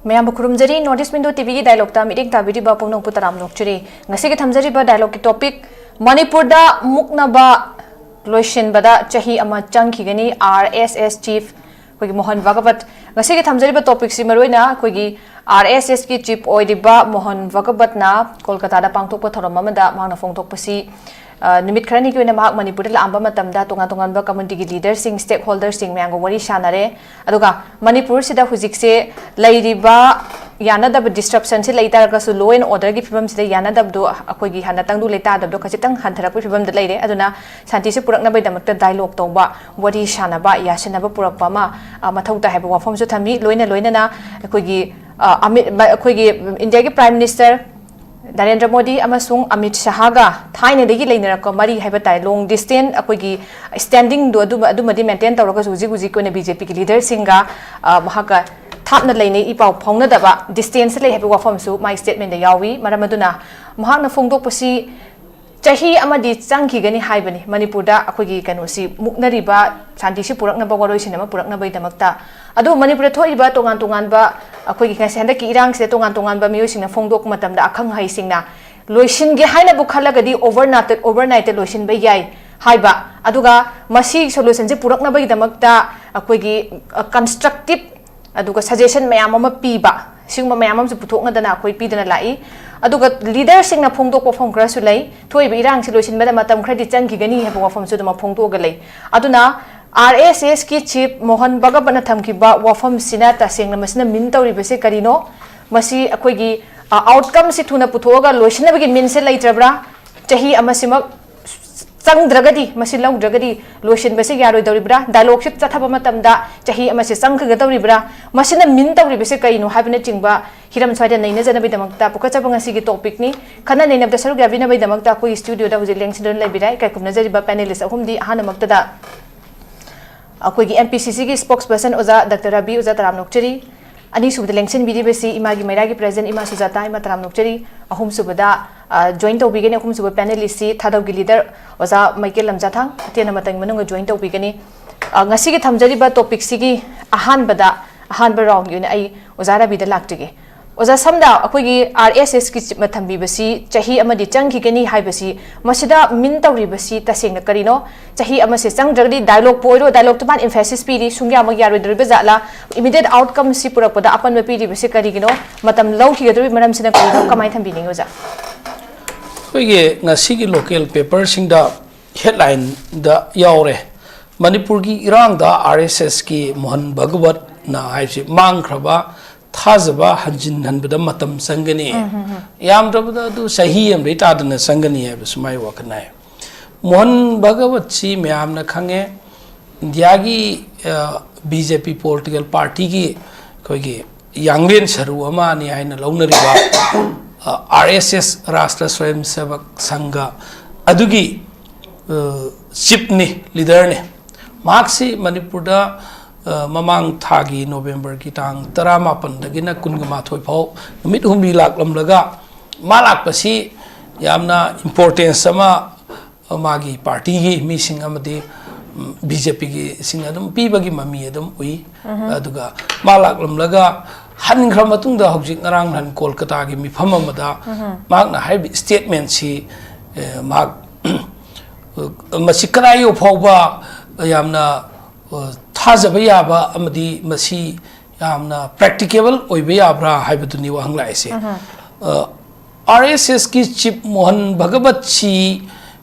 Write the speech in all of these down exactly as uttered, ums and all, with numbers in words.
ꯃꯌꯥꯝꯕꯨ ꯈꯨꯔꯨꯝꯖꯔꯤ꯫ North East Window ꯇꯤꯚꯤꯒꯤ ꯗꯥꯏꯂꯣꯛꯇ ꯃꯤꯠꯌꯦꯡ ꯇꯥꯕꯤꯔꯤꯕ ꯄꯨꯝꯅꯃꯛꯄꯨ ꯇꯔꯥꯝꯅ ꯑꯣꯛꯆꯔꯤ꯫ ꯉꯁꯤꯒꯤ ꯊꯝꯖꯔꯤꯕ ꯗꯥꯏꯂꯣꯛꯀꯤ ꯇꯣꯄꯤꯛ, ꯃꯅꯤꯄꯨꯔꯗ ꯃꯨꯛꯅꯕ ꯂꯣꯏꯁꯤꯟꯕꯗ ꯆꯍꯤ ꯑꯃ ꯆꯪꯈꯤꯒꯅꯤ, ꯑꯥꯔ ꯑꯦꯁ ꯑꯦꯁ ꯆꯤꯐ ꯑꯩꯈꯣꯏꯒꯤ ꯃꯣꯍꯟ ꯚꯒꯕꯠ꯫ ꯉꯁꯤꯒꯤ ꯊꯝꯖꯔꯤꯕ ꯇꯣꯄꯤꯛꯁꯤ ꯃꯔꯨꯑꯣꯏꯅ ꯑꯩꯈꯣꯏꯒꯤ ꯑꯥꯔ ꯑꯦꯁ ꯑꯦꯁꯀꯤ ꯆꯤꯐ ꯑꯣꯏꯔꯤꯕ ꯃꯣꯍꯟ ꯚꯒꯕꯠꯅ ꯀꯣꯜꯀꯇꯥꯗ ꯄꯥꯡꯊꯣꯛꯄ ꯊꯧꯔꯝ ꯑꯃꯗ ꯃꯍꯥꯛꯅ ꯐꯣꯡꯗꯣꯛꯄꯁꯤ, ꯑ, ꯅꯨꯃꯤꯠ ꯈꯔꯅꯤꯒꯤ ꯑꯣꯏꯅ ꯃꯍꯥꯛ ꯃꯅꯤꯄꯨꯔꯗ ꯂꯥꯛꯑꯝꯕ ꯃꯇꯝꯗ ꯇꯣꯉꯥꯟ ꯇꯣꯉꯥꯟꯕ ꯀꯝꯃꯨꯅꯤꯇꯤꯒꯤ ꯂꯤꯗꯔꯁꯤꯡ, ꯁ꯭ꯇꯦꯛ ꯍꯣꯜꯗꯔꯁꯤꯡ ꯃꯌꯥꯝꯒ ꯋꯥꯔꯤ ꯁꯥꯟꯅꯔꯦ꯫ ꯑꯗꯨꯒ ꯃꯅꯤꯄꯨꯔꯁꯤꯗ ꯍꯧꯖꯤꯛꯁꯦ ꯂꯩꯔꯤꯕ ꯌꯥꯅꯗꯕ, ꯗꯤꯁꯔꯞꯁꯟꯁꯤ ꯂꯩ ꯇꯥꯔꯒꯁꯨ, ꯂꯣ ꯑꯦꯟ ꯑꯣꯔꯗꯔꯒꯤ ꯐꯤꯕꯝꯁꯤꯗ ꯌꯥꯅꯗꯕꯗꯣ, ꯑꯩꯈꯣꯏꯒꯤ ꯍꯥꯟꯅ ꯇꯪꯗꯨ ꯂꯩꯇꯥꯗꯕꯗꯣ ꯈꯖꯤꯛꯇꯪ ꯍꯟꯊꯔꯛꯄꯒꯤ ꯐꯤꯕꯝꯗ ꯂꯩꯔꯦ꯫ ꯑꯗꯨꯅ ꯁꯥꯟꯇꯤꯁꯤ ꯄꯨꯔꯛꯅꯕꯒꯤꯗꯃꯛꯇ ꯗꯥꯏꯂꯣꯛ ꯇꯧꯕ, ꯋꯥꯔꯤ ꯁꯥꯟꯅꯕ, ꯌꯥꯁꯤꯟꯅꯕ ꯄꯨꯔꯛꯄ ꯑꯃ, ꯑ, ꯃꯊꯧ ꯇꯥꯏ ꯍꯥꯏꯕ ꯋꯥꯐꯝꯁꯨ ꯊꯝꯃꯤ꯫ ꯂꯣꯏꯅ ꯂꯣꯏꯅꯅ ꯑꯩꯈꯣꯏꯒꯤ, ꯑ, ꯑꯃꯤꯠ-, ꯃ-, ꯑꯩꯈꯣꯏꯒꯤ ꯏꯟꯗꯤꯌꯥꯒꯤ ꯄ꯭ꯔꯥꯏꯝ ꯃꯤꯅꯤꯁꯇꯔ ꯅꯔꯦꯟꯗ꯭ꯔ ꯃꯣꯗꯤ ꯑꯃꯁꯨꯡ ꯑꯃꯤꯠ ꯁꯍꯥꯒ ꯊꯥꯏꯅꯗꯒꯤ ꯂꯩꯅꯔꯛꯄ ꯃꯔꯤ ꯍꯥꯏꯕ ꯇꯥꯔꯦ, ꯂꯣꯡ ꯗꯤꯁꯇꯦꯟ ꯑꯩꯈꯣꯏꯒꯤ ꯁ꯭ꯇꯦꯟꯗꯤꯡꯗꯣ ꯑꯗꯨꯃ-, ꯑꯗꯨꯃꯗꯤ ꯃꯦꯟꯇꯦꯟ ꯇꯧꯔꯒꯁꯨ, ꯍꯧꯖꯤꯛ ꯍꯧꯖꯤꯛꯀꯤ ꯑꯣꯏꯅ ꯕꯤ ꯖꯦ ꯄꯤꯒꯤ ꯂꯤꯗꯔꯁꯤꯡꯒ, ꯑ, ꯃꯍꯥꯛꯀ ꯊꯥꯞꯅ ꯂꯩꯅꯩ, ꯏ ꯄꯥꯎ ꯐꯥꯎꯅꯗꯕ ꯗꯤꯁꯇꯦꯟꯁ ꯂꯩ ꯍꯥꯏꯕ ꯋꯥꯐꯝꯁꯨ ꯃꯥꯏ ꯁ꯭ꯇꯦꯠꯃꯦꯟꯗ ꯌꯥꯎꯏ꯫ ꯃꯔꯝ ꯑꯗꯨꯅ ꯃꯍꯥꯛꯅ ꯐꯣꯡꯗꯣꯛꯄꯁꯤ ꯆꯍꯤ ꯑꯃꯗꯤ ꯆꯪꯈꯤꯒꯅꯤ ꯍꯥꯏꯕꯅꯤ꯫ ꯃꯅꯤꯄꯨꯔꯗ ꯑꯩꯈꯣꯏꯒꯤ ꯀꯩꯅꯣꯁꯤ ꯃꯨꯛꯅꯔꯤꯕ, ꯁꯥꯟꯇꯤꯁꯤ ꯄꯨꯔꯛꯅꯕ, ꯋꯥꯔꯣꯏꯁꯤꯟ ꯑꯃ ꯄꯨꯔꯛꯅꯕꯒꯤꯗꯃꯛꯇ꯫ ꯑꯗꯨꯕꯨ ꯃꯅꯤꯄꯨꯔꯗ ꯊꯣꯛꯏꯕ ꯇꯣꯉꯥꯟ ꯇꯣꯉꯥꯟꯕ, ꯑꯩꯈꯣꯏꯒꯤ ꯉꯁꯤ ꯍꯟꯗꯛꯀꯤ ꯏꯔꯥꯡꯁꯤꯗ ꯇꯣꯉꯥꯟ ꯇꯣꯉꯥꯟꯕ ꯃꯤꯑꯣꯏꯁꯤꯡꯅ ꯐꯣꯡꯗꯣꯛꯄ ꯃꯇꯝꯗ, ꯑꯈꯪ ꯑꯍꯩꯁꯤꯡꯅ ꯂꯣꯏꯁꯤꯟꯒꯦ ꯍꯥꯏꯅꯕꯨ ꯈꯜꯂꯒꯗꯤ ꯑꯣꯚꯔꯅꯥꯏꯠꯇ, ꯑꯣꯚꯔꯅꯥꯏꯠꯇ ꯂꯣꯏꯁꯤꯟꯕ ꯌꯥꯏ ꯍꯥꯏꯕ, ꯑꯗꯨꯒ ꯃꯁꯤ ꯁꯣꯂꯨꯁꯟꯁꯤ ꯄꯨꯔꯛꯅꯕꯒꯤꯗꯃꯛꯇ ꯑꯩꯈꯣꯏꯒꯤ, ꯑ, ꯀꯟꯁꯇ꯭ꯔꯛꯇꯤꯞ ꯑꯗꯨꯒ ꯁꯖꯦꯁꯟ ꯃꯌꯥꯝ ꯑꯃ ꯄꯤꯕ, ꯁꯤꯒꯨꯝꯕ ꯃꯌꯥꯝ ꯑꯃꯁꯨ ꯄꯨꯊꯣꯛꯅꯗꯅ ꯑꯩꯈꯣꯏ ꯄꯤꯗꯅ ꯂꯥꯛꯏ꯫ ꯑꯗꯨꯒ ꯂꯤꯗꯔꯁꯤꯡꯅ ꯐꯣꯡꯗꯣꯛꯄ ꯋꯥꯐꯝ ꯈꯔꯁꯨ ꯂꯩ, ꯊꯣꯛꯏꯕ ꯏꯔꯥꯡꯁꯤ ꯂꯣꯏꯁꯤꯟꯕꯗ ꯃꯇꯝ ꯈꯔꯗꯤ ꯆꯪꯈꯤꯒꯅꯤ ꯍꯥꯏꯕ ꯋꯥꯐꯝꯁꯨ ꯑꯗꯨꯃꯛ ꯐꯣꯡꯗꯣꯛꯑꯒ ꯂꯩ꯫ ꯑꯗꯨꯅ ꯑꯥꯔ ꯑꯦꯁ ꯑꯦꯁꯀꯤ ꯆꯤꯐ ꯃꯣꯍꯟ ꯚꯒꯕꯠꯅ ꯊꯝꯈꯤꯕ ꯋꯥꯐꯝꯁꯤꯅ ꯇꯁꯦꯡꯅ ꯃꯁꯤꯅ ꯃꯤꯟ ꯇꯧꯔꯤꯕꯁꯦ ꯀꯔꯤꯅꯣ? ꯃꯁꯤ ꯑꯩꯈꯣꯏꯒꯤ, ꯑ, ꯑꯥꯎꯠꯀꯝꯁꯤ ꯊꯨꯅ ꯄꯨꯊꯣꯛꯑꯒ ꯂꯣꯏꯁꯤꯟꯅꯕꯒꯤ ꯃꯤꯟꯁꯦ ꯂꯩꯇ꯭ꯔꯕ꯭ꯔꯥ? ꯆꯍꯤ ꯑꯃꯁꯤꯃꯛ ꯆꯪꯗ꯭ꯔꯒꯗꯤ, ꯃꯁꯤ ꯂꯧꯗ꯭ꯔꯒꯗꯤ ꯂꯣꯏꯁꯤꯟꯕꯁꯤ ꯌꯥꯔꯣꯏꯗꯧꯔꯤꯕ꯭ꯔꯥ? ꯗꯥꯏꯂꯣꯒꯁꯤ ꯆꯠꯊꯕ ꯃꯇꯝꯗ ꯆꯍꯤ ꯑꯃꯁꯤ ꯆꯪꯒꯗꯧꯔꯤꯕ꯭ꯔꯥ? ꯃꯁꯤꯅ ꯃꯤꯟ ꯇꯧꯔꯤꯕꯁꯤ ꯀꯔꯤꯅꯣ ꯍꯥꯏꯕꯅꯆꯤꯡꯕ ꯍꯤꯔꯝ ꯁ꯭ꯋꯥꯏꯗ ꯅꯩꯅꯖꯅꯕꯒꯤꯗꯃꯛꯇ ꯄꯨꯈꯠꯆꯕ ꯉꯁꯤꯒꯤ ꯇꯣꯄꯤꯛꯅꯤ꯫ ꯈꯟꯅ ꯅꯩꯅꯕꯗ ꯁꯔꯨꯛ ꯌꯥꯕꯤꯅꯕꯒꯤꯗꯃꯛꯇ ꯑꯩꯈꯣꯏꯒꯤ ꯁ꯭ꯇꯨꯗꯤꯑꯣꯗ ꯍꯧꯖꯤꯛ ꯂꯦꯡꯁꯤꯟꯗꯨꯅ ꯂꯩꯕꯤꯔꯦ ꯏꯀꯥꯏ ꯈꯨꯝꯅꯖꯔꯤꯕ ꯄꯦꯅꯦꯂꯤꯁ ꯑꯍꯨꯝꯗꯤ꯫ ꯑꯍꯥꯟꯕꯃꯛꯇꯗ ꯑꯩꯈꯣꯏꯒꯤ ꯑꯦꯝ ꯄꯤ ꯁꯤ ꯁꯤꯒꯤ ꯁ꯭ꯄꯣꯛꯁ ꯄꯔꯁꯟ ꯑꯣꯖꯥ ꯗꯥꯛꯇꯔ ꯔꯕꯤ, ꯑꯣꯖꯥ ꯇꯔꯥꯝ ꯅꯣꯛꯆꯔꯤ꯫ ꯑꯅꯤꯁꯨꯕꯗ ꯂꯦꯡꯁꯤꯟꯕꯤꯔꯤꯕꯁꯤ ꯏꯃꯥꯒꯤ ꯃꯩꯔꯥꯒꯤ ꯄ꯭ꯔꯦꯁꯤꯗꯦꯟꯠ ꯏꯃꯥ ꯁꯨꯖꯥꯇꯥ, ꯏꯃꯥ ꯇꯔꯥꯝ ꯅꯣꯛꯆꯔꯤ꯫ ꯑꯍꯨꯝꯁꯨꯕꯗ, ꯑ, ꯖꯣꯏꯟ ꯇꯧꯕꯤꯒꯅꯤ, ꯑꯍꯨꯝꯁꯨꯕ ꯄꯦꯅꯦꯂꯤꯁꯁꯤ ꯊꯥꯗꯧꯒꯤ ꯂꯤꯗꯔ ꯑꯣꯖꯥ ꯃꯥꯏꯀꯦꯜ ꯂꯝꯖꯥꯊꯥꯡ, ꯑꯇꯦꯟꯕ ꯃꯇꯝꯒꯤ ꯃꯅꯨꯡꯗ ꯖꯣꯏꯟ ꯇꯧꯕꯤꯒꯅꯤ꯫ ꯑ, ꯉꯁꯤꯒꯤ ꯊꯝꯖꯔꯤꯕ ꯇꯣꯄꯤꯛꯁꯤꯒꯤ ꯑꯍꯥꯟꯕꯗ ꯑꯍꯥꯟꯕ ꯔꯥꯎꯟꯒꯤ ꯑꯣꯏꯅ ꯑꯩ ꯑꯣꯖꯥ ꯔꯕꯤꯗ ꯂꯥꯛꯆꯒꯦ꯫ ꯑꯣꯖꯥ, ꯁꯝꯅ ꯑꯩꯈꯣꯏꯒꯤ ꯑꯥꯔ ꯑꯦꯁ ꯑꯦꯁꯀꯤ ꯆꯤꯞꯅ ꯊꯝꯕꯤꯕꯁꯤ ꯆꯍꯤ ꯑꯃꯗꯤ ꯆꯪꯈꯤꯒꯅꯤ ꯍꯥꯏꯕꯁꯤ, ꯃꯁꯤꯗ ꯃꯤꯟ ꯇꯧꯔꯤꯕꯁꯤ ꯇꯁꯦꯡꯅ ꯀꯔꯤꯅꯣ? ꯆꯍꯤ ꯑꯃꯁꯦ ꯆꯪꯗ꯭ꯔꯒꯗꯤ ꯗꯥꯏꯂꯣꯒꯄꯨ ꯑꯣꯏꯔꯣ, ꯗꯥꯏꯂꯣꯒꯇꯨ ꯃꯥꯅ ꯏꯝꯐꯦꯁꯤꯁ ꯄꯤꯔꯤ, ꯁꯨꯡꯌꯥꯃꯛ ꯌꯥꯔꯣꯏꯗꯧꯔꯤꯕ ꯖꯥꯠꯂꯥ? ꯏꯃꯤꯗꯤꯌꯦꯠ ꯑꯥꯎꯠꯀꯝꯁꯤ ꯄꯨꯔꯛꯄꯗ ꯑꯄꯟꯕ ꯄꯤꯔꯤꯕꯁꯤ ꯀꯔꯤꯒꯤꯅꯣ? ꯃꯇꯝ ꯂꯧꯈꯤꯒꯗꯧꯔꯤꯕ ꯃꯔꯝꯁꯤꯅ ꯀꯔꯤꯅꯣ? ꯀꯃꯥꯏꯅ ꯊꯝꯕꯤꯅꯤꯡꯉꯤ, ꯑꯣꯖꯥ? ꯑꯩꯈꯣꯏꯒꯤ ꯉꯁꯤꯒꯤ ꯂꯣꯀꯦꯜ ꯄꯦꯄꯔꯁꯤꯡꯗ ꯍꯦꯗꯂꯥꯏꯟꯗ ꯌꯥꯎꯔꯦ, ꯃꯅꯤꯄꯨꯔꯒꯤ ꯏꯔꯥꯡꯗ ꯑꯥꯔ ꯑꯦꯁ ꯑꯦꯁꯀꯤ ꯃꯣꯍꯟ ꯚꯒꯋꯠꯅ ꯍꯥꯏꯕꯁꯤ ꯃꯥꯡꯈ꯭ꯔꯕ ꯊꯥꯖꯕ ꯍꯟꯖꯤꯟ ꯍꯟꯕꯗ ꯃꯇꯝ ꯆꯪꯒꯅꯤ, ꯌꯥꯝꯗ꯭ꯔꯕꯗ ꯑꯗꯨ ꯆꯍꯤ ꯑꯃꯗꯩ ꯇꯥꯗꯅ ꯆꯪꯒꯅꯤ ꯍꯥꯏꯕ ꯁꯨꯃꯥꯏ ꯋꯥꯈꯜ ꯍꯥꯏ꯫ ꯃꯣꯍꯟ ꯚꯒꯋꯠꯁꯤ ꯃꯌꯥꯝꯅ ꯈꯪꯉꯦ, ꯏꯟꯗꯤꯌꯥꯒꯤ ꯕꯤ ꯖꯦ ꯄꯤ ꯄꯣꯂꯤꯇꯤꯀꯦꯜ ꯄꯥꯔꯇꯤꯒꯤ ꯑꯩꯈꯣꯏꯒꯤ ꯌꯥꯡꯂꯦꯟ ꯁꯔꯨ ꯑꯃꯅꯤ ꯍꯥꯏꯅ ꯂꯧꯅꯔꯤꯕ ꯑꯥꯔ ꯑꯦꯁ ꯑꯦꯁ, ꯔꯥꯁꯇ꯭ꯔ ꯁ꯭ꯋꯌꯝ ꯁꯦꯕꯛ ꯁꯪꯘ, ꯑꯗꯨꯒꯤ ꯆꯤꯞꯅꯤ, ꯂꯤꯗꯔꯅꯤ꯫ ꯃꯍꯥꯛꯁꯤ ꯃꯅꯤꯄꯨꯔꯗ ꯃꯃꯥꯡ ꯊꯥꯒꯤ ꯅꯣꯕꯦꯝꯕꯔꯒꯤ ꯇꯥꯡ ꯇꯔꯥꯃꯥꯄꯟꯗꯒꯤꯅ ꯀꯨꯟꯒ ꯃꯥꯊꯣꯏ ꯐꯥꯎ ꯅꯨꯃꯤꯠ ꯍꯨꯝꯅꯤ ꯂꯥꯛꯂꯝꯂꯒ, ꯃꯥ ꯂꯥꯛꯄꯁꯤ ꯌꯥꯝꯅ ꯏꯝꯄꯣꯔꯇꯦꯟꯁ ꯑꯃ ꯃꯥꯒꯤ ꯄꯥꯔꯇꯤꯒꯤ ꯃꯤꯁꯤꯡ ꯑꯃꯗꯤ ꯕꯤ ꯖꯦ ꯄꯤꯒꯤꯁꯤꯡ ꯑꯗꯨꯝ ꯄꯤꯕꯒꯤ ꯃꯃꯤ ꯑꯗꯨꯝ ꯎꯏ꯫ ꯑꯗꯨꯒ ꯃꯥ ꯂꯥꯛꯂꯝꯂꯒ ꯍꯟꯈ꯭ꯔ ꯃꯇꯨꯡꯗ ꯍꯧꯖꯤꯛ ꯉꯔꯥꯡ ꯅꯍꯥꯟ ꯀꯣꯜꯀꯇꯥꯒꯤ ꯃꯤꯐꯝ ꯑꯃꯗ ꯃꯍꯥꯛꯅ ꯍꯥꯏꯔꯤꯕ ꯁ꯭ꯇꯦꯠꯃꯦꯟꯁꯤ, ꯑꯦ, ꯃꯍꯥꯛ ꯃꯁꯤ ꯀꯗꯥꯏ ꯌꯧ ꯐꯥꯎꯕ ꯌꯥꯝꯅ, ꯑ, ꯊꯥꯖꯕ ꯌꯥꯕ ꯑꯃꯗꯤ ꯃꯁꯤ ꯌꯥꯝꯅ ꯄ꯭ꯔꯦꯛꯇꯤꯀꯦꯕꯜ ꯑꯣꯏꯕ ꯌꯥꯕ꯭ꯔꯥ ꯍꯥꯏꯕꯗꯨꯅꯤ ꯋꯥꯍꯪ ꯂꯥꯛꯏꯁꯦ꯫ ꯑꯥꯔ ꯑꯦꯁ ꯑꯦꯁꯀꯤ ꯆꯤꯞ ꯃꯣꯍꯟ ꯚꯒꯕꯠꯁꯤ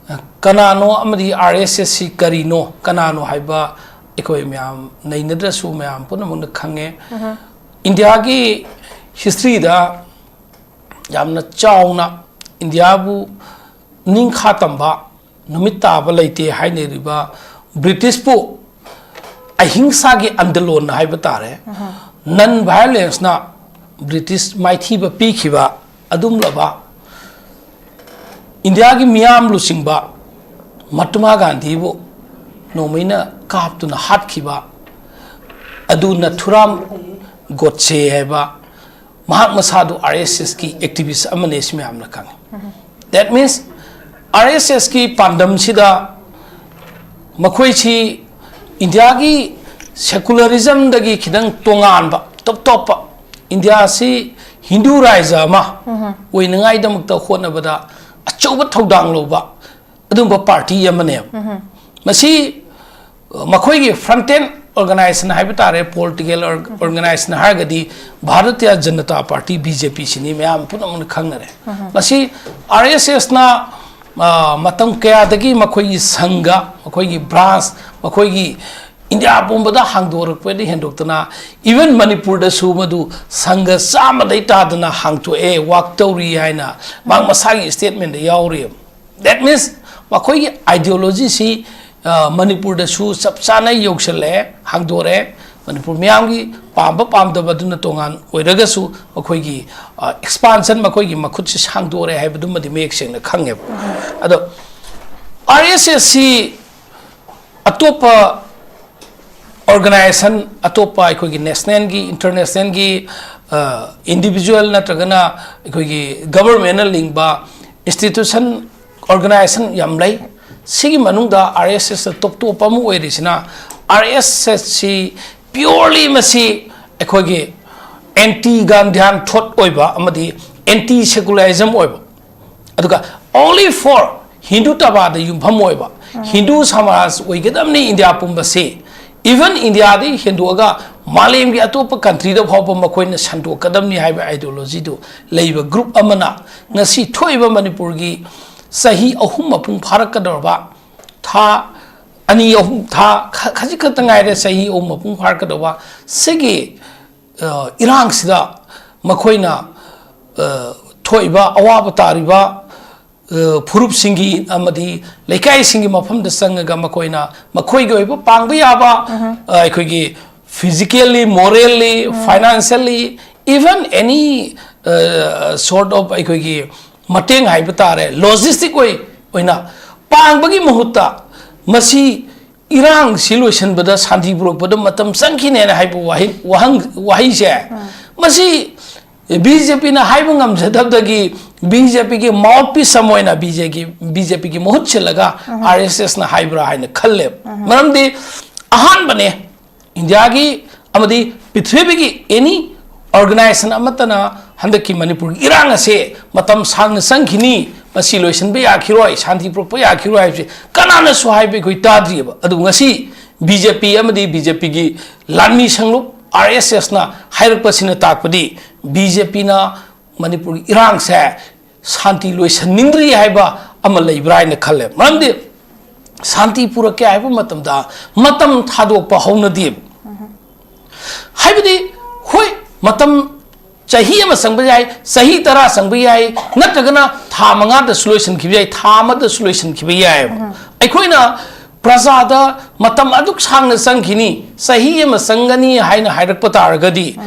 ꯀꯅꯥꯅꯣ ꯑꯃꯗꯤ ꯑꯥꯔ ꯑꯦꯁ ꯑꯦꯁꯁꯤ ꯀꯔꯤꯅꯣ, ꯀꯅꯥꯅꯣ ꯍꯥꯏꯕ ꯑꯩꯈꯣꯏ ꯃꯌꯥꯝ ꯅꯩꯅꯗ꯭ꯔꯁꯨ ꯃꯌꯥꯝ ꯄꯨꯝꯅꯃꯛꯅ ꯈꯪꯉꯦ꯫ ꯏꯟꯗꯤꯌꯥꯒꯤ ꯍꯤꯁꯇ꯭ꯔꯤꯗ ꯌꯥꯝꯅ ꯆꯥꯎꯅ ꯏꯟꯗꯤꯌꯥꯕꯨ ꯅꯤꯡꯈꯥ ꯇꯝꯕ, ꯅꯨꯃꯤꯠ ꯇꯥꯕ ꯂꯩꯇꯦ ꯍꯥꯏꯅꯔꯤꯕ ꯕ꯭ꯔꯤꯇꯤꯁꯄꯨ ꯑꯍꯤꯡꯁꯥꯒꯤ ꯑꯟꯗꯂꯣꯟ ꯍꯥꯏꯕ ꯇꯥꯔꯦ, ꯅꯟ ꯚꯥꯏꯑꯣꯂꯦꯟꯁꯅ ꯕ꯭ꯔꯤꯇꯤꯁ ꯃꯥꯏꯊꯤꯕ ꯄꯤꯈꯤꯕ ꯑꯗꯨꯒꯨꯝꯂꯕ ꯏꯟꯗꯤꯌꯥꯒꯤ ꯃꯤꯌꯥꯝ ꯂꯨꯆꯤꯡꯕ ꯃꯍꯥꯇꯃꯥ ꯒꯥꯟꯙꯤꯕꯨ ꯅꯣꯡꯃꯩꯅ ꯀꯥꯞꯇꯨꯅ ꯍꯥꯠꯈꯤꯕ ꯑꯗꯨ ꯅꯥꯊꯨꯔꯥꯝ ꯒꯣꯗꯁꯦ ꯍꯥꯏꯕ ꯃꯍꯥꯛ ꯃꯁꯥꯗꯨ ꯑꯥꯔ ꯑꯦꯁ ꯑꯦꯁꯀꯤ ꯑꯦꯛꯇꯤꯚꯤꯁ ꯑꯃꯅꯦ ꯁꯤ ꯃꯌꯥꯝꯅ ꯈꯪꯉꯤ꯫ That means ꯑꯥꯔ ꯑꯦꯁ ꯑꯦꯁꯀꯤ ꯄꯥꯟꯗꯝꯁꯤꯗ ꯃꯈꯣꯏꯁꯤ ꯏꯟꯗꯤꯌꯥꯒꯤ ꯁꯦꯀꯨꯂꯔꯤꯖꯝꯗꯒꯤ ꯈꯤꯇꯪ ꯇꯣꯉꯥꯟꯕ, ꯇꯣꯞ ꯇꯣꯞꯄ, ꯏꯟꯗꯤꯌꯥꯁꯤ ꯍꯤꯟꯗꯨ ꯔꯥꯏꯖ ꯑꯃ ꯑꯣꯏꯅꯉꯥꯏꯗꯃꯛꯇ ꯍꯣꯠꯅꯕꯗ ꯑꯆꯧꯕ ꯊꯧꯗꯥꯡ ꯂꯧꯕ ꯑꯗꯨꯒꯨꯝꯕ ꯄꯥꯔꯇꯤ ꯑꯃꯅꯦꯕ꯫ ꯃꯁꯤ, ꯑ, ꯃꯈꯣꯏꯒꯤ ꯐ꯭ꯔꯟꯇꯦꯟ ꯑꯣꯔꯒꯅꯥꯏꯖꯦꯁꯟ ꯍꯥꯏꯕ ꯇꯥꯔꯦ, ꯄꯣꯂꯤꯇꯤꯀꯦꯜ ꯑꯣꯔ-, ꯑꯣꯔꯒꯅꯥꯏꯖꯦꯁꯟ ꯍꯥꯏꯔꯒꯗꯤ Bharatiya Janata party, B J ꯄꯤ ꯁꯤꯅꯤ ꯃꯌꯥꯝ ꯄꯨꯝꯅꯃꯛꯅ ꯈꯪꯅꯔꯦ꯫ ꯃꯁꯤ ꯑꯥꯔ ꯑꯦꯁ ꯑꯦꯁꯅ, ꯑ, ꯃꯇꯝ ꯀꯌꯥꯗꯒꯤ ꯃꯈꯣꯏꯒꯤ ꯁꯪꯒ, ꯃꯈꯣꯏꯒꯤ ꯕ꯭ꯔꯥꯟꯁ, ꯃꯈꯣꯏꯒꯤ ꯏꯟꯗꯤꯌꯥ ꯄꯨꯝꯕꯗ ꯍꯥꯡꯗꯣꯔꯛꯄꯗꯤ ꯍꯦꯟꯗꯣꯛꯇꯅ, ꯏꯚꯟ ꯃꯅꯤꯄꯨꯔꯗꯁꯨ ꯃꯗꯨ ꯁꯪꯒ ꯆꯥꯝꯃꯗꯩ ꯇꯥꯗꯅ ꯍꯥꯡꯇꯣꯛꯑꯦ, ꯋꯥꯛ ꯇꯧꯔꯤ ꯍꯥꯏꯅ ꯃꯍꯥꯛ ꯃꯁꯥꯒꯤ ꯁ꯭ꯇꯦꯠꯃꯦꯟꯗ ꯌꯥꯎꯔꯤ꯫ That means ꯃꯈꯣꯏꯒꯤ ꯑꯥꯏꯗꯤꯌꯣꯂꯣꯖꯤꯁꯤ, ꯑ, ꯃꯅꯤꯄꯨꯔꯗꯁꯨ ꯆꯞ ꯆꯥꯅ ꯌꯧꯁꯜꯂꯛꯑꯦ, ꯍꯥꯡꯗꯣꯔꯛꯑꯦ꯫ ꯃꯅꯤꯄꯨꯔ ꯃꯤꯌꯥꯝꯒꯤ ꯄꯥꯝꯕ ꯄꯥꯝꯗꯕ ꯑꯗꯨꯅ ꯇꯣꯉꯥꯟ ꯑꯣꯏꯔꯒꯁꯨ ꯃꯈꯣꯏꯒꯤ, ꯑ, ꯑꯦꯛꯁꯄꯥꯟꯁꯟ, ꯃꯈꯣꯏꯒꯤ ꯃꯈꯨꯠꯁꯤ ꯁꯥꯡꯗꯣꯔꯛꯑꯦ ꯍꯥꯏꯕꯗꯨꯃꯗꯤ ꯃꯌꯦꯛ ꯁꯦꯡꯅ ꯈꯪꯉꯦꯕ꯫ ꯑꯗꯣ ꯑꯥꯔ ꯑꯦꯁ ꯑꯦꯁ ꯁꯤ ꯑꯇꯣꯞꯄ ꯑꯣꯔꯒꯅꯥꯏꯖꯦꯁꯟ, ꯑꯇꯣꯞꯄ ꯑꯩꯈꯣꯏꯒꯤ ꯅꯦꯁꯅꯦꯜꯒꯤ, ꯏꯟꯇꯔꯅꯦꯁꯅꯦꯜꯒꯤ, ꯑ, ꯏꯟꯗꯤꯚꯤꯖꯨꯋꯦꯜ ꯅꯠꯇ꯭ꯔꯒꯅ ꯑꯩꯈꯣꯏꯒꯤ ꯒꯚꯔꯟꯃꯦꯟꯠꯅ ꯂꯤꯡꯕ ꯏꯟꯁꯇꯤꯇ꯭ꯌꯨꯁꯟ, ꯑꯣꯔꯒꯅꯥꯏꯖꯦꯁꯟ ꯌꯥꯝ ꯂꯩ꯫ ꯁꯤꯒꯤ ꯃꯅꯨꯡꯗ ꯑꯥꯔ ꯑꯦꯁ ꯑꯦꯁꯇ ꯇꯣꯞ ꯇꯣꯞꯄ ꯑꯃ ꯑꯣꯏꯔꯤꯁꯤꯅ, ꯑꯥꯔ ꯑꯦꯁ ꯑꯦꯁꯁꯤ ꯄ꯭ꯌꯣꯔꯂꯤ ꯃꯁꯤ ꯑꯩꯈꯣꯏꯒꯤ ꯑꯦꯟꯇꯤ ꯒꯥꯟꯙꯤꯌꯥꯟ ꯊꯣꯠ ꯑꯣꯏꯕ ꯑꯃꯗꯤ ꯑꯦꯟꯇꯤ ꯁꯦꯀꯨꯂꯔꯤꯖꯝ ꯑꯣꯏꯕ, ꯑꯗꯨꯒ only for ꯍꯤꯟꯗꯨ ꯇꯕꯥꯗ ꯌꯨꯝꯐꯝ ꯑꯣꯏꯕ, ꯍꯤꯟꯗꯨ ꯁꯃꯥꯖ ꯑꯣꯏꯒꯗꯕꯅꯤ ꯏꯟꯗꯤꯌꯥ ꯄꯨꯝꯕꯁꯤ꯫ ꯏꯚꯟ ꯏꯟꯗꯤꯌꯥꯗꯒꯤ ꯍꯦꯟꯗꯣꯛꯑꯒ ꯃꯥꯂꯦꯝꯒꯤ ꯑꯇꯣꯞꯄ ꯀꯟꯇ꯭ꯔꯤꯗ ꯐꯥꯎꯕ ꯃꯈꯣꯏꯅ ꯁꯟꯗꯣꯛꯀꯗꯕꯅꯤ ꯍꯥꯏꯕ ꯑꯥꯏꯗꯤꯌꯣꯂꯣꯖꯤꯗꯨ ꯂꯩꯕ ꯒ꯭ꯔꯨꯞ ꯑꯃꯅ ꯉꯁꯤ ꯊꯣꯛꯏꯕ ꯃꯅꯤꯄꯨꯔꯒꯤ ꯆꯍꯤ ꯑꯍꯨꯝ ꯃꯄꯨꯡ ꯐꯥꯔꯛꯀꯗꯧꯔꯕ, ꯊꯥ ꯑꯅꯤ ꯑꯍꯨꯝ, ꯊꯥ ꯈ-, ꯈꯖꯤꯛ ꯈꯛꯇ ꯉꯥꯏꯔꯦ ꯆꯍꯤ ꯑꯍꯨꯝ ꯃꯄꯨꯡ ꯐꯥꯔꯛꯀꯗꯧꯕ, ꯁꯤꯒꯤ, ꯑ, ꯏꯔꯥꯡꯁꯤꯗ ꯃꯈꯣꯏꯅ, ꯑ, ꯊꯣꯛꯏꯕ ꯑꯋꯥꯕ ꯇꯥꯔꯤꯕ, ꯑ, ꯐꯨꯔꯨꯞꯁꯤꯡꯒꯤ ꯑꯃꯗꯤ ꯂꯩꯀꯥꯏꯁꯤꯡꯒꯤ ꯃꯐꯝꯗ ꯆꯪꯉꯒ ꯃꯈꯣꯏꯅ ꯃꯈꯣꯏꯒꯤ ꯑꯣꯏꯕ ꯄꯥꯡꯕ ꯌꯥꯕ, ꯑ, ꯑꯩꯈꯣꯏꯒꯤ physically, morally, financially, even any, ꯑ, sort of ꯑꯩꯈꯣꯏꯒꯤ ꯃꯇꯦꯡ ꯍꯥꯏꯕ ꯇꯥꯔꯦ, ꯂꯣꯖꯤꯁꯇꯤꯛ ꯑꯣꯏ-, ꯑꯣꯏꯅ ꯄꯥꯡꯕꯒꯤ ꯃꯍꯨꯠꯇ ꯃꯁꯤ ꯏꯔꯥꯡꯁꯤ ꯂꯣꯏꯁꯤꯟꯕꯗ ꯁꯥꯟꯇꯤ ꯄꯨꯔꯛꯄꯗ ꯃꯇꯝ ꯆꯪꯈꯤꯅꯦꯅ ꯍꯥꯏꯕ ꯋꯥꯍꯩ, ꯋꯥꯍꯪ, ꯋꯥꯍꯩꯁꯦ, ꯃꯁꯤ ꯕꯤ ꯖꯦ ꯄꯤꯅ ꯍꯥꯏꯕ ꯉꯝꯖꯗꯕꯗꯒꯤ ꯕꯤ ꯖꯦ ꯄꯤꯒꯤ ꯃꯥꯎꯠ ꯄꯤꯁ ꯑꯃ ꯑꯣꯏꯅ ꯕꯤ ꯖꯦ ꯄꯤ, ꯕꯤ ꯖꯦ ꯄꯤꯒꯤ ꯃꯍꯨꯠ ꯁꯤꯜꯂꯒ ꯑꯥꯔ ꯑꯦꯁ ꯑꯦꯁꯅ ꯍꯥꯏꯕ꯭ꯔꯥ ꯍꯥꯏꯅ ꯈꯜꯂꯦꯕ꯫ ꯃꯔꯝꯗꯤ ꯑꯍꯥꯟꯕꯅꯦ, ꯏꯟꯗꯤꯌꯥꯒꯤ ꯑꯃꯗꯤ ꯄ꯭ꯔꯤꯊꯤꯕꯤꯒꯤ ꯑꯦꯅꯤ ꯑꯣꯔꯒꯅꯥꯏꯖꯦꯁꯟ ꯑꯃꯠꯇꯅ ꯍꯟꯗꯛꯀꯤ ꯃꯅꯤꯄꯨꯔꯒꯤ ꯏꯔꯥꯡ ꯑꯁꯦ ꯃꯇꯝ ꯁꯥꯡꯅ ꯆꯪꯈꯤꯅꯤ, ꯃꯁꯤ ꯂꯣꯏꯁꯤꯟꯕ ꯌꯥꯈꯤꯔꯣꯏ, ꯁꯥꯟꯇꯤ ꯄꯨꯔꯛꯄ ꯌꯥꯈꯤꯔꯣꯏ ꯍꯥꯏꯕꯁꯤ ꯀꯅꯥꯅꯁꯨ ꯍꯥꯏꯕ ꯑꯩꯈꯣꯏ ꯇꯥꯗ꯭ꯔꯤꯑꯕ꯫ ꯑꯗꯨꯕꯨ ꯉꯁꯤ ꯕꯤ ꯖꯦ ꯄꯤ ꯑꯃꯗꯤ ꯕꯤ ꯖꯦ ꯄꯤꯒꯤ ꯂꯥꯟꯃꯤ ꯁꯪꯂꯨꯞ ꯑꯥꯔ ꯑꯦꯁ ꯑꯦꯁꯅ ꯍꯥꯏꯔꯛꯄꯁꯤꯅ ꯇꯥꯛꯄꯗꯤ ꯕꯤ ꯖꯦ ꯄꯤꯅ ꯃꯅꯤꯄꯨꯔꯒꯤ ꯏꯔꯥꯡꯁꯦ ꯁꯥꯟꯇꯤ ꯂꯣꯏꯁꯟꯅꯤꯡꯗ꯭ꯔꯤ ꯍꯥꯏꯕ ꯑꯃ ꯂꯩꯕ꯭ꯔꯥ ꯍꯥꯏꯅ ꯈꯜꯂꯦ꯫ ꯃꯔꯝꯗꯤ ꯁꯥꯟꯇꯤ ꯄꯨꯔꯛꯀꯦ ꯍꯥꯏꯕ ꯃꯇꯝꯗ ꯃꯇꯝ ꯊꯥꯗꯣꯛꯄ ꯍꯧꯅꯗꯦꯕ꯫ ꯍꯥꯏꯕꯗꯤ, ꯍꯣꯏ, ꯃꯇꯝ ꯆꯍꯤ ꯑꯃ ꯆꯪꯕ ꯌꯥꯏ, ꯆꯍꯤ ꯇꯔꯥ ꯆꯪꯕ ꯌꯥꯏ, ꯅꯠꯇ꯭ꯔꯒꯅ ꯊꯥ ꯃꯉꯥꯗꯁꯨ ꯂꯣꯏꯁꯤꯟꯈꯤꯕ ꯌꯥꯏ, ꯊꯥ ꯑꯃꯗꯁꯨ ꯂꯣꯏꯁꯤꯟꯈꯤꯕ ꯌꯥꯏꯑꯕ꯫ ꯑꯩꯈꯣꯏꯅ ꯄ꯭ꯔꯖꯥꯗ ꯃꯇꯝ ꯑꯗꯨꯛ ꯁꯥꯡꯅ ꯆꯪꯈꯤꯅꯤ, ꯆꯍꯤ ꯑꯃ ꯆꯪꯒꯅꯤ ꯍꯥꯏꯅ ꯍꯥꯏꯔꯛꯄ ꯇꯥꯔꯒꯗꯤ,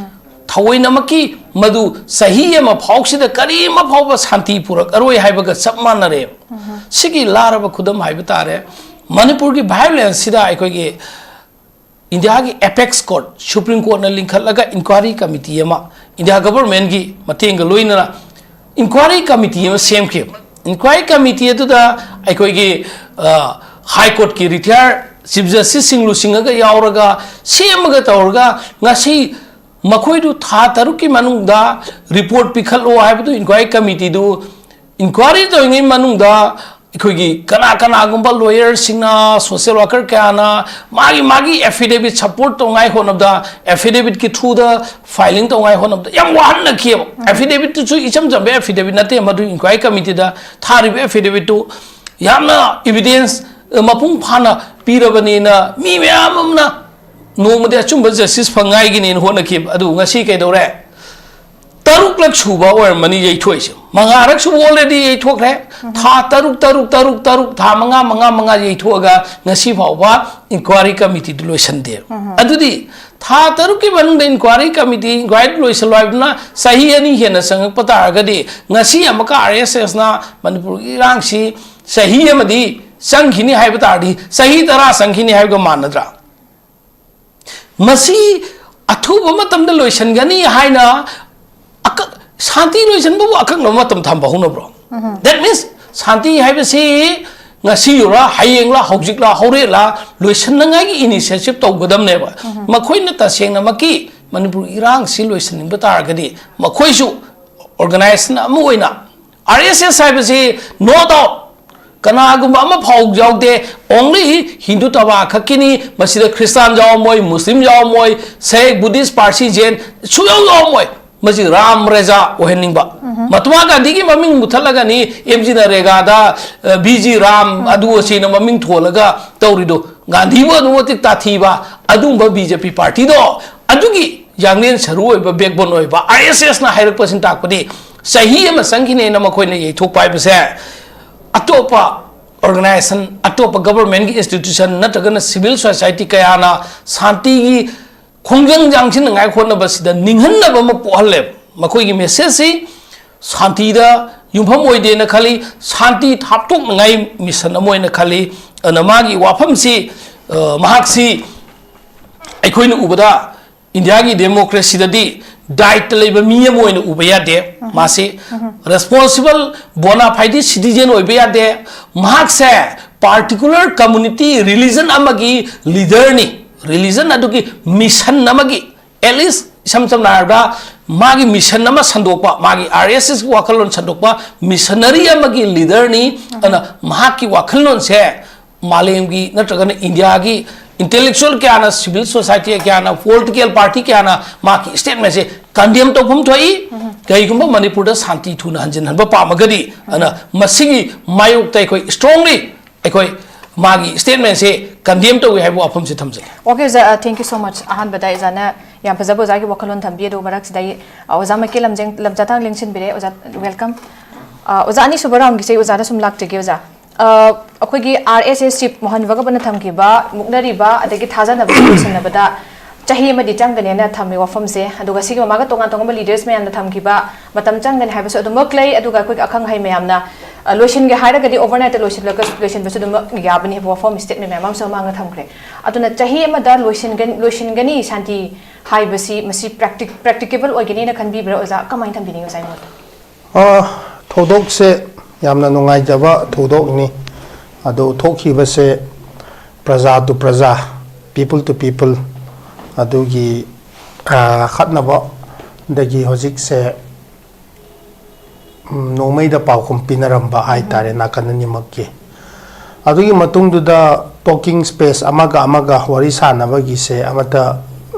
ꯊꯑꯣꯏꯅꯃꯛꯀꯤ ꯃꯗꯨ ꯆꯍꯤ ꯑꯃ ꯐꯥꯎꯁꯤꯗ ꯀꯔꯤ ꯑꯃ ꯐꯥꯎꯕ ꯁꯥꯟꯇꯤ ꯄꯨꯔꯛꯑꯔꯣꯏ ꯍꯥꯏꯕꯒ ꯆꯞ ꯃꯥꯟꯅꯔꯦꯕ꯫ ꯁꯤꯒꯤ ꯂꯥꯔꯕ ꯈꯨꯗꯝ ꯍꯥꯏꯕ ꯇꯥꯔꯦ, ꯃꯅꯤꯄꯨꯔꯒꯤ ꯚꯥꯏꯑꯣꯂꯦꯟꯁꯁꯤꯗ ꯑꯩꯈꯣꯏꯒꯤ ꯏꯟꯗꯤꯌꯥꯒꯤ ꯑꯦꯄꯦꯛꯁ ꯀꯣꯔꯠ, ꯁꯨꯄ꯭ꯔꯤꯝ ꯀꯣꯔꯠꯅ ꯂꯤꯡꯈꯠꯂꯒ ꯏꯟꯀ꯭ꯋꯥꯏꯔꯤ ꯀꯃꯤꯇꯤ ꯑꯃ, ꯏꯟꯗꯤꯌꯥ ꯒꯕꯔꯃꯦꯟꯒꯤ ꯃꯇꯦꯡꯒ ꯂꯣꯏꯅꯅ ꯏꯟꯀ꯭ꯋꯥꯏꯔꯤ ꯀꯃꯤꯇꯤ ꯑꯃ ꯁꯦꯝꯈꯤꯕ꯫ ꯏꯟꯀ꯭ꯋꯥꯏꯔꯤ ꯀꯃꯤꯇꯤ ꯑꯗꯨꯗ ꯑꯩꯈꯣꯏꯒꯤ, ꯑ, ꯍꯥꯏ ꯀꯣꯔꯠꯀꯤ ꯔꯤꯇꯥꯌꯔ ꯆꯤꯐ ꯖꯁꯇꯤꯁꯁꯤꯡ ꯂꯨꯆꯤꯡꯉꯒ ꯌꯥꯎꯔꯒ ꯁꯦꯝꯃꯒ ꯇꯧꯔꯒ ꯉꯁꯤ ꯃꯈꯣꯏꯗꯨ ꯊꯥ ꯇꯔꯨꯛꯀꯤ ꯃꯅꯨꯡꯗ ꯔꯤꯄꯣꯔꯠ ꯄꯤꯈꯠꯂꯣ ꯍꯥꯏꯕꯗꯨ ꯏꯟꯀ꯭ꯋꯥꯏꯔꯤ ꯀꯃꯤꯇꯤꯗꯨ ꯏꯟꯀ꯭ꯋꯥꯏꯔꯤ ꯇꯧꯔꯤꯉꯩ ꯃꯅꯨꯡꯗ ꯑꯩꯈꯣꯏꯒꯤ ꯀꯅꯥ ꯀꯅꯥꯒꯨꯝꯕ ꯂꯣꯌꯔꯁꯤꯡꯅ, ꯁꯣꯁꯤꯌꯦꯜ ꯋꯥꯔꯀꯔ ꯀꯌꯥꯅ ꯃꯥꯒꯤ ꯃꯥꯒꯤ ꯑꯦꯐꯤꯗꯦꯕꯤꯠ ꯁꯄꯣꯔꯠ ꯇꯧꯉꯥꯏ ꯍꯣꯠꯅꯕꯗ, ꯑꯦꯐꯤꯗꯦꯕꯤꯠꯀꯤ ꯊ꯭ꯔꯨꯗ ꯐꯥꯏꯂꯤꯡ ꯇꯧꯉꯥꯏ ꯍꯣꯠꯅꯕꯗ ꯌꯥꯝ ꯋꯥꯍꯟꯅꯈꯤꯑꯕ꯫ ꯑꯦꯐꯤꯗꯦꯕꯤꯠꯇꯨꯁꯨ ꯏꯆꯝ ꯆꯝꯕ ꯑꯦꯐꯤꯗꯦꯕꯤꯠ ꯅꯠꯇꯦ, ꯃꯗꯨ ꯏꯟꯀ꯭ꯋꯥꯏꯔꯤ ꯀꯃꯤꯇꯤꯗ ꯊꯥꯔꯤꯕ ꯑꯦꯐꯤꯗꯦꯕꯤꯠꯇꯨ ꯌꯥꯝꯅ ꯏꯕꯤꯗꯦꯟꯁ ꯃꯄꯨꯡ ꯐꯥꯅ ꯄꯤꯔꯕꯅꯤꯅ ꯃꯤ ꯃꯌꯥꯝ ꯑꯃꯅ ꯅꯣꯡꯃꯗꯤ ꯑꯆꯨꯝꯕ ꯖꯁꯇꯤꯁ ꯐꯪꯉꯥꯏꯒꯤꯅꯦꯅ ꯍꯣꯠꯅꯈꯤꯕ꯫ ꯑꯗꯨ ꯉꯁꯤ ꯀꯩꯗꯧꯔꯦ? ꯇꯔꯨꯛꯂꯛ ꯁꯨꯕ ꯑꯣꯏꯔꯝꯃꯅꯤ ꯌꯩꯊꯣꯛꯏꯁꯦ꯫ ꯃꯉꯥꯔꯛ ꯁꯨꯕ already ꯌꯩꯊꯣꯛꯈ꯭ꯔꯦ꯫ ꯊꯥ ꯇꯔꯨꯛ, ꯇꯔꯨꯛ, ꯇꯔꯨꯛ, ꯇꯔꯨꯛ, ꯊꯥ ꯃꯉꯥ, ꯃꯉꯥ, ꯃꯉꯥ ꯌꯩꯊꯣꯛꯑꯒ ꯉꯁꯤ ꯐꯥꯎꯕ ꯏꯟꯀ꯭ꯋꯥꯏꯔꯤ ꯀꯃꯤꯇꯤꯗꯨ ꯂꯣꯏꯁꯟꯗꯦꯕ꯫ ꯑꯗꯨꯗꯤ ꯊꯥ ꯇꯔꯨꯛꯀꯤ ꯃꯅꯨꯡꯗ ꯏꯟꯀ꯭ꯋꯥꯏꯔꯤ ꯀꯃꯤꯇꯤ ꯏꯟꯀ꯭ꯋꯥꯏꯔꯤ ꯂꯣꯏꯁꯜꯂꯣ ꯍꯥꯏꯕꯗꯨꯅ ꯆꯍꯤ ꯑꯅꯤ ꯍꯦꯟꯅ ꯆꯪꯉꯛꯄ ꯇꯥꯔꯒꯗꯤ ꯉꯁꯤ ꯑꯃꯨꯛꯀ ꯑꯥꯔ ꯑꯦꯁ ꯑꯦꯁꯅ ꯃꯅꯤꯄꯨꯔꯒꯤ ꯏꯔꯥꯡꯁꯤ ꯆꯍꯤ ꯑꯃꯗꯤ ꯆꯪꯈꯤꯅꯤ ꯍꯥꯏꯕ ꯇꯥꯔꯗꯤ ꯆꯍꯤ ꯇꯔꯥ ꯆꯪꯈꯤꯅꯤ ꯍꯥꯏꯕꯒ ꯃꯥꯟꯅꯗ꯭ꯔꯥ? ꯃꯁꯤ ꯑꯊꯨꯕ ꯃꯇꯝꯗ ꯂꯣꯏꯁꯤꯟꯒꯅꯤ ꯍꯥꯏꯅ ꯑꯀꯛ-, ꯁꯥꯟꯇꯤ ꯂꯣꯏꯁꯤꯟꯕꯕꯨ ꯑꯀꯛꯅꯕ ꯃꯇꯝ ꯊꯝꯕ ꯍꯧꯅꯕ꯭ꯔꯣ? That means ꯁꯥꯟꯇꯤ ꯍꯥꯏꯕꯁꯤ ꯉꯁꯤꯌꯨꯔꯥ, ꯍꯌꯦꯡꯂꯥ, ꯍꯧꯖꯤꯛꯂꯥ, ꯍꯣꯔꯦꯟꯂꯥ ꯂꯣꯏꯁꯤꯟꯅꯉꯥꯏꯒꯤ initiative ꯇꯧꯒꯗꯕꯅꯦꯕ꯫ ꯃꯈꯣꯏꯅ ꯇꯁꯦꯡꯅꯃꯛꯀꯤ ꯃꯅꯤꯄꯨꯔ ꯏꯔꯥꯡꯁꯤ ꯂꯣꯏꯁꯤꯟꯅꯤꯡꯕ ꯇꯥꯔꯒꯗꯤ, ꯃꯈꯣꯏꯁꯨ organization ꯑꯃ ꯑꯣꯏꯅ, R S S ꯍꯥꯏꯕꯁꯤ no doubt ꯀꯅꯥꯒꯨꯝꯕ ꯑꯃ ꯐꯥꯎ ꯌꯥꯎꯗꯦ, only ꯍꯤꯟꯗꯨ ꯇꯕꯥ ꯈꯛꯀꯤꯅꯤ꯫ ꯃꯁꯤꯗ ꯈ꯭ꯔꯤꯁꯇꯥꯟ ꯌꯥꯎꯔꯝꯃꯣꯏ, ꯃꯨꯁꯂꯤꯝ ꯌꯥꯎꯔꯝꯃꯣꯏ, ꯁꯦꯈ, ꯕꯨꯙꯤꯁ, ꯄꯥꯔꯁꯤ, ꯖꯦꯟ ꯁꯨꯡꯌꯥꯎ ꯌꯥꯎꯔꯝꯃꯣꯏ꯫ ꯃꯁꯤ ꯔꯥꯝ ꯔꯦꯖꯥ ꯑꯣꯏꯍꯟꯅꯤꯡꯕ꯫ ꯃꯍꯥꯇꯃꯥ ꯒꯥꯟꯙꯤꯒꯤ ꯃꯃꯤꯡ ꯃꯨꯊꯠꯂꯒꯅꯤ, ꯑꯦꯝ ꯖꯤ ꯅꯔꯦꯒꯥꯗ, ꯑ, ꯕꯤ ꯖꯤ ꯔꯥꯝ ꯑꯗꯨ ꯑꯁꯤꯅ ꯃꯃꯤꯡ ꯊꯣꯜꯂꯒ ꯇꯧꯔꯤꯗꯣ꯫ ꯒꯥꯟꯙꯤꯕꯨ ꯑꯗꯨꯛ ꯃꯇꯤꯛ ꯇꯥꯊꯤꯕ ꯑꯗꯨꯒꯨꯝꯕ B J P partyꯗꯣ, ꯑꯗꯨꯒꯤ ꯌꯥꯡꯂꯦꯟ ꯁꯔꯨ ꯑꯣꯏꯕ, backbone ꯑꯣꯏꯕ R S Sꯅ ꯍꯥꯏꯔꯛꯄꯁꯤꯅ ꯇꯥꯛꯄꯗꯤ, ꯆꯍꯤ ꯑꯃ ꯆꯪꯈꯤꯅꯦꯅ ꯃꯈꯣꯏꯅ ꯌꯩꯊꯣꯛꯄ ꯍꯥꯏꯕꯁꯦ, ꯑꯇꯣꯞꯄ organization, ꯑꯇꯣꯞꯄ governmentꯀꯤ institution ꯅꯠꯇ꯭ꯔꯒꯅ civil society ꯀꯌꯥꯅ ꯁꯥꯟꯇꯤꯒꯤ ꯈꯣꯡꯖꯪ ꯌꯥꯡꯁꯤꯟꯅꯉꯥꯏ ꯍꯣꯠꯅꯕꯁꯤꯗ ꯅꯤꯡꯍꯟꯅꯕ ꯑꯃ ꯄꯣꯛꯍꯜꯂꯦꯕ꯫ ꯃꯈꯣꯏꯒꯤ messageꯁꯤ ꯁꯥꯟꯇꯤꯗ ꯌꯨꯝꯐꯝ ꯑꯣꯏꯗꯦꯅ ꯈꯜꯂꯤ, ꯁꯥꯟꯇꯤ ꯍꯥꯞꯇꯣꯛꯅꯉꯥꯏ mission ꯑꯃ ꯑꯣꯏꯅ ꯈꯜꯂꯤ꯫ ꯑꯗꯨꯅ ꯃꯥꯒꯤ ꯋꯥꯐꯝꯁꯤ, ꯑ, ꯃꯍꯥꯛꯁꯤ ꯑꯩꯈꯣꯏꯅ ꯎꯕꯗ ꯏꯟꯗꯤꯌꯥꯒꯤ democracyꯗꯗꯤ ꯗꯥꯏꯇ ꯂꯩꯕ ꯃꯤ ꯑꯃ ꯑꯣꯏꯅ ꯎꯕ ꯌꯥꯗꯦ꯫ ꯃꯥꯁꯤ responsible bona fide citizen ꯑꯣꯏꯕ ꯌꯥꯗꯦ꯫ ꯃꯍꯥꯛꯁꯦ particular community, religion ꯑꯃꯒꯤ leaderꯅꯤ꯫ Religion ꯑꯗꯨꯒꯤ mission ꯑꯃꯒꯤ, at least ꯏꯁꯝ ꯁꯝꯅ ꯍꯥꯏꯔꯕꯗ, ꯃꯥꯒꯤ mission ꯑꯃ ꯁꯟꯗꯣꯛꯄ, ꯃꯥꯒꯤ R S S ꯀꯤ ꯋꯥꯈꯜꯂꯣꯟ ꯁꯟꯗꯣꯛꯄ missionary ꯑꯃꯒꯤ leaderꯅꯤ꯫ ꯑꯗꯨꯅ ꯃꯍꯥꯛꯀꯤ ꯋꯥꯈꯜꯂꯣꯟꯁꯦ ꯃꯥꯂꯦꯝꯒꯤ ꯅꯠꯇ꯭ꯔꯒꯅ ꯏꯟꯗꯤꯌꯥꯒꯤ intellectual ꯀꯌꯥꯅ, civil society ꯀꯌꯥꯅ, political party ꯀꯌꯥꯅ ꯃꯍꯥꯛꯀꯤ statementꯁꯦ condemn ꯇꯧꯐꯝ ꯊꯣꯛꯏ꯫ ꯀꯔꯤꯒꯨꯝꯕ ꯃꯅꯤꯄꯨꯔꯗ ꯁꯥꯟꯇꯤ ꯊꯨꯅ ꯍꯟꯖꯤꯟꯍꯟꯕ ꯄꯥꯝꯃꯒꯗꯤ, ꯑꯗꯨꯅ ꯃꯁꯤꯒꯤ ꯃꯥꯌꯣꯛꯇ ꯑꯩꯈꯣꯏ strongly ꯑꯩꯈꯣꯏ ꯃꯥꯒꯤ statementꯁꯦ condemn ꯇꯧꯏ ꯍꯥꯏꯕ ꯋꯥꯐꯝꯁꯦ ꯊꯝꯖꯒꯦ꯫ Okay, ꯑꯣꯖꯥ, uh, thank you so much꯫ ꯑꯍꯥꯟꯕꯗ ꯑꯣꯖꯥꯅ ꯌꯥꯝ ꯐꯖꯕ ꯑꯣꯖꯥꯒꯤ ꯋꯥꯈꯜꯂꯣꯟ ꯊꯝꯕꯤ, ꯑꯗꯨ ꯃꯔꯛꯁꯤꯗ ꯑꯩ, uh, ꯑꯣꯖꯥ ꯃꯥꯏꯀꯦꯜ ꯂꯝꯖꯦꯡ, ꯂꯝꯖꯥꯊꯥꯡ ꯂꯦꯡꯁꯤꯟꯕꯤꯔꯦ꯫ ꯑꯣꯖꯥ, welcome꯫ Uh, ꯑꯣꯖꯥ, ꯑꯅꯤꯁꯨꯕ roundꯒꯤꯁꯦ ꯑꯣꯖꯥꯗ ꯁꯨꯝ ꯂꯥꯛꯆꯒꯦ, ꯑꯣꯖꯥ꯫ Uh, ꯑꯩꯈꯣꯏꯒꯤ R S S chief Mohan ꯚꯒꯕꯠꯅ ꯊꯝꯈꯤꯕ ꯃꯨꯛꯅꯔꯤꯕ ꯑꯗꯒꯤ ꯊꯥꯖꯅꯕ ꯂꯣꯏꯁꯤꯟꯅꯕꯗ ꯆꯍꯤ ꯑꯃꯗꯤ ꯆꯪꯒꯅꯦꯅ ꯊꯝꯃꯤ ꯋꯥꯐꯝꯁꯦ꯫ ꯑꯗꯨꯒ ꯁꯤꯒꯤ ꯃꯃꯥꯡꯗ ꯇꯣꯉꯥꯟ ꯇꯣꯉꯥꯟꯕ leaders ꯃꯌꯥꯝꯅ ꯊꯝꯈꯤꯕ ꯃꯇꯝ ꯆꯪꯒꯅꯤ ꯍꯥꯏꯕꯁꯨ ꯑꯗꯨꯃꯛ ꯂꯩ꯫ ꯑꯗꯨꯒ ꯑꯩꯈꯣꯏꯒꯤ ꯑꯈꯪ ꯑꯍꯩ ꯃꯌꯥꯝꯅ, ꯑ, ꯂꯣꯏꯁꯤꯟꯒꯦ ꯍꯥꯏꯔꯒꯗꯤ overnight ꯂꯣꯏꯁꯤꯜꯂꯒ, ꯂꯣꯏꯁꯤꯟꯕꯁꯨ ꯑꯗꯨꯃꯛ ꯌꯥꯕꯅꯤ ꯍꯥꯏꯕ ꯋꯥꯐꯝ statement ꯃꯌꯥꯝ ꯑꯃꯁꯨ ꯃꯃꯥꯡꯗ ꯊꯝꯈ꯭ꯔꯦ꯫ ꯑꯗꯨꯅ ꯆꯍꯤ ꯑꯃꯗ ꯂꯣꯏꯁꯤꯟꯒ-, ꯂꯣꯏꯁꯤꯟꯒꯅꯤ ꯁꯥꯟꯇꯤ ꯍꯥꯏꯕꯁꯤ, ꯃꯁꯤ practic-, practicable ꯑꯣꯏꯒꯅꯤꯅ ꯈꯟꯕꯤꯕ꯭ꯔꯥ ꯑꯣꯖꯥ? ꯀꯃꯥꯏꯅ ꯊꯝꯕꯤꯅꯤꯡꯉꯤ ꯑꯣꯖꯥꯒꯤ ꯃꯣꯠꯇ? ꯑ, ꯊꯧꯗꯣꯛꯁꯦ ꯌꯥꯝꯅ ꯅꯨꯡꯉꯥꯏꯖꯕ ꯊꯧꯗꯣꯛꯅꯤ꯫ ꯑꯗꯨ ꯊꯣꯛꯈꯤꯕꯁꯦ ꯄ꯭ꯔꯖꯥ ꯇꯨ ꯄ꯭ꯔꯖꯥ, people to people ꯑꯗꯨꯒꯤ ꯈꯠꯅꯕꯗꯒꯤ ꯍꯧꯖꯤꯛꯁꯦ ꯅꯣꯡꯃꯩꯗ ꯄꯥꯎꯈꯨꯝ ꯄꯤꯅꯔꯝꯕ ꯍꯥꯏꯇꯥꯔꯦ ꯅꯥꯀꯟ ꯑꯅꯤꯃꯛꯀꯤ꯫ ꯑꯗꯨꯒꯤ ꯃꯇꯨꯡꯗꯨꯗ talking space ꯑꯃꯒ ꯑꯃꯒ ꯋꯥꯔꯤ ꯁꯥꯟꯅꯕꯒꯤꯁꯦ ꯑꯃꯠꯇ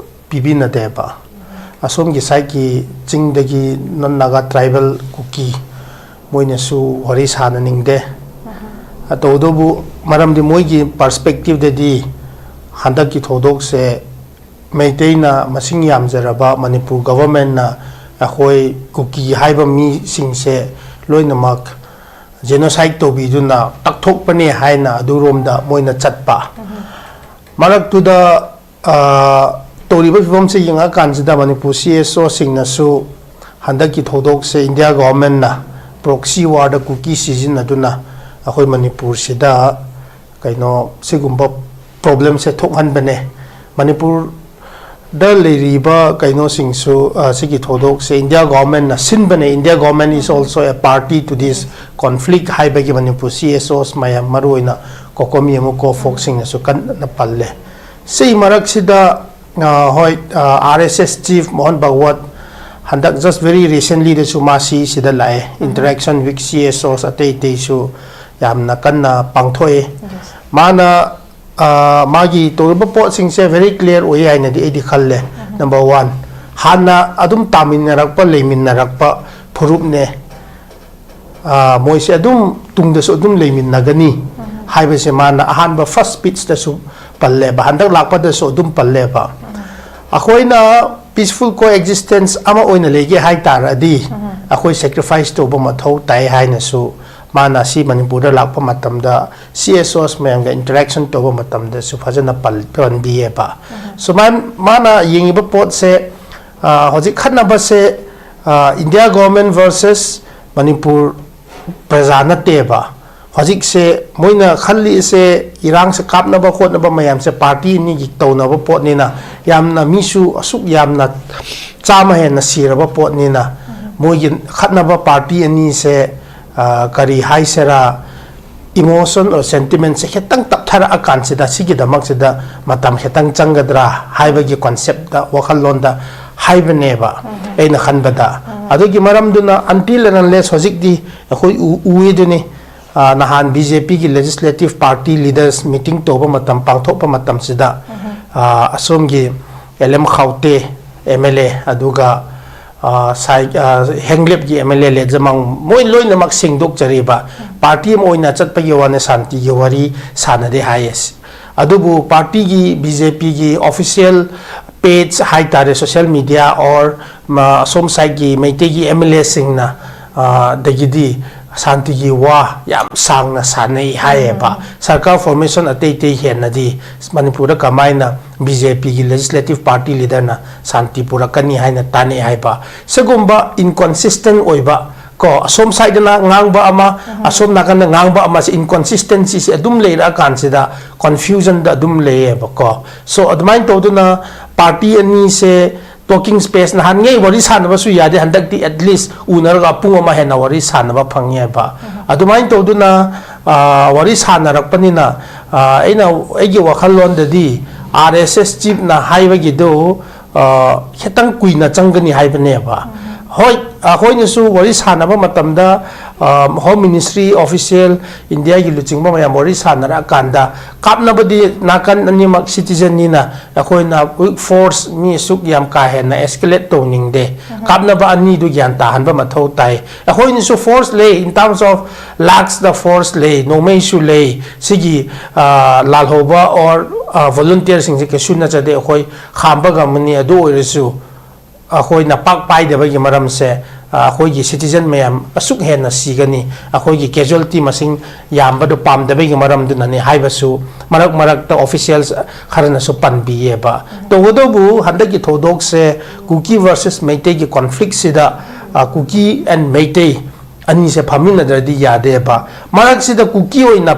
ꯄꯤꯕꯤꯅꯗꯦꯕ꯫ ꯑꯁꯣꯝꯒꯤ ꯁꯥꯏꯠꯀꯤ ꯆꯤꯡꯗꯒꯤ ꯅꯟ ꯅꯥꯒꯥ ꯇ꯭ꯔꯥꯏꯕꯦꯜ ꯀꯨꯀꯤ ꯃꯣꯏꯅꯁꯨ ꯋꯥꯔꯤ ꯁꯥꯟꯅꯅꯤꯡꯗꯦ꯫ ꯇꯧꯕꯇꯕꯨ ꯃꯔꯝꯗꯤ ꯃꯣꯏꯒꯤ ꯄꯔꯁꯄꯦꯛꯇꯤꯞꯇꯗꯤ ꯍꯟꯗꯛꯀꯤ ꯊꯧꯗꯣꯛꯁꯦ ꯃꯩꯇꯩꯅ ꯃꯁꯤꯡ ꯌꯥꯝꯖꯔꯕ ꯃꯅꯤꯄꯨꯔ ꯒꯚꯔꯟꯃꯦꯟꯠꯅ ꯑꯩꯈꯣꯏ ꯀꯨꯀꯤ ꯍꯥꯏꯕ ꯃꯤꯁꯤꯡꯁꯦ ꯂꯣꯏꯅꯃꯛ genocide ꯇꯧꯕꯤꯗꯨꯅ ꯇꯛꯊꯣꯛꯄꯅꯦ ꯍꯥꯏꯅ ꯑꯗꯨꯔꯣꯝꯗ ꯃꯣꯏꯅ ꯆꯠꯄ꯫ ꯃꯔꯛꯇꯨꯗ ꯇꯧꯔꯤꯕ ꯐꯤꯕꯝꯁꯦ ꯌꯦꯡꯉꯛꯑꯀꯥꯟꯁꯤꯗ ꯃꯅꯤꯄꯨꯔ C S O ꯁꯤꯡꯅꯁꯨ ꯍꯟꯗꯛꯀꯤ ꯊꯧꯗꯣꯛꯁꯦ ꯏꯟꯗꯤꯌꯥ ꯒꯣꯚꯔꯟꯃꯦꯟꯠꯅ proxy warꯗ ꯀꯨꯀꯤ ꯁꯤꯖꯤꯟꯅꯗꯨꯅ ꯑꯩꯈꯣꯏ ꯃꯅꯤꯄꯨꯔꯁꯤꯗ ꯀꯩꯅꯣ ꯁꯤꯒꯨꯝꯕ problemꯁꯦ ꯊꯣꯛꯍꯟꯕꯅꯦ꯫ ꯃꯅꯤꯄꯨꯔꯗ ꯂꯩꯔꯤꯕ ꯀꯩꯅꯣꯁꯤꯡꯁꯨ ꯁꯤꯒꯤ ꯊꯧꯗꯣꯛꯁꯦ India ꯒꯣꯚꯔꯟꯃꯦꯟꯠꯅ ꯁꯤꯟꯕꯅꯦ, India government is also a party to this conflict ꯍꯥꯏꯕꯒꯤ ꯃꯅꯤꯄꯨꯔ C S Os ꯃꯌꯥꯝ, ꯃꯔꯨꯑꯣꯏꯅ COCOMI ꯑꯃ COFOG ꯁꯤꯡꯅꯁꯨ ꯀꯟꯅ ꯄꯜꯂꯦ꯫ ꯁꯤ ꯃꯔꯛꯁꯤꯗ ꯍꯣꯏ, R S S chief Mohan Bhagavad ꯍꯟꯗꯛ just very recentlyꯗꯁꯨ ꯃꯥ ꯁꯤꯁꯤꯗ ꯂꯥꯛꯑꯦ꯫ Interaction with C S Os ꯑꯇꯩ ꯑꯇꯩꯁꯨ ꯌꯥꯝꯅ ꯀꯟꯅ ꯄꯥꯡꯊꯣꯛꯑꯦ꯫ ꯃꯥꯅ ꯃꯥꯒꯤ ꯇꯧꯔꯤꯕ ꯄꯣꯠꯁꯤꯡꯁꯦ very clear ꯑꯣꯏ ꯍꯥꯏꯅꯗꯤ ꯑꯩꯗꯤ ꯈꯜꯂꯦ꯫ Number one, ꯍꯥꯟꯅ ꯑꯗꯨꯝ ꯇꯥꯃꯤꯟꯅꯔꯛꯄ, ꯂꯩꯃꯤꯟꯅꯔꯛꯄ ꯐꯨꯔꯨꯞꯅꯦ꯫ ꯃꯣꯏꯁꯦ ꯑꯗꯨꯝ ꯇꯨꯡꯗꯁꯨ ꯑꯗꯨꯝ ꯂꯩꯃꯤꯟꯅꯒꯅꯤ ꯍꯥꯏꯕꯁꯦ ꯃꯥꯅ ꯑꯍꯥꯟꯕ first speechꯇꯁꯨ ꯄꯜꯂꯦꯕ, ꯍꯟꯗꯛ ꯂꯥꯛꯄꯗꯁꯨ ꯑꯗꯨꯝ ꯄꯜꯂꯦꯕ꯫ ꯑꯩꯈꯣꯏꯅ peaceful coexistence ꯑꯃ ꯑꯣꯏꯅ ꯂꯩꯒꯦ ꯍꯥꯏ ꯇꯥꯔꯗꯤ ꯑꯩꯈꯣꯏ sacrifice ꯇꯧꯕ ꯃꯊꯧ ꯇꯥꯏ ꯍꯥꯏꯅꯁꯨ ꯃꯥꯅ ꯁꯤ ꯃꯅꯤꯄꯨꯔꯗ ꯂꯥꯛꯄ ꯃꯇꯝꯗ C S Os ꯃꯌꯥꯝꯒ interaction ꯇꯧꯕ ꯃꯇꯝꯗꯁꯨ ꯐꯖꯅ ꯄꯟꯕꯤꯌꯦꯕ꯫ ꯁꯨꯃꯥꯏꯅ ꯃꯥꯅ ꯌꯦꯡꯉꯤꯕ ꯄꯣꯠꯁꯦ, ꯍꯧꯖꯤꯛ ꯈꯠꯅꯕꯁꯦ India government versus ꯃꯅꯤꯄꯨꯔ ꯄ꯭ꯔꯖꯥ ꯅꯠꯇꯦꯕ꯫ ꯍꯧꯖꯤꯛꯁꯦ ꯃꯣꯏꯅ ꯈꯜꯂꯤꯁꯦ ꯏꯔꯥꯡꯁꯦ ꯀꯥꯞꯅꯕ ꯈꯣꯠꯅꯕ ꯃꯌꯥꯝꯁꯦ party ꯑꯅꯤꯒꯤ ꯇꯧꯅꯕ ꯄꯣꯠꯅꯤꯅ ꯌꯥꯝꯅ ꯃꯤꯁꯨ ꯑꯁꯨꯛ ꯌꯥꯝꯅ ꯆꯥꯝꯃ ꯍꯦꯟꯅ ꯁꯤꯔꯕ ꯄꯣꯠꯅꯤꯅ ꯃꯣꯏꯒꯤ ꯈꯠꯅꯕ party ꯑꯅꯤꯁꯦ ꯀꯔꯤ ꯍꯥꯏꯁꯤꯔꯥ, emotion or sentiment ꯁꯦ ꯈꯤꯇꯪ ꯇꯞꯊꯔꯛꯑꯀꯥꯟꯁꯤꯗ, ꯁꯤꯒꯤꯗꯃꯛꯁꯤꯗ ꯃꯇꯝ ꯈꯤꯇꯪ ꯆꯪꯒꯗ꯭ꯔꯥ ꯍꯥꯏꯕꯒꯤ concept ꯇ, ꯋꯥꯈꯜꯂꯣꯟꯗ ꯍꯥꯏꯕꯅꯦꯕ, ꯑꯩꯅ ꯈꯟꯕꯗ꯫ ꯑꯗꯨꯒꯤ ꯃꯔꯝꯗꯨꯅ until and unless ꯍꯧꯖꯤꯛꯇꯤ ꯑꯩꯈꯣꯏ ꯎ-, ꯎꯏꯗꯨꯅꯤ, ꯑ, ꯅꯍꯥꯟ B J P ꯒꯤ legislative party leaders meeting ꯇꯧꯕ ꯃꯇꯝ, ꯄꯥꯡꯊꯣꯛꯄ ꯃꯇꯝꯁꯤꯗ, ꯑ, ꯑꯁꯣꯝꯒꯤ L M Khaute M L A, ꯑꯗꯨꯒ, ꯑ, ꯁꯥꯏ-, ꯑ, ꯍꯦꯡꯂꯦꯞꯀꯤ M L A ꯂꯦꯖꯃꯥꯡ, ꯃꯣꯏ ꯂꯣꯏꯅꯃꯛ ꯁꯦꯡꯗꯣꯛꯆꯔꯤꯕ꯫ Party ꯑꯃ ꯑꯣꯏꯅ ꯆꯠꯄꯒꯤ ꯋꯥꯅꯦ, ꯁꯥꯟꯇꯤꯒꯤ ꯋꯥꯔꯤ ꯁꯥꯟꯅꯗꯦ ꯍꯥꯏꯌꯦ꯫ ꯑꯗꯨꯕꯨ party ꯒꯤ, B J P ꯒꯤ official page ꯍꯥꯏꯇꯥꯔꯦ, social media or ꯃ-, ꯑꯁꯣꯝ side ꯀꯤ ꯃꯩꯇꯩꯒꯤ M L A ꯁꯤꯡꯅ, ꯑ, ꯗꯒꯤꯗꯤ ꯁꯥꯟꯇꯤꯒꯤ ꯋꯥ ꯌꯥꯝ ꯁꯥꯡꯅ ꯁꯥꯟꯅꯩ ꯍꯥꯏꯌꯦꯕ꯫ ꯁꯔꯀꯥꯔ formation ꯑꯇꯩ ꯑꯇꯩ ꯍꯦꯟꯅꯗꯤ ꯃꯅꯤꯄꯨꯔꯗ ꯀꯃꯥꯏꯅ B J P ꯒꯤ legislative party leader ꯅ ꯁꯥꯟꯇꯤ ꯄꯨꯔꯛꯀꯅꯤ ꯍꯥꯏꯅ ꯇꯥꯟꯅꯩ ꯍꯥꯏꯕ꯫ ꯁꯤꯒꯨꯝꯕ inconsistent ꯑꯣꯏꯕ, ꯀꯣ, ꯑꯁꯣꯝ side ꯅ ꯉꯥꯡꯕ ꯑꯃ, ꯑꯁꯣꯝ ꯅꯥꯀꯟꯗ ꯉꯥꯡꯕ ꯑꯃꯁꯦ, inconsistency ꯁꯦ ꯑꯗꯨꯝ ꯂꯩꯔꯛꯑꯀꯥꯟꯁꯤꯗ confusion ꯗ ꯑꯗꯨꯝ ꯂꯩꯌꯦꯕꯀꯣ꯫ So, ꯑꯗꯨꯃꯥꯏꯅ ꯇꯧꯗꯨꯅ party ꯑꯅꯤꯁꯦ talking space, ꯅꯍꯥꯟꯉꯩ ꯋꯥꯔꯤ ꯁꯥꯟꯅꯕꯁꯨ ꯌꯥꯗꯦ, ꯍꯟꯗꯛꯇꯤ at least ꯎꯅꯔꯒ ꯄꯨꯡ ꯑꯃ ꯍꯦꯟꯅ ꯋꯥꯔꯤ ꯁꯥꯟꯅꯕ ꯐꯪꯉꯦꯕ꯫ ꯑꯗꯨꯃꯥꯏꯅ ꯇꯧꯗꯨꯅ, ꯑ, ꯋꯥꯔꯤ ꯁꯥꯟꯅꯔꯛꯄꯅꯤꯅ, ꯑ, ꯑꯩꯅ, ꯑꯩꯒꯤ ꯋꯥꯈꯜꯂꯣꯟꯗꯗꯤ R S S chief ꯅ ꯍꯥꯏꯕꯒꯤꯗꯨ, ꯑ, ꯈꯤꯇꯪ ꯀꯨꯏꯅ ꯆꯪꯒꯅꯤ ꯍꯥꯏꯕꯅꯦꯕ꯫ ꯍꯣꯏ, ꯑꯩꯈꯣꯏꯅꯁꯨ ꯋꯥꯔꯤ ꯁꯥꯟꯅꯕ ꯃꯇꯝꯗ, ꯑ, Home Ministry official, India ꯒꯤ ꯂꯨꯆꯤꯡꯕ ꯃꯌꯥꯝ ꯋꯥꯔꯤ ꯁꯥꯟꯅꯔꯛꯑꯀꯥꯟꯗ, ꯀꯥꯞꯅꯕꯗꯤ ꯅꯥꯀꯟ ꯑꯅꯤꯃꯛ citizen ꯅꯤꯅ, ꯑꯩꯈꯣꯏꯅ weak force ꯃꯤ ꯑꯁꯨꯛ ꯌꯥꯝ ꯀꯥ ꯍꯦꯟꯅ escalate ꯇꯧꯅꯤꯡꯗꯦ꯫ ꯀꯥꯞꯅꯕ ꯑꯅꯤꯗꯨ ꯒ꯭ꯌꯥꯟ ꯇꯥꯍꯟꯕ ꯃꯊꯧ ꯇꯥꯏ꯫ ꯑꯩꯈꯣꯏꯅꯁꯨ force ꯂꯩ, in terms of lakhs ꯇ force ꯂꯩ, ꯅꯣꯡꯃꯩꯁꯨ ꯂꯩ꯫ ꯁꯤꯒꯤ, ꯑ, ꯂꯥꯜꯍꯧꯕ or, ꯑ, volunteer ꯁꯤꯡꯁꯦ ꯀꯩꯁꯨ ꯅꯠꯆꯗꯦ, ꯑꯩꯈꯣꯏ ꯈꯥꯝꯕ ꯉꯝꯃꯅꯤ꯫ ꯑꯗꯨ ꯑꯣꯏꯔꯁꯨ ꯑꯩꯈꯣꯏꯅ ꯄꯥꯛ ꯄꯥꯏꯗꯕꯒꯤ ꯃꯔꯝꯁꯦ, ꯑ, ꯑꯩꯈꯣꯏꯒꯤ citizen ꯃꯌꯥꯝ ꯑꯁꯨꯛ ꯍꯦꯟꯅ ꯁꯤꯒꯅꯤ, ꯑꯩꯈꯣꯏꯒꯤ casualty ꯃꯁꯤꯡ ꯌꯥꯝꯕꯗꯨ ꯄꯥꯝꯗꯕꯒꯤ ꯃꯔꯝꯗꯨꯅꯅꯤ ꯍꯥꯏꯕꯁꯨ ꯃꯔꯛ ꯃꯔꯛꯇ officials ꯈꯔꯅꯁꯨ ꯄꯟꯕꯤꯌꯦꯕ꯫ ꯇꯧꯕꯇꯕꯨ ꯍꯟꯗꯛꯀꯤ ꯊꯧꯗꯣꯛꯁꯦ ꯀꯨꯀꯤ versus ꯃꯩꯇꯩꯒꯤ conflict ꯁꯤꯗ, ꯑ, ꯀꯨꯀꯤ and ꯃꯩꯇꯩ ꯑꯅꯤꯁꯦ ꯐꯝꯃꯤꯟꯅꯗ꯭ꯔꯗꯤ ꯌꯥꯗꯦꯕ꯫ ꯃꯔꯛꯁꯤꯗ ꯀꯨꯀꯤ ꯑꯣꯏꯅ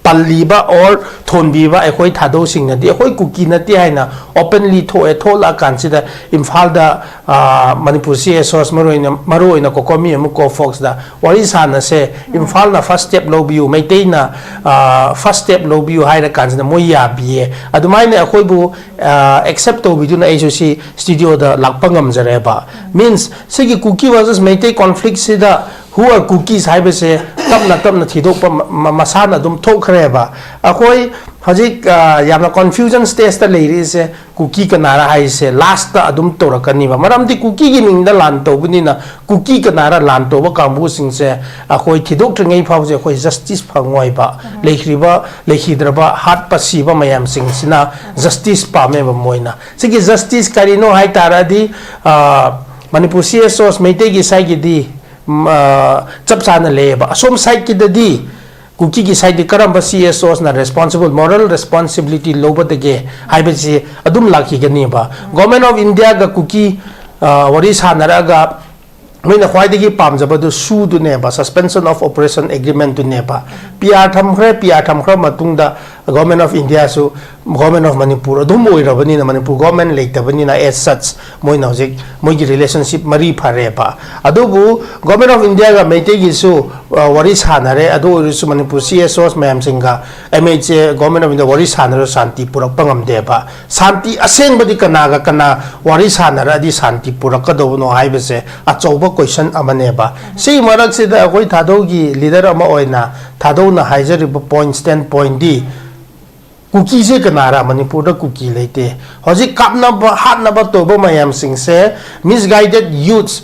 ꯄꯜꯂꯤꯕ or ꯊꯣꯟꯕꯤꯕ ꯑꯩꯈꯣꯏ ꯊꯥꯗꯧꯁꯤꯡꯅꯗꯤ ꯑꯩꯈꯣꯏ ꯀꯨꯀꯤ ꯅꯠꯇꯦ ꯍꯥꯏꯅ openly ꯊꯣꯛꯑꯦ꯫ ꯊꯣꯛꯂꯛꯑꯀꯥꯟꯁꯤꯗ ꯏꯝꯐꯥꯜꯗ, ꯑ, ꯃꯅꯤꯄꯨꯔ C S Os, ꯃꯔꯨꯑꯣꯏꯅ, ꯃꯔꯨꯑꯣꯏꯅ COCOMI ꯑꯃ COFOGSꯇ ꯋꯥꯔꯤ ꯁꯥꯟꯅꯁꯦ, ꯏꯝꯐꯥꯜꯅ first step ꯂꯧꯕꯤꯌꯨ, ꯃꯩꯇꯩꯅ, ꯑ, first step ꯂꯧꯕꯤꯌꯨ ꯍꯥꯏꯔ ꯀꯥꯟꯁꯤꯗ ꯃꯣꯏ ꯌꯥꯕꯤꯌꯦ꯫ ꯑꯗꯨꯃꯥꯏꯅ ꯑꯩꯈꯣꯏꯕꯨ, ꯑ, accept ꯇꯧꯕꯤꯗꯨꯅ ꯑꯩꯁꯨ ꯁꯤ studioꯗ ꯂꯥꯛꯄ ꯉꯝꯖꯔꯦꯕ꯫ Means, ꯁꯤꯒꯤ Kuki versus Meitei conflictꯁꯤꯗ who are Kukis ꯍꯥꯏꯕꯁꯦ ꯇꯞꯅ ꯇꯞꯅ ꯊꯤꯗꯣꯛꯄ ꯃ-, ꯃ-, ꯃꯁꯥꯅ ꯑꯗꯨꯝ ꯊꯣꯛꯈ꯭ꯔꯦꯕ꯫ ꯑꯩꯈꯣꯏ ꯍꯧꯖꯤꯛ, ꯑ, ꯌꯥꯝꯅ confusion stageꯇ ꯂꯩꯔꯤꯁꯦ ꯀꯨꯀꯤ ꯀꯅꯥꯔ ꯍꯥꯏꯁꯦ lastꯇ ꯑꯗꯨꯝ ꯇꯧꯔꯛꯀꯅꯤꯕ꯫ ꯃꯔꯝꯗꯤ ꯀꯨꯀꯤꯒꯤ ꯃꯤꯡꯗ ꯂꯥꯟ ꯇꯧꯕꯅꯤꯅ ꯀꯨꯀꯤ ꯀꯅꯥꯔ ꯂꯥꯟ ꯇꯧꯕ ꯀꯥꯡꯕꯨꯁꯤꯡꯁꯦ ꯑꯩꯈꯣꯏ ꯊꯤꯗꯣꯛꯇ꯭ꯔꯤꯉꯩ ꯐꯥꯎꯁꯦ ꯑꯩꯈꯣꯏ justice ꯐꯪꯉꯣꯏꯕ꯫ ꯂꯩꯈ꯭ꯔꯤꯕ, ꯂꯩꯈꯤꯗ꯭ꯔꯕ, ꯍꯥꯠꯄ ꯁꯤꯕ ꯃꯌꯥꯝꯁꯤꯡꯁꯤꯅ justice ꯄꯥꯝꯃꯦꯕ ꯃꯣꯏꯅ꯫ ꯁꯤꯒꯤ justice ꯀꯔꯤꯅꯣ ꯍꯥꯏ ꯇꯥꯔꯗꯤ, ꯑ, ꯃꯅꯤꯄꯨꯔ C S Os ꯃꯩꯇꯩꯒꯤ sideꯀꯤꯗꯤ, ꯎꯝ, ꯑ, ꯆꯞ ꯆꯥꯅ ꯂꯩꯌꯦꯕ꯫ ꯑꯁꯣꯝ sideꯀꯤꯗꯗꯤ ꯀꯨꯀꯤꯒꯤ sideꯀꯤ ꯀꯔꯝꯕ C S Osꯅ responsible, moral responsibility ꯂꯧꯕꯗꯒꯦ ꯍꯥꯏꯕꯁꯤ ꯑꯗꯨꯝ ꯂꯥꯛꯈꯤꯒꯅꯦꯕ꯫ Government of Indiaꯒ ꯀꯨꯀꯤ, ꯑ, ꯋꯥꯔꯤ ꯁꯥꯟꯅꯔꯛꯑꯒ ꯃꯣꯏꯅ ꯈ꯭ꯋꯥꯏꯗꯒꯤ ꯄꯥꯝꯖꯕꯗꯨ ꯁꯨꯗꯨꯅꯦꯕ, Suspension of Operation Agreementꯗꯨꯅꯦꯕ꯫ P R ꯊꯝꯈ꯭ꯔꯦ, P R ꯊꯝꯈ꯭ꯔ ꯃꯇꯨꯡꯗ Government of Indiaꯁꯨ Government of Manipur ꯑꯗꯨꯝ ꯑꯣꯏꯔꯕꯅꯤꯅ, ꯃꯅꯤꯄꯨꯔ government ꯂꯩꯇꯕꯅꯤꯅ, as such, ꯃꯣꯏꯅ ꯍꯧꯖꯤꯛ ꯃꯣꯏꯒꯤ relationship ꯃꯔꯤ ꯐꯔꯦꯕ꯫ ꯑꯗꯨꯕꯨ Government of Indiaꯒ ꯃꯩꯇꯩꯒꯤꯁꯨ, ꯑ, ꯋꯥꯔꯤ ꯁꯥꯟꯅꯔꯦ꯫ ꯑꯗꯨ ꯑꯣꯏꯔꯁꯨ Manipur C S Os ꯃꯌꯥꯝꯁꯤꯡꯒ M H A, Government of India ꯋꯥꯔꯤ ꯁꯥꯟꯅꯔꯁꯨ ꯁꯥꯟꯇꯤ ꯄꯨꯔꯛꯄ ꯉꯝꯗꯦꯕ꯫ ꯁꯥꯟꯇꯤ ꯑꯁꯦꯡꯕꯗꯤ ꯀꯅꯥꯒ ꯀꯅꯥ ꯋꯥꯔꯤ ꯁꯥꯟꯅꯔꯛꯑꯗꯤ ꯁꯥꯟꯇꯤ ꯄꯨꯔꯛꯀꯗꯧꯕꯅꯣ ꯍꯥꯏꯕꯁꯦ ꯑꯆꯧꯕ question ꯑꯃꯅꯦꯕ꯫ ꯁꯤꯒꯤ ꯃꯔꯛꯁꯤꯗ ꯑꯩꯈꯣꯏ ꯊꯥꯗꯧꯒꯤ leader ꯑꯃ ꯑꯣꯏꯅ ꯊꯥꯗꯧꯅ ꯍꯥꯏꯖꯔꯤꯕ point, standpointꯗꯤ, ꯀꯨꯀꯤꯁꯦ ꯀꯅꯥꯔ? ꯃꯅꯤꯄꯨꯔꯗ ꯀꯨꯀꯤ ꯂꯩꯇꯦ꯫ ꯍꯧꯖꯤꯛ ꯀꯥꯞꯅꯕ, ꯍꯥꯠꯅꯕ ꯇꯧꯕ ꯃꯌꯥꯝꯁꯤꯡꯁꯦ misguided youths,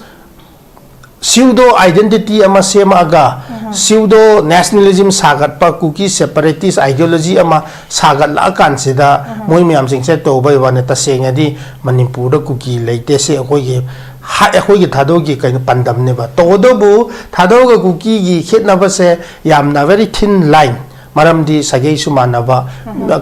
pseudo identity ꯑꯃ ꯁꯦꯝꯃꯛꯑꯒ, pseudo nationalism ꯁꯥꯒꯠꯄ, ꯀꯨꯀꯤ separatist ideology ꯑꯃ ꯁꯥꯒꯠꯂꯛꯑꯀꯥꯟꯁꯤꯗ ꯃꯣꯏ ꯃꯌꯥꯝꯁꯤꯡꯁꯦ ꯇꯧꯕꯩ ꯋꯥꯅꯤ꯫ ꯇꯁꯦꯡꯅꯗꯤ ꯃꯅꯤꯄꯨꯔꯗ ꯀꯨꯀꯤ ꯂꯩꯇꯦ꯫ ꯁꯤ ꯑꯩꯈꯣꯏꯒꯤ ꯍ-, ꯑꯩꯈꯣꯏꯒꯤ ꯊꯥꯗꯧꯒꯤ ꯀꯩꯅꯣ ꯄꯥꯟꯗꯝꯅꯦꯕ꯫ ꯇꯧꯕꯇꯕꯨ ꯊꯥꯗꯧꯒ ꯀꯨꯀꯤꯒꯤ ꯈꯦꯠꯅꯕꯁꯦ ꯌꯥꯝꯅ very thin line, ꯃꯔꯝꯗꯤ ꯁꯥꯒꯩꯁꯨ ꯃꯥꯟꯅꯕ,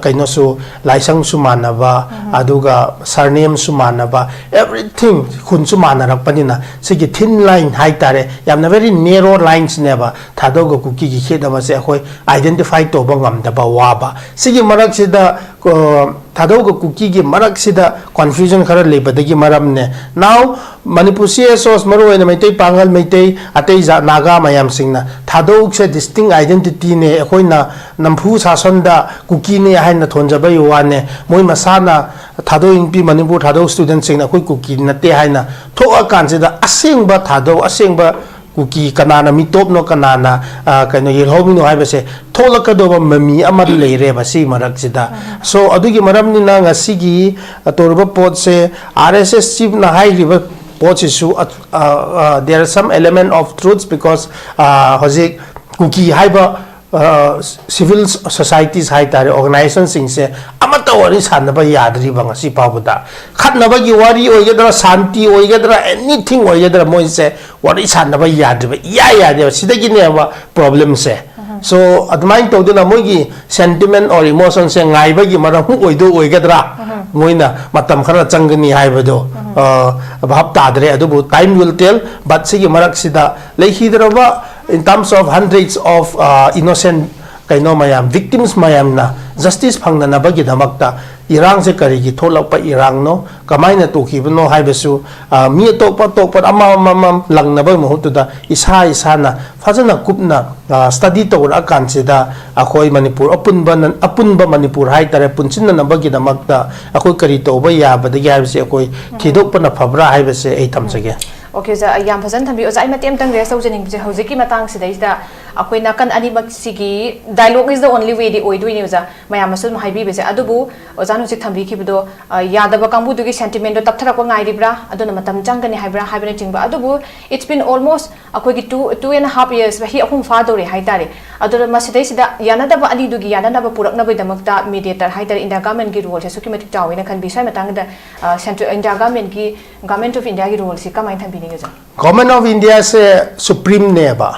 ꯀꯩꯅꯣꯁꯨ, ꯂꯥꯏꯁꯪꯁꯨ ꯃꯥꯟꯅꯕ, ꯑꯗꯨꯒ ꯁꯔꯅꯦꯝꯁꯨ ꯃꯥꯟꯅꯕ, everything, ꯈꯨꯟꯁꯨ ꯃꯥꯟꯅꯔꯛꯄꯅꯤꯅ, ꯁꯤꯒꯤ thin line ꯍꯥꯏꯇꯥꯔꯦ, ꯌꯥꯝꯅ very narrow linesꯅꯦꯕ ꯊꯥꯗꯧꯒ ꯀꯨꯀꯤꯒꯤ ꯈꯦꯠꯅꯕꯁꯦ ꯑꯩꯈꯣꯏ identify ꯇꯧꯕ ꯉꯝꯗꯕ ꯋꯥꯕ꯫ ꯁꯤꯒꯤ ꯃꯔꯛꯁꯤꯗ, ꯑ, ꯊꯥꯗꯧꯒ ꯀꯨꯀꯤꯒꯤ ꯃꯔꯛꯁꯤꯗ confusion ꯈꯔ ꯂꯩꯕꯗꯒꯤ ꯃꯔꯝꯅꯦ꯫ Now, Manipur C S Os, ꯃꯔꯨꯑꯣꯏꯅ ꯃꯩꯇꯩ, ꯄꯥꯉꯜ, ꯃꯩꯇꯩ, ꯑꯇꯩ ꯖꯥꯠ, ꯅꯥꯒꯥ ꯃꯌꯥꯝꯁꯤꯡꯅ ꯊꯥꯗꯧꯁꯦ distinct identityꯅꯦ, ꯑꯩꯈꯣꯏꯅ ꯅꯝꯐꯨ ꯁꯥꯁꯟꯗ ꯀꯨꯀꯤꯅꯦ ꯍꯥꯏꯅ ꯊꯣꯟꯖꯕꯒꯤ ꯋꯥꯅꯦ꯫ ꯃꯣꯏ ꯃꯁꯥꯅ, ꯊꯥꯗꯧ ꯏꯟꯄꯤ, ꯃꯅꯤꯄꯨꯔ ꯊꯥꯗꯧ studentꯁꯤꯡꯅ ꯑꯩꯈꯣꯏ ꯀꯨꯀꯤ ꯅꯠꯇꯦ ꯍꯥꯏꯅ ꯊꯣꯛꯑꯀꯥꯟꯁꯤꯗ, ꯑꯁꯦꯡꯕ ꯊꯥꯗꯧ, ꯑꯁꯦꯡꯕ ꯀꯨꯀꯤ ꯀꯅꯥꯅ ꯃꯤꯇꯣꯞꯅꯣ, ꯀꯅꯥꯅ, ꯑ, ꯀꯩꯅꯣ, ꯌꯦꯜꯍꯧꯃꯤꯅꯣ ꯍꯥꯏꯕꯁꯦ ꯊꯣꯛꯂꯛꯀꯗꯧꯕ ꯃꯃꯤ ꯑꯃ ꯂꯩꯔꯦꯕ ꯁꯤ ꯃꯔꯛꯁꯤꯗ꯫ So, ꯑꯗꯨꯒꯤ ꯃꯔꯝꯅꯤꯅ ꯉꯁꯤꯒꯤ, ꯑ, ꯇꯧꯔꯤꯕ ꯄꯣꯠꯁꯦ, R S S chiefꯅ ꯍꯥꯏꯈ꯭ꯔꯤꯕ ꯄꯣꯠꯁꯤꯁꯨ, ꯑ, ꯑ, ꯑ, there are some element of truths, because, ꯑ, ꯍꯧꯖꯤꯛ ꯀꯨꯀꯤ ꯍꯥꯏꯕ, ꯑ, civil societies ꯍꯥꯏꯇꯥꯔꯦ, organizationꯁꯤꯡꯁꯦ ꯑꯃꯠꯇ ꯋꯥꯔꯤ ꯁꯥꯟꯅꯕ ꯌꯥꯗ꯭ꯔꯤꯕ ꯉꯁꯤ ꯐꯥꯎꯕꯗ꯫ ꯈꯠꯅꯕꯒꯤ ꯋꯥꯔꯤ ꯑꯣꯏꯒꯗ꯭ꯔꯥ, ꯁꯥꯟꯇꯤ ꯑꯣꯏꯒꯗ꯭ꯔꯥ, anything ꯑꯣꯏꯒꯗ꯭ꯔꯥ, ꯃꯣꯏꯁꯦ ꯋꯥꯔꯤ ꯁꯥꯟꯅꯕ ꯌꯥꯗ꯭ꯔꯤꯕ, ꯏꯌꯥ ꯌꯥꯗꯦꯕ꯫ ꯁꯤꯗꯒꯤꯅꯦꯕ problemꯁꯦ꯫ So, ꯑꯗꯨꯃꯥꯏꯅ ꯇꯧꯗꯅ ꯃꯣꯏꯒꯤ sentiment or emotionꯁꯦ ꯉꯥꯏꯕꯒꯤ ꯃꯔꯝ ꯑꯣꯏꯗꯣ ꯑꯣꯏꯒꯗ꯭ꯔꯥ? ꯃꯣꯏꯅ ꯃꯇꯝ ꯈꯔ ꯆꯪꯒꯅꯤ ꯍꯥꯏꯕꯗꯣ, ꯑ, ꯚꯥꯞ ꯇꯥꯗ꯭ꯔꯦ꯫ ꯑꯗꯨꯕꯨ time will tell, but ꯁꯤꯒꯤ ꯃꯔꯛꯁꯤꯗ ꯂꯩꯈꯤꯗ꯭ꯔꯕ, in terms of hundreds of, ꯑ, innocent ꯀꯩꯅꯣ ꯃꯌꯥꯝ, victims ꯃꯌꯥꯝꯅ justice ꯐꯪꯅꯅꯕꯒꯤꯗꯃꯛꯇ ꯏꯔꯥꯡꯁꯦ ꯀꯔꯤꯒꯤ ꯊꯣꯛꯂꯛꯄ ꯏꯔꯥꯡꯅꯣ, ꯀꯃꯥꯏꯅ ꯇꯧꯈꯤꯕꯅꯣ ꯍꯥꯏꯕꯁꯨ, ꯑ, ꯃꯤ ꯑꯇꯣꯞꯄ ꯑꯇꯣꯞꯄ ꯑꯃꯃꯝ ꯂꯪꯅꯕꯒꯤ ꯃꯍꯨꯠꯇꯨꯗ ꯏꯁꯥ ꯏꯁꯥꯅ ꯐꯖꯅ ꯀꯨꯞꯅ, ꯑ, study ꯇꯧꯔꯛꯑꯀꯥꯟꯁꯤꯗ ꯑꯩꯈꯣꯏ ꯃꯅꯤꯄꯨꯔ ꯑꯄꯨꯟꯕ, ꯑꯄꯨꯟꯕ ꯃꯅꯤꯄꯨꯔ ꯍꯥꯏꯇꯥꯔꯦ, ꯄꯨꯟꯁꯤꯟꯅꯅꯕꯒꯤꯗꯃꯛꯇ ꯑꯩꯈꯣꯏ ꯀꯔꯤ ꯇꯧꯕ ꯌꯥꯕꯗꯒꯦ ꯍꯥꯏꯕꯁꯦ ꯑꯩꯈꯣꯏ ꯊꯤꯗꯣꯛꯄꯅ ꯐꯕ꯭ꯔꯥ ꯍꯥꯏꯕꯁꯦ ꯑꯩ ꯊꯝꯖꯒꯦ꯫ Okay, ꯑꯣꯖꯥ, ꯑꯩ ꯌꯥꯝ ꯐꯖꯅ ꯊꯝꯕꯤꯌꯨ꯫ ꯑꯣꯖꯥ, ꯑꯩ ꯃꯇꯦꯛ ꯑꯃꯇꯪ raise ꯇꯧꯖꯅꯤꯡꯕꯁꯦ, ꯍꯧꯖꯤꯛꯀꯤ ꯃꯇꯥꯡꯁꯤꯗꯩꯁꯤꯗ ꯑꯩꯈꯣꯏ ꯅꯥꯀꯟ ꯑꯅꯤꯃꯛꯁꯤꯒꯤ dialogue is the only wayꯗꯤ ꯑꯣꯏꯗꯣꯏꯅꯦ ꯑꯣꯖꯥ, ꯃꯌꯥꯝꯅꯁꯨ ꯑꯗꯨꯝ ꯍꯥꯏꯕꯤꯕꯁꯦ꯫ ꯑꯗꯨꯕꯨ ꯑꯣꯖꯥꯅ ꯍꯧꯖꯤꯛ ꯊꯝꯕꯤꯈꯤꯕꯗꯣ, ꯑ, ꯌꯥꯗꯕ ꯀꯥꯡꯕꯨꯗꯨꯒꯤ sentimentꯗꯣ ꯇꯞꯊꯔꯛꯄ ꯉꯥꯏꯔꯤꯕ꯭ꯔꯥ, ꯑꯗꯨꯅ ꯃꯇꯝ ꯆꯪꯒꯅꯤ ꯍꯥꯏꯕ꯭ꯔꯥ ꯍꯥꯏꯕꯅꯆꯤꯡꯕ꯫ ꯑꯗꯨꯕꯨ it's been almost ꯑꯩꯈꯣꯏꯒꯤ two, two and a half years, ꯆꯍꯤ ꯑꯍꯨꯝ ꯐꯥꯗꯧꯔꯦ ꯍꯥꯏꯇꯥꯔꯦ꯫ ꯑꯗꯨꯅ ꯃꯁꯤꯗꯩꯁꯤꯗ ꯌꯥꯅꯗꯕ ꯑꯅꯤꯗꯨꯒꯤ ꯌꯥꯅꯅꯕ ꯄꯨꯔꯛꯅꯕꯒꯤꯗꯃꯛꯇ mediator ꯍꯥꯏꯇꯥꯔꯦ, India governmentꯀꯤ roleꯁꯦ ꯑꯁꯨꯛꯀꯤ ꯃꯇꯤꯛ ꯆꯥꯎꯋꯦꯅ ꯈꯟꯕꯤ꯫ ꯁ꯭ꯋꯥꯏ ꯃꯇꯥꯡꯗ, ꯑ, central, India governmentꯀꯤ, Government of Indiaꯒꯤ roleꯁꯤ ꯀꯃꯥꯏꯅ ꯊꯝꯕꯤꯅꯤꯡꯉꯤ ꯑꯣꯖꯥ? Government of Indiaꯁꯦ supremeꯅꯦꯕ꯫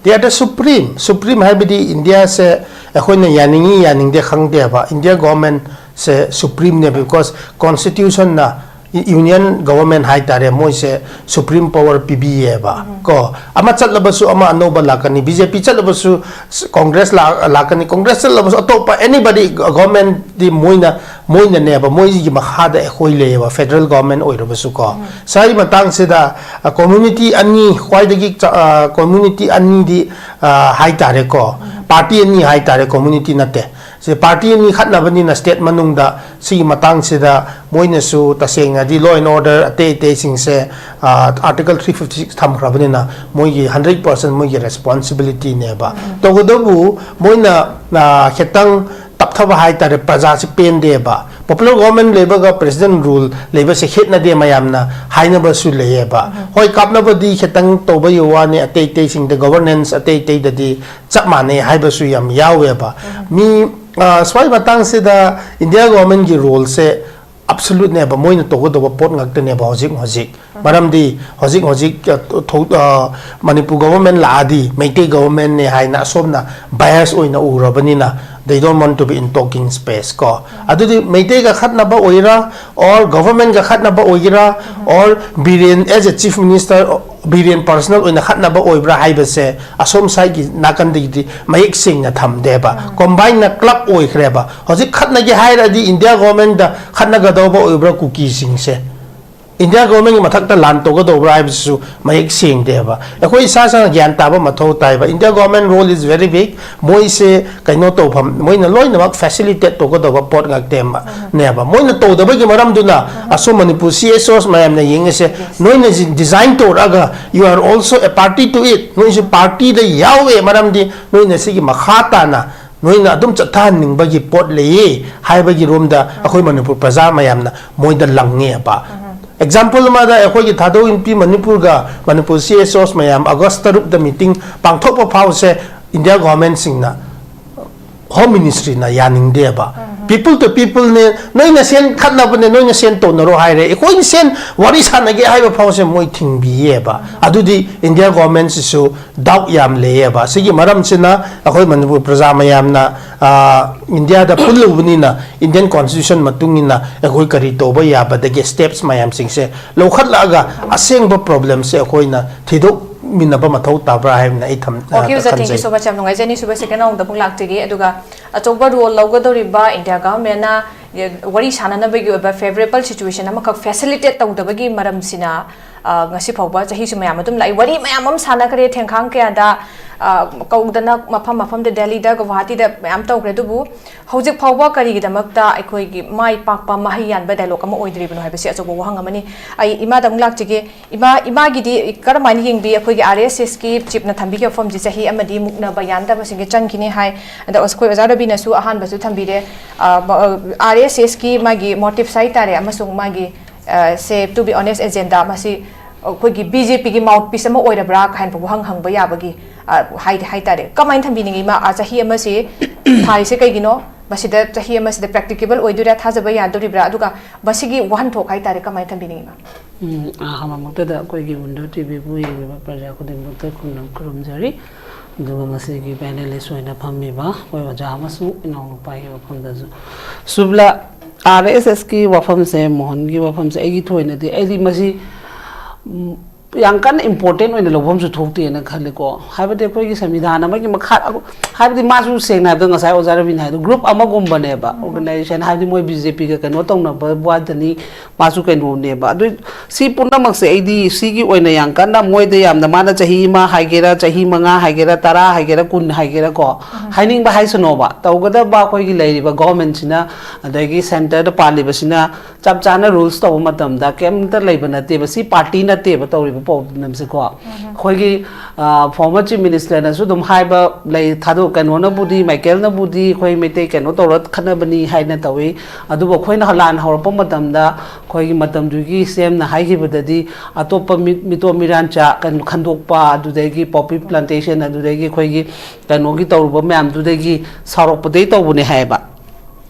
They are the supreme. Supreme ꯍꯥꯏꯕꯗꯤ ꯏꯟꯗꯤꯌꯥꯁꯦ, ꯑꯩꯈꯣꯏꯅ ꯌꯥꯅꯤꯡꯉꯤ ꯌꯥꯅꯤꯡꯗꯦ ꯈꯪꯗꯦꯕ, ꯏꯟꯗꯤꯌꯥ ꯒꯣꯚꯔꯟꯃꯦꯟꯁꯦ ꯁꯨꯄ꯭ꯔꯤꯝꯅꯦ, because ꯀꯣꯟꯁꯇꯤꯇ꯭ꯌꯨꯁꯟꯅ ꯌꯨꯅꯤꯌꯟ ꯒꯣꯚꯔꯟꯃꯦꯟ ꯍꯥꯏꯇꯥꯔꯦ, ꯃꯣꯏꯁꯦ ꯁꯨꯄ꯭ꯔꯤꯝ ꯄꯋꯥꯔ ꯄꯤꯕꯤꯌꯦꯕ꯫ ꯀꯣ, ꯑꯃ ꯆꯠꯂꯕꯁꯨ ꯑꯃ ꯑꯅꯧꯕ ꯂꯥꯛꯀꯅꯤ, ꯕꯤ ꯖꯦ ꯄꯤ ꯆꯠꯂꯕꯁꯨ ꯀꯣꯡꯒ꯭ꯔꯦꯁ ꯂꯥꯛ-, ꯂꯥꯛꯀꯅꯤ, ꯀꯣꯡꯒ꯭ꯔꯦꯁ ꯆꯠꯂꯕꯁꯨ ꯑꯇꯣꯞꯄ anybody, ꯒꯣꯚꯔꯟꯃꯦꯟꯗꯤ ꯃꯣꯏꯅ, ꯃꯣꯏꯅꯅꯦꯕ, ꯃꯣꯏꯒꯤ ꯃꯈꯥꯗ ꯑꯩꯈꯣꯏ ꯂꯩꯌꯦꯕ, ꯐꯦꯗꯔꯦꯜ ꯒꯣꯚꯔꯟꯃꯦꯟ ꯑꯣꯏꯔꯕꯁꯨ꯫ ꯀꯣ, ꯁ꯭ꯋꯥꯏꯒꯤ ꯃꯇꯥꯡꯁꯤꯗ ꯀꯝꯃ꯭ꯌꯨꯅꯤꯇꯤ ꯑꯅꯤ, ꯈ꯭ꯋꯥꯏꯗꯒꯤ ꯆ-, ꯑ, ꯀꯝꯃ꯭ꯌꯨꯅꯤꯇꯤ ꯑꯅꯤꯗꯤ, ꯑ, ꯍꯥꯏꯇꯥꯔꯦꯀꯣ, ꯄꯥꯔꯇꯤ ꯑꯅꯤ ꯍꯥꯏꯇꯥꯔꯦ, ꯀꯝꯃ꯭ꯌꯨꯅꯤꯇꯤ ꯅꯠꯇꯦ꯫ ꯁꯤ ꯄꯥꯔꯇꯤ ꯑꯅꯤ ꯈꯠꯅꯕꯅꯤꯅ ꯁ꯭ꯇꯦꯠ ꯃꯅꯨꯡꯗ ꯁꯤꯒꯤ ꯃꯇꯥꯡꯁꯤꯗ ꯃꯣꯏꯅꯁꯨ ꯇꯁꯦꯡꯅꯗꯤ law and order ꯑꯇꯩ ꯑꯇꯩꯁꯤꯡꯁꯦ, ꯑ, Article three fifty six ꯊꯝꯈ꯭ꯔꯕꯅꯤꯅ ꯃꯣꯏꯒꯤ hundred percent ꯃꯣꯏꯒꯤ ꯔꯦꯁꯄꯣꯟꯁꯤꯕꯤꯂꯤꯇꯤꯅꯦꯕ꯫ ꯇꯧꯕꯇꯕꯨ ꯃꯣꯏꯅ, ꯑ, ꯈꯤꯇꯪ ꯇꯞꯊꯕ ꯍꯥꯏꯇꯥꯔꯦ, ꯄ꯭ꯔꯖꯥꯁꯤ ꯄꯦꯟꯗꯦꯕ꯫ ꯄꯣꯄꯨꯂꯔ ꯒꯣꯚꯔꯟꯃꯦꯟ ꯂꯩꯕꯒ ꯄ꯭ꯔꯦꯁꯤꯗꯦꯟ ꯔꯨꯜ ꯂꯩꯕꯁꯦ ꯈꯦꯠꯅꯗꯦ ꯃꯌꯥꯝꯅ ꯍꯥꯏꯅꯕꯁꯨ ꯂꯩꯌꯦꯕ꯫ ꯍꯣꯏ, ꯀꯥꯞꯅꯕꯗꯤ ꯈꯤꯇꯪ ꯇꯧꯕꯒꯤ ꯋꯥꯅꯤ, ꯑꯇꯩ ꯑꯇꯩꯁꯤꯡꯗ, ꯒꯣꯚꯔꯅꯦꯟꯁ ꯑꯇꯩ ꯑꯇꯩꯗꯗꯤ ꯆꯞ ꯃꯥꯟꯅꯩ ꯍꯥꯏꯕꯁꯨ ꯌꯥꯝ ꯌꯥꯎꯋꯦꯕ꯫ ꯃꯤ, ꯑ, ꯁ꯭ꯋꯥꯏ ꯃꯇꯥꯡꯁꯤꯗ ꯏꯟꯗꯤꯌꯥ ꯒꯣꯚꯔꯟꯃꯦꯟꯒꯤ ꯔꯣꯜꯁꯦ ꯑꯦꯕꯁꯣꯂꯨꯠꯅꯦꯕ, ꯃꯣꯏꯅ ꯇꯧꯒꯗꯧꯕ ꯄꯣꯠ ꯉꯥꯛꯇꯅꯦꯕ ꯍꯧꯖꯤꯛ ꯍꯧꯖꯤꯛ꯫ ꯃꯔꯝꯗꯤ ꯍꯧꯖꯤꯛ ꯍꯧꯖꯤꯛ, ꯑ, ꯊꯧ-, ꯑ, ꯃꯅꯤꯄꯨꯔ ꯒꯣꯚꯔꯟꯃꯦꯟ ꯂꯥꯛꯑꯗꯤ ꯃꯩꯇꯩ ꯒꯣꯚꯔꯟꯃꯦꯟꯅꯦ ꯍꯥꯏꯅ ꯑꯁꯣꯝꯅ ꯕꯥꯏꯑꯁ ꯑꯣꯏꯅ ꯎꯔꯕꯅꯤꯅ, they don't want to be in talking space ꯀꯣ꯫ ꯑꯗꯨꯗꯤ ꯃꯩꯇꯩꯒ ꯈꯠꯅꯕ ꯑꯣꯏꯒꯦꯔꯥ, or ꯒꯣꯚꯔꯟꯃꯦꯟꯒ ꯈꯠꯅꯕ ꯑꯣꯏꯒꯦꯔꯥ, or Biren as a chief minister, Biren personal ꯑꯣꯏꯅ ꯈꯠꯅꯕ ꯑꯣꯏꯕ꯭ꯔꯥ ꯍꯥꯏꯕꯁꯦ ꯑꯁꯣꯝ ꯁꯥꯏꯠꯀꯤ ꯅꯥꯀꯟꯗꯒꯤꯗꯤ ꯃꯌꯦꯛ ꯁꯦꯡꯅ ꯊꯝꯗꯦꯕ꯫ ꯀꯝꯕꯥꯏꯟꯅ ꯀ꯭ꯂꯕ ꯑꯣꯏꯈ꯭ꯔꯦꯕ꯫ ꯍꯧꯖꯤꯛ ꯈꯠꯅꯒꯦ ꯍꯥꯏꯔꯗꯤ ꯏꯟꯗꯤꯌꯥ ꯒꯣꯚꯔꯟꯃꯦꯟꯗ ꯈꯠꯅꯒꯗꯧꯕ ꯑꯣꯏꯕ꯭ꯔꯥ ꯀꯨꯀꯤꯁꯤꯡꯁꯦ? ꯏꯟꯗꯤꯌꯥ ꯒꯣꯚꯔꯟꯃꯦꯟꯒꯤ ꯃꯊꯛꯇ ꯂꯥꯟ ꯇꯧꯒꯗꯧꯕ꯭ꯔꯥ ꯍꯥꯏꯕꯁꯤꯁꯨ ꯃꯌꯦꯛ ꯁꯦꯡꯗꯦꯕ꯫ ꯑꯩꯈꯣꯏ ꯏꯁꯥ ꯏꯁꯥꯅ ꯒ꯭ꯌꯥꯟ ꯇꯥꯕ ꯃꯊꯧ ꯇꯥꯏꯕ꯫ India government role is very big꯫ ꯃꯣꯏꯁꯦ ꯀꯩꯅꯣ ꯇꯧꯐꯝ, ꯃꯣꯏꯅ ꯂꯣꯏꯅꯃꯛ ꯐꯦꯁꯤꯂꯤꯇꯦꯠ ꯇꯧꯒꯗꯧꯕ ꯄꯣꯠ ꯉꯥꯛꯇꯅꯦꯕ꯫ ꯃꯣꯏꯅ ꯇꯧꯗꯕꯒꯤ ꯃꯔꯝꯗꯨꯅ ꯑꯁꯣꯝ ꯃꯅꯤꯄꯨꯔ C S Os ꯃꯌꯥꯝꯅ ꯌꯦꯡꯉꯤꯁꯦ, ꯅꯣꯏꯅ ꯗꯤꯖꯥꯏꯟ ꯇꯧꯔꯛꯑꯒ, you are also a party to it, ꯅꯣꯏꯁꯨ ꯄꯥꯔꯇꯤꯗ ꯌꯥꯎꯋꯦ, ꯃꯔꯝꯗꯤ ꯅꯣꯏꯅ ꯁꯤꯒꯤ ꯃꯈꯥ ꯇꯥꯅ ꯅꯣꯏꯅ ꯑꯗꯨꯝ ꯆꯠꯊꯍꯟꯅꯤꯡꯕꯒꯤ ꯄꯣꯠ ꯂꯩꯌꯦ ꯍꯥꯏꯕꯒꯤ ꯔꯣꯝꯗ ꯑꯩꯈꯣꯏ ꯃꯅꯤꯄꯨꯔ ꯄ꯭ꯔꯖꯥ ꯃꯌꯥꯝꯅ ꯃꯣꯏꯗ ꯂꯪꯉꯦꯕ꯫ ꯑꯦꯛꯖꯥꯝꯄꯜ ꯑꯃꯗ, ꯑꯩꯈꯣꯏꯒꯤ ꯊꯥꯗꯧ ꯏꯟꯄꯤ ꯃꯅꯤꯄꯨꯔꯒ ꯃꯅꯤꯄꯨꯔ C S Os ꯃꯌꯥꯝ ꯑꯥꯒꯁ ꯇꯔꯨꯛꯇ ꯃꯤꯇꯤꯡ ꯄꯥꯡꯊꯣꯛꯄ ꯐꯥꯎꯁꯦ ꯏꯟꯗꯤꯌꯥ ꯒꯣꯚꯔꯟꯃꯦꯟꯁꯤꯡꯅ, ꯍꯣꯝ ꯃꯤꯅꯤꯁꯇ꯭ꯔꯤꯅ ꯌꯥꯅꯤꯡꯗꯦꯕ꯫ People to people ꯅꯦ, ꯅꯣꯏꯅ ꯁꯦꯟ ꯈꯠꯅꯕꯅꯦ, ꯅꯣꯏꯅ ꯁꯦꯟ ꯇꯧꯅꯔꯣ ꯍꯥꯏꯔꯦ, ꯑꯩꯈꯣꯏꯅ ꯁꯦꯟ ꯋꯥꯔꯤ ꯁꯥꯟꯅꯒꯦ ꯍꯥꯏꯕ ꯐꯥꯎꯁꯦ ꯃꯣꯏ ꯊꯤꯡꯕꯤꯌꯦꯕ꯫ ꯑꯗꯨꯗꯤ ꯏꯟꯗꯤꯌꯥ ꯒꯣꯔꯃꯦꯟꯁꯤꯁꯨ ꯗꯥꯎꯠ ꯌꯥꯝ ꯂꯩꯌꯦꯕ꯫ ꯁꯤꯒꯤ ꯃꯔꯝꯁꯤꯅ ꯑꯩꯈꯣꯏ ꯃꯅꯤꯄꯨꯔ ꯄ꯭ꯔꯖꯥ ꯃꯌꯥꯝꯅ, ꯑ, ꯏꯟꯗꯤꯌꯥꯗ ꯄꯨꯜꯂꯨꯕꯅꯤꯅ, ꯏꯟꯗꯤꯌꯟ ꯀꯣꯟꯁꯇꯤꯇ꯭ꯌꯨꯁꯟ ꯃꯇꯨꯡ ꯏꯟꯅ ꯑꯩꯈꯣꯏ ꯀꯔꯤ ꯇꯧꯕ ꯌꯥꯕꯗꯒꯦ ꯁ꯭ꯇꯦꯞꯁ ꯃꯌꯥꯝꯁꯤꯡꯁꯦ ꯂꯧꯈꯠꯂꯛꯑꯒ ꯑꯁꯦꯡꯕ ꯄ꯭ꯔꯣꯕ꯭ꯂꯦꯝꯁꯦ ꯑꯩꯈꯣꯏꯅ ꯊꯤꯗꯣꯛꯃꯤꯟꯅꯕ ꯃꯊꯧ ꯇꯥꯕ꯭ꯔꯥ ꯍꯥꯏꯕꯅ ꯑꯩ ꯊꯝ-, ꯑ, ꯑꯣꯀꯦ, ꯑꯣꯖꯥ, thank you ꯈꯟꯖꯩ꯫ So much. ꯌꯥꯝ ꯅꯨꯡꯉꯥꯏꯖꯩ꯫ ꯑꯅꯤꯁꯨꯕ ꯁꯦꯀꯦꯟ ꯔꯥꯎꯟꯗ ꯑꯃꯨꯛ ꯂꯥꯛꯆꯒꯦ꯫ ꯑꯗꯨꯒ ꯑꯆꯧꯕ ꯔꯣꯜ ꯂꯧꯒꯗꯧꯔꯤꯕ ꯏꯟꯗꯤꯌꯥ ꯒꯚꯔꯟꯃꯦꯟꯅ ꯋꯥꯔꯤ ꯁꯥꯟꯅꯅꯕꯒꯤ ꯑꯣꯏꯕ ꯐꯦꯕꯔꯦꯕꯜ ꯁꯤꯆꯨꯋꯦꯁꯟ ꯑꯃꯈꯛ ꯐꯦꯁꯤꯂꯤꯇꯦꯠ ꯇꯧꯗꯕꯒꯤ ꯃꯔꯝꯁꯤꯅ, ꯑ, ꯉꯁꯤ ꯐꯥꯎꯕ ꯆꯍꯤꯁꯨ ꯃꯌꯥꯝ ꯑꯗꯨꯝ ꯂꯥꯛꯏ, ꯋꯥꯔꯤ ꯃꯌꯥꯝ ꯑꯃ ꯁꯥꯟꯅꯈ꯭ꯔꯦ, ꯊꯦꯡꯈꯥꯡ ꯀꯌꯥꯗ, ꯑ, ꯀꯧꯗꯅ ꯃꯐꯝ ꯃꯐꯝꯗ, ꯗꯦꯜꯂꯤꯗ, ꯒꯨꯋꯥꯍꯥꯇꯤꯗ ꯃꯌꯥꯝ ꯇꯧꯈ꯭ꯔꯦ꯫ ꯑꯗꯨꯕꯨ ꯍꯧꯖꯤꯛ ꯐꯥꯎꯕ ꯀꯔꯤꯒꯤꯗꯃꯛꯇ ꯑꯩꯈꯣꯏꯒꯤ ꯃꯥꯏ ꯄꯥꯛꯄ ꯃꯍꯩ ꯌꯥꯟꯕ ꯗꯥꯏꯂꯣꯒ ꯑꯃ ꯑꯣꯏꯗ꯭ꯔꯤꯕꯅꯣ ꯍꯥꯏꯕꯁꯤ ꯑꯆꯧꯕ ꯋꯥꯍꯪ ꯑꯃꯅꯤ꯫ ꯑꯩ ꯏꯃꯥꯗ ꯑꯃꯨꯛ ꯂꯥꯛꯆꯒꯦ꯫ ꯏꯃꯥ, ꯏꯃꯥꯒꯤꯗꯤ ꯀꯔꯝꯍꯥꯏꯅ ꯌꯦꯡꯕꯤ? ꯑꯩꯈꯣꯏꯒꯤ ꯑꯥꯔ ꯑꯦꯁ ꯑꯦꯁꯀꯤ ꯆꯤꯞꯅ ꯊꯝꯕꯤꯈꯤꯕ ꯋꯥꯐꯝꯁꯤ ꯆꯍꯤ ꯑꯃꯗꯤ ꯃꯨꯛꯅꯕ ꯌꯥꯟꯗꯕꯁꯤꯡꯒꯤ ꯆꯪꯈꯤꯅꯤ ꯍꯥꯏ꯫ ꯑꯗ ꯑꯩꯈꯣꯏ ꯑꯣꯖꯥ ꯔꯕꯤꯅꯁꯨ ꯑꯍꯥꯟꯕꯁꯨ ꯊꯝꯕꯤꯔꯦ꯫ ꯑꯥꯔ ꯑꯦꯁ ꯑꯦꯁꯀꯤ ꯃꯥꯒꯤ ꯃꯣꯇꯤꯞꯁ ꯍꯥꯏꯇꯥꯔꯦ, ꯑꯃꯁꯨꯡ ꯃꯥꯒꯤ, ꯑ, ꯁꯦ, to be honest, agenda, ꯃꯁꯤ ꯑꯩꯈꯣꯏꯒꯤ ꯕꯤ ꯖꯦ ꯄꯤꯒꯤ ꯃꯥꯎꯠꯄꯤꯁ ꯑꯃ ꯑꯣꯏꯔꯕ꯭ꯔꯥ ꯍꯥꯏꯅ ꯋꯥꯍꯪ ꯍꯪꯕ ꯌꯥꯕꯒꯤ, ꯑ, ꯍꯥꯏ-, ꯍꯥꯏꯇꯥꯔꯦ꯫ ꯀꯃꯥꯏꯅ ꯊꯝꯕꯤꯅꯤꯡꯉꯤ ꯏꯃꯥ, ꯑ, ꯆꯍꯤ ꯑꯃꯁꯤ ꯊꯥꯔꯤꯁꯦ ꯀꯩꯒꯤꯅꯣ? ꯃꯁꯤꯗ ꯆꯍꯤ ꯑꯃꯁꯤꯗ ꯄ꯭ꯔꯦꯛꯇꯤꯀꯦꯕꯜ ꯑꯣꯏꯗꯣꯏꯔꯥ, ꯊꯥꯖꯕ ꯌꯥꯗꯣꯔꯤꯕ꯭ꯔꯥ? ꯑꯗꯨꯒ ꯃꯁꯤꯒꯤ ꯋꯥꯍꯟꯊꯣꯛ ꯍꯥꯏꯇꯥꯔꯦ, ꯀꯃꯥꯏꯅ ꯊꯝꯕꯤꯅꯤꯡꯉꯤ ꯏꯃꯥ? ꯎꯝ, ꯑꯍꯥꯟꯕꯃꯛꯇꯗ ꯑꯩꯈꯣꯏꯒꯤ ꯋꯤꯟꯗꯣ ꯇꯤ ꯚꯤꯕꯨ ꯌꯦꯡꯂꯤꯕ ꯄ꯭ꯔꯖꯥ ꯈꯨꯗꯤꯡꯃꯛꯇ ꯈꯨꯔꯨꯝ-, ꯈꯨꯔꯨꯝꯖꯔꯤ꯫ ꯑꯗꯨꯒ ꯉꯁꯤꯒꯤ ꯄꯦꯅꯦꯂꯤꯁ ꯑꯣꯏꯅ ꯐꯝꯃꯤꯕ ꯑꯩꯈꯣꯏ ꯑꯣꯖꯥ ꯑꯃꯁꯨꯡ ꯏꯅꯥꯎꯅꯨꯄꯥꯒꯤ ꯋꯥꯐꯝꯗꯁꯨ꯫ ꯁꯨꯕꯂꯥ, ꯑꯥꯔ ꯑꯦꯁ ꯑꯦꯁꯀꯤ ꯋꯥꯐꯝꯁꯦ, ꯃꯣꯍꯟꯒꯤ ꯋꯥꯐꯝꯁꯦ, ꯑꯩꯒꯤ ꯊꯣꯏꯅꯗꯤ, ꯑꯩꯗꯤ ꯃꯁꯤ, ꯎꯝ, ꯌꯥꯝ ꯀꯟꯅ ꯏꯝꯄꯣꯔꯇꯦꯟ ꯑꯣꯏꯅ ꯂꯧꯐꯝꯁꯨ ꯊꯣꯛꯇꯦꯅ ꯈꯜꯂꯤꯀꯣ꯫ ꯍꯥꯏꯕꯗꯤ ꯑꯩꯈꯣꯏꯒꯤ ꯁꯪꯕꯤꯙꯥꯟ ꯑꯃꯒꯤ ꯃꯈꯥ, ꯍꯥꯏꯕꯗꯤ ꯃꯥꯁꯨ ꯁꯦꯡꯅ ꯍꯥꯏꯕꯗ ꯉꯁꯥꯏ ꯑꯣꯖꯥ ꯔꯕꯤꯅ ꯍꯥꯏꯗꯣ ꯒ꯭ꯔꯨꯞ ꯑꯃꯒꯨꯝꯕꯅꯦꯕ, ꯑꯣꯔꯒꯅꯥꯏꯖꯦꯁꯟ, ꯍꯥꯏꯕꯗꯤ ꯃꯣꯏ ꯕꯤ ꯖꯦ ꯄꯤꯒ ꯀꯩꯅꯣ ꯇꯧꯅꯕ ꯋꯥꯗꯅꯤ, ꯃꯥꯁꯨ ꯀꯩꯅꯣꯅꯦꯕ꯫ ꯑꯗꯨ ꯁꯤ ꯄꯨꯝꯅꯃꯛꯁꯦ ꯑꯩꯗꯤ ꯁꯤꯒꯤ ꯑꯣꯏꯅ ꯌꯥꯝ ꯀꯟꯅ ꯃꯣꯏꯗ ꯌꯥꯝꯅ ꯃꯥꯅ ꯆꯍꯤ ꯑꯃ ꯍꯥꯏꯒꯦꯔꯥ, ꯆꯍꯤ ꯃꯉꯥ ꯍꯥꯏꯒꯦꯔꯥ, ꯇꯔꯥ ꯍꯥꯏꯒꯦꯔꯥ, ꯀꯨꯟ ꯍꯥꯏꯒꯦꯔꯥ ꯀꯣ, ꯍꯥꯏꯅꯤꯡꯕ ꯍꯥꯏꯁꯅꯣꯕ, ꯇꯧꯒꯗꯕ ꯑꯩꯈꯣꯏꯒꯤ ꯂꯩꯔꯤꯕ ꯒꯣꯔꯃꯦꯟꯁꯤꯅ, ꯑꯗꯒꯤ ꯁꯦꯟꯇꯔꯗ ꯄꯥꯜꯂꯤꯕꯁꯤꯅ ꯆꯞ ꯆꯥꯅ ꯔꯨꯜꯁ ꯇꯧꯕ ꯃꯇꯝꯗ ꯀꯩꯝꯇ ꯂꯩꯕ ꯅꯠꯇꯦꯕ꯫ ꯁꯤ ꯄꯥꯔꯇꯤ ꯅꯠꯇꯦꯕ ꯇꯧꯔꯤꯕ ꯄ꯭ꯔꯣꯕ꯭ꯂꯦꯝꯁꯦꯀꯣ꯫ ꯑꯩꯈꯣꯏꯒꯤ, ꯑ, ꯐꯣꯔꯃꯔ ꯆꯤꯐ ꯃꯤꯅꯤꯁꯇꯔꯅꯁꯨ ꯑꯗꯨꯝ ꯍꯥꯏꯕ ꯂꯩ, ꯊꯥꯗꯣꯛ-, ꯀꯩꯅꯣꯅꯕꯨꯗꯤ, ꯃꯥꯏꯀꯦꯜꯅꯕꯨꯗꯤ ꯑꯩꯈꯣꯏ ꯃꯩꯇꯩ ꯀꯩꯅꯣ ꯇꯧꯔ ꯈꯠꯅꯕꯅꯤ ꯍꯥꯏꯅ ꯇꯧꯏ꯫ ꯑꯗꯨꯕꯨ ꯑꯩꯈꯣꯏꯅ ꯂꯥꯟ ꯍꯧꯔꯛꯄ ꯃꯇꯝꯗ ꯑꯩꯈꯣꯏꯒꯤ ꯃꯇꯝꯗꯨꯒꯤ ꯁꯤ ꯑꯦꯝꯅ ꯍꯥꯏꯈꯤꯕꯗꯗꯤ ꯑꯇꯣꯞꯄ ꯃꯤ-, ꯃꯤꯇꯣꯞ ꯃꯤꯔꯥꯟꯆꯥ ꯀꯩꯅꯣ ꯈꯟꯗꯣꯛꯄ, ꯑꯗꯨꯗꯒꯤ ꯄꯣꯄꯤ ꯄ꯭ꯂꯥꯟꯇꯦꯁꯟ, ꯑꯗꯨꯗꯒꯤ ꯑꯩꯈꯣꯏꯒꯤ ꯀꯩꯅꯣꯒꯤ ꯇꯧꯔꯨꯕ ꯃꯌꯥꯝꯗꯨꯗꯒꯤ ꯁꯥꯎꯔꯛꯄꯗꯒꯤ ꯇꯧꯕꯅꯦ ꯍꯥꯏꯌꯦꯕ꯫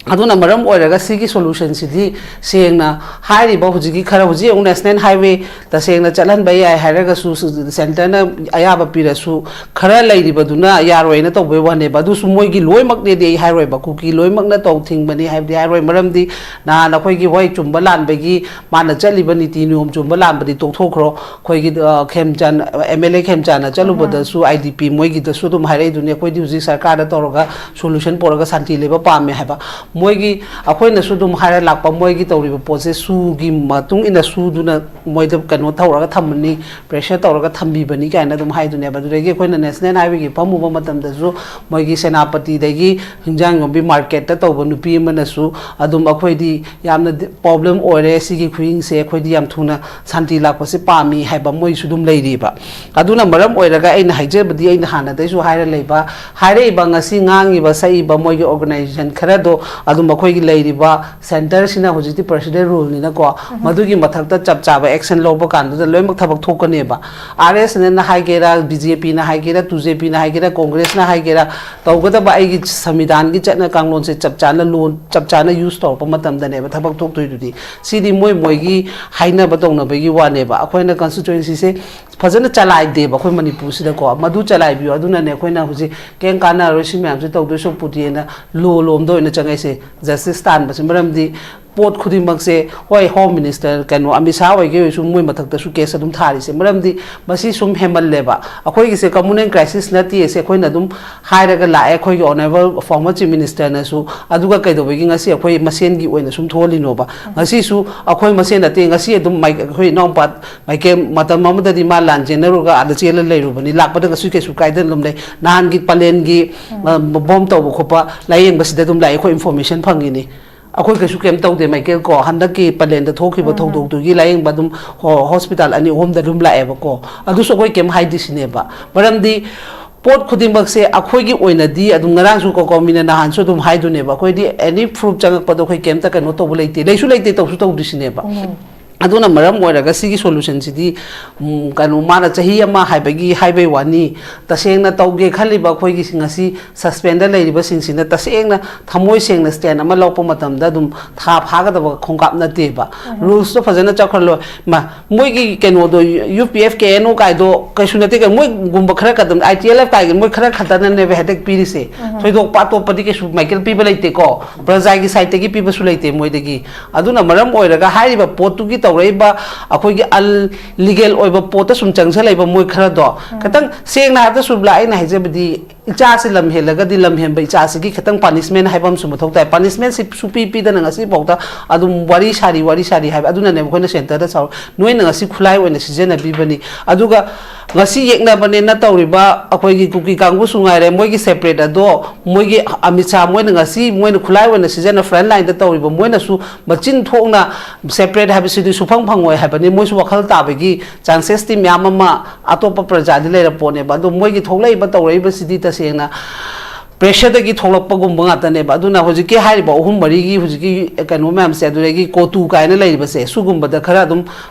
ꯑꯗꯨꯅ ꯃꯔꯝ ꯑꯣꯏꯔꯒ ꯁꯤꯒꯤ solution ꯁꯤꯗꯤ ꯁꯦꯡꯅ ꯍꯥꯏꯔꯤꯕ ꯍꯧꯖꯤꯛꯀꯤ ꯈꯔ, ꯍꯧꯖꯤꯛ ꯑꯃꯨꯛ national highway ꯇꯁꯦꯡꯅ ꯆꯠꯍꯟꯕ ꯌꯥꯏ ꯍꯥꯏꯔꯒꯁꯨ, centre ꯅ ꯑꯌꯥꯕ ꯄꯤꯔꯁꯨ, ꯈꯔ ꯂꯩꯔꯤꯕꯗꯨꯅ ꯌꯥꯔꯣꯏꯅ ꯇꯧꯕꯩ ꯋꯥꯅꯦꯕ꯫ ꯑꯗꯨꯁꯨ ꯃꯣꯏꯒꯤ ꯂꯣꯏꯅꯃꯛꯅꯦꯗꯤ ꯑꯩ ꯍꯥꯏꯔꯣꯏꯕ, ꯀꯨꯀꯤ ꯂꯣꯏꯅꯃꯛꯅ ꯇꯧ ꯊꯤꯡꯕꯅꯤ ꯍꯥꯏꯕꯗꯤ ꯍꯥꯏꯔꯣꯏ꯫ ꯃꯔꯝꯗꯤ ꯅꯍꯥꯟ ꯑꯩꯈꯣꯏꯒꯤ, ꯍꯣꯏ, ꯆꯨꯝꯕ ꯂꯥꯟꯕꯒꯤ ꯃꯥꯅ ꯆꯠꯂꯤꯕ ꯅꯤꯇꯤ ꯅꯤꯌꯣꯝ ꯆꯨꯝꯕ ꯂꯥꯟꯕꯗꯤ ꯇꯣꯛꯊꯣꯛꯈ꯭ꯔꯣ꯫ ꯑꯩꯈꯣꯏꯒꯤ, ꯑ, ꯈꯦꯝꯆꯥꯟ, MLA ꯈꯦꯝꯆꯥꯟꯅ ꯆꯠꯂꯨꯕꯗꯁꯨ IDP ꯃꯣꯏꯒꯤꯗꯁꯨ ꯑꯗꯨꯝ ꯍꯥꯏꯔꯛꯏꯗꯨꯅꯤ, "ꯑꯩꯈꯣꯏꯗꯤ ꯍꯧꯖꯤꯛ ꯁꯔꯀꯥꯔꯗ ꯇꯧꯔꯒ solution ꯄꯨꯔꯒ ꯁꯥꯟꯇꯤ ꯂꯩꯕ ꯄꯥꯝꯃꯦ" ꯍꯥꯏꯕ꯫ ꯃꯣꯏꯒꯤ, ꯑꯩꯈꯣꯏꯅꯁꯨ ꯑꯗꯨꯝ ꯍꯥꯏꯔ ꯂꯥꯛꯄ, ꯃꯣꯏꯒꯤ ꯇꯧꯔꯤꯕ ꯄꯣꯠꯁꯦ ꯁꯨꯒꯤ ꯃꯇꯨꯡ ꯏꯟꯅ ꯁꯨꯗꯨꯅ ꯃꯣꯏꯗ ꯀꯩꯅꯣ ꯇꯧꯔꯒ ꯊꯝꯕꯅꯤ, pressure ꯇꯧꯔꯒ ꯊꯝꯕꯤꯕꯅꯤ ꯀꯥꯏꯅ ꯑꯗꯨꯝ ꯍꯥꯏꯗꯨꯅꯦꯕ꯫ ꯑꯗꯨꯗꯒꯤ ꯑꯩꯈꯣꯏꯅ national highway ꯒꯤ ꯐꯝꯃꯨꯕ ꯃꯇꯝꯗꯁꯨ ꯃꯣꯏꯒꯤ ꯁꯦꯅꯥꯄꯇꯤꯗꯒꯤ ꯍꯤꯟꯖꯥꯡ ꯌꯣꯟꯕꯤ market ꯇ ꯇꯧꯕ ꯅꯨꯄꯤ ꯑꯃꯅꯁꯨ ꯑꯗꯨꯝ, "ꯑꯩꯈꯣꯏꯗꯤ ꯌꯥꯝꯅ ꯗꯤ-, problem ꯑꯣꯏꯔꯦ ꯁꯤꯒꯤ ꯈꯨꯍꯤꯡꯁꯦ, ꯑꯩꯈꯣꯏꯗꯤ ꯌꯥꯝ ꯊꯨꯅ ꯁꯥꯟꯇꯤ ꯂꯥꯛꯄꯁꯦ ꯄꯥꯝꯃꯤ" ꯍꯥꯏꯕ ꯃꯣꯏꯁꯨ ꯑꯗꯨꯝ ꯂꯩꯔꯤꯕ꯫ ꯑꯗꯨꯅ ꯃꯔꯝ ꯑꯣꯏꯔꯒ ꯑꯩꯅ ꯍꯥꯏꯖꯕꯗꯤ, ꯑꯩꯅ ꯍꯥꯟꯅꯗꯩꯁꯨ ꯍꯥꯏꯔ ꯂꯩꯕ, ꯍꯥꯏꯔꯛꯏꯕ, ꯉꯁꯤ ꯉꯥꯡꯉꯤꯕ ꯁꯛꯏꯕ ꯃꯣꯏꯒꯤ organization ꯈꯔꯗꯣ ꯑꯗꯨꯝ ꯑꯩꯈꯣꯏꯒꯤ ꯂꯩꯔꯤꯕ centre ꯁꯤꯅ ꯍꯧꯖꯤꯛꯇꯤ President rule ꯅꯤꯅꯀꯣ, ꯃꯗꯨꯒꯤ ꯃꯊꯛꯇ ꯆꯞ ꯆꯥꯕ action ꯂꯧꯕ ꯀꯥꯟꯗꯨꯗ ꯂꯣꯏꯅꯃꯛ ꯊꯕꯛ ꯊꯣꯛꯀꯅꯦꯕ꯫ RSNL ꯅ ꯍꯥꯏꯒꯦꯔꯥ, BJP ꯅ ꯍꯥꯏꯒꯦꯔꯥ, two JP ꯅ ꯍꯥꯏꯒꯦꯔꯥ, Congress ꯅ ꯍꯥꯏꯒꯦꯔꯥ, ꯇꯧꯒꯗꯕ ꯑꯩꯒꯤ ꯁꯪꯕꯤꯙꯥꯟꯒꯤ ꯆꯠꯅ ꯀꯥꯡꯂꯣꯟꯁꯦ ꯆꯞ ꯆꯥꯅ ꯂꯣꯟ, ꯆꯞ ꯆꯥꯅ use ꯇꯧꯔꯛꯄ ꯃꯇꯝꯗꯅꯦꯕ ꯊꯕꯛ ꯊꯣꯛꯇꯣꯏꯗꯨꯗꯤ꯫ ꯁꯤꯗꯤ ꯃꯣꯏ ꯃꯣꯏꯒꯤ ꯍꯥꯏꯅꯕ ꯇꯧꯅꯕꯒꯤ ꯋꯥꯅꯦꯕ꯫ ꯑꯩꯈꯣꯏꯅ constituency ꯁꯦ ꯐꯖꯅ ꯆꯂꯥꯏꯗꯦꯕ ꯑꯩꯈꯣꯏ ꯃꯅꯤꯄꯨꯔꯁꯤꯗꯀꯣ꯫ ꯃꯗꯨ ꯆꯂꯥꯏꯕꯤꯌꯨ꯫ ꯑꯗꯨꯅꯅꯦ ꯑꯩꯈꯣꯏꯅ ꯍꯧꯖꯤꯛ ꯀꯩꯝ ꯀꯥꯟꯅꯔꯔꯣꯏ ꯁꯤ ꯃꯌꯥꯝꯁꯦ ꯇꯧꯗꯣꯏ ꯁꯔꯨꯛꯄꯨꯗꯤꯅ law ꯂꯣꯝꯗ ꯑꯣꯏꯅ ꯆꯪꯉꯛꯏꯁꯦ, justice ꯇꯥꯟꯕꯁꯦ꯫ ꯃꯔꯝꯗꯤ ꯄꯣꯠ ꯈꯨꯗꯤꯡꯃꯛꯁꯦ, ꯍꯣꯏ, Home Minister ꯀꯩꯅꯣ ꯑꯃꯤꯠ ꯁꯥꯍ ꯑꯣꯏꯒꯦ ꯑꯣꯏꯔꯁꯨ ꯃꯣꯏ ꯃꯊꯛꯇꯁꯨ case ꯑꯗꯨꯝ ꯊꯥꯔꯤꯁꯦ꯫ ꯃꯔꯝꯗꯤ ꯃꯁꯤ ꯁꯨꯝ ꯍꯦꯟꯃꯜꯂꯦꯕ꯫ ꯑꯩꯈꯣꯏꯒꯤꯁꯦ communal crisis ꯅꯠꯇꯦ, ꯁꯦ ꯑꯩꯈꯣꯏꯅ ꯑꯗꯨꯝ ꯍꯥꯏꯔꯒ ꯂꯥꯛꯑꯦ ꯑꯩꯈꯣꯏꯒꯤ honourable former Chief Minister ꯅꯁꯨ꯫ ꯑꯗꯨꯒ ꯀꯩꯗꯧꯕꯒꯤ ꯉꯁꯤ ꯑꯩꯈꯣꯏ ꯃꯁꯦꯟꯒꯤ ꯑꯣꯏꯅ ꯁꯨꯝ ꯊꯣꯛꯍꯜꯂꯤꯅꯣꯕ? ꯉꯁꯤꯁꯨ ꯑꯩꯈꯣꯏ ꯃꯁꯦꯟ ꯅꯠꯇꯦ, ꯉꯁꯤ ꯑꯗꯨꯝ ꯃꯥꯏ-, ꯑꯩꯈꯣꯏ ꯏꯅꯥꯎꯄꯥ ꯃꯥꯏꯀꯩ ꯃꯇꯝ ꯑꯃꯗꯗꯤ ꯃꯥ ꯂꯥꯟ ꯆꯦꯟꯅꯔꯨꯔꯒ ꯑꯥꯗ ꯆꯦꯜꯂ ꯂꯩꯔꯨꯕꯅꯤ, ꯂꯥꯛꯄꯗ ꯀꯩꯁꯨ ꯀꯩꯁꯨ ꯀꯥꯏꯗꯅ ꯑꯗꯨꯝ ꯂꯩ꯫ ꯅꯍꯥꯟꯒꯤ ꯄꯂꯦꯟꯒꯤ, ꯎꯝ꯫ ꯑ, bomb ꯇꯧꯕ ꯈꯣꯠꯄ ꯂꯥꯏꯌꯦꯡꯕꯁꯤꯗ ꯑꯗꯨꯝ ꯂꯥꯛꯑꯦ, ꯑꯩꯈꯣꯏ information ꯐꯪꯉꯤꯅꯤ꯫ ꯑꯩꯈꯣꯏ ꯀꯩꯁꯨ ꯀꯩꯝ ꯇꯧꯗꯦ, ꯃꯥꯏꯀꯦꯜ ꯀꯣ, ꯍꯟꯗꯛꯀꯤ ꯄꯂꯦꯟꯗ ꯊꯣꯛꯈꯤꯕ ꯎꯝ꯫ ꯊꯧꯗꯣꯛꯇꯨꯒꯤ ꯂꯥꯏꯌꯦꯡꯕ ꯑꯗꯨꯝ ꯍꯣ-, hospital ꯑꯅꯤ ꯑꯍꯨꯝꯗ ꯑꯗꯨꯝ ꯂꯥꯛꯑꯦꯕꯀꯣ꯫ ꯑꯗꯨꯁꯨ ꯑꯩꯈꯣꯏ ꯀꯩꯝ ꯍꯥꯏꯗꯦ ꯁꯤꯅꯦꯕ꯫ ꯃꯔꯝꯗꯤ ꯄꯣꯠ ꯈꯨꯗꯤꯡꯃꯛꯁꯦ ꯑꯩꯈꯣꯏꯒꯤ ꯑꯣꯏꯅꯗꯤ ꯑꯗꯨꯝ, ꯉꯔꯥꯡꯁꯨ ꯀꯣ, ꯀꯣ, ꯃꯤꯅ ꯅꯍꯥꯟꯁꯨ ꯑꯗꯨꯝ ꯍꯥꯏꯗꯨꯅꯦꯕ, ꯑꯩꯈꯣꯏꯗꯤ any proof ꯆꯪꯉꯛꯄꯗꯣ ꯑꯩꯈꯣꯏ ꯀꯩꯝꯇ ꯀꯩꯅꯣ ꯇꯧꯕ ꯂꯩꯇꯦ, ꯂꯩꯁꯨ ꯂꯩꯇꯦ, ꯇꯧꯁꯨ ꯇꯧꯗ꯭ꯔꯤꯁꯤꯅꯦꯕ꯫ ꯎꯝ꯫ ꯑꯗꯨꯅ ꯃꯔꯝ ꯑꯣꯏꯔꯒ ꯁꯤꯒꯤ solution ꯁꯤꯗꯤ, ꯎꯝ, ꯀꯩꯅꯣ, ꯃꯥꯅ ꯆꯍꯤ ꯑꯃ ꯍꯥꯏꯕꯒꯤ ꯍꯥꯏꯕꯩ ꯋꯥꯅꯤ꯫ ꯇꯁꯦꯡꯅ ꯇꯧꯒꯦ ꯈꯜꯂꯤꯕ ꯑꯩꯈꯣꯏꯒꯤ ꯉꯁꯤ suspend ꯗ ꯂꯩꯔꯤꯕꯁꯤꯡꯁꯤꯅ ꯇꯁꯦꯡꯅ ꯊꯃꯣꯏ ꯁꯦꯡꯅ stand ꯑꯃ ꯂꯧꯔꯛꯄ ꯃꯇꯝꯗ ꯑꯗꯨꯝ ꯊꯥ ꯐꯥꯒꯗꯕ ꯈꯣꯡꯀꯥꯞ ꯅꯠꯇꯦꯕ꯫ Rules ꯇꯣ ꯐꯖꯅ ꯆꯠꯈ꯭ꯔ ꯂꯣꯏ꯫ ꯃꯥ, ꯃꯣꯏꯒꯤ ꯀꯩꯅꯣꯗꯣ, U P F, K N O ꯀꯥꯏꯗꯣ ꯀꯩꯁꯨ ꯅꯠꯇꯦ ꯀꯩꯅꯣ, ꯃꯣꯏꯒꯨꯝꯕ ꯈꯔ ꯈꯛꯇ, ꯑꯥꯏ ꯇꯤ ꯑꯦꯜ ꯑꯦꯐ ꯀꯥꯏꯒꯤ ꯃꯣꯏ ꯈꯔ ꯈꯛꯇꯅꯅꯦꯕ ꯍꯦꯗꯦꯛ ꯄꯤꯔꯤꯁꯦ꯫ ꯊꯣꯏꯗꯣꯛꯄ ꯑꯇꯣꯞꯄꯗꯤ ꯀꯩꯁꯨ ꯃꯥꯏꯀꯦꯜ ꯄꯤꯕ ꯂꯩꯇꯦꯀꯣ, ꯄ꯭ꯔꯖꯥꯒꯤ side ꯇꯒꯤ ꯄꯤꯕꯁꯨ ꯂꯩꯇꯦ ꯃꯣꯏꯗꯒꯤ꯫ ꯑꯗꯨꯅ ꯃꯔꯝ ꯑꯣꯏꯔꯒ ꯍꯥꯏꯔꯤꯕ ꯄꯣꯠꯇꯨꯒꯤ ꯇꯧꯔꯛꯏꯕ ꯑꯩꯈꯣꯏꯒꯤ illegal ꯑꯣꯏꯕ ꯄꯣꯠꯇ ꯁꯨꯝ ꯆꯪꯁꯜꯂꯛꯏꯕ ꯃꯣꯏ ꯈꯔꯗꯣ, ꯈꯤꯇꯪ ꯁꯦꯡꯅ ꯍꯥꯏꯕꯗ ꯁꯨꯕ꯭ꯂꯥ, ꯑꯩꯅ ꯍꯥꯏꯖꯕꯗꯤ, ꯏꯆꯥꯁꯤ ꯂꯝ ꯍꯦꯜꯂꯒꯗꯤ ꯂꯝ ꯍꯦꯟꯕ ꯏꯆꯥꯁꯤꯒꯤ ꯈꯤꯇꯪ punishment ꯍꯥꯏꯕ ꯑꯃꯁꯨ ꯃꯊꯧ ꯇꯥꯏ꯫ Punishment ꯁꯤ ꯁꯨꯄꯤ ꯄꯤꯗꯅ ꯉꯁꯤꯐꯥꯎꯗ ꯑꯗꯨꯝ ꯋꯥꯔꯤ ꯁꯥꯔꯤ, ꯋꯥꯔꯤ ꯁꯥꯔꯤ ꯍꯥꯏꯕ ꯑꯗꯨꯅꯅꯦꯕ ꯑꯩꯈꯣꯏꯅ centre ꯗ ꯆꯥꯎ-, ꯅꯣꯏꯅ ꯉꯁꯤ ꯈꯨꯠꯂꯥꯏ ꯑꯣꯏꯅ ꯁꯤꯖꯤꯟꯅꯕꯤꯕꯅꯤ꯫ ꯑꯗꯨꯒ ꯉꯁꯤ ꯌꯦꯛꯅꯕꯅꯦꯅ ꯇꯧꯔꯤꯕ ꯑꯩꯈꯣꯏꯒꯤ ꯀꯨꯀꯤ ꯀꯥꯡꯕꯨꯁꯨ ꯉꯥꯏꯔꯦ, ꯃꯣꯏꯒꯤ separate ꯑꯗꯣ, ꯃꯣꯏꯒꯤ ꯑꯃꯤꯠ ꯁꯥꯍ ꯃꯣꯏꯅ ꯉꯁꯤ ꯃꯣꯏꯅ ꯈꯨꯠꯂꯥꯏ ꯑꯣꯏꯅ ꯁꯤꯖꯤꯟꯅ front line ꯗ ꯇꯧꯔꯤꯕ ꯃꯣꯏꯅꯁꯨ ꯃꯆꯤꯟ ꯊꯣꯛꯅ separate ꯍꯥꯏꯕꯁꯤꯗꯤ ꯁꯨꯐꯪ ꯐꯪꯉꯣꯏ ꯍꯥꯏꯕꯅꯤ꯫ ꯃꯣꯏꯁꯨ ꯋꯥꯈꯜ ꯇꯥꯕꯒꯤ chances ꯇꯤ ꯃꯌꯥꯝ ꯑꯃ ꯑꯇꯣꯞꯄ ꯄ꯭ꯔꯖꯥꯗꯤ ꯂꯩꯔ ꯄꯣꯠꯅꯦꯕ꯫ ꯑꯗꯣ ꯃꯣꯏꯒꯤ ꯊꯣꯛꯂꯛꯏꯕ ꯇꯧꯔꯛꯏꯕꯁꯤꯗꯤ ꯇꯁꯦꯡꯅ pressure ꯗꯒꯤ ꯊꯣꯛꯂꯛꯄꯒꯨꯝꯕ ꯉꯥꯛꯇꯅꯦꯕ꯫ ꯑꯗꯨꯅ ꯍꯧꯖꯤꯛꯀꯤ ꯍꯥꯏꯔꯤꯕ ꯑꯍꯨꯝ ꯃꯔꯤꯒꯤ ꯍꯧꯖꯤꯛꯀꯤ ꯀꯩꯅꯣ ꯃꯌꯥꯝꯁꯦ, ꯑꯗꯨꯗꯒꯤ ꯀꯣꯇꯨ ꯀꯥꯏꯅ ꯂꯩꯔꯤꯕꯁꯦ, ꯁꯤꯒꯨꯝꯕꯗ ꯈꯔ ꯑꯗꯨꯝ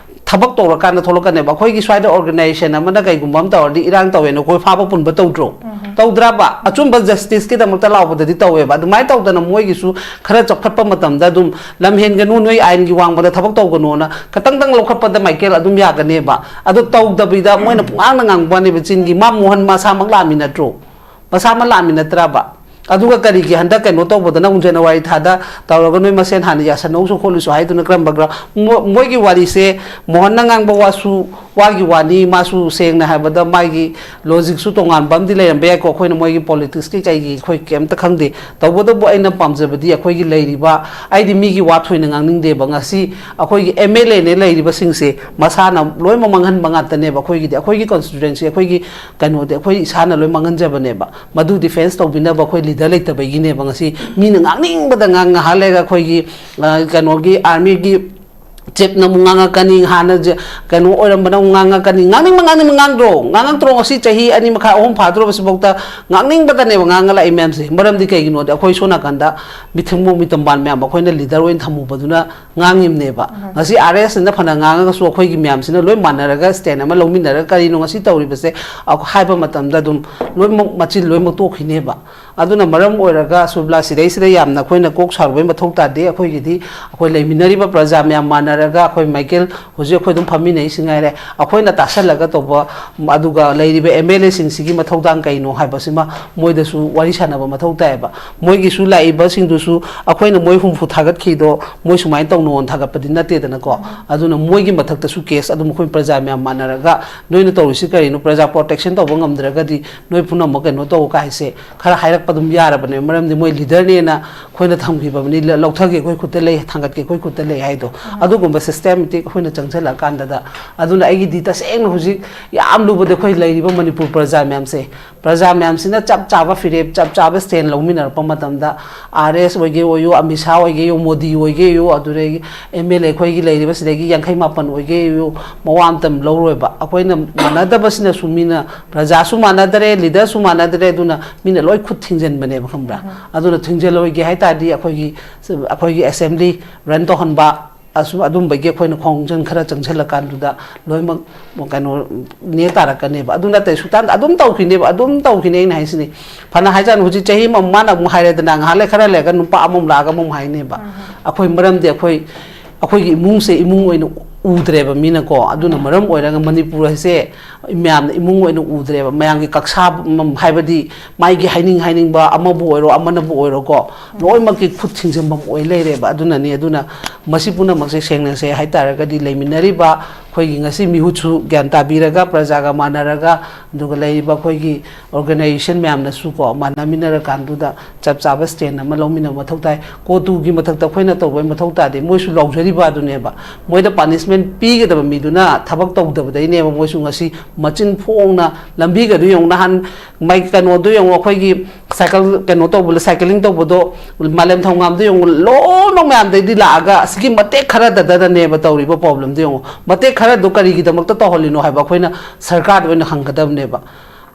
ꯊꯕꯛ ꯇꯧꯔꯀꯥꯟꯗ ꯊꯣꯛꯂꯛꯀꯅꯦꯕ꯫ ꯑꯩꯈꯣꯏꯒꯤ ꯁ꯭ꯋꯥꯏꯗ organization ꯑꯃꯅ ꯀꯩꯒꯨꯝꯕ ꯑꯃ ꯇꯧꯔꯗꯤ ꯏꯔꯥꯡ ꯇꯧꯋꯦꯅ ꯑꯩꯈꯣꯏ ꯐꯥꯕ ꯄꯨꯟꯕ ꯇꯧꯗ꯭ꯔꯣ? ꯇꯧꯗ꯭ꯔꯕ? ꯑꯆꯨꯝꯕ justice ꯀꯤꯗꯃꯛꯇ ꯂꯥꯎꯕꯗꯗꯤ ꯇꯧꯋꯦꯕ꯫ ꯑꯗꯨꯃꯥꯏꯅ ꯇꯧꯗꯅ ꯃꯣꯏꯒꯤꯁꯨ ꯈꯔ ꯆꯥꯎꯈꯠꯄ ꯃꯇꯝꯗ ꯑꯗꯨꯝ ꯂꯝ ꯍꯦꯟꯒꯅꯨ, ꯅꯣꯏ ꯑꯥꯏꯟꯒꯤ ꯋꯥꯡꯃꯗ ꯊꯕꯛ ꯇꯧꯒꯅꯣꯅ ꯈꯇꯪꯗꯪ ꯂꯧꯈꯠꯄꯗ ꯃꯥꯏꯀꯦꯜ ꯑꯗꯨꯝ ꯌꯥꯒꯅꯦꯕ꯫ ꯑꯗꯣ ꯇꯧꯗꯕꯤꯗ ꯃꯣꯏꯅ ꯄꯨꯡꯉꯥꯡꯗ ꯉꯥꯡꯕ ꯋꯥꯅꯦꯕ ꯆꯤꯟꯒꯤ꯫ ꯃꯥ ꯃꯣꯍꯟ ꯃꯁꯥꯃꯛ ꯂꯥꯛꯑꯝꯃꯤ ꯅꯠꯇ꯭ꯔꯣ? ꯃꯁꯥꯃꯛ ꯂꯥꯛꯑꯝꯃꯤ ꯅꯠꯇ꯭ꯔꯕ? ꯑꯗꯨꯒ ꯀꯔꯤꯒꯤ ꯍꯟꯗꯛ ꯀꯩꯅꯣ ꯇꯧꯕꯗ ꯅꯪ ꯖꯅꯋꯥꯔꯤ ꯊꯥꯗ ꯇꯧꯔꯒ ꯅꯣꯏ ꯃꯁꯦꯟ ꯍꯥꯟꯅ ꯌꯥꯁꯟꯅꯧꯁꯨ ꯈꯣꯠꯂꯨꯁꯨ ꯍꯥꯏꯗꯨꯅ ꯀꯔꯝꯕ ꯒ꯭ꯔꯥ-, ꯃꯣ-, ꯃꯣꯏꯒꯤ ꯋꯥꯔꯤꯁꯦ, ꯃꯣꯍꯟꯅ ꯉꯥꯡꯕ ꯋꯥꯁꯨ ꯋꯥꯒꯤ ꯋꯥꯅꯤ, ꯃꯥꯁꯨ ꯁꯦꯡꯅ ꯍꯥꯏꯕꯗ ꯃꯥꯒꯤ logic ꯁꯨ ꯇꯣꯉꯥꯟꯕ ꯑꯃꯗꯤ ꯂꯩꯔꯝꯕ ꯌꯥꯏꯀꯣ, ꯑꯩꯈꯣꯏꯅ ꯃꯣꯏꯒꯤ politics ꯀꯤ ꯀꯩꯒꯤ ꯑꯩꯈꯣꯏ ꯀꯩꯝꯇ ꯈꯪꯗꯦ꯫ ꯇꯧꯕꯇꯕꯨ ꯑꯩꯅ ꯄꯥꯝꯖꯕꯗꯤ ꯑꯩꯈꯣꯏꯒꯤ ꯂꯩꯔꯤꯕ, ꯑꯩꯗꯤ ꯃꯤꯒꯤ ꯋꯥ ꯊꯣꯏꯅ ꯉꯥꯡꯅꯤꯡꯗꯦꯕ, ꯉꯁꯤ ꯑꯩꯈꯣꯏꯒꯤ ꯑꯦꯝ ꯑꯦꯜ ꯑꯦꯅꯦ ꯂꯩꯔꯤꯕꯁꯤꯡꯁꯦ ꯃꯁꯥꯅ ꯂꯣꯏꯅꯃꯛ ꯃꯥꯡꯍꯟꯕ ꯉꯥꯛꯇꯅꯦꯕ꯫ ꯑꯩꯈꯣꯏꯒꯤꯗꯤ ꯑꯩꯈꯣꯏꯒꯤ constituency, ꯑꯩꯈꯣꯏꯒꯤ ꯀꯩꯅꯣꯗꯤ ꯑꯩꯈꯣꯏ ꯏꯁꯥꯅ ꯂꯣꯏ ꯃꯥꯡꯍꯟꯖꯕꯅꯦꯕ꯫ ꯃꯗꯨ defence ꯇꯧꯕꯤꯅꯕ ꯑꯩꯈꯣꯏ leader ꯂꯩꯇꯕꯒꯤꯅꯦꯕ ꯉꯁꯤ ꯃꯤꯅ ꯉꯥꯡꯅꯤꯡꯕꯗ ꯉꯥꯡ-, ꯉꯥꯏꯍꯥꯛ ꯂꯩꯔꯒ ꯑꯩꯈꯣꯏꯒꯤ, ꯑ, ꯀꯩꯅꯣꯒꯤ army ꯒꯤ ꯆꯤꯞꯅ ꯑꯃꯨꯛ ꯉꯥꯡꯉꯛꯀꯅꯤ, ꯍꯥꯟꯅ ꯖ-, ꯀꯩꯅꯣ ꯑꯣꯏꯔꯝꯕꯅ ꯑꯃꯨꯛ ꯉꯥꯡꯉꯛꯀꯅꯤ꯫ ꯉꯥꯡꯅꯤꯡꯕ, ꯉꯥꯡꯅꯤꯡꯕ ꯉꯥꯡꯗ꯭ꯔꯣ? ꯉꯥꯡꯉꯛꯇ꯭ꯔꯣ? ꯉꯁꯤ ꯆꯍꯤ ꯑꯅꯤ ꯃꯈꯥꯏ, ꯑꯍꯨꯝ ꯐꯥꯗꯣꯔꯕꯁꯤꯐꯥꯎꯗ ꯉꯥꯡꯅꯤꯡꯕꯇꯅꯦꯕ ꯉꯥꯡꯉ ꯂꯥꯛꯏ ꯃꯌꯥꯝꯁꯦ꯫ ꯃꯔꯝꯗꯤ ꯀꯩꯒꯤꯅꯣꯗꯤ ꯑꯩꯈꯣꯏ ꯁꯣꯝ ꯅꯥꯀꯟꯗ ꯃꯤꯊꯨꯡꯕ ꯃꯤꯇꯝꯕꯥꯟ ꯃꯌꯥꯝ ꯑꯩꯈꯣꯏꯅ ꯂꯤꯗꯔ ꯑꯣꯏꯅ ꯊꯝꯃꯨꯕꯗꯨꯅ ꯉꯥꯡꯉꯤꯕꯅꯦꯕ꯫ ꯉꯁꯤ ꯑꯥꯔ ꯑꯦꯁ ꯁꯤꯅ ꯐꯅ ꯉꯥꯡꯉꯒꯁꯨ ꯑꯩꯈꯣꯏꯒꯤ ꯃꯌꯥꯝꯁꯤꯅ ꯂꯣꯏ ꯃꯥꯟꯅꯔꯒ ꯁ꯭ꯇꯦꯟ ꯑꯃ ꯂꯧꯃꯤꯟꯅꯔꯒ ꯀꯔꯤꯅꯣ ꯉꯁꯤ ꯇꯧꯔꯤꯕꯁꯦ ꯑ-, ꯍꯥꯏꯕ ꯃꯇꯝꯗ ꯑꯗꯨꯝ ꯂꯣꯏꯅꯃꯛ ꯃꯆꯤꯟ ꯂꯣꯏꯅꯃꯛ ꯇꯣꯛꯈꯤꯅꯦꯕ꯫ ꯑꯗꯨꯅ ꯃꯔꯝ ꯑꯣꯏꯔꯒ ꯁꯨꯕꯂꯥ, ꯁꯤꯗꯩꯁꯤꯗ ꯌꯥꯝꯅ ꯑꯩꯈꯣꯏꯅ ꯀꯣꯛ ꯁꯥꯔꯨꯕꯩ ꯃꯊꯧ ꯇꯥꯗꯦ꯫ ꯑꯩꯈꯣꯏꯒꯤꯗꯤ ꯑꯩꯈꯣꯏ ꯂꯩꯃꯤꯟꯅꯔꯤꯕ ꯄ꯭ꯔꯖꯥ ꯃꯌꯥꯝ ꯃꯥꯟꯅꯔꯒ ꯑꯩꯈꯣꯏ ꯃꯥꯏꯀꯦꯜ ꯍꯧꯖꯤꯛ ꯑꯩꯈꯣꯏ ꯑꯗꯨꯝ ꯐꯝꯃꯤꯟꯅꯩꯁꯤ ꯉꯥꯏꯔꯦ꯫ ꯑꯩꯈꯣꯏꯅ ꯇꯥꯁꯜꯂꯒ ꯇꯧꯕ, ꯑꯗꯨꯒ ꯂꯩꯔꯤꯕ ꯑꯦꯝ ꯑꯦꯜ ꯑꯦꯁꯤꯡꯁꯤꯒꯤ ꯃꯊꯧꯗꯥꯡ ꯀꯩꯅꯣ ꯍꯥꯏꯕꯁꯤꯃ ꯃꯣꯏꯗꯁꯨ ꯋꯥꯔꯤ ꯁꯥꯟꯅꯕ ꯃꯊꯧ ꯇꯥꯏꯌꯦꯕ꯫ ꯃꯣꯏꯒꯤꯁꯨ ꯂꯥꯛꯏꯕꯁꯤꯡꯗꯨꯁꯨ ꯑꯩꯈꯣꯏꯅ ꯃꯣꯏ ꯍꯨꯝꯐꯨ ꯊꯥꯒꯠꯈꯤꯗꯣ ꯃꯣꯏ ꯁꯨꯃꯥꯏꯅ ꯇꯧꯅꯣꯅ ꯊꯥꯒꯠꯄꯗꯤ ꯅꯠꯇꯦꯗꯅꯀꯣ꯫ ꯑꯗꯨꯅ ꯃꯣꯏꯒꯤ ꯃꯊꯛꯇꯁꯨ ꯀꯦꯁ ꯑꯗꯨꯝ ꯑꯩꯈꯣꯏ ꯄ꯭ꯔꯖꯥ ꯃꯌꯥꯝ ꯃꯥꯟꯅꯔꯒ ꯅꯣꯏꯅ ꯇꯧꯔꯤꯁꯤ ꯀꯔꯤꯅꯣ? ꯄ꯭ꯔꯖꯥ ꯄ꯭ꯔꯣꯇꯦꯛꯁꯟ ꯇꯧꯕ ꯉꯝꯗ꯭ꯔꯒꯗꯤ ꯅꯣꯏ ꯄꯨꯝꯅꯃꯛ ꯀꯩꯅꯣ ꯇꯧ ꯀꯥꯏꯁꯦ ꯈꯔ ꯍꯥꯏꯔꯛꯄ ꯑꯗꯨꯝ ꯌꯥꯔꯕꯅꯦ꯫ ꯃꯔꯝꯗꯤ ꯃꯣꯏ ꯂꯤꯗꯔꯅꯦꯅ ꯑꯩꯈꯣꯏꯅ ꯊꯝꯈꯤꯕꯅꯤ, ꯂ-, ꯂꯧꯊꯒꯦ ꯑꯩꯈꯣꯏ ꯈꯨꯠꯇ ꯂꯩ, ꯊꯥꯡꯒꯠꯀꯦ ꯑꯩꯈꯣꯏ ꯈꯨꯠꯇ ꯂꯩ ꯍꯥꯏꯗꯣ꯫ ꯑꯗꯨꯒꯨꯝꯕ ꯁꯤꯁꯇꯦꯃꯦꯇꯤꯛ ꯑꯩꯈꯣꯏꯅ ꯆꯪꯁꯤꯜꯂꯛꯑꯀꯥꯟꯗꯗ, ꯑꯗꯨꯅ ꯑꯩꯒꯤꯗꯤ ꯇꯁꯦꯡꯅ ꯍꯧꯖꯤꯛ ꯌꯥꯝ ꯂꯨꯕꯗꯤ ꯑꯩꯈꯣꯏ ꯂꯩꯔꯤꯕ ꯃꯅꯤꯄꯨꯔ ꯄ꯭ꯔꯖꯥ ꯃꯌꯥꯝꯁꯦ, ꯄ꯭ꯔꯖꯥ ꯃꯌꯥꯝꯁꯤꯅ ꯆꯞ ꯆꯥꯕ ꯐꯤꯔꯦꯞ, ꯆꯞ ꯆꯥꯕ ꯁ꯭ꯇꯦꯟ ꯂꯧꯃꯤꯟꯅꯔꯛꯄ ꯃꯇꯝꯗ, ꯑꯥꯔ ꯑꯦꯁ ꯑꯣꯏꯒꯦ ꯑꯣꯏꯌꯨ, ꯑꯃꯤꯠ ꯁꯥꯍ ꯑꯣꯏꯒꯦ ꯑꯣꯏꯌꯨ, ꯃꯣꯗꯤ ꯑꯣꯏꯒꯦ ꯑꯣꯏꯌꯨ, ꯑꯗꯨꯗꯒꯤ ꯑꯦꯝ ꯑꯦꯜ ꯑꯦ ꯑꯩꯈꯣꯏꯒꯤ ꯂꯩꯔꯤꯕ ꯁꯤꯗꯒꯤ ꯌꯥꯡꯈꯩ ꯃꯥꯄꯟ ꯑꯣꯏꯒꯦ ꯑꯣꯏꯌꯨ, ꯃꯋꯥ ꯑꯃꯇ ꯂꯧꯔꯣꯏꯕ꯫ ꯑꯩꯈꯣꯏꯅ ꯃꯥꯟꯅꯗꯕꯁꯤꯅꯁꯨ ꯃꯤꯅ, ꯄ꯭ꯔꯖꯥꯁꯨ ꯃꯥꯟꯅꯗꯔꯦ, ꯂꯤꯗꯔꯁꯨ ꯃꯥꯟꯅꯗꯔꯦ, ꯑꯗꯨꯅ ꯃꯤꯅ ꯂꯣꯏ ꯈꯨꯠ ꯊꯤꯡꯖꯤꯟꯕꯅꯦꯕ, ꯈꯪꯕ꯭ꯔꯥ? ꯑꯗꯨꯅ ꯊꯤꯡꯖꯤꯜꯂꯣꯏꯒꯦ ꯍꯥꯏ ꯇꯥꯔꯗꯤ ꯑꯩꯈꯣꯏꯒꯤ, ꯑꯩꯈꯣꯏꯒꯤ ꯑꯦꯁꯦꯝꯕ꯭ꯂꯤ ꯔꯟ ꯇꯧꯍꯟꯕ, ꯑꯁꯨꯝ ꯑꯗꯨꯝꯕꯒꯤ ꯑꯩꯈꯣꯏꯅ ꯈꯣꯡꯖꯪ ꯈꯔ ꯆꯪꯁꯤꯜꯂꯀꯥꯟꯗꯨꯗ ꯂꯣꯏꯅꯃꯛ ꯀꯩꯅꯣ ꯅꯦ ꯇꯥꯔꯛꯀꯅꯦꯕ꯫ ꯑꯗꯨ ꯅꯠꯇꯦ ꯁꯨꯛꯇꯥꯟ ꯑꯗꯨꯝ ꯇꯧꯈꯤꯅꯦꯕ, ꯑꯗꯨꯝ ꯇꯧꯈꯤꯅꯦ꯫ ꯑꯩꯅ ꯍꯥꯏꯁꯤꯅꯤ, ꯐꯅ ꯍꯥꯏꯖꯥꯠꯅꯤ, ꯍꯧꯖꯤꯛ ꯆꯍꯤ ꯑꯃ ꯃꯥꯅ ꯑꯃꯨꯛ ꯍꯥꯏꯔꯦꯗꯅ, ꯉꯥꯏꯍꯥꯛ ꯂꯩ ꯈꯔ ꯂꯩꯔꯒ ꯅꯨꯄꯥ ꯑꯃꯃꯨꯛ ꯂꯥꯛꯑꯒ ꯑꯃꯃꯨꯛ ꯍꯥꯏꯅꯦꯕ꯫ ꯑꯩꯈꯣꯏ ꯃꯔꯝꯗꯤ ꯑꯩꯈꯣꯏ, ꯑꯩꯈꯣꯏꯒꯤ ꯏꯃꯨꯡꯁꯦ ꯏꯃꯨꯡ ꯑꯣꯏꯅ ꯎꯗ꯭ꯔꯦꯕ ꯃꯤꯅꯀꯣ꯫ ꯑꯗꯨꯅ ꯃꯔꯝ ꯑꯣꯏꯔꯒ ꯃꯅꯤꯄꯨꯔ ꯍꯥꯏꯁꯦ ꯃꯌꯥꯝꯅ ꯏꯃꯨꯡ ꯑꯣꯏꯅ ꯎꯗ꯭ꯔꯦꯕ, ꯃꯌꯥꯝꯒꯤ ꯀꯛꯁꯥ, ꯍꯥꯏꯕꯗꯤ ꯃꯥꯒꯤ ꯍꯥꯏꯅꯤꯡ ꯍꯥꯏꯅꯤꯡꯕ ꯑꯃꯕꯨ ꯑꯣꯏꯔꯣ ꯑꯃꯅꯕꯨ ꯑꯣꯏꯔꯣꯀꯣ, ꯂꯣꯏꯅꯃꯛꯀꯤ ꯈꯨꯠ ꯊꯤꯡꯖꯤꯟꯐꯝ ꯑꯣꯏ ꯂꯩꯔꯦꯕ꯫ ꯑꯗꯨꯅꯅꯤ, ꯑꯗꯨꯅ ꯃꯁꯤ ꯄꯨꯝꯅꯃꯛꯁꯦ ꯁꯦꯡꯅꯁꯦ ꯍꯥꯏꯇꯥꯔꯒꯗꯤ ꯂꯩꯃꯤꯟꯅꯔꯤꯕ ꯑꯩꯈꯣꯏꯒꯤ ꯉꯁꯤ ꯃꯤꯍꯨꯠꯁꯨ ꯒ꯭ꯌꯥꯟ ꯇꯥꯕꯤꯔꯒ, ꯄ꯭ꯔꯖꯥꯒ ꯃꯥꯟꯅꯔꯒ, ꯑꯗꯨꯒ ꯂꯩꯔꯤꯕ ꯑꯩꯈꯣꯏꯒꯤ organization ꯃꯌꯥꯝꯅꯁꯨ ꯀꯣ, ꯃꯥꯟꯅꯃꯤꯟꯅꯔꯀꯥꯟꯗꯨꯗ ꯆꯞ ꯆꯥꯕ stand ꯑꯃ ꯂꯧꯃꯤꯟꯅꯕ ꯃꯊꯧ ꯇꯥꯏ꯫ ꯀꯣꯇꯨꯒꯤ ꯃꯊꯛꯇ ꯑꯩꯈꯣꯏꯅ ꯇꯧꯕꯩ ꯃꯊꯧ ꯇꯥꯗꯦ, ꯃꯣꯏꯁꯨ ꯂꯥꯎꯖꯔꯤꯕ ꯑꯗꯨꯅꯦꯕ꯫ ꯃꯣꯏꯗ punishment ꯄꯤꯒꯗꯕ ꯃꯤꯗꯨꯅ ꯊꯕꯛ ꯇꯧꯗꯕꯗꯩꯅꯦꯕ ꯃꯣꯏꯁꯨ ꯉꯁꯤ ꯃꯆꯤꯟ ꯐꯣꯡꯅ ꯂꯝꯕꯤꯒꯗꯨ ꯌꯦꯡꯉꯨ꯫ ꯅꯍꯥꯟ ꯃꯥꯏ ꯀꯩꯅꯣꯗꯣ ꯌꯦꯡꯉꯣ, ꯑꯩꯈꯣꯏꯒꯤ ꯁꯥꯏꯀꯜ ꯀꯩꯅꯣ ꯇꯧꯕ, cycling ꯇꯧꯕꯗꯣ, ꯃꯥꯂꯦꯝ ꯊꯣꯡꯉꯥꯝꯗꯣ ꯌꯦꯡꯉꯣ, ꯂꯣꯏꯅꯃꯛ ꯃꯌꯥꯝꯗꯩꯗꯤ ꯂꯥꯛꯑꯒ ꯑꯁꯤꯒꯤ ꯃꯇꯦꯛ ꯈꯔꯗꯗꯅꯦꯕ ꯇꯧꯔꯤꯕ problemꯗꯣ ꯌꯦꯡꯉꯣ꯫ ꯃꯇꯦꯛ ꯈꯔꯗꯣ ꯀꯔꯤꯒꯤꯗꯃꯛꯇ ꯇꯧꯍꯜꯂꯤꯅꯣ ꯍꯥꯏꯕ ꯑꯩꯈꯣꯏꯅ ꯁꯔꯀꯥꯔꯗ ꯑꯣꯏꯅ ꯍꯪꯒꯗꯕꯅꯦꯕ꯫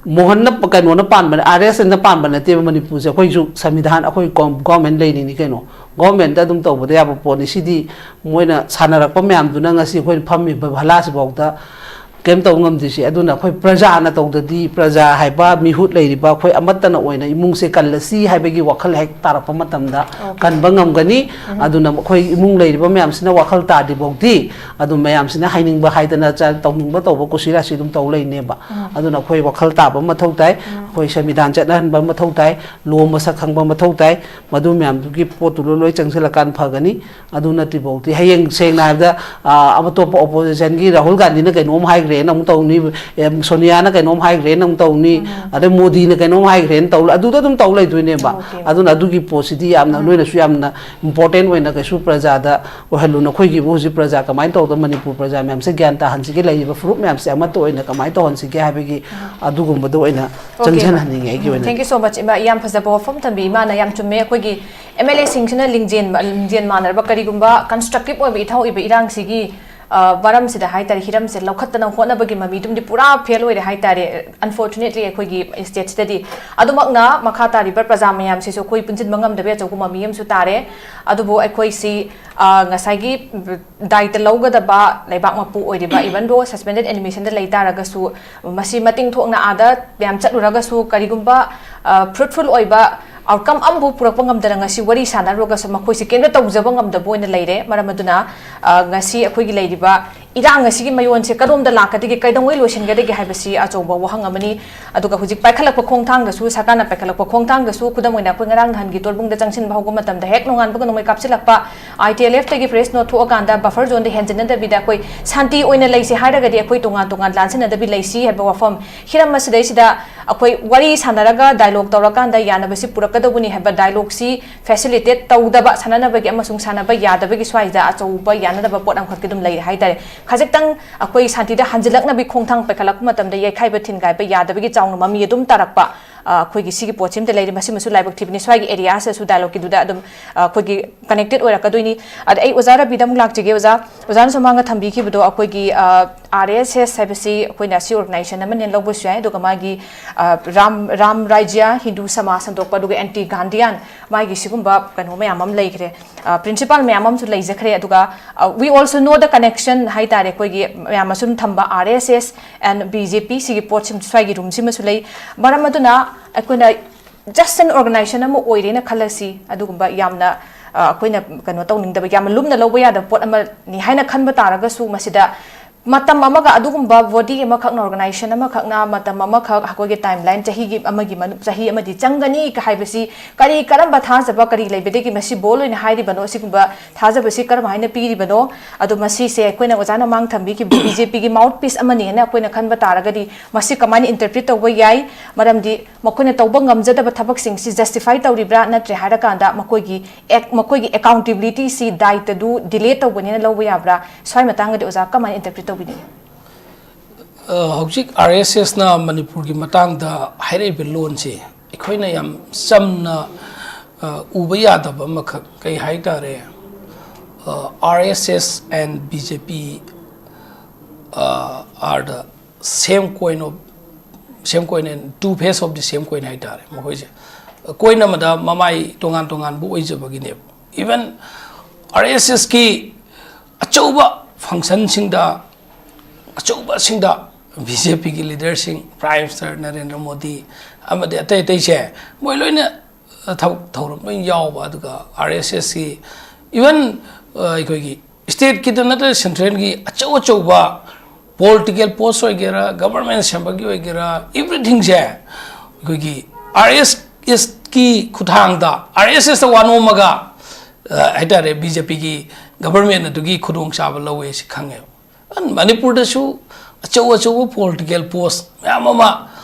ꯃꯣꯍꯟꯅ ꯄ-, ꯀꯩꯅꯣꯅ ꯄꯥꯟꯕꯅꯦ, ꯑꯥꯔ ꯑꯦꯁ ꯑꯦꯟꯅ ꯄꯥꯟꯕ ꯅꯠꯇꯦꯕ ꯃꯅꯤꯄꯨꯔꯁꯦ꯫ ꯑꯩꯈꯣꯏꯁꯨ ꯁꯪꯕꯤꯙꯥꯟ, ꯑꯩꯈꯣꯏ ꯒꯣ-, government ꯂꯩꯔꯤꯅꯤ ꯀꯩꯅꯣ꯫ Governmentꯇ ꯑꯗꯨꯝ ꯇꯧꯕꯗ ꯌꯥꯕ ꯄꯣꯠꯅꯤ꯫ ꯁꯤꯗꯤ ꯃꯣꯏꯅ ꯁꯥꯟꯅꯔꯛꯄ ꯃꯌꯥꯝꯗꯨꯅ ꯉꯁꯤ ꯑꯩꯈꯣꯏꯅ ꯐꯝꯃꯤꯕ ꯚꯂꯥꯁꯤꯐꯥꯎꯗ ꯀꯩꯝ ꯇꯧꯕ ꯉꯝꯗ꯭ꯔꯤꯁꯦ꯫ ꯑꯗꯨꯅ ꯑꯩꯈꯣꯏ ꯄ꯭ꯔꯖꯥꯅ ꯇꯧꯗꯗꯤ, ꯄ꯭ꯔꯖꯥ ꯍꯥꯏꯕ ꯃꯤꯍꯨꯠ ꯂꯩꯔꯤꯕ ꯑꯩꯈꯣꯏ ꯑꯃꯠꯇꯅ ꯑꯣꯏꯅ ꯏꯃꯨꯡꯁꯦ ꯀꯜꯂꯁꯤ ꯍꯥꯏꯕꯒꯤ ꯋꯥꯈꯜ ꯍꯦꯛ ꯇꯥꯔꯛꯄ ꯃꯇꯝꯗ Okay. ꯀꯟꯕ ꯉꯝꯒꯅꯤ꯫ ꯎꯝ꯫ ꯑꯗꯨꯅ ꯑꯩꯈꯣꯏ ꯏꯃꯨꯡ ꯂꯩꯔꯤꯕ ꯃꯌꯥꯝꯁꯤꯅ ꯋꯥꯈꯜ ꯇꯥꯗ꯭ꯔꯤꯐꯥꯎꯗꯤ, ꯑꯗꯨꯝ ꯃꯌꯥꯝꯁꯤꯅ ꯍꯥꯏꯅꯤꯡꯕ ꯍꯥꯏꯗꯅ ꯆ-, ꯇꯧꯅꯤꯡꯕ ꯇꯧꯕ ꯀꯨꯁꯤ ꯔꯥꯁꯤ ꯑꯗꯨꯝ ꯇꯧ ꯂꯩꯅꯦꯕ꯫ ꯎꯝ꯫ ꯑꯗꯨꯅ ꯑꯩꯈꯣꯏ ꯋꯥꯈꯜ ꯇꯥꯕ ꯃꯊꯧ ꯇꯥꯏ, ꯎꯝ꯫ ꯑꯩꯈꯣꯏ ꯁꯪꯕꯤꯙꯥꯟ ꯆꯠꯅꯍꯟꯕ ꯃꯊꯧ ꯇꯥꯏ, law ꯃꯁꯛ ꯈꯪꯕ ꯃꯊꯧ ꯇꯥꯏ꯫ ꯃꯗꯨ ꯃꯌꯥꯝꯗꯨꯒꯤ ꯄꯣꯠꯇꯨ ꯂꯣꯏ, ꯂꯣꯏ ꯆꯪꯁꯤꯜꯂꯀꯥꯟ ꯐꯒꯅꯤ꯫ ꯑꯗꯨ ꯅꯠꯇ꯭ꯔꯤꯐꯥꯎꯗꯤ ꯍꯌꯦꯡ ꯁꯦꯡꯅ ꯍꯥꯏꯔꯕꯗ, ꯑ, ꯑꯇꯣꯞꯄ oppositionꯒꯤ ꯔꯥꯍꯨꯜ ꯒꯥꯟꯙꯤꯅ ꯀꯩꯅꯣꯝ ꯍꯥꯏꯈ꯭ꯔꯦꯅ ꯑꯃꯨꯛ ꯇꯧꯅꯤ, ꯑꯦꯝ, ꯁꯣꯅꯤꯌꯥꯅ ꯀꯩꯅꯣꯝ ꯍꯥꯏꯈ꯭ꯔꯦꯅ ꯑꯃꯨꯛ ꯇꯧꯅꯤ, ꯎꯝ꯫ ꯑꯗꯩ ꯃꯣꯗꯤꯅ ꯀꯩꯅꯣꯝ ꯍꯥꯏꯈ꯭ꯔꯦꯅ ꯇꯧ, ꯑꯗꯨꯗ ꯑꯗꯨꯝ ꯇꯧ ꯂꯩꯗꯣꯏꯅꯦꯕ꯫ Okay꯫ ꯑꯗꯨꯅ ꯑꯗꯨꯒꯤ ꯄꯣꯠꯁꯤꯗꯤ ꯌꯥꯝꯅ, ꯎꯝ꯫ ꯅꯣꯏꯅꯁꯨ ꯌꯥꯝꯅ important ꯑꯣꯏꯅ ꯀꯩꯁꯨ ꯄ꯭ꯔꯖꯥꯗ ꯑꯣꯏꯍꯜꯂꯨ꯫ ꯅꯈꯣꯏꯒꯤꯕꯨ ꯍꯧꯖꯤꯛ ꯄ꯭ꯔꯖꯥ ꯀꯃꯥꯏꯅ ꯇꯧꯗꯅ ꯃꯅꯤꯄꯨꯔ ꯄ꯭ꯔꯖꯥ ꯃꯌꯥꯝꯁꯦ ꯒ꯭ꯌꯥꯟ ꯇꯥꯍꯟꯁꯤꯒꯦ, ꯂꯩꯔꯤꯕ ꯐꯨꯔꯨꯞ ꯃꯌꯥꯝꯁꯦ ꯑꯃꯠꯇ ꯑꯣꯏꯅ ꯀꯃꯥꯏꯅ ꯇꯧꯍꯟꯁꯤꯒꯦ ꯍꯥꯏꯕꯒꯤ ꯎꯝ꯫ ꯑꯗꯨꯒꯨꯝꯕꯗ ꯑꯣꯏꯅ Okay꯫ ꯆꯪꯁꯤꯟꯍꯟꯅꯤꯡꯉꯦ ꯑꯩꯒꯤ ꯎꯝ, ꯑꯣꯏꯅ꯫ Thank you so much, ꯏꯃꯥ꯫ ꯌꯥꯝ ꯐꯖꯕ ꯋꯥꯐꯝ ꯊꯝꯕꯤ ꯏꯃꯥꯅ꯫ ꯌꯥꯝ ꯆꯨꯝꯃꯦ꯫ ꯑꯩꯈꯣꯏꯒꯤ ꯑꯦꯝ ꯑꯦꯜ ꯑꯦꯁꯤꯡꯁꯤꯅ ꯂꯤꯡꯖꯦꯜ, ꯂꯤꯡꯖꯦꯜ ꯃꯥꯟꯅꯔꯕ ꯀꯔꯤꯒꯨꯝꯕ constructive ꯑꯣꯏꯕ ꯏꯊꯧ ꯏꯕ ꯏꯔꯥꯡꯁꯤꯒꯤ, ꯑ, ꯃꯔꯝꯁꯤꯗ ꯍꯥꯏꯇꯥꯔꯦ, ꯍꯤꯔꯝꯁꯦ ꯂꯧꯈꯠꯇꯅ ꯍꯣꯠꯅꯕꯒꯤ ꯃꯃꯤꯗꯨꯝꯗꯤ ꯄꯨꯔꯥ fail ꯑꯣꯏꯔꯦ ꯍꯥꯏꯇꯥꯔꯦ, unfortunately, ꯑꯩꯈꯣꯏꯒꯤ stateꯁꯤꯗꯗꯤ꯫ ꯑꯗꯨꯃꯛꯅ ꯃꯈꯥ ꯇꯥꯔꯤꯕ ꯄ꯭ꯔꯖꯥ ꯃꯌꯥꯝꯁꯤꯁꯨ ꯑꯩꯈꯣꯏ ꯄꯨꯟꯁꯤꯟꯕ ꯉꯝꯗꯕ ꯑꯆꯧꯕ ꯃꯃꯤ ꯑꯃꯁꯨ ꯇꯥꯔꯦ꯫ ꯑꯗꯨꯕꯨ ꯑꯩꯈꯣꯏꯁꯤ, ꯑ, ꯉꯁꯥꯏꯒꯤ ꯗꯥꯏꯇ ꯂꯧꯒꯗꯕ ꯂꯩꯕꯥꯛ ꯃꯄꯨ ꯑꯣꯏꯔꯤꯕ, even though suspended animationꯗ ꯂꯩ ꯇꯥꯔꯒꯁꯨ, ꯃꯁꯤ ꯃꯇꯤꯡ ꯊꯣꯛꯅ ꯑꯥꯗ ꯃꯌꯥꯝ ꯆꯠꯂꯨꯔꯒꯁꯨ ꯀꯔꯤꯒꯨꯝꯕ, ꯑ, fruitful ꯑꯣꯏꯕ ꯑꯥꯎꯠꯀꯝ ꯑꯃꯐꯥꯎ ꯄꯨꯔꯛꯄ ꯉꯝꯗꯅ ꯉꯁꯤ ꯋꯥꯔꯤ ꯁꯥꯟꯅꯔꯨꯔꯒꯁꯨ ꯃꯈꯣꯏꯁꯤ ꯀꯩꯝꯇ ꯇꯧꯖꯕ ꯉꯝꯗꯕ ꯑꯣꯏꯅ ꯂꯩꯔꯦ꯫ ꯃꯔꯝ ꯑꯗꯨꯅ, ꯑ, ꯉꯁꯤ ꯑꯩꯈꯣꯏꯒꯤ ꯂꯩꯔꯤꯕ ꯏꯔꯥꯡ ꯑꯁꯤꯒꯤ ꯃꯌꯣꯟꯁꯦ ꯀꯗꯣꯝꯗ ꯂꯥꯛꯀꯗꯒꯦ, ꯀꯩꯗꯧꯉꯩ ꯂꯣꯏꯁꯤꯟꯒꯗꯒꯦ ꯍꯥꯏꯕꯁꯤ ꯑꯆꯧꯕ ꯋꯥꯍꯪ ꯑꯃꯅꯤ꯫ ꯑꯗꯨꯒ ꯍꯧꯖꯤꯛ ꯄꯥꯏꯈꯠꯂꯛꯄ ꯈꯣꯡꯊꯥꯡꯗꯁꯨ, ꯁꯔꯀꯥꯔꯅ ꯄꯥꯏꯈꯠꯂꯛꯄ ꯈꯣꯡꯊꯥꯡꯗꯁꯨ, ꯈꯨꯗꯝ ꯑꯣꯏꯅ ꯑꯩꯈꯣꯏ ꯉꯔꯥꯡ ꯅꯍꯥꯟꯒꯤ ꯇꯣꯔꯕꯨꯡꯗ ꯆꯪꯁꯤꯟꯕ ꯍꯧꯕ ꯃꯇꯝꯗ ꯍꯦꯛ ꯅꯣꯡꯉꯥꯟꯕꯒ ꯅꯣꯡꯃꯩ ꯀꯥꯞꯁꯤꯜꯂꯛꯄ, ꯑꯥꯏ ꯇꯤ ꯑꯦꯜ ꯑꯦꯐꯇꯒꯤ ꯄ꯭ꯔꯦꯁ ꯅꯣꯠ ꯊꯣꯛꯑꯀꯥꯟꯗ ꯕꯐꯔ ꯖꯣꯟꯗ ꯍꯦꯟꯖꯤꯟꯅꯗꯕꯤꯗ ꯑꯩꯈꯣꯏ ꯁꯥꯟꯇꯤ ꯑꯣꯏꯅ ꯂꯩꯁꯤ ꯍꯥꯏꯔꯒꯗꯤ ꯑꯩꯈꯣꯏ ꯇꯣꯉꯥꯟ ꯇꯣꯉꯥꯟ ꯂꯥꯟꯁꯤꯟꯅꯗꯕꯤ ꯂꯩꯁꯤ ꯍꯥꯏꯕ ꯋꯥꯐꯝ, ꯍꯤꯔꯝ ꯑꯁꯤꯗꯩꯁꯤꯗ ꯑꯩꯈꯣꯏ ꯋꯥꯔꯤ ꯁꯥꯟꯅꯔꯒ ꯗꯥꯏꯂꯣꯒ ꯇꯧꯔꯀꯥꯟꯗ ꯌꯥꯅꯕꯁꯤ ꯄꯨꯔꯛꯀꯗꯧꯕꯅꯤ ꯍꯥꯏꯕ ꯗꯥꯏꯂꯣꯒꯁꯤ ꯐꯦꯁꯤꯂꯤꯇꯦꯠ ꯇꯧꯗꯕ, ꯁꯥꯟꯅꯅꯕꯒꯤ ꯑꯃꯁꯨꯡ ꯁꯥꯟꯅꯕ ꯌꯥꯗꯕꯒꯤ ꯁ꯭ꯋꯥꯏꯗ ꯑꯆꯧꯕ ꯌꯥꯅꯗꯕ ꯄꯣꯠ ꯑꯃꯈꯛꯇꯤ ꯑꯗꯨꯝ ꯂꯩꯔꯦ ꯍꯥꯏꯇꯥꯔꯦ꯫ ꯈꯖꯤꯛꯇꯪ ꯑꯩꯈꯣꯏ ꯁꯥꯟꯇꯤꯗ ꯍꯟꯖꯤꯜꯂꯛꯅꯕꯤ ꯈꯣꯡꯊꯥꯡ ꯄꯥꯏꯈꯠꯂꯛꯄ ꯃꯇꯝꯗ ꯌꯩꯈꯥꯏꯕ ꯊꯤꯟꯒꯥꯏꯕ ꯌꯥꯗꯕꯒꯤ ꯆꯥꯎꯅ ꯃꯃꯤ ꯑꯗꯨꯝ ꯇꯥꯔꯛꯄ, ꯑ, ꯑꯩꯈꯣꯏꯒꯤ ꯁꯤꯒꯤ ꯄꯣꯠꯁꯤꯃꯗꯤ ꯂꯩꯔꯤ꯫ ꯃꯁꯤꯃꯁꯨ ꯂꯥꯏꯕꯛ ꯊꯤꯕꯅꯤ꯫ ꯁ꯭ꯋꯥꯏꯒꯤ ꯑꯦꯔꯤꯌꯥꯁꯤꯗꯁꯨ ꯗꯥꯏꯂꯣꯒꯀꯤꯗꯨꯗ ꯑꯗꯨꯝ, ꯑ, ꯑꯩꯈꯣꯏꯒꯤ ꯀꯅꯦꯛꯇꯦꯠ ꯑꯣꯏꯔꯛꯀꯗꯣꯏꯅꯤ꯫ ꯑꯗ ꯑꯩ ꯑꯣꯖꯥ ꯔꯕꯤꯗ ꯑꯃꯨꯛ ꯂꯥꯛꯆꯒꯦ꯫ ꯑꯣꯖꯥ, ꯑꯣꯖꯥꯅ ꯁꯨꯃꯥꯡꯗ ꯊꯝꯕꯤꯈꯤꯕꯗꯣ ꯑꯩꯈꯣꯏꯒꯤ, ꯑ, ꯑꯥꯔ ꯑꯦꯁ ꯑꯦꯁ ꯍꯥꯏꯕꯁꯤ ꯑꯩꯈꯣꯏꯅ ꯁꯤ ꯑꯣꯔꯒꯅꯥꯏꯖꯦꯁꯟ ꯑꯃꯅꯦꯅ ꯂꯧꯕꯁꯨ ꯌꯥꯏ, ꯑꯗꯨꯒ ꯃꯥꯒꯤ, ꯑ, ꯔꯥꯝ, ꯔꯥꯝ ꯔꯥꯏꯖ꯭ꯌ, ꯍꯤꯟꯗꯨ ꯁꯃꯥꯖ ꯁꯟꯗꯣꯛꯄ, ꯑꯗꯨꯒ ꯑꯦꯟꯇꯤ ꯒꯥꯟꯙꯤꯌꯥꯟ, ꯃꯥꯒꯤ ꯁꯤꯒꯨꯝꯕ ꯀꯩꯅꯣ ꯃꯌꯥꯝ ꯑꯃ ꯂꯩꯈ꯭ꯔꯦ, ꯑ, ꯄ꯭ꯔꯤꯟꯁꯤꯄꯥꯜ ꯃꯌꯥꯝ ꯑꯃꯁꯨ ꯂꯩꯖꯈ꯭ꯔꯦ꯫ ꯑꯗꯨꯒ, ꯑ, we also know the connection ꯍꯥꯏ ꯇꯥꯔꯦ, ꯑꯩꯈꯣꯏꯒꯤ ꯃꯌꯥꯝ ꯑꯁꯨꯝ ꯊꯝꯕ R S S and B J P ꯁꯤꯒꯤ ꯄꯣꯠꯁꯤꯃ, ꯁ꯭ꯋꯥꯏꯒꯤ ꯔꯨꯝꯁꯤꯃꯁꯨ ꯂꯩ꯫ ꯃꯔꯝ ꯑꯗꯨꯅ ꯑꯩꯈꯣꯏꯅ just an organization ꯑꯃ ꯑꯣꯏꯔꯦꯅ ꯈꯜꯂꯁꯤ, ꯑꯗꯨꯒꯨꯝꯕ ꯌꯥꯝꯅ, ꯑ, ꯑꯩꯈꯣꯏꯅ ꯀꯩꯅꯣ ꯇꯧꯅꯤꯡꯗꯕ, ꯌꯥꯝꯅ ꯂꯨꯝꯅ ꯂꯧꯕ ꯌꯥꯗꯕ ꯄꯣꯠ ꯑꯃꯅꯤ ꯍꯥꯏꯅ ꯈꯟꯕ ꯇꯥꯔꯒꯁꯨ, ꯃꯁꯤꯗ ꯃꯇꯝ ꯑꯃꯒ ꯑꯗꯨꯒꯨꯝꯕ ꯕꯣꯗꯤ ꯑꯃꯈꯛꯅ, ꯑꯣꯔꯒꯅꯥꯏꯖꯦꯁꯟ ꯑꯃꯈꯛꯅ ꯃꯇꯝ ꯑꯃꯈꯛ ꯑꯩꯈꯣꯏꯒꯤ ꯇꯥꯏꯝ ꯂꯥꯏꯟ ꯆꯍꯤꯒꯤ ꯑꯃꯒꯤ ꯃꯅꯨꯡ, ꯆꯍꯤ ꯑꯃꯗꯤ ꯆꯪꯒꯅꯤ ꯍꯥꯏꯕꯁꯤ ꯀꯔꯤ, ꯀꯔꯝꯕ ꯊꯥꯖꯕ ꯀꯔꯤ ꯂꯩꯕꯗꯒꯤ ꯃꯁꯤ ꯕꯣꯜ ꯑꯣꯏꯅ ꯍꯥꯏꯔꯤꯕꯅꯣ? ꯑꯁꯤꯒꯨꯝꯕ ꯊꯥꯖꯕꯁꯤ ꯀꯔꯝ ꯍꯥꯏꯅ ꯄꯤꯔꯤꯕꯅꯣ? ꯑꯗꯣ ꯃꯁꯤꯁꯦ ꯑꯩꯈꯣꯏꯅ ꯑꯣꯖꯥꯅ ꯃꯥꯡ ꯊꯝꯕꯤꯈꯤꯕ ꯕꯤ ꯖꯦ ꯄꯤꯒꯤ ꯃꯥꯎꯠ ꯄꯤꯁ ꯑꯃꯅꯤ ꯍꯥꯏꯅ ꯑꯩꯈꯣꯏꯅ ꯈꯟꯕ ꯇꯥꯔꯒꯗꯤ ꯃꯁꯤ ꯀꯃꯥꯏꯅ ꯏꯟꯇꯔꯄ꯭ꯔꯤꯠ ꯇꯧꯕ ꯌꯥꯏ? ꯃꯔꯝꯗꯤ ꯃꯈꯣꯏꯅ ꯇꯧꯕ ꯉꯝꯖꯗꯕ ꯊꯕꯛꯁꯤꯡꯁꯤ ꯖꯁꯇꯤꯐꯥꯏ ꯇꯧꯔꯤꯕ꯭ꯔꯥ, ꯅꯠꯇ꯭ꯔꯦ ꯍꯥꯏꯔꯀꯥꯟꯗ ꯃꯈꯣꯏꯒꯤ ꯑꯦꯛ-, ꯃꯈꯣꯏꯒꯤ ꯑꯦꯀꯥꯎꯟꯇꯦꯕꯤꯂꯤꯇꯤꯁꯤ, ꯗꯥꯏꯇꯗꯨ ꯗꯤꯂꯦ ꯇꯧꯕꯅꯦꯅ ꯂꯧꯕ ꯌꯥꯕ꯭ꯔꯥ? ꯁ꯭ꯋꯥꯏ ꯃꯇꯥꯡꯗꯗꯤ ꯑꯣꯖꯥ ꯀꯃꯥꯏꯅ ꯏꯟꯇꯔꯄ꯭ꯔꯤꯠ ꯇꯧꯕꯤꯅꯤꯡꯉꯤ? ꯑ, ꯍꯧꯖꯤꯛ ꯑꯥꯔ ꯑꯦꯁ ꯑꯦꯁꯅ ꯃꯅꯤꯄꯨꯔꯒꯤ ꯃꯇꯥꯡꯗ ꯍꯥꯏꯔꯛꯏꯕ ꯂꯣꯟꯁꯤ ꯑꯩꯈꯣꯏꯅ ꯌꯥꯝ ꯆꯝꯅ, ꯑ, ꯎꯕ ꯌꯥꯗꯕ ꯑꯃꯈꯛ ꯀꯩ ꯍꯥꯏ ꯇꯥꯔꯦ, R S S and B J P are the same coin of, same coin and two face of the same coin ꯍꯥꯏ ꯇꯥꯔꯦ꯫ ꯃꯈꯣꯏꯁꯦ ꯀꯣꯏꯟ ꯑꯃꯗ ꯃꯃꯥꯏ ꯇꯣꯉꯥꯟ ꯇꯣꯉꯥꯟꯕ ꯑꯣꯏꯖꯕꯒꯤꯅꯦꯕ꯫ ꯏꯚꯟ ꯑꯥꯔ ꯑꯦꯁ ꯑꯦꯁꯀꯤ ꯑꯆꯧꯕ ꯐꯪꯁꯟꯁꯤꯡꯗ, ꯑꯆꯧꯕꯁꯤꯡꯗ ꯕꯤ ꯖꯦ ꯄꯤꯒꯤ ꯂꯤꯗꯔꯁꯤꯡ, ꯄ꯭ꯔꯥꯏꯝ ꯃꯤꯅꯤꯁꯇꯔ ꯅꯔꯦꯟꯗ꯭ꯔ ꯃꯣꯗꯤ ꯑꯃꯗꯤ ꯑꯇꯩ ꯑꯇꯩꯁꯦ, ꯃꯣꯏ ꯂꯣꯏꯅ ꯊꯕꯛ ꯊꯧꯔꯝ ꯂꯣꯏ ꯌꯥꯎꯕ, ꯑꯗꯨꯒ ꯑꯥꯔ ꯑꯦꯁ ꯑꯦꯁꯀꯤ, ꯏꯚꯟ ꯑꯩꯈꯣꯏꯒꯤ ꯁ꯭ꯇꯦꯠꯀꯤꯗ ꯅꯠꯇ꯭ꯔꯒ ꯁꯦꯟꯇ꯭ꯔꯦꯜꯒꯤ ꯑꯆꯧ ꯑꯆꯧꯕ ꯄꯣꯂꯤꯇꯤꯀꯦꯜ ꯄꯣꯁ ꯑꯣꯏꯒꯦꯔꯥ, ꯒꯕꯔꯃꯦꯟ ꯁꯦꯝꯕꯒꯤ ꯑꯣꯏꯒꯦꯔꯥ, ꯏꯕ꯭ꯔꯤꯊꯤꯡꯁꯦ ꯑꯩꯈꯣꯏꯒꯤ ꯑꯥꯔ ꯑꯦꯁ ꯑꯦꯁꯀꯤ ꯈꯨꯠꯊꯥꯡꯗ, ꯑꯥꯔ ꯑꯦꯁ ꯑꯦꯁꯇ ꯋꯥꯅꯣꯝꯃꯒ ꯍꯥꯏꯇꯥꯔꯦ, ꯕꯤ ꯖꯦ ꯄꯤꯒꯤ ꯒꯕꯔꯃꯦꯟ ꯑꯗꯨꯒꯤ ꯈꯨꯗꯣꯡꯆꯥꯕ ꯂꯧꯋꯦ ꯁꯤ ꯈꯪꯉꯦꯕ꯫ ꯃꯅꯤꯄꯨꯔꯗꯁꯨ ꯑꯆꯧ ꯑꯆꯧꯕ ꯄꯣꯂꯤꯇꯤꯀꯦꯜ ꯄꯣꯁ ꯃꯌꯥꯝ ꯑꯃ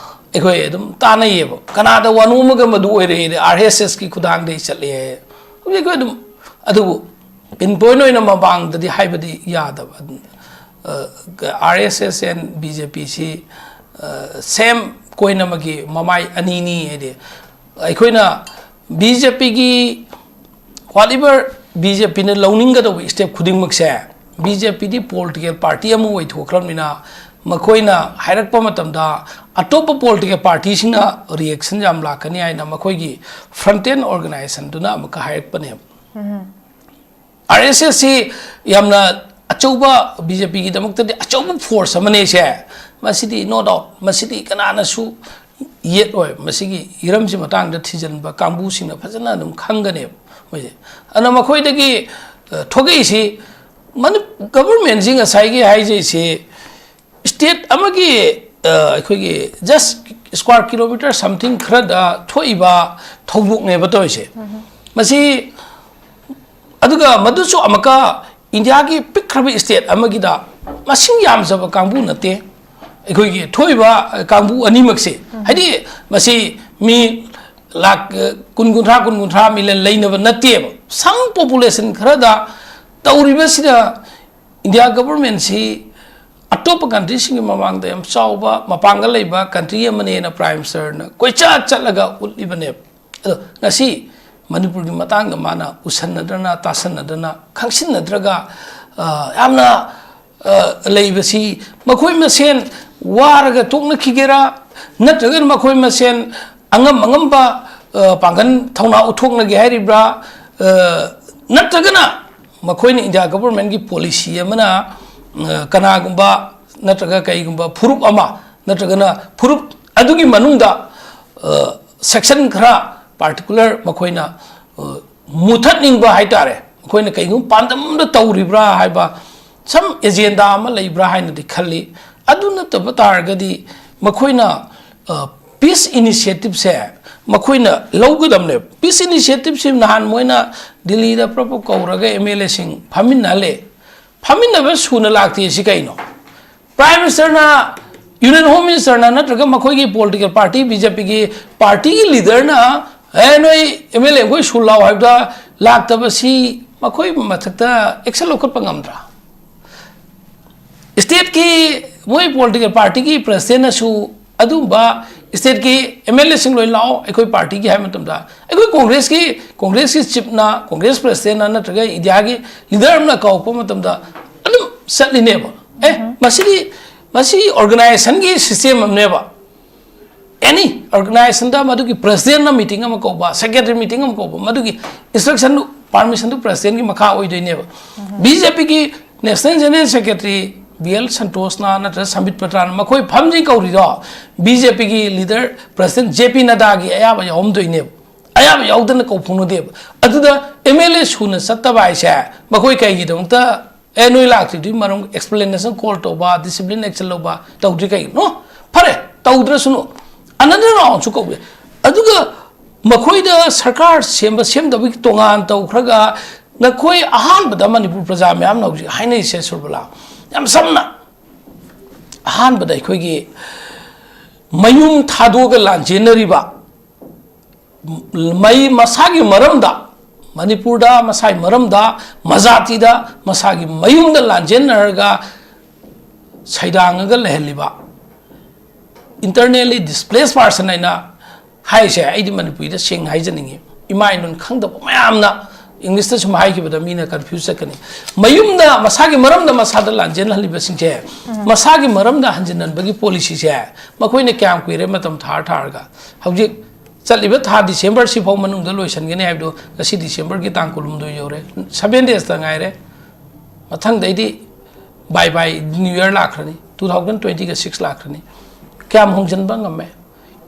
ꯑꯩꯈꯣꯏ ꯑꯗꯨꯝ ꯇꯥꯟꯅꯩꯌꯦꯕ꯫ ꯀꯅꯥꯗ ꯋꯥꯅꯣꯝꯃꯒ ꯃꯗꯨ ꯑꯣꯏꯔꯛꯑꯦ, ꯑꯥꯔ ꯑꯦꯁ ꯑꯦꯁꯀꯤ ꯈꯨꯊꯥꯡꯗꯒꯤ ꯆꯠꯂꯦ꯫ ꯍꯧꯖꯤꯛ ꯑꯩꯈꯣꯏ ꯑꯗꯨꯝ, ꯑꯗꯨꯕꯨ ꯄꯤꯟ ꯄꯣꯏꯟ ꯑꯣꯏꯅ ꯃꯃꯥꯡꯗꯗꯤ ꯍꯥꯏꯕꯗꯤ ꯌꯥꯗꯕ꯫ R S S and B J ꯄꯤꯁꯤ ꯁꯦꯝ ꯀꯣꯏꯟ ꯑꯃꯒꯤ ꯃꯃꯥꯏ ꯑꯅꯤꯅꯤ ꯍꯥꯏꯗꯤ, ꯑꯩꯈꯣꯏꯅ ꯕꯤ ꯖꯦ ꯄꯤꯒꯤ whatever ꯕꯤ ꯖꯦ ꯄꯤꯅ ꯂꯧꯅꯤꯡꯒꯗꯧꯕ ꯁ꯭ꯇꯦꯞ ꯈꯨꯗꯤꯡꯃꯛꯁꯦ, ꯕꯤ ꯖꯦ ꯄꯤꯗꯤ ꯄꯣꯂꯤꯇꯤꯀꯦꯜ ꯄꯥꯔꯇꯤ ꯑꯃ ꯑꯣꯏꯊꯣꯛꯈ꯭ꯔꯕꯅꯤꯅ, ꯃꯈꯣꯏꯅ ꯍꯥꯏꯔꯛꯄ ꯃꯇꯝꯗ ꯑꯇꯣꯞꯄ ꯄꯣꯂꯤꯇꯤꯀꯦꯜ ꯄꯥꯔꯇꯤꯁꯤꯡꯅ ꯔꯤꯌꯦꯛꯁꯟ ꯌꯥꯝ ꯂꯥꯛꯀꯅꯤ ꯍꯥꯏꯅ ꯃꯈꯣꯏꯒꯤ ꯐ꯭ꯔꯟꯇꯦꯟ ꯑꯣꯔꯒꯅꯥꯏꯖꯦꯁꯟꯗꯨꯅ ꯑꯃꯨꯛꯀ ꯍꯥꯏꯔꯛꯄꯅꯦꯕ꯫ ꯑꯥꯔ ꯑꯦꯁ ꯑꯦꯁꯁꯤ ꯌꯥꯝꯅ ꯑꯆꯧꯕ, ꯕꯤ ꯖꯦ ꯄꯤꯒꯤꯗꯃꯛꯇꯗꯤ ꯑꯆꯧꯕ ꯐꯣꯔꯁ ꯑꯃꯅꯦꯁꯦ꯫ ꯃꯁꯤꯗꯤ no doubt, ꯃꯁꯤꯗꯤ ꯀꯅꯥꯅꯁꯨ ꯌꯦꯠꯂꯣꯏ꯫ ꯃꯁꯤꯒꯤ ꯍꯤꯔꯝꯁꯤ ꯃꯇꯥꯡꯗ ꯊꯤꯖꯤꯟꯕ ꯀꯥꯡꯕꯨꯁꯤꯡꯅ ꯐꯖꯅ ꯑꯗꯨꯝ ꯈꯪꯒꯅꯦꯕ ꯃꯣꯏꯁꯦ꯫ ꯑꯗꯨꯅ ꯃꯈꯣꯏꯗꯒꯤ, ꯑ, ꯊꯣꯛꯂꯛꯏꯁꯤ, ꯃꯅꯤ-, ꯒꯕꯔꯃꯦꯟꯁꯤ ꯉꯁꯥꯏꯒꯤ ꯍꯥꯏꯖꯩꯁꯤ, ꯁ꯭ꯇꯦꯠ ꯑꯃꯒꯤ, ꯑ, ꯑꯩꯈꯣꯏꯒꯤ just square kilometre something ꯈꯔꯗ ꯊꯣꯛꯏꯕ ꯊꯧꯗꯣꯛꯅꯦꯕ ꯇꯧꯔꯤꯁꯦ꯫ ꯃꯁꯤ, ꯑꯗꯨꯒ ꯃꯗꯨꯁꯨ ꯑꯃꯨꯛꯀ ꯏꯟꯗꯤꯌꯥꯒꯤ ꯄꯤꯛꯈ꯭ꯔꯕ ꯁ꯭ꯇꯦꯠ ꯑꯃꯒꯤꯗ ꯃꯁꯤꯡ ꯌꯥꯝꯖꯕ ꯀꯥꯡꯕꯨ ꯅꯠꯇꯦ ꯑꯩꯈꯣꯏꯒꯤ ꯊꯣꯛꯏꯕ, ꯑ, ꯀꯥꯡꯕꯨ ꯑꯅꯤꯃꯛꯁꯦ꯫ ꯍꯥꯏꯗꯤ ꯃꯁꯤ ꯃꯤ ꯂꯥꯛ, ꯑ, ꯀꯨꯟ, ꯀꯨꯟꯊ꯭ꯔꯥ, ꯀꯨꯟ, ꯀꯨꯟꯊ꯭ꯔꯥ ꯃꯤꯂꯤꯌꯟ ꯂꯩꯅꯕ ꯅꯠꯇꯦꯕ꯫ Some population ꯈꯔꯗ ꯇꯧꯔꯤꯕꯁꯤꯗ ꯏꯟꯗꯤꯌꯥ ꯒꯕꯔꯃꯦꯟꯁꯤ ꯑꯇꯣꯞꯄ ꯀꯟꯇ꯭ꯔꯤꯁꯤꯡꯒꯤ ꯃꯃꯥꯡꯗ ꯌꯥꯝ ꯆꯥꯎꯕ ꯃꯄꯥꯡꯒꯜ ꯂꯩꯕ ꯀꯟꯇ꯭ꯔꯤ ꯑꯃꯅꯦꯅ ꯄ꯭ꯔꯥꯏꯝ ꯃꯤꯅꯤꯁꯇꯔꯅ ꯀꯣꯏꯆꯠ ꯆꯠꯂꯒ ꯎꯠꯂꯤꯕꯅꯦꯕ꯫ ꯑꯗꯣ ꯉꯁꯤ ꯃꯅꯤꯄꯨꯔꯒꯤ ꯃꯇꯥꯡꯗ ꯃꯥꯅ ꯎꯁꯟꯅꯗ꯭ꯔꯅ, ꯇꯥꯁꯟꯅꯗ꯭ꯔꯅ, ꯈꯪꯁꯤꯟꯅꯗ꯭ꯔꯒ, ꯑ, ꯌꯥꯝꯅ, ꯑ, ꯂꯩꯕꯁꯤ ꯃꯈꯣꯏ ꯃꯁꯦꯟ ꯋꯥꯔꯒ ꯇꯣꯛꯅꯈꯤꯒꯦꯔꯥ, ꯅꯠꯇ꯭ꯔꯒꯅ ꯃꯈꯣꯏ ꯃꯁꯦꯟ ꯑꯉꯝ ꯑꯉꯝꯕ, ꯑ, ꯄꯥꯡꯒꯜ ꯊꯧꯅꯥ ꯎꯠꯊꯣꯛꯅꯒꯦ ꯍꯥꯏꯔꯤꯕ꯭ꯔꯥ, ꯑ, ꯅꯠꯇ꯭ꯔꯒꯅ ꯃꯈꯣꯏꯅ ꯏꯟꯗꯤꯌꯥ ꯒꯕꯔꯃꯦꯟꯒꯤ ꯄꯣꯂꯤꯁꯤ ꯑꯃꯅ, ꯑ, ꯀꯅꯥꯒꯨꯝꯕ ꯅꯠꯇ꯭ꯔꯒ ꯀꯩꯒꯨꯝꯕ ꯐꯨꯔꯨꯞ ꯑꯃ ꯅꯠꯇ꯭ꯔꯒꯅ ꯐꯨꯔꯨꯞ ꯑꯗꯨꯒꯤ ꯃꯅꯨꯡꯗ, ꯑ, ꯁꯦꯛꯁꯟ ꯈꯔ particular ꯃꯈꯣꯏꯅ, ꯑ, ꯃꯨꯊꯠꯅꯤꯡꯕ ꯍꯥꯏꯇꯥꯔꯦ, ꯃꯈꯣꯏꯅ ꯀꯩꯒꯨꯝꯕ ꯄꯥꯟꯗꯝꯗ ꯇꯧꯔꯤꯕ꯭ꯔꯥ ꯍꯥꯏꯕ, some agenda ꯑꯃ ꯂꯩꯕ꯭ꯔꯥ ꯍꯥꯏꯅꯗꯤ ꯈꯜꯂꯤ꯫ ꯑꯗꯨ ꯅꯠꯇꯕ ꯇꯥꯔꯒꯗꯤ ꯃꯈꯣꯏꯅ, ꯑ, peace initiativeꯁꯦ ꯃꯈꯣꯏꯅ ꯂꯧꯒꯗꯕꯅꯦꯕ꯫ Peace initiativeꯁꯤ ꯅꯍꯥꯟ ꯃꯣꯏꯅ ꯗꯤꯜꯂꯤꯗ ꯄ꯭ꯔꯞ ꯄ꯭ꯔꯞ ꯀꯧꯔꯒ M L Aꯁꯤꯡ ꯐꯝꯃꯤꯟꯅꯍꯜꯂꯦ꯫ ꯐꯝꯃꯤꯟꯅꯕ ꯁꯨꯅ ꯂꯥꯛꯇꯦ꯫ ꯁꯤ ꯀꯩꯅꯣ? Prime Ministerꯅ, Union Home Ministerꯅ ꯅꯠꯇ꯭ꯔꯒ ꯃꯈꯣꯏꯒꯤ political party, BJPꯒꯤ partyꯒꯤ leaderꯅ, "ꯑꯦ, ꯅꯣꯏ M L A ꯃꯈꯣꯏ ꯁꯨ ꯂꯥꯛꯑꯣ" ꯍꯥꯏꯕꯗ ꯂꯥꯛꯇꯕꯁꯤ ꯃꯈꯣꯏ ꯃꯊꯛꯇ action ꯂꯧꯈꯠꯄ ꯉꯝꯗ꯭ꯔꯥ? Stateꯀꯤ ꯃꯣꯏ political partyꯒꯤ presidentꯅꯁꯨ ꯑꯗꯨꯒꯨꯝꯕ stateꯀꯤ M L Aꯁꯤꯡ ꯂꯣꯏ ꯂꯥꯛꯑꯣ ꯑꯩꯈꯣꯏ partyꯒꯤ ꯍꯥꯏꯕ ꯃꯇꯝꯗ, ꯑꯩꯈꯣꯏ Congressꯀꯤ, Congressꯀꯤ chiefꯅ, Congress presidentꯅ ꯅꯠꯇ꯭ꯔꯒ Indiaꯒꯤ leader ꯑꯃꯅ ꯀꯧꯔꯛꯄ ꯃꯇꯝꯗ ꯑꯗꯨꯝ ꯆꯠꯂꯤꯅꯦꯕ꯫ ꯑꯦ, ꯃꯁꯤꯗꯤ, ꯃꯁꯤ organizationꯒꯤ system ꯑꯃꯅꯦꯕ꯫ Any organizationꯗ ꯃꯗꯨꯒꯤ presidentꯅ meeting ꯑꯃ ꯀꯧꯕ, secretary meeting ꯑꯃ ꯀꯧꯕ, ꯃꯗꯨꯒꯤ instructionꯗꯨ, permissionꯗꯨ presidentꯒꯤ ꯃꯈꯥ ꯑꯣꯏꯗꯣꯏꯅꯦꯕ꯫ BJPꯒꯤ National General Secretary B L Santoshꯅ ꯅꯠꯇ꯭ꯔꯒ Sambit Patraꯅ ꯃꯈꯣꯏ ꯐꯝꯖꯤ ꯀꯧꯔꯤꯗꯣ BJPꯒꯤ leader president J P Naddagi ꯑꯌꯥꯕ ꯌꯥꯎꯔꯝꯗꯣꯏꯅꯦꯕ꯫ ꯑꯌꯥꯕ ꯌꯥꯎꯗꯅ ꯀꯧ ꯐꯥꯎꯅꯗꯦꯕ꯫ ꯑꯗꯨꯗ M L A ꯁꯨꯅ ꯆꯠꯇꯕ ꯍꯥꯏꯁꯦ ꯃꯈꯣꯏ ꯀꯩꯒꯤꯗꯃꯛꯇ, "ꯑꯦ, ꯅꯣꯏ ꯂꯥꯛꯇ꯭ꯔꯤꯗꯨꯒꯤ ꯃꯔꯝ explanation call ꯇꯧꯕ, discipline action ꯂꯧꯕ ꯇꯧꯗ꯭ꯔꯤ ꯀꯩꯒꯤꯅꯣ?" ꯐꯔꯦ, ꯇꯧꯗ꯭ꯔꯁꯨꯅꯨ, another roundꯁꯨ ꯀꯧꯕ ꯌꯥꯏ꯫ ꯑꯗꯨꯒ ꯃꯈꯣꯏꯗ ꯁꯔꯀꯥꯔ ꯁꯦꯝꯕ ꯁꯦꯝꯗꯕꯒꯤ ꯇꯣꯉꯥꯟ ꯇꯧꯈ꯭ꯔꯒ, ꯅꯈꯣꯏ ꯑꯍꯥꯟꯕꯗ ꯃꯅꯤꯄꯨꯔ ꯄ꯭ꯔꯖꯥ ꯃꯌꯥꯝꯅ ꯍꯧꯖꯤꯛ ꯍꯥꯏꯅꯔꯤꯁꯦ, ꯁꯨꯔꯕꯂꯥ, ꯌꯥꯝ ꯁꯝꯅ, ꯑꯍꯥꯟꯕꯗ ꯑꯩꯈꯣꯏꯒꯤ ꯃꯌꯨꯝ ꯊꯥꯗꯣꯛꯑꯒ ꯂꯥꯟꯖꯦꯟꯅꯔꯤꯕ, ꯃꯩ ꯃꯁꯥꯒꯤ ꯃꯔꯝꯗ, ꯃꯅꯤꯄꯨꯔꯗ ꯃꯁꯥꯒꯤ ꯃꯔꯝꯗ, ꯃꯖꯥꯇꯤꯗ, ꯃꯁꯥꯒꯤ ꯃꯌꯨꯝꯗ ꯂꯥꯟꯖꯦꯟꯅꯔꯒ ꯁꯩꯗꯥꯡꯉꯒ ꯂꯩꯍꯜꯂꯤꯕ internally displaced person ꯍꯥꯏꯅ ꯍꯥꯏꯔꯤꯁꯦ, ꯑꯩꯗꯤ ꯃꯅꯤꯄꯨꯔꯤꯗ ꯁꯦꯡꯅ ꯍꯥꯏꯖꯅꯤꯡꯉꯤ꯫ ꯏꯃꯥ ꯏꯂꯣꯟ ꯈꯪꯗꯕ ꯃꯌꯥꯝꯅ Englishꯇ ꯁꯨꯝ ꯍꯥꯏꯈꯤꯕꯗ ꯃꯤꯅ confuse ꯆꯠꯀꯅꯤ꯫ ꯃꯌꯨꯝꯗ ꯃꯁꯥꯒꯤ ꯃꯔꯝꯗ ꯃꯁꯥꯗ ꯂꯥꯟꯖꯦꯟꯍꯜꯂꯤꯕꯁꯤꯡꯁꯦ, ꯃꯁꯥꯒꯤ ꯃꯔꯝꯗ ꯍꯟꯖꯤꯟꯍꯟꯕꯒꯤ policyꯁꯦ ꯃꯈꯣꯏꯅ ꯀꯌꯥꯝ ꯀꯨꯏꯔꯦ ꯃꯇꯝ ꯊꯥꯔ ꯊꯥꯔꯒ? ꯍꯧꯖꯤꯛ ꯆꯠꯂꯤꯕ ꯊꯥ Decemberꯁꯤ ꯐꯥꯎ ꯃꯅꯨꯡꯗ ꯂꯣꯏꯁꯤꯟꯒꯅꯤ ꯍꯥꯏꯕꯗꯣ ꯉꯁꯤ Decemberꯒꯤ ꯇꯥꯡ ꯀꯨꯟꯍꯨꯝꯗꯣꯏ ꯌꯧꯔꯦ꯫ Seven daysꯇ ꯉꯥꯏꯔꯦ꯫ ꯃꯊꯪꯗꯩꯗꯤ bye bye New Year ꯂꯥꯛꯈ꯭ꯔꯅꯤ, two thousand twentyꯒ six ꯂꯥꯛꯈ꯭ꯔꯅꯤ꯫ ꯀꯌꯥꯝ ꯍꯣꯡꯖꯤꯟꯕ ꯉꯝꯃꯦ?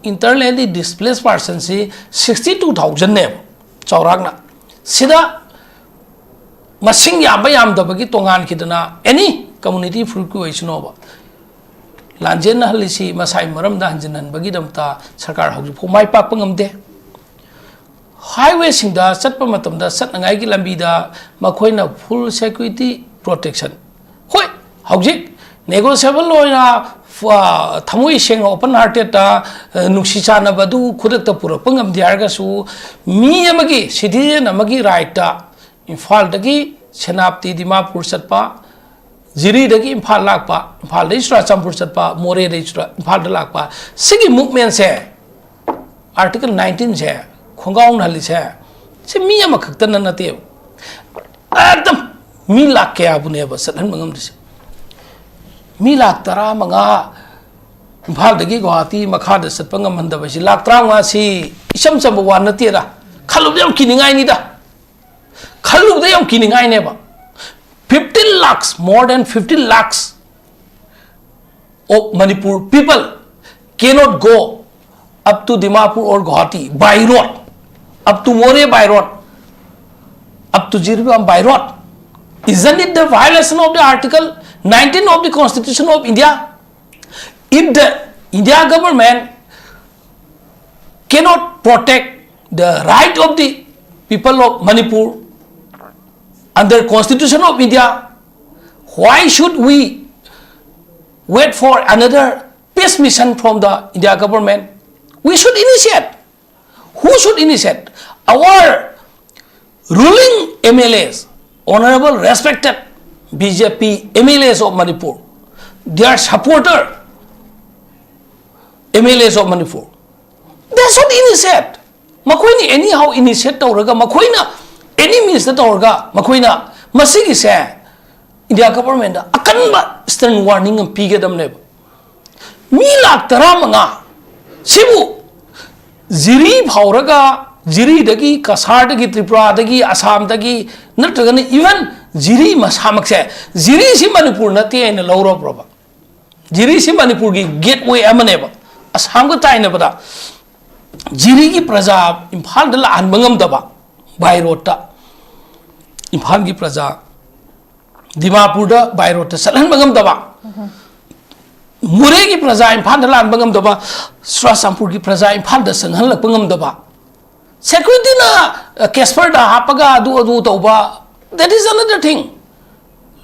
Internally displaced personꯁꯤ sixty two thousandꯅꯦꯕ ꯆꯥꯎꯔꯥꯛꯅ꯫ ꯁꯤꯗ ꯃꯁꯤꯡ ꯌꯥꯝꯕ ꯌꯥꯝꯗꯕꯒꯤ ꯇꯣꯉꯥꯟꯈꯤꯗꯅ, any community ꯐꯨꯔꯨꯞꯀꯤ ꯑꯣꯏꯁꯅꯣꯕ, ꯂꯥꯟꯖꯦꯟꯅꯍꯜꯂꯤꯁꯤ ꯃꯁꯥꯒꯤ ꯃꯔꯝꯗ ꯍꯟꯖꯤꯟꯍꯟꯕꯒꯤꯗꯃꯛꯇ ꯁꯔꯀꯥꯔ ꯍꯧꯖꯤꯛꯐꯥꯎ ꯃꯥꯏ ꯄꯥꯛꯄ ꯉꯝꯗꯦ꯫ ꯍꯥꯏꯋꯦꯁꯤꯡꯗ ꯆꯠꯄ ꯃꯇꯝꯗ, ꯆꯠꯅꯉꯥꯏꯒꯤ ꯂꯝꯕꯤꯗ ꯃꯈꯣꯏꯅ full security protection, ꯍꯣꯏ, ꯍꯧꯖꯤꯛ negotiable ꯑꯣꯏꯅ, ꯑ, ꯊꯃꯣꯏ ꯁꯦꯡꯅ open heartedꯇ, ꯑ, ꯅꯨꯡꯁꯤ ꯆꯥꯟꯅꯕ ꯑꯗꯨ ꯈꯨꯗꯛꯇ ꯄꯨꯔꯛꯄ ꯉꯝꯗꯦ ꯍꯥꯏꯔꯒꯁꯨ, ꯃꯤ ꯑꯃꯒꯤ, citizen ꯑꯃꯒꯤ rightꯇ ꯏꯝꯐꯥꯜꯗꯒꯤ ꯁꯦꯅꯥꯄꯇꯤ ꯗꯤꯃꯥꯄꯨꯔ ꯆꯠꯄ, ꯖꯤꯔꯤꯗꯒꯤ ꯏꯝꯐꯥꯜ ꯂꯥꯛꯄ, ꯏꯝꯐꯥꯜꯗꯒꯤ ꯆꯨꯔꯥꯆꯥꯟꯄꯨꯔ ꯆꯠꯄ, ꯃꯣꯔꯦꯗꯒꯤ ꯆꯨꯔꯥ-, ꯏꯝꯐꯥꯜꯗ ꯂꯥꯛꯄ, ꯁꯤꯒꯤ movementꯁꯦ, Article nineteenꯁꯦ ꯈꯣꯡꯒꯥꯎꯅꯍꯜꯂꯤꯁꯦ, ꯁꯤ ꯃꯤ ꯑꯃꯈꯛꯇꯅ ꯅꯠꯇꯦꯕ꯫ ꯑꯦꯛꯗꯝ ꯃꯤ ꯂꯥꯛ ꯀꯌꯥꯕꯨꯅꯦꯕ ꯆꯠꯍꯟꯕ ꯉꯝꯗ꯭ꯔꯤꯁꯦ? ꯃꯤ ꯂꯥꯛ ꯇꯔꯥꯃꯉꯥ ꯏꯝꯐꯥꯜꯗꯒꯤ ꯒꯨꯋꯥꯍꯥꯇꯤ ꯃꯈꯥꯗ ꯆꯠꯄ ꯉꯝꯍꯟꯗꯕ ꯍꯥꯏꯁꯤ, ꯂꯥꯛ ꯇꯔꯥꯃꯉꯥꯁꯤ ꯏꯆꯝ ꯆꯝꯕ ꯋꯥ ꯅꯠꯇꯦꯗ꯫ ꯈꯜꯂꯨꯕꯗ ꯌꯥꯝ ꯀꯤꯅꯤꯡꯉꯥꯏꯅꯤꯗ꯫ ꯈꯜꯂꯨꯕꯗ ꯌꯥꯝ ꯀꯤꯅꯤꯡꯉꯥꯏꯅꯦꯕ꯫ Fifteen lakhs, more than fifteen lakhs of Manipur people cannot go up to Dimapur or Guwahati by road, up to Moreh by road, up to Jiribam by road. Isn't it the violation of the Article nineteen of the Constitution of India? If the India government cannot protect the right of the people of Manipur under Constitution of India, why should we wait for another peace mission from the India government? We should initiate. Who should initiate? Our ruling M L As, honorable respected B J P M L As of Manipur, their supporter M L As of Manipur, they should initiate. ꯃꯈꯣꯏꯅ anyhow initiate ꯇꯧꯔꯒ, ꯃꯈꯣꯏꯅ any meansꯇ ꯇꯧꯔꯒ, ꯃꯈꯣꯏꯅ ꯃꯁꯤꯒꯤꯁꯦ India governmentꯇ ꯑꯀꯟꯕ stern warning ꯑꯃ ꯄꯤꯒꯗꯕꯅꯦꯕ꯫ ꯃꯤ ꯂꯥꯛ ꯇꯔꯥꯃꯉꯥ ꯁꯤꯕꯨ ꯖꯤꯔꯤ ꯐꯥꯎꯔꯒ, ꯖꯤꯔꯤꯗꯒꯤ, ꯀꯁꯥꯔꯗꯒꯤ, ꯇ꯭ꯔꯤꯄꯨꯔꯥꯗꯒꯤ, ꯑꯁꯥꯝꯗꯒꯤ, ꯅꯠꯇ꯭ꯔꯒꯅ even ꯖꯤꯔꯤ ꯃꯁꯥꯃꯛꯁꯦ, ꯖꯤꯔꯤꯁꯤ ꯃꯅꯤꯄꯨꯔ ꯅꯠꯇꯦ ꯍꯥꯏꯅ ꯂꯧꯔꯕ꯭ꯔꯕ? ꯖꯤꯔꯤꯁꯤ ꯃꯅꯤꯄꯨꯔꯒꯤ gateway ꯑꯃꯅꯦꯕ꯫ ꯑꯁꯥꯝꯒ ꯇꯥꯏꯅꯕꯗ ꯖꯤꯔꯤꯒꯤ ꯄ꯭ꯔꯖꯥ ꯏꯝꯐꯥꯜꯗ ꯂꯥꯛꯍꯟꯕ ꯉꯝꯗꯕ, ꯕꯥꯏ ꯔꯣꯗꯇ ꯏꯝꯐꯥꯜꯒꯤ ꯄ꯭ꯔꯖꯥ ꯗꯤꯃꯥꯄꯨꯔꯗ ꯕꯥꯏ ꯔꯣꯗꯇ ꯆꯠꯍꯟꯕ ꯉꯝꯗꯕ, ꯃꯣꯔꯦꯒꯤ ꯄ꯭ꯔꯖꯥ ꯏꯝꯐꯥꯜꯗ ꯂꯥꯛꯍꯟꯕ ꯉꯝꯗꯕ, ꯆꯨꯔꯥꯆꯥꯟꯄꯨꯔꯒꯤ ꯄ꯭ꯔꯖꯥ ꯏꯝꯐꯥꯜꯗ ꯆꯪꯍꯜꯂꯛꯄ ꯉꯝꯗꯕ, ꯁꯦꯀ꯭ꯌꯨꯔꯤꯇꯤꯅ ꯀꯦꯁꯄꯔꯗ ꯍꯥꯞꯄꯒ ꯑꯗꯨ ꯑꯗꯨ ꯇꯧꯕ, that is another thing.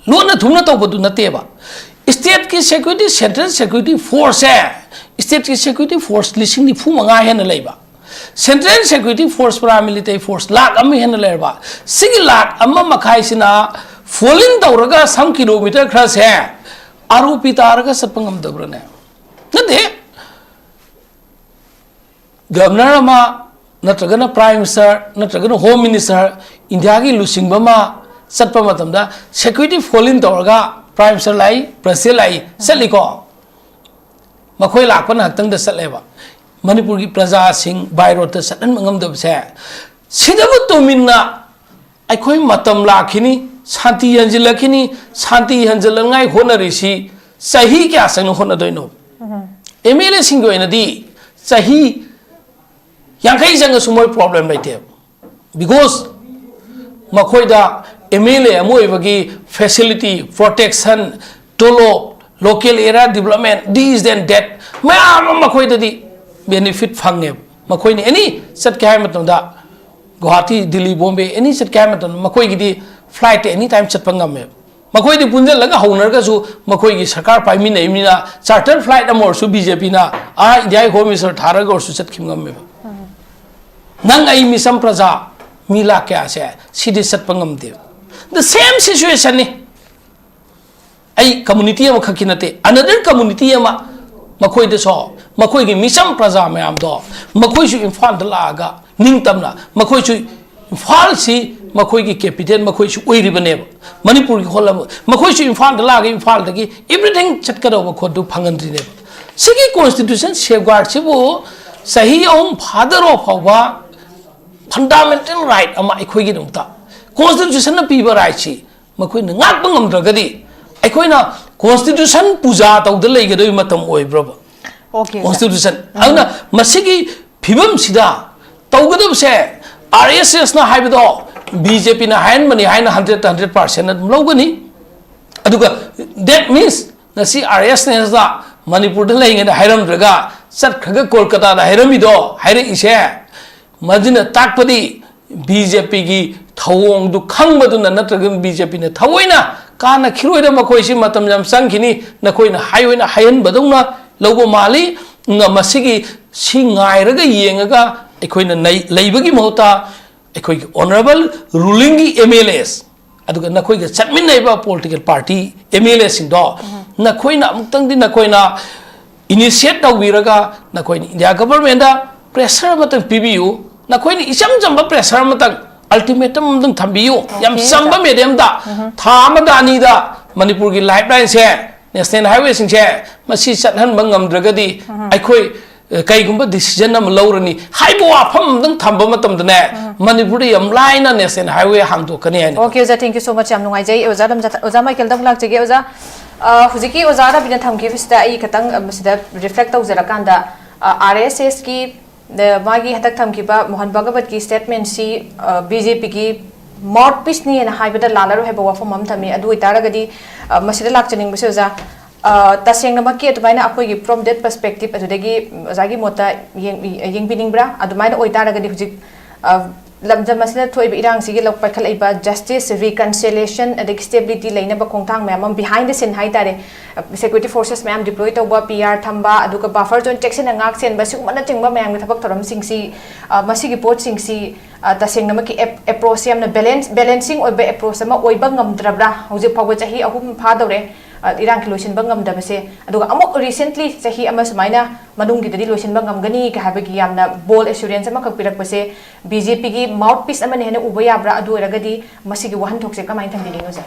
ꯂꯣꯟꯅ ꯊꯨꯝꯅ ꯇꯧꯕꯗꯨ ꯅꯠꯇꯦꯕ꯫ ꯁ꯭ꯇꯦꯠꯀꯤ ꯁꯦꯀ꯭ꯌꯨꯔꯤꯇꯤ, ꯁꯦꯟꯇ꯭ꯔꯦꯜ ꯁꯦꯀ꯭ꯌꯨꯔꯤꯇꯤ ꯐꯣꯔꯁꯁꯦ, ꯁ꯭ꯇꯦꯠꯀꯤ ꯁꯦꯀ꯭ꯌꯨꯔꯤꯇꯤ ꯐꯣꯔꯁ ꯂꯤꯁꯤꯡ ꯅꯤꯐꯨ ꯃꯉꯥ ꯍꯦꯟꯅ ꯂꯩꯕ, central security force, paramilitary force lakh ꯑꯃ ꯍꯦꯟꯅ ꯂꯩꯔꯕ, ꯁꯤꯒꯤ ꯂꯥꯛ ꯑꯃ ꯃꯈꯥꯏꯁꯤꯅ ꯐꯣꯜ ꯏꯟ ꯇꯧꯔꯒ ꯁꯝ ꯀꯤꯂꯣꯃꯤꯇꯔ ꯈꯔꯁꯦ ꯑꯥꯔ ꯑꯣ ꯄꯤ ꯇꯥꯔꯒ ꯆꯠꯄ ꯉꯝꯗꯕ꯭ꯔꯥꯅꯦ? ꯅꯠꯇꯦ꯫ ꯒꯕꯔꯅꯔ ꯑꯃ, ꯅꯠꯇ꯭ꯔꯒꯅ ꯄ꯭ꯔꯥꯏꯝ ꯃꯤꯅꯤꯁꯇꯔ, ꯅꯠꯇ꯭ꯔꯒꯅ ꯍꯣꯝ ꯃꯤꯅꯤꯁꯇꯔ, ꯏꯟꯗꯤꯌꯥꯒꯤ ꯂꯨꯆꯤꯡꯕ ꯑꯃ ꯆꯠꯄ ꯃꯇꯝꯗ ꯁꯦꯀ꯭ꯌꯨꯔꯤꯇꯤ ꯐꯣꯜ ꯏꯟ ꯇꯧꯔꯒ ꯄ꯭ꯔꯥꯏꯝ ꯃꯤꯅꯤꯁꯇꯔ ꯂꯥꯛꯏ, ꯄ꯭ꯔꯁꯤꯗꯦꯟ ꯂꯥꯛꯏ, ꯆꯠꯂꯤꯀꯣ? ꯃꯈꯣꯏ ꯂꯥꯛꯄꯅ ꯉꯥꯛꯇꯪꯗ ꯆꯠꯂꯦꯕ꯫ ꯃꯅꯤꯄꯨꯔꯒꯤ ꯄ꯭ꯔꯖꯥꯁꯤꯡ ꯕꯥꯏ ꯔꯣꯗꯇ ꯆꯠꯍꯟꯕ ꯉꯝꯗꯕꯁꯦ, ꯁꯤꯗꯕꯨ ꯇꯨꯃꯤꯟꯅ ꯑꯩꯈꯣꯏ ꯃꯇꯝ ꯂꯥꯛꯈꯤꯅꯤ, ꯁꯥꯟꯇꯤ ꯍꯟꯖꯤꯜꯂꯛꯈꯤꯅꯤ, ꯁꯥꯟꯇꯤ ꯍꯟꯖꯤꯜꯂꯛꯅꯉꯥꯏ ꯍꯣꯠꯅꯔꯤꯁꯤ ꯆꯍꯤ ꯀꯌꯥ ꯆꯪꯅ ꯍꯣꯠꯅꯗꯣꯏꯅꯣ? ꯑꯦꯝ ꯑꯦꯜ ꯑꯦꯁꯤꯡꯒꯤ ꯑꯣꯏꯅꯗꯤ ꯆꯍꯤ ꯌꯥꯡꯈꯩ ꯆꯪꯉꯁꯨ ꯃꯣꯏ ꯄ꯭ꯔꯣꯕ꯭ꯂꯦꯝ ꯂꯩꯇꯦꯕ꯫ ꯕꯤꯀꯣꯁ ꯃꯈꯣꯏꯗ ꯑꯦꯝ ꯑꯦꯜ ꯑꯦ ꯑꯃ ꯑꯣꯏꯕꯒꯤ ꯐꯦꯁꯤꯂꯤꯇꯤ, ꯄ꯭ꯔꯣꯇꯦꯛꯁꯟ, ꯇꯣꯂꯣꯞ, local area development, this and that ꯃꯌꯥꯝ ꯑꯃ ꯃꯈꯣꯏꯗꯗꯤ ꯕꯦꯅꯤꯐꯤꯠ ꯐꯪꯉꯦꯕ꯫ ꯃꯈꯣꯏꯅ ꯑꯦꯅꯤ ꯆꯠꯀꯦ ꯍꯥꯏꯕ ꯃꯇꯝꯗ, ꯒꯨꯋꯥꯍꯥꯇꯤ, ꯗꯤꯜꯂꯤ, ꯕꯣꯝꯕꯦ ꯑꯦꯅꯤ ꯆꯠꯀꯦ ꯍꯥꯏꯕ ꯃꯇꯝꯗ ꯃꯈꯣꯏꯒꯤꯗꯤ ꯐ꯭ꯂꯥꯏꯠꯇ ꯑꯦꯅꯤ ꯇꯥꯏꯝ ꯆꯠꯄ ꯉꯝꯃꯦꯕ꯫ ꯃꯈꯣꯏꯗꯤ ꯄꯨꯟꯁꯤꯜꯂꯒ ꯍꯧꯅꯔꯒꯁꯨ ꯃꯈꯣꯏꯒꯤ ꯁꯔꯀꯥꯔ ꯄꯥꯏꯃꯤꯟꯅꯩꯕꯅꯤꯅ ꯆꯥꯔꯇꯔ ꯐ꯭ꯂꯥꯏꯠ ꯑꯃ ꯑꯣꯏꯔꯁꯨ ꯕꯤ ꯖꯦ ꯄꯤꯅ ꯑꯥ ꯏꯟꯗꯤꯌꯥꯒꯤ ꯍꯣꯝ ꯃꯤꯅꯤꯁꯇꯔ ꯊꯥꯔꯒ ꯑꯣꯏꯔꯁꯨ ꯆꯠꯈꯤꯕ ꯉꯝꯃꯦꯕ꯫ ꯅꯪ ꯑꯩ ꯃꯤꯆꯝ ꯄ꯭ꯔꯖꯥ ꯃꯤ ꯂꯥꯛ ꯀꯌꯥꯁꯦ ꯁꯤꯗꯤ ꯆꯠꯄ ꯉꯝꯗꯦꯕ꯫ The same situationꯅꯤ꯫ ꯑꯩ ꯀꯝꯃꯨꯅꯤꯇꯤ ꯑꯃꯈꯛꯀꯤ ꯅꯠꯇꯦ, another community ꯑꯃ, ꯃꯈꯣꯏꯗꯁꯨ ꯃꯈꯣꯏꯒꯤ ꯃꯤꯆꯝ ꯄ꯭ꯔꯖꯥ ꯃꯌꯥꯝꯗꯣ ꯃꯈꯣꯏꯁꯨ ꯏꯝꯐꯥꯜꯗ ꯂꯥꯛꯑꯒ ꯅꯤꯡꯇꯝꯅ ꯃꯈꯣꯏꯁꯨ ꯏꯝꯐꯥꯜꯁꯤ ꯃꯈꯣꯏꯒꯤ ꯀꯦꯄꯤꯇꯦꯜ ꯃꯈꯣꯏꯁꯨ ꯑꯣꯏꯔꯤꯕꯅꯦꯕ꯫ ꯃꯅꯤꯄꯨꯔꯒꯤ ꯍꯣꯜ ꯑꯃ ꯃꯈꯣꯏꯁꯨ ꯏꯝꯐꯥꯜꯗ ꯂꯥꯛꯑꯒ ꯏꯝꯐꯥꯜꯗꯒꯤ everything ꯆꯠꯀꯗꯧꯕ ꯈꯣꯠꯇꯨ ꯐꯪꯍꯟꯗ꯭ꯔꯤꯅꯦꯕ꯫ ꯁꯤꯒꯤ constitution safeguardꯁꯤꯕꯨ ꯆꯍꯤ ꯑꯍꯨꯝ ꯐꯥꯗꯔꯣ ꯐꯥꯎꯕ fundamental right ꯑꯃ ꯑꯩꯈꯣꯏꯒꯤꯗꯃꯛꯇ constitutionꯅ ꯄꯤꯕ rightꯁꯤ ꯃꯈꯣꯏꯅ ꯉꯥꯛꯄ ꯉꯝꯗ꯭ꯔꯒꯗꯤ ꯑꯩꯈꯣꯏꯅ constitution ꯄꯨꯖꯥ ꯇꯧꯗ ꯂꯩꯒꯗꯣꯏ ꯃꯇꯝ ꯑꯣꯏꯕ꯭ꯔꯕ? Okay, sir. Constitution. ꯑꯗꯨꯅ ꯃꯁꯤꯒꯤ ꯐꯤꯕꯝꯁꯤꯗ ꯇꯧꯒꯗꯕꯁꯦ, ꯑꯥꯔ ꯑꯦꯁ ꯑꯦꯁꯅ ꯍꯥꯏꯕꯗꯣ ꯕꯤ ꯖꯦ ꯄꯤꯅ ꯍꯥꯏꯍꯟꯕꯅꯤ ꯍꯥꯏꯅ ꯍꯟꯗ꯭ꯔꯦꯠꯇ ꯍꯟꯗ꯭ꯔꯦꯠ ꯄꯥꯔꯁꯦꯟ ꯑꯗꯨꯝ ꯂꯧꯒꯅꯤ꯫ ꯑꯗꯨꯒ that means ꯉꯁꯤ ꯑꯥꯔ ꯑꯦꯁ ꯑꯦꯁꯇ ꯃꯅꯤꯄꯨꯔꯗ ꯂꯩꯔꯤꯉꯩꯗ ꯍꯥꯏꯔꯝꯗ꯭ꯔꯒ ꯆꯠꯈ꯭ꯔꯒ ꯀꯣꯜꯀꯇꯥꯗ ꯍꯥꯏꯔꯝꯃꯤꯗꯣ, ꯍꯥꯏꯔꯛꯏꯁꯦ, ꯃꯗꯨꯅ ꯇꯥꯛꯄꯗꯤ ꯕꯤ ꯖꯦ ꯄꯤꯒꯤ ꯊꯧꯑꯣꯡꯗꯨ ꯈꯪꯕꯗꯨꯅ, ꯅꯠꯇ꯭ꯔꯒ ꯕꯤ ꯖꯦ ꯄꯤꯅ ꯊꯑꯣꯏꯅ ꯀꯥꯟꯅꯈꯤꯔꯣꯏꯗ, ꯃꯈꯣꯏꯁꯤ ꯃꯇꯝ ꯌꯥꯝ ꯆꯪꯈꯤꯅꯤ, ꯅꯈꯣꯏꯅ ꯍꯥꯏ ꯑꯣꯏꯅ ꯍꯥꯏꯍꯟꯕꯗꯧꯅ ꯂꯧꯕ ꯃꯥꯜꯂꯤ꯫ ꯉ-, ꯃꯁꯤꯒꯤ ꯁꯤ ꯉꯥꯏꯔꯒ ꯌꯦꯡꯉꯒ ꯑꯩꯈꯣꯏꯅ ꯅꯩ-, ꯂꯩꯕꯒꯤ ꯃꯍꯨꯠꯇ ꯑꯩꯈꯣꯏꯒꯤ ꯑꯣꯅꯔꯦꯕꯜ ꯔꯨꯂꯤꯡꯒꯤ ꯑꯦꯝ ꯑꯦꯜ ꯑꯦꯁ, ꯑꯗꯨꯒ ꯅꯈꯣꯏꯒ ꯆꯠꯃꯤꯟꯅꯔꯤꯕ ꯄꯣꯂꯤꯇꯤꯀꯦꯜ ꯄꯥꯔꯇꯤ ꯑꯦꯝ ꯑꯦꯜ ꯑꯦꯁꯤꯡꯗꯣ ꯅꯈꯣꯏꯅ ꯑꯃꯨꯛꯇꯪꯗꯤ ꯅꯈꯣꯏꯅ ꯏꯅꯤꯁꯤꯌꯦꯠ ꯇꯧꯕꯤꯔꯒ ꯅꯈꯣꯏꯅ ꯏꯟꯗꯤꯌꯥ ꯒꯚꯔꯟꯃꯦꯟꯗ ꯄ꯭ꯔꯦꯁꯔ ꯑꯃꯇꯪ ꯄꯤꯕꯤꯌꯨ꯫ ꯅꯈꯣꯏꯅ ꯏꯆꯝ ꯆꯝꯕ ꯄ꯭ꯔꯦꯁꯔ ꯑꯃꯇꯪ, ꯑꯜꯇꯤꯃꯦꯇꯝ ꯑꯃꯇꯪ ꯊꯝꯕꯤꯌꯨ꯫ ꯌꯥꯝ Okay, ꯆꯝꯕ sir. ꯃꯦꯗꯤꯌꯝꯗ ꯊꯥ ꯑꯃꯗ ꯑꯅꯤꯗ ꯃꯅꯤꯄꯨꯔꯒꯤ ꯂꯥꯏꯐ ꯂꯥꯏꯟꯁꯦ, ꯅꯦꯁꯅꯦꯜ ꯍꯥꯏꯋꯦꯁꯤꯡꯁꯦ ꯃꯁꯤ ꯆꯠꯍꯟꯕ ꯉꯝꯗ꯭ꯔꯒꯗꯤ ꯑꯩꯈꯣꯏ, ꯑ, ꯀꯩꯒꯨꯝꯕ ꯗꯤꯁꯤꯖꯟ ꯑꯃ ꯂꯧꯔꯅꯤ ꯍꯥꯏꯕ ꯋꯥꯐꯝ ꯑꯃꯇꯪ ꯊꯝꯕ ꯃꯇꯝꯗꯅꯦ, ꯃꯅꯤꯄꯨꯔꯗ ꯌꯥꯝ ꯂꯥꯏꯅ ꯅꯦꯁꯅꯦꯜ ꯍꯥꯏꯋꯦ ꯍꯥꯡꯗꯣꯛꯀꯅꯤ ꯍꯥꯏꯅ Okay, ꯑꯣꯖꯥ, thank you so much, ꯌꯥꯝ ꯅꯨꯡꯉꯥꯏꯖꯩ꯫ ꯑꯣꯖꯥ ꯔꯝꯖꯥ-, ꯑꯣꯖꯥ ꯃꯥꯏꯀꯦꯜꯗ ꯑꯃꯨꯛ ꯂꯥꯛꯆꯒꯦ꯫ ꯑꯣꯖꯥ, ꯑ, ꯍꯧꯖꯤꯛꯀꯤ ꯑꯣꯖꯥ ꯔꯕꯤꯅ ꯊꯝꯈꯤꯕꯁꯤꯗ ꯑꯩ ꯈꯤꯇꯪ, ꯑ, ꯃꯁꯤꯗ ꯔꯤꯐ꯭ꯂꯦꯛ ꯇꯧꯖꯔꯀꯥꯟꯗ, ꯑ, ꯑꯥꯔ ꯑꯦꯁ ꯑꯦꯁꯀꯤ, ꯑ, ꯃꯥꯒꯤ ꯍꯟꯗꯛ ꯊꯝꯈꯤꯕ ꯃꯣꯍꯟ ꯚꯥꯒꯕꯠꯀꯤ ꯁ꯭ꯇꯦꯠꯃꯦꯟꯁꯤ, ꯑ, ꯕꯤ ꯖꯦ ꯄꯤꯒꯤ ꯃꯥꯎꯠ ꯄꯤꯁꯅꯦꯅ ꯍꯥꯏꯕꯗ ꯂꯥꯜꯂꯔꯣꯏ ꯍꯥꯏꯕ ꯋꯥꯐꯝ ꯑꯃ ꯊꯝꯃꯤ꯫ ꯑꯗꯨ ꯑꯣꯏꯇꯥꯔꯒꯗꯤ, ꯑ, ꯃꯁꯤꯗ ꯂꯥꯛꯆꯅꯤꯡꯕꯁꯦ ꯑꯣꯖꯥ, ꯑ, ꯇꯁꯦꯡꯅꯃꯛꯀꯤ ꯑꯗꯨꯃꯥꯏꯅ ꯑꯩꯈꯣꯏꯒꯤ from that perspective ꯑꯗꯨꯗꯒꯤ ꯑꯣꯖꯥꯒꯤ ꯃꯣꯠꯇ ꯌꯦꯡ-, ꯌꯦꯡꯕꯤꯅꯤꯡꯕ꯭ꯔꯥ? ꯑꯗꯨꯃꯥꯏꯅ ꯑꯣꯏꯇꯥꯔꯒꯗꯤ ꯍꯧꯖꯤꯛ, ꯑ, ꯂꯝꯗꯝ ꯑꯁꯤꯗ ꯊꯣꯛꯏꯕ ꯏꯔꯥꯡꯁꯤꯒꯤ ꯂꯧ-, ꯄꯥꯏꯈꯠꯂꯛꯏꯕ ꯖꯁꯇꯤꯁ, ꯔꯤꯀꯟꯁꯤꯂꯦꯁꯟ ꯑꯗꯒꯤ ꯁ꯭ꯇꯦꯕꯤꯂꯤꯇꯤ ꯂꯩꯅꯕ ꯈꯣꯡꯊꯥꯡ ꯃꯌꯥꯝ ꯑꯃ behind the scene ꯍꯥꯏꯇꯥꯔꯦ, ꯁꯦꯀ꯭ꯌꯨꯔꯤꯇꯤ ꯐꯣꯔꯁꯦꯁ ꯃꯌꯥꯝ ꯗꯤꯄ꯭ꯂꯣꯏ ꯇꯧꯕ, ꯄꯤ ꯑꯥꯔ ꯊꯝꯕ, ꯑꯗꯨꯒ ꯕꯐꯔ ꯖꯣꯟ ꯆꯦꯛꯁꯤꯟꯅ ꯉꯥꯛ ꯁꯦꯟꯕ, ꯁꯤꯒꯨꯝꯕꯅꯆꯤꯡꯕ ꯃꯌꯥꯝꯒꯤ ꯊꯕꯛ ꯊꯧꯔꯝꯁꯤꯡꯁꯤ, ꯑ, ꯃꯁꯤꯒꯤ ꯄꯣꯠꯁꯤꯡꯁꯤ, ꯑ, ꯇꯁꯦꯡꯅꯃꯛꯀꯤ ꯑꯦꯞ-, ꯑꯦꯄ꯭ꯔꯣꯆꯁꯦ ꯌꯥꯝꯅ ꯕꯦꯂꯦꯟꯁ, ꯕꯦꯂꯦꯟꯁꯤꯡ ꯑꯣꯏꯕ ꯑꯦꯄ꯭ꯔꯣꯆ ꯑꯃ ꯑꯣꯏꯕ ꯉꯝꯗ꯭ꯔꯕ꯭ꯔꯥ? ꯍꯧꯖꯤꯛ ꯐꯥꯎꯕ ꯆꯍꯤ ꯑꯍꯨꯝ ꯐꯥꯗꯧꯔꯦ, ꯑ, ꯏꯔꯥꯡꯒꯤ ꯂꯣꯏꯁꯤꯟꯕ ꯉꯝꯗꯕꯁꯦ꯫ ꯑꯗꯨꯒ ꯑꯃꯨꯛ ꯔꯤꯁꯦꯟꯠꯂꯤ ꯆꯍꯤ ꯑꯃ ꯁꯨꯃꯥꯏꯅ ꯃꯅꯨꯡꯒꯤꯗꯗꯤ ꯂꯣꯏꯁꯤꯟꯕ ꯉꯝꯒꯅꯤ ꯍꯥꯏꯕꯒꯤ ꯌꯥꯝꯅ ꯕꯣꯜ ꯑꯦꯁꯨꯔꯦꯟꯁ ꯑꯃꯈꯛ ꯄꯤꯔꯛꯄꯁꯦ ꯕꯤ ꯖꯦ ꯄꯤꯒꯤ ꯃꯥꯎꯠ ꯄꯤꯁ ꯑꯃꯅ ꯍꯦꯟꯅ ꯎꯕ ꯌꯥꯕ꯭ꯔꯥ? ꯑꯗꯨ ꯑꯣꯏꯔꯒꯗꯤ ꯃꯁꯤꯒꯤ ꯋꯥꯍꯟꯊꯣꯛꯁꯦ ꯀꯃꯥꯏꯅ ꯊꯝꯕꯤꯅꯤꯡꯉꯤ, ꯑꯣꯖꯥ?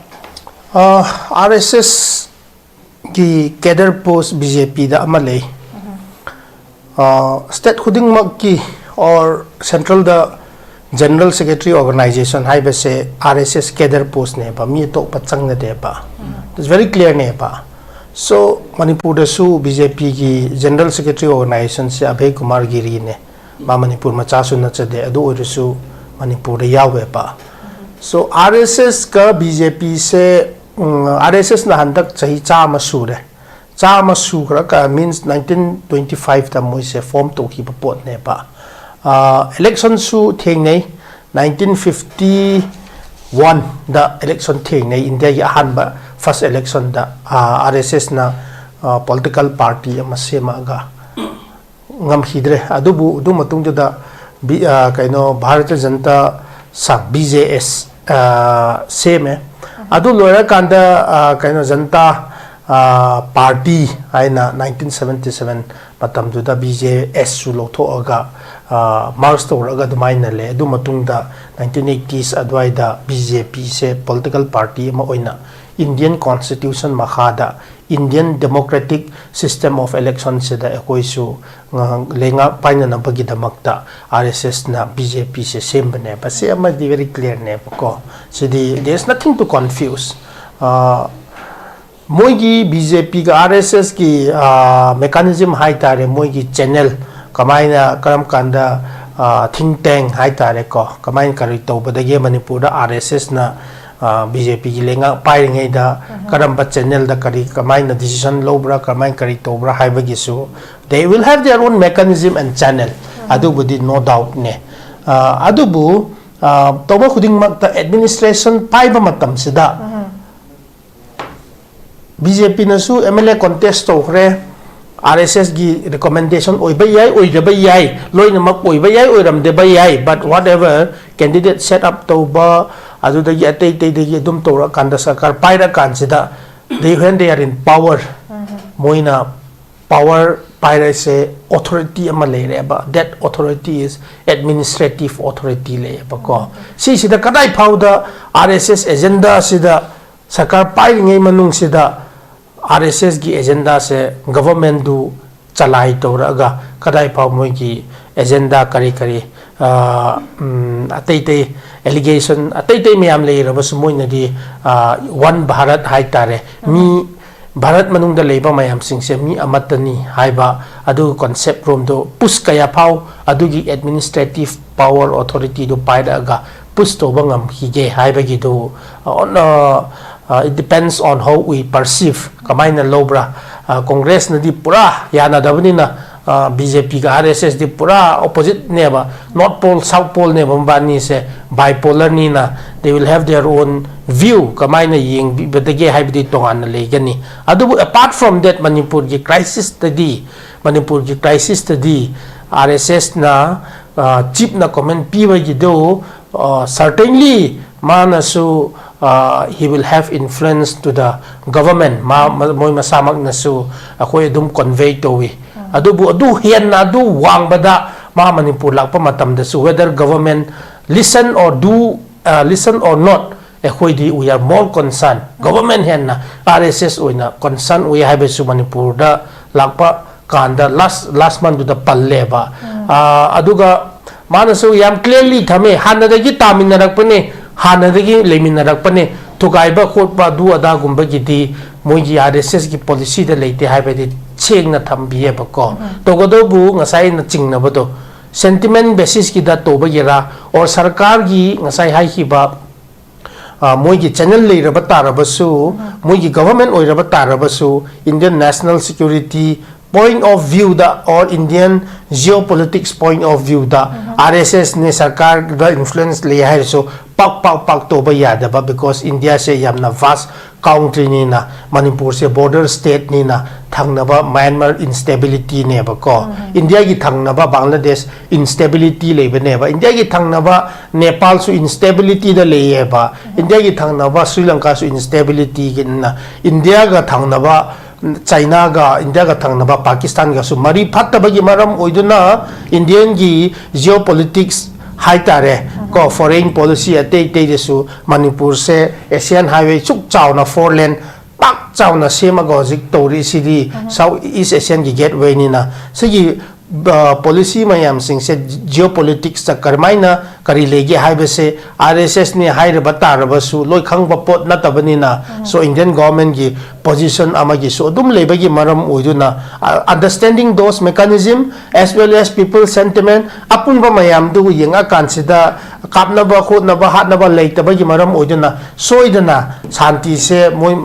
ꯑꯥꯔ ꯑꯦꯁ ꯑꯦꯁꯀꯤ ꯀꯦꯗꯔ ꯄꯣꯁ ꯕꯤ ꯖꯦ ꯄꯤꯗ ꯑꯃ ꯂꯩ꯫ ꯁ꯭ꯇꯦꯠ ꯈꯨꯗꯤꯡꯃꯛꯀꯤ ꯑꯣꯔ ꯁꯦꯟꯇ꯭ꯔꯦꯜꯗ ꯖꯦꯅꯔꯦꯜ ꯁꯦꯀ꯭ꯔꯦꯇꯔꯤ ꯑꯣꯔꯒꯅꯥꯏꯖꯦꯁꯟ ꯍꯥꯏꯕꯁꯦ ꯑꯥꯔ ꯑꯦꯁ ꯑꯦꯁ ꯀꯦꯗꯔ ꯄꯣꯁꯅꯦꯕ, ꯃꯤ ꯑꯇꯣꯞꯄ ꯆꯪꯅꯗꯦꯕ꯫ It's very clearꯅꯦꯕ꯫ So, ꯃꯅꯤꯄꯨꯔꯗꯁꯨ ꯕꯤ ꯖꯦ ꯄꯤꯒꯤ General Secretary organizationꯁꯦ ꯑꯚꯌ ꯀꯨꯃꯥꯔ ꯒꯤꯔꯤꯅꯦ꯫ ꯃꯥ ꯃꯅꯤꯄꯨꯔ ꯃꯆꯥꯁꯨ ꯅꯠꯆꯗꯦ, ꯑꯗꯨ ꯑꯣꯏꯔꯁꯨ ꯃꯅꯤꯄꯨꯔꯗ ꯌꯥꯎꯋꯦꯕ꯫ So, ꯑꯥꯔ ꯑꯦꯁ ꯑꯦꯁꯀ ꯕꯤ ꯖꯦ ꯄꯤꯁꯦ, ꯎꯝ, ꯑꯥꯔ ꯑꯦꯁ ꯑꯦꯁꯅ ꯍꯟꯗꯛ ꯆꯍꯤ ꯆꯥꯝꯃ ꯁꯨꯔꯦ꯫ ꯆꯥꯝꯃ ꯁꯨꯈ꯭ꯔꯒ, means nineteen twenty fiveꯇ ꯃꯣꯏꯁꯦ form ꯇꯧꯈꯤꯕ ꯄꯣꯠꯅꯦꯕ꯫ ꯑꯥ, electionꯁꯨ ꯊꯦꯡꯅꯩ꯫ Nineteen fifty oneꯗ election ꯊꯦꯡꯅꯩ, ꯏꯟꯗꯤꯌꯥꯒꯤ ꯑꯍꯥꯟꯕ first electionꯗ, ꯑꯥ, ꯑꯥꯔ ꯑꯦꯁ ꯑꯦꯁꯅ, ꯑꯥ, political party ꯑꯃ ꯁꯦꯝꯃꯛꯑꯒ ꯉꯝꯈꯤꯗ꯭ꯔꯦ꯫ ꯑꯗꯨꯕꯨ ꯑꯗꯨ ꯃꯇꯨꯡꯗꯨꯗ ꯕꯤ-, ꯑꯥ, ꯀꯩꯅꯣ, ꯚꯥꯔꯇꯤꯌ ꯖꯅꯇꯥ ꯁꯪ, ꯕꯤ ꯖꯦ ꯑꯦꯁ, ꯑꯥ, ꯁꯦꯝꯃꯦ꯫ ꯑꯗꯨ ꯂꯣꯏꯔꯀꯥꯟꯗ, ꯑꯥ, ꯀꯩꯅꯣ, ꯖꯅꯇꯥ, ꯑꯥ, ꯄꯥꯔꯇꯤ ꯍꯥꯏꯅ nineteen seventy seven ꯃꯇꯝꯗꯨꯗ ꯕꯤ ꯖꯦ ꯑꯦꯁꯁꯨ ꯂꯧꯊꯣꯛꯑꯒ, ꯑꯥ, merge ꯇꯧꯔꯒ ꯑꯗꯨꯃꯥꯏꯅ ꯂꯩ꯫ ꯑꯗꯨ ꯃꯇꯨꯡꯗ nineteen eighties ꯑꯗꯨꯋꯥꯏꯗ ꯕꯤ ꯖꯦ ꯄꯤꯁꯦ political party ꯑꯃ ꯑꯣꯏꯅ Indian Constitution ꯃꯈꯥꯗ Indian democratic system of electionꯁꯤꯗ ꯑꯩꯈꯣꯏꯁꯨ ꯉꯥ-, ꯂꯩꯉꯥꯛ ꯄꯥꯏꯅꯅꯕꯒꯤꯗꯃꯛꯇ ꯑꯥꯔ ꯑꯦꯁ ꯑꯦꯁꯅ ꯕꯤ ꯖꯦ ꯄꯤꯁꯦ ꯁꯦꯝꯕꯅꯦꯕ꯫ ꯁꯤ ꯑꯃꯗꯤ very clearꯅꯦꯕꯀꯣ꯫ CD there is nothing to confuse꯫ ꯑꯥ, ꯃꯣꯏꯒꯤ ꯕꯤ ꯖꯦ ꯄꯤꯒ ꯑꯥꯔ ꯑꯦꯁ ꯑꯦꯁꯀꯤ, ꯑꯥ, mechanism ꯍꯥꯏ ꯇꯥꯔꯦ, ꯃꯣꯏꯒꯤ channel ꯀꯃꯥꯏꯅ, ꯀꯔꯝ ꯀꯥꯟꯗ, ꯑꯥ, think tank ꯍꯥꯏ ꯇꯥꯔꯦꯀꯣ, ꯀꯃꯥꯏꯅ ꯀꯔꯤ ꯇꯧꯕꯗꯒꯤ ꯃꯅꯤꯄꯨꯔꯗ ꯑꯥꯔ ꯑꯦꯁ ꯑꯦꯁꯅ, ꯑꯥ, ꯕꯤ ꯖꯦ ꯄꯤꯒꯤ ꯂꯩꯉꯥꯛ ꯄꯥꯏꯔꯤꯉꯩꯗ ꯀꯔꯝꯕ channelꯗ ꯀꯔꯤ, ꯀꯃꯥꯏꯅ decision ꯂꯧꯕ꯭ꯔꯥ, ꯀꯃꯥꯏꯅ ꯀꯔꯤ ꯇꯧꯕ꯭ꯔꯥ ꯍꯥꯏꯕꯒꯤꯁꯨ, they will have their own mechanism and channel꯫ ꯑꯗꯨꯕꯨꯗꯤ no doubtꯅꯦ꯫ ꯑꯥ, ꯑꯗꯨꯕꯨ, ꯑꯥ, ꯇꯧꯕ ꯈꯨꯗꯤꯡꯃꯛꯇ administration ꯄꯥꯏꯕ ꯃꯇꯝꯁꯤꯗ ꯕꯤ ꯖꯦ ꯄꯤꯅꯁꯨ ꯑꯦꯝ ꯑꯦꯜ ꯑꯦ contest ꯇꯧꯈ꯭ꯔꯦ꯫ ꯑꯥꯔ ꯑꯦꯁ ꯑꯦꯁꯀꯤ recommendation ꯑꯣꯏꯕ ꯌꯥꯏ, ꯑꯣꯏꯗꯕ ꯌꯥꯏ, ꯂꯣꯏꯅꯃꯛ ꯑꯣꯏꯕ ꯌꯥꯏ, ꯑꯣꯏꯔꯝꯗꯕ ꯌꯥꯏ, but whatever, candidate set up ꯇꯧꯕ, ꯑꯗꯨꯗꯒꯤ ꯑꯇꯩ ꯑꯇꯩꯗꯒꯤ ꯑꯗꯨꯝ ꯇꯧꯔꯀꯥꯟꯗ ꯁꯔꯀꯥꯔ ꯄꯥꯏꯔꯀꯥꯟꯁꯤꯗ, they, when they are in power, ꯃꯣꯏꯅ power ꯄꯥꯏꯔꯤꯁꯦ, authority ꯑꯃ ꯂꯩꯔꯦꯕ, that authority is administrative authority ꯂꯩꯌꯦꯕꯀꯣ꯫ ꯁꯤꯁꯤꯗ ꯀꯗꯥꯏ ꯐꯥꯎꯗ ꯑꯥꯔ ꯑꯦꯁ ꯑꯦꯁ agenda ꯁꯤꯗ ꯁꯔꯀꯥꯔ ꯄꯥꯏꯔꯤꯉꯩ ꯃꯅꯨꯡꯁꯤꯗ ꯑꯥꯔ ꯑꯦꯁ ꯑꯦꯁꯀꯤ agendaꯁꯦ governmentꯗꯨ ꯆꯂꯥꯏ ꯇꯧꯔꯛꯑꯒ ꯀꯗꯥꯏ ꯐꯥꯎ ꯃꯣꯏꯒꯤ agenda ꯀꯔꯤ ꯀꯔꯤ, ꯑꯥ, ꯎꯝ, ꯑꯇꯩ ꯑꯇꯩ allegation ꯑꯇꯩ ꯑꯇꯩ ꯃꯌꯥꯝ ꯂꯩꯔꯕꯁꯨ ꯃꯣꯏꯅꯗꯤ, ꯑꯥ, one Bharat ꯍꯥꯏ ꯇꯥꯔꯦ, ꯃꯤ ꯚꯥꯔꯠ ꯃꯅꯨꯡꯗ ꯂꯩꯕ ꯃꯌꯥꯝꯁꯤꯡꯁꯦ ꯃꯤ ꯑꯃꯠꯇꯅꯤ ꯍꯥꯏꯕ ꯑꯗꯨꯒꯤ ꯀꯣꯟꯁꯦꯞ ꯔꯣꯝꯗꯣ ꯄꯨꯁ ꯀꯌꯥ ꯐꯥꯎ ꯑꯗꯨꯒꯤ ꯑꯦꯗꯃꯤꯅꯤꯁꯇ꯭ꯔꯦꯇꯤꯚ ꯄꯥꯋꯔ ꯑꯣꯊꯣꯔꯤꯇꯤꯗꯨ ꯄꯥꯏꯔꯛꯑꯒ ꯄꯨꯁ ꯇꯧꯕ ꯉꯝꯈꯤꯒꯦ ꯍꯥꯏꯕꯒꯤꯗꯨ on, uh, uh, it depends on how we perceive, ꯀꯃꯥꯏꯅ ꯂꯧꯕ꯭ꯔꯥ? ꯀꯣꯡꯒ꯭ꯔꯦꯁꯅꯗꯤ ꯄꯨꯔꯥ ꯌꯥꯅꯗꯕꯅꯤꯅ, ꯕꯤ ꯖꯦ ꯄꯤꯒ ꯑꯥꯔ ꯑꯦꯁ ꯑꯦꯁꯗꯤ ꯄꯨꯔꯥ ꯑꯣꯄꯣꯖꯤꯠꯅꯦꯕ, ꯅꯣꯔꯠ ꯄꯣꯜ ꯁꯥꯎꯠ ꯄꯣꯜꯅꯦꯕ ꯃꯕꯥꯅꯤꯁꯦ, ꯕꯥꯏꯄꯣꯂꯔꯅꯤꯅ they will have their own view, ꯀꯃꯥꯏꯅ ꯌꯦꯡꯕꯤꯕꯗꯒꯦ ꯍꯥꯏꯕꯗꯤ ꯇꯣꯉꯥꯟꯅ ꯂꯩꯒꯅꯤ꯫ ꯑꯗꯨꯕꯨ apart from that, ꯃꯅꯤꯄꯨꯔꯒꯤ ꯀ꯭ꯔꯥꯏꯁꯤꯁꯇꯗꯤ, ꯃꯅꯤꯄꯨꯔꯒꯤ ꯀ꯭ꯔꯥꯏꯁꯤꯁꯇꯗꯤ ꯑꯥꯔ ꯑꯦꯁ ꯑꯦꯁꯅ ꯆꯤꯞꯅ ꯀꯣꯃꯦꯟ ꯄꯤꯕꯒꯤꯗꯨ, ꯁꯔꯇꯦꯟꯂꯤ ꯃꯥꯅꯁꯨ, he will have influence to the government, ꯃꯥ ꯃꯣꯏ ꯃꯁꯥꯃꯛꯅꯁꯨ ꯑꯩꯈꯣꯏ ꯑꯗꯨꯝ ꯀꯟꯚꯦ ꯇꯧꯏ꯫ ꯑꯗꯨꯕꯨ ꯑꯗꯨ ꯍꯦꯟꯅ ꯑꯗꯨ ꯋꯥꯡꯕꯗ ꯃꯥ ꯃꯅꯤꯄꯨꯔ ꯂꯥꯛꯄ ꯃꯇꯝꯗꯁꯨ whether government listen or do, listen or not, ꯑꯩꯈꯣꯏꯗꯤ we are more concern, government ꯍꯦꯟꯅ ꯑꯥꯔ ꯑꯦꯁ ꯑꯦꯁ ꯑꯣꯏꯅ ꯀꯟꯁꯔꯟ ꯑꯣꯏ ꯍꯥꯏꯕꯁꯨ ꯃꯅꯤꯄꯨꯔꯗ ꯂꯥꯛꯄ ꯀꯥꯟꯗ ꯂꯥꯁ ꯂꯥꯁ ꯃꯟꯗꯨꯗ ꯄꯜꯂꯦꯕ꯫ ꯑꯗꯨꯒ ꯃꯥꯅꯁꯨ ꯌꯥꯝ ꯀ꯭ꯂꯤꯌꯔꯂꯤ ꯊꯝꯃꯦ, ꯍꯥꯟꯅꯗꯒꯤ ꯇꯥꯃꯤꯟꯅꯔꯛꯄꯅꯦ, ꯍꯥꯟꯅꯗꯒꯤ ꯂꯩꯃꯤꯟꯅꯔꯛꯄꯅꯦ, ꯊꯨꯒꯥꯏꯕ ꯈꯣꯠꯄ ꯑꯗꯨ ꯑꯗꯥꯒꯨꯝꯕꯒꯤꯗꯤ ꯃꯣꯏꯒꯤ ꯑꯥꯔ ꯑꯦꯁ ꯑꯦꯁꯀꯤ ꯄꯣꯂꯤꯁꯤꯗ ꯂꯩꯇꯦ ꯍꯥꯏꯕꯗꯤ ꯁꯦꯡꯅ ꯊꯝꯕꯤꯌꯦꯕꯀꯣ꯫ ꯇꯧꯒꯗꯧꯕꯨ ꯉꯁꯥꯏ ꯑꯩꯅ ꯆꯤꯡꯅꯕꯗꯣ ꯁꯦꯟꯇꯤꯃꯦꯟ ꯕꯦꯁꯤꯁꯀꯤꯗ ꯇꯧꯕꯒꯤꯔꯥ, ꯑꯣꯔ ꯁꯔꯀꯥꯔꯒꯤ ꯉꯁꯥꯏ ꯍꯥꯏꯈꯤꯕ ꯃꯣꯏꯒꯤ ꯆꯦꯅꯦꯜ ꯂꯩꯔꯕ ꯇꯥꯔꯕꯁꯨ, ꯃꯣꯏꯒꯤ ꯒꯣꯕꯔꯃꯦꯟ ꯑꯣꯏꯔꯕ ꯇꯥꯔꯕꯁꯨ, Indian national security point of viewꯗ or Indian geopolitics point of viewꯗ ꯑꯥꯔ ꯑꯦꯁ ꯑꯦꯁꯅꯦ ꯁꯔꯀꯥꯔꯗ ꯏꯟꯐ꯭ꯂꯨꯌꯦꯟꯁ ꯂꯩ ꯍꯥꯏꯔꯁꯨ ꯄꯥꯛ ꯄꯥꯛ ꯄꯥꯛ ꯇꯧꯕ ꯌꯥꯗꯕ, because ꯏꯟꯗꯤꯌꯥꯁꯦ ꯌꯥꯝꯅ ꯚꯥꯁ ꯀꯥꯎꯟꯇ꯭ꯔꯤꯅꯤꯅ, ꯃꯅꯤꯄꯨꯔꯁꯦ ꯕꯣꯔꯗꯔ ꯁ꯭ꯇꯦꯠꯅꯤꯅ, ꯊꯪꯅꯕ ꯃꯌꯥꯟꯃꯥꯔ ꯏꯟꯁꯇꯦꯕꯤꯂꯤꯇꯤꯅꯦꯕꯀꯣ꯫ ꯏꯟꯗꯤꯌꯥꯒꯤ ꯊꯪꯅꯕ ꯕꯪꯒ꯭ꯂꯥꯗꯦꯁ ꯏꯟꯁꯇꯦꯕꯤꯂꯤꯇꯤ ꯂꯩꯕꯅꯦꯕ, ꯏꯟꯗꯤꯌꯥꯒꯤ ꯊꯪꯅꯕ ꯅꯦꯄꯥꯜꯁꯨ ꯏꯟꯁꯇꯦꯕꯤꯂꯤꯇꯤꯗ ꯂꯩꯌꯦꯕ, ꯏꯟꯗꯤꯌꯥꯒꯤ ꯊꯪꯅꯕ ꯁ꯭ꯔꯤ ꯂꯪꯀꯥꯁꯨ ꯏꯟꯁꯇꯦꯕꯤꯂꯤꯇꯤꯒꯤꯅ, ꯏꯟꯗꯤꯌꯥꯒ ꯊꯪꯅꯕ ꯆꯥꯏꯅꯥꯒ, ꯏꯟꯗꯤꯌꯥꯒ ꯊꯪꯅꯕ ꯄꯥꯀꯤꯁꯇꯥꯟꯒꯁꯨ ꯃꯔꯤ ꯐꯠꯇꯕꯒꯤ ꯃꯔꯝ ꯑꯣꯏꯗꯨꯅ ꯏꯟꯗꯤꯌꯟꯒꯤ ꯖꯤꯑꯣ ꯄꯣꯂꯤꯇꯤꯛꯁ ꯍꯥꯏꯇꯥꯔꯦ ꯀꯣ, ꯐꯣꯔꯦꯟ ꯄꯣꯂꯤꯁꯤ ꯑꯇꯩ ꯑꯇꯩꯗꯁꯨ ꯃꯅꯤꯄꯨꯔꯁꯦ ꯑꯦꯁꯤꯌꯥꯟ ꯍꯥꯏꯋꯦ ꯁꯨꯛ ꯆꯥꯎꯅ ꯐꯣꯔ ꯂꯦꯟ ꯄꯥꯛ ꯆꯥꯎꯅ ꯁꯦꯝꯃꯒ ꯍꯧꯖꯤꯛ ꯇꯧꯔꯤꯁꯤꯗꯤ ꯁꯥꯎꯠ ꯏꯁ ꯑꯦꯁꯤꯌꯥꯟꯒꯤ ꯒꯦꯠꯋꯦꯅꯤꯅ꯫ ꯁꯤꯒꯤ ꯄꯣꯂꯤꯁꯤ ꯃꯌꯥꯝꯁꯤꯡꯁꯦ ꯖꯤꯑꯣ ꯄꯣꯂꯤꯇꯤꯛꯁꯇ ꯀꯔꯝꯍꯥꯏꯅ ꯀꯔꯤ ꯂꯩꯒꯦ ꯍꯥꯏꯕꯁꯦ ꯑꯥꯔ ꯑꯦꯁ ꯑꯦꯁꯅꯤ ꯍꯥꯏꯔꯕ ꯇꯥꯔꯕꯁꯨ ꯂꯣꯏ ꯈꯪꯕ ꯄꯣꯠ ꯅꯠꯇꯕꯅꯤꯅ, so Indian governmentꯒꯤ position ꯑꯃꯒꯤꯁꯨ ꯑꯗꯨꯝ ꯂꯩꯕꯒꯤ ꯃꯔꯝ ꯑꯣꯏꯗꯨꯅ, understanding those mechanism as well as people sentiment, ꯑꯄꯨꯟꯕ ꯃꯌꯥꯝꯗꯨ ꯌꯦꯡꯉꯀꯥꯟꯁꯤꯗ ꯀꯥꯞꯅꯕ ꯈꯣꯠꯅꯕ ꯍꯥꯠꯅꯕ ꯂꯩꯇꯕꯒꯤ ꯃꯔꯝ ꯑꯣꯏꯗꯨꯅ ꯁꯣꯏꯗꯅ ꯁꯥꯟꯇꯤꯁꯦ ꯃꯣꯏ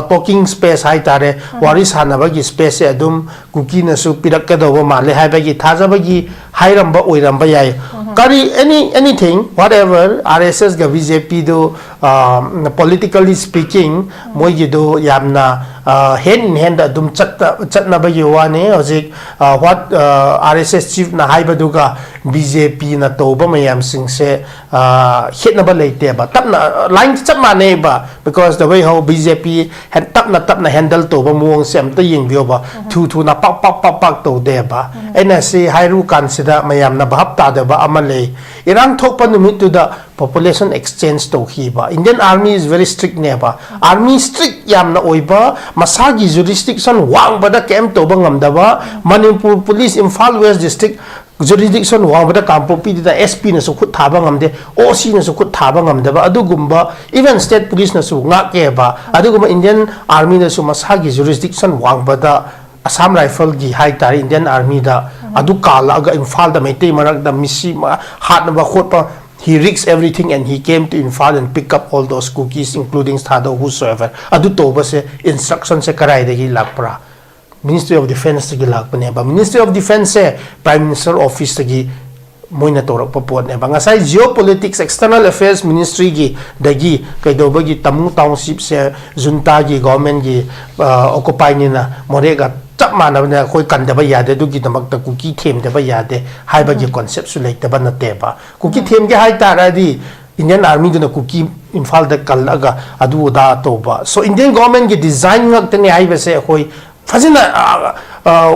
talking space ꯍꯥꯏꯇꯥꯔꯦ, ꯋꯥꯔꯤ ꯁꯥꯟꯅꯕꯒꯤ spaceꯁꯦ ꯑꯗꯨꯝ ꯀꯨꯀꯤꯅꯁꯨ ꯄꯤꯔꯛꯀꯗꯧꯕ ꯃꯥꯜꯂꯦ ꯍꯥꯏꯕꯒꯤ ꯊꯥꯖꯕꯒꯤ ꯍꯥꯏꯔꯝꯕ ꯑꯣꯏꯔꯝꯕ ꯌꯥꯏ꯫ ꯀꯔꯤ, any anything whatever, R S ꯑꯦꯁꯒ ꯕꯤ ꯖꯦ ꯄꯤꯗꯨ, politically speaking, ꯃꯣꯏꯒꯤꯗꯨ ꯌꯥꯝꯅ hand in handꯗ ꯑꯗꯨꯝ ꯆꯠꯅꯕꯒꯤ ꯋꯥꯅꯤ꯫ ꯍꯧꯖꯤꯛ what ꯑꯥꯔ ꯑꯦꯁ ꯑꯦꯁ chiefꯅ ꯍꯥꯏꯕꯗꯨꯒ ꯕꯤ ꯖꯦ ꯄꯤꯅ ꯇꯧꯕ ꯃꯌꯥꯝꯁꯤꯡꯁꯦ ꯈꯦꯠꯅꯕ ꯂꯩꯇꯦꯕ꯫ ꯇꯞꯅ line ꯆꯞ ꯃꯥꯟꯅꯩꯕ, because the way how B J P ꯇꯞꯅ ꯇꯞꯅ handle ꯇꯧꯕ ꯃꯑꯣꯡꯁꯦ ꯑꯝꯇ ꯌꯦꯡꯕꯤꯌꯣꯕ꯫ ꯊꯨ ꯊꯨꯅ ꯄꯥꯛ ꯄꯥꯛ ꯄꯥꯛ ꯄꯥꯛ ꯇꯧꯗꯦꯕ꯫ ꯑꯩꯅ ꯁꯤ ꯍꯥꯏꯔꯨ ꯀꯥꯟꯁꯤꯗ ꯃꯌꯥꯝꯅ ꯚꯥꯞ ꯇꯥꯗꯕ ꯑꯃ ꯂꯩ꯫ ꯏꯔꯥꯡ ꯊꯣꯛꯄ ꯅꯨꯃꯤꯠꯇꯨꯗ population exchange ꯇꯧꯈꯤꯕ꯫ Indian Army is very strictꯅꯦꯕ꯫ Army strict ꯌꯥꯝꯅ ꯑꯣꯏꯕ, ꯃꯁꯥꯒꯤ jurisdiction ꯋꯥꯡꯕꯗ ꯀꯩꯝ ꯇꯧꯕ ꯉꯝꯗꯕ, Manipur police Imphal West district jurisdiction ꯋꯥꯡꯕꯗ ꯀꯥꯡꯄꯣꯛꯄꯤꯗꯨꯗ ꯑꯦꯁ ꯄꯤꯅꯁꯨ ꯈꯨꯠ ꯊꯥꯕ ꯉꯝꯗꯦ, ꯑꯣ ꯁꯤꯅꯁꯨ ꯈꯨꯠ ꯊꯥꯕ ꯉꯝꯗꯕ, ꯑꯗꯨꯒꯨꯝꯕ even state policeꯅꯁꯨ ꯉꯥꯛꯑꯦꯕ꯫ ꯑꯗꯨꯒꯨꯝꯕ Indian Armyꯗꯁꯨ ꯃꯁꯥꯒꯤ jurisdiction ꯋꯥꯡꯕꯗ Assam Rifleꯒꯤ ꯍꯥꯏꯇꯥꯔꯦ, Indian Armyꯗ ꯑꯗꯨ ꯀꯥꯜꯂꯛꯑꯒ ꯏꯝꯐꯥꯜꯗ ꯃꯩꯇꯩ ꯃꯔꯛꯇ ꯃꯤꯁꯤ ꯍꯥꯠꯅꯕ ꯈꯣꯠꯄ, he risked everything and he came to Imphal and pick up all those Kukis including Thadou whosoever꯫ ꯑꯗꯨ ꯇꯧꯕꯁꯦ instructionꯁꯦ ꯀꯗꯥꯏꯗꯒꯤ ꯂꯥꯛꯄ꯭ꯔꯥ? Ministry of Defenceꯇꯒꯤ ꯂꯥꯛꯄꯅꯦꯕ꯫ Ministry of Defenceꯁꯦ Prime Minister Officeꯇꯒꯤ ꯃꯣꯏꯅ ꯇꯧꯔꯛꯄ ꯄꯣꯠꯅꯦꯕ꯫ ꯉꯁꯥꯏ geopolitics, external affairs ministryꯒꯤꯗꯒꯤ ꯀꯩꯗꯧꯕꯒꯤ ꯇꯃꯨ townshipꯁꯦ juntagꯤ governmentꯒꯤ occupyꯅꯤꯅ ꯃꯣꯔꯦꯒ ꯆꯞ ꯃꯥꯟꯅꯕꯅꯤꯅ ꯑꯩꯈꯣꯏ ꯀꯟꯗꯕ ꯌꯥꯗꯦ, ꯑꯗꯨꯒꯤꯗꯃꯛꯇ ꯀꯨꯀꯤ ꯊꯦꯝꯗꯕ ꯌꯥꯗꯦ ꯍꯥꯏꯕꯒꯤ conceptꯁꯨ ꯂꯩꯇꯕ ꯅꯠꯇꯦꯕ꯫ ꯀꯨꯀꯤ ꯊꯦꯝꯒꯦ ꯍꯥꯏ ꯇꯥꯔꯗꯤ Indian Armyꯗꯨꯅ ꯀꯨꯀꯤ ꯏꯝꯐꯥꯜꯗ ꯀꯜꯂꯛꯑꯒ ꯑꯗꯨ ꯑꯗꯥ ꯇꯧꯕ꯫ So Indian governmentꯒꯤ design ꯉꯥꯛꯇꯅꯤ ꯍꯥꯏꯕꯁꯦ ꯑꯩꯈꯣꯏ ꯐꯖꯅ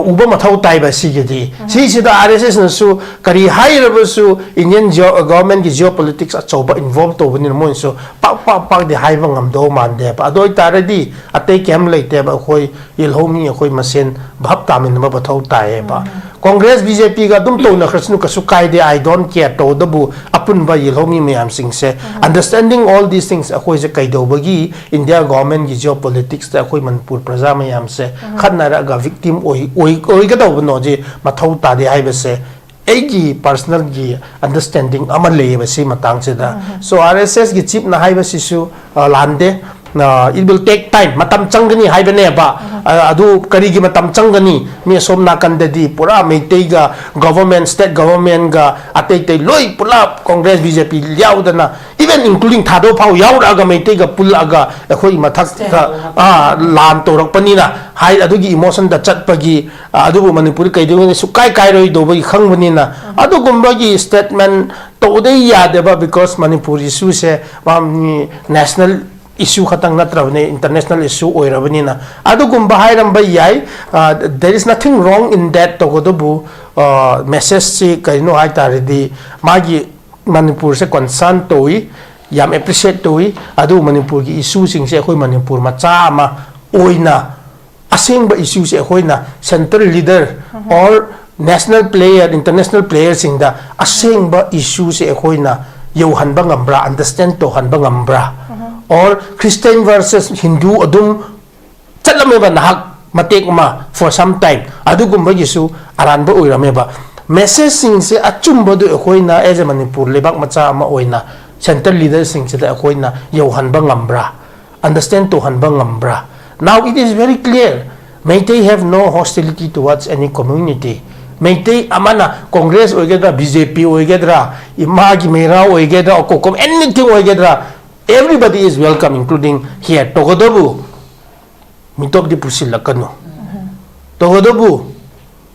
ꯎꯕ ꯃꯊꯧ ꯇꯥꯏꯕ꯫ ꯁꯤꯒꯤꯗꯤ ꯁꯤꯁꯤꯗ ꯑꯥꯔ ꯑꯦꯁ ꯑꯦꯁꯅꯁꯨ ꯀꯔꯤ ꯍꯥꯏꯔꯕꯁꯨ Indian governmentꯀꯤ geopolitics ꯑꯆꯧꯕ involve ꯇꯧꯕꯅꯤꯅ ꯃꯣꯏꯅꯁꯨ ꯄꯥꯛ ꯄꯥꯛ ꯄꯥꯛꯗꯤ ꯍꯥꯏꯕ ꯉꯝꯗꯧ ꯃꯥꯟꯗꯦꯕ꯫ ꯑꯗꯨ ꯑꯣꯏꯇꯥꯔꯗꯤ ꯑꯇꯩ ꯀꯩꯝ ꯂꯩꯇꯦꯕ꯫ ꯑꯩꯈꯣꯏ ꯌꯦꯜꯍꯧꯃꯤ ꯑꯩꯈꯣꯏ ꯃꯁꯦꯟ ꯚꯥꯞ ꯇꯥꯃꯤꯟꯅꯕ ꯃꯊꯧ ꯇꯥꯏꯌꯦꯕ꯫ Congress B J P ꯒ ꯑꯗꯨꯝ ꯇꯧꯅꯈ꯭ꯔꯁꯅꯨ, ꯀꯩꯁꯨ ꯀꯥꯏꯗꯦ, I don't care꯫ ꯇꯧꯕꯇꯕꯨ ꯑꯄꯨꯟꯕ ꯌꯦꯜꯍꯧꯃꯤ ꯃꯌꯥꯝꯁꯤꯡꯁꯦ, understanding all these things, ꯑꯩꯈꯣꯏꯁꯦ ꯀꯩꯗꯧꯕꯒꯤ India government ꯒꯤ geopolitics ꯇ ꯑꯩꯈꯣꯏ ꯃꯅꯤꯄꯨꯔ ꯄ꯭ꯔꯖꯥ ꯃꯌꯥꯝꯁꯦ ꯈꯠꯅꯔꯛꯑꯒ victim ꯑꯣꯏ-, ꯑꯣꯏ-, ꯑꯣꯏꯒꯗꯧꯕꯅꯣꯁꯦ ꯃꯊꯧ ꯇꯥꯗꯦ ꯍꯥꯏꯕꯁꯦ ꯑꯩꯒꯤ personal ꯒꯤ understanding ꯑꯃ ꯂꯩꯌꯦꯕ ꯁꯤ ꯃꯇꯥꯡꯁꯤꯗ꯫ So, R S S ꯀꯤ chief ꯅ ꯍꯥꯏꯕꯁꯤꯁꯨ, ꯑ, ꯂꯥꯟꯗꯦ꯫ ꯑ, it will take time, ꯃꯇꯝ ꯆꯪꯒꯅꯤ ꯍꯥꯏꯕꯅꯦꯕ꯫ ꯑ, ꯑꯗꯨ ꯀꯔꯤꯒꯤ ꯃꯇꯝ ꯆꯪꯒꯅꯤ? ꯃꯤ ꯑꯁꯣꯝ ꯅꯥꯀꯟꯗꯗꯤ ꯄꯨꯔꯥ ꯃꯩꯇꯩꯒ government, state government ꯒ ꯑꯇꯩ ꯑꯇꯩ ꯂꯣꯏ ꯄꯨꯂꯞ Congress, B J P ꯌꯥꯎꯗꯅ, even including ꯊꯥꯗꯣ ꯐꯥꯎ ꯌꯥꯎꯔꯛꯑꯒ ꯃꯩꯇꯩꯒ ꯄꯨꯜꯂꯛꯑꯒ ꯑꯩꯈꯣꯏ ꯃꯊꯛꯇ, ꯑ, ꯂꯥꯟ ꯇꯧꯔꯛꯄꯅꯤꯅ ꯍꯥꯏ, ꯑꯗꯨꯒꯤ emotion ꯗ ꯆꯠꯄꯒꯤ, ꯑ, ꯑꯗꯨꯕꯨ ꯃꯅꯤꯄꯨꯔ ꯀꯩꯗꯧꯅꯤ, ꯁꯨꯛꯀꯥꯏ ꯀꯥꯏꯔꯣꯏꯗꯧꯕꯒꯤ ꯈꯪꯕꯅꯤꯅ, ꯑꯗꯨꯒꯨꯝꯕꯒꯤ statement ꯇꯧꯗ ꯌꯥꯗꯦꯕ, because ꯃꯅꯤꯄꯨꯔ issue ꯁꯦ, ꯃꯥ, ꯃꯤ national issue ꯈꯛꯇꯪ ꯅꯠꯇ꯭ꯔꯕꯅꯤ, international issue ꯑꯣꯏꯔꯕꯅꯤꯅ꯫ ꯑꯗꯨꯒꯨꯝꯕ ꯍꯥꯏꯔꯝꯕ ꯌꯥꯏ꯫ ꯑ, there is nothing wrong in that꯫ ꯇꯧꯒꯗꯕꯨ, ꯑ, message ꯁꯤ ꯀꯔꯤꯅꯣ ꯍꯥꯏ ꯇꯥꯔꯗꯤ, ꯃꯥꯒꯤ ꯃꯅꯤꯄꯨꯔꯁꯦ concern ꯇꯧꯏ, ꯌꯥꯝ appreciate ꯇꯧꯏ꯫ ꯑꯗꯨꯕꯨ ꯃꯅꯤꯄꯨꯔꯒꯤ issue ꯁꯤꯡꯁꯦ ꯑꯩꯈꯣꯏ ꯃꯅꯤꯄꯨꯔ ꯃꯆꯥ ꯑꯃ ꯑꯣꯏꯅ ꯑꯁꯦꯡꯕ issue ꯁꯦ ꯑꯩꯈꯣꯏꯅ central leader or national player, international player ꯁꯤꯡꯗ ꯑꯁꯦꯡꯕ issue ꯁꯦ ꯑꯩꯈꯣꯏꯅ ꯌꯧꯍꯟꯕ ꯉꯝꯕ꯭ꯔꯥ, understand ꯇꯧꯍꯟꯕ ꯉꯝꯕ꯭ꯔꯥ? Or Christian versus Hindu ꯑꯗꯨꯝ ꯆꯠꯂꯝꯃꯦꯕ ꯅꯍꯥꯛ ꯃꯇꯦꯛ ꯑꯃ for some time, ꯑꯗꯨꯒꯨꯝꯕꯒꯤꯁꯨ ꯑꯔꯥꯟꯕ ꯑꯣꯏꯔꯝꯃꯦꯕ꯫ Message ꯁꯤꯡꯁꯦ ꯑꯆꯨꯝꯕꯗꯨ ꯑꯩꯈꯣꯏꯅ as a ꯃꯅꯤꯄꯨꯔ ꯂꯩꯕꯥꯛ ꯃꯆꯥ ꯑꯃ ꯑꯣꯏꯅ central leader ꯁꯤꯡꯁꯤꯗ ꯑꯩꯈꯣꯏꯅ ꯌꯧꯍꯟꯕ ꯉꯝꯕ꯭ꯔꯥ, understand ꯇꯧꯍꯟꯕ ꯉꯝꯕ꯭ꯔꯥ? Now it is very clear, Meitei have no hostility towards any community꯫ Meitei ꯑꯃꯅ Congress ꯑꯣꯏꯒꯗ꯭ꯔꯥ, B J P ꯑꯣꯏꯒꯗ꯭ꯔꯥ, ꯏꯃꯥꯒꯤ ꯃꯩꯔꯥ ꯑꯣꯏꯒꯗ꯭ꯔꯥ, ꯑꯣꯀꯣꯀꯣꯝ, anything ꯑꯣꯏꯒꯗ꯭ꯔꯥ, everybody is welcome, including here꯫ ꯇꯧꯒꯗꯕꯨ ꯃꯤꯇꯣꯞꯇꯤ ꯄꯨꯁꯤꯜꯂꯛꯀꯅꯨ꯫ ꯇꯧꯒꯗꯕꯨ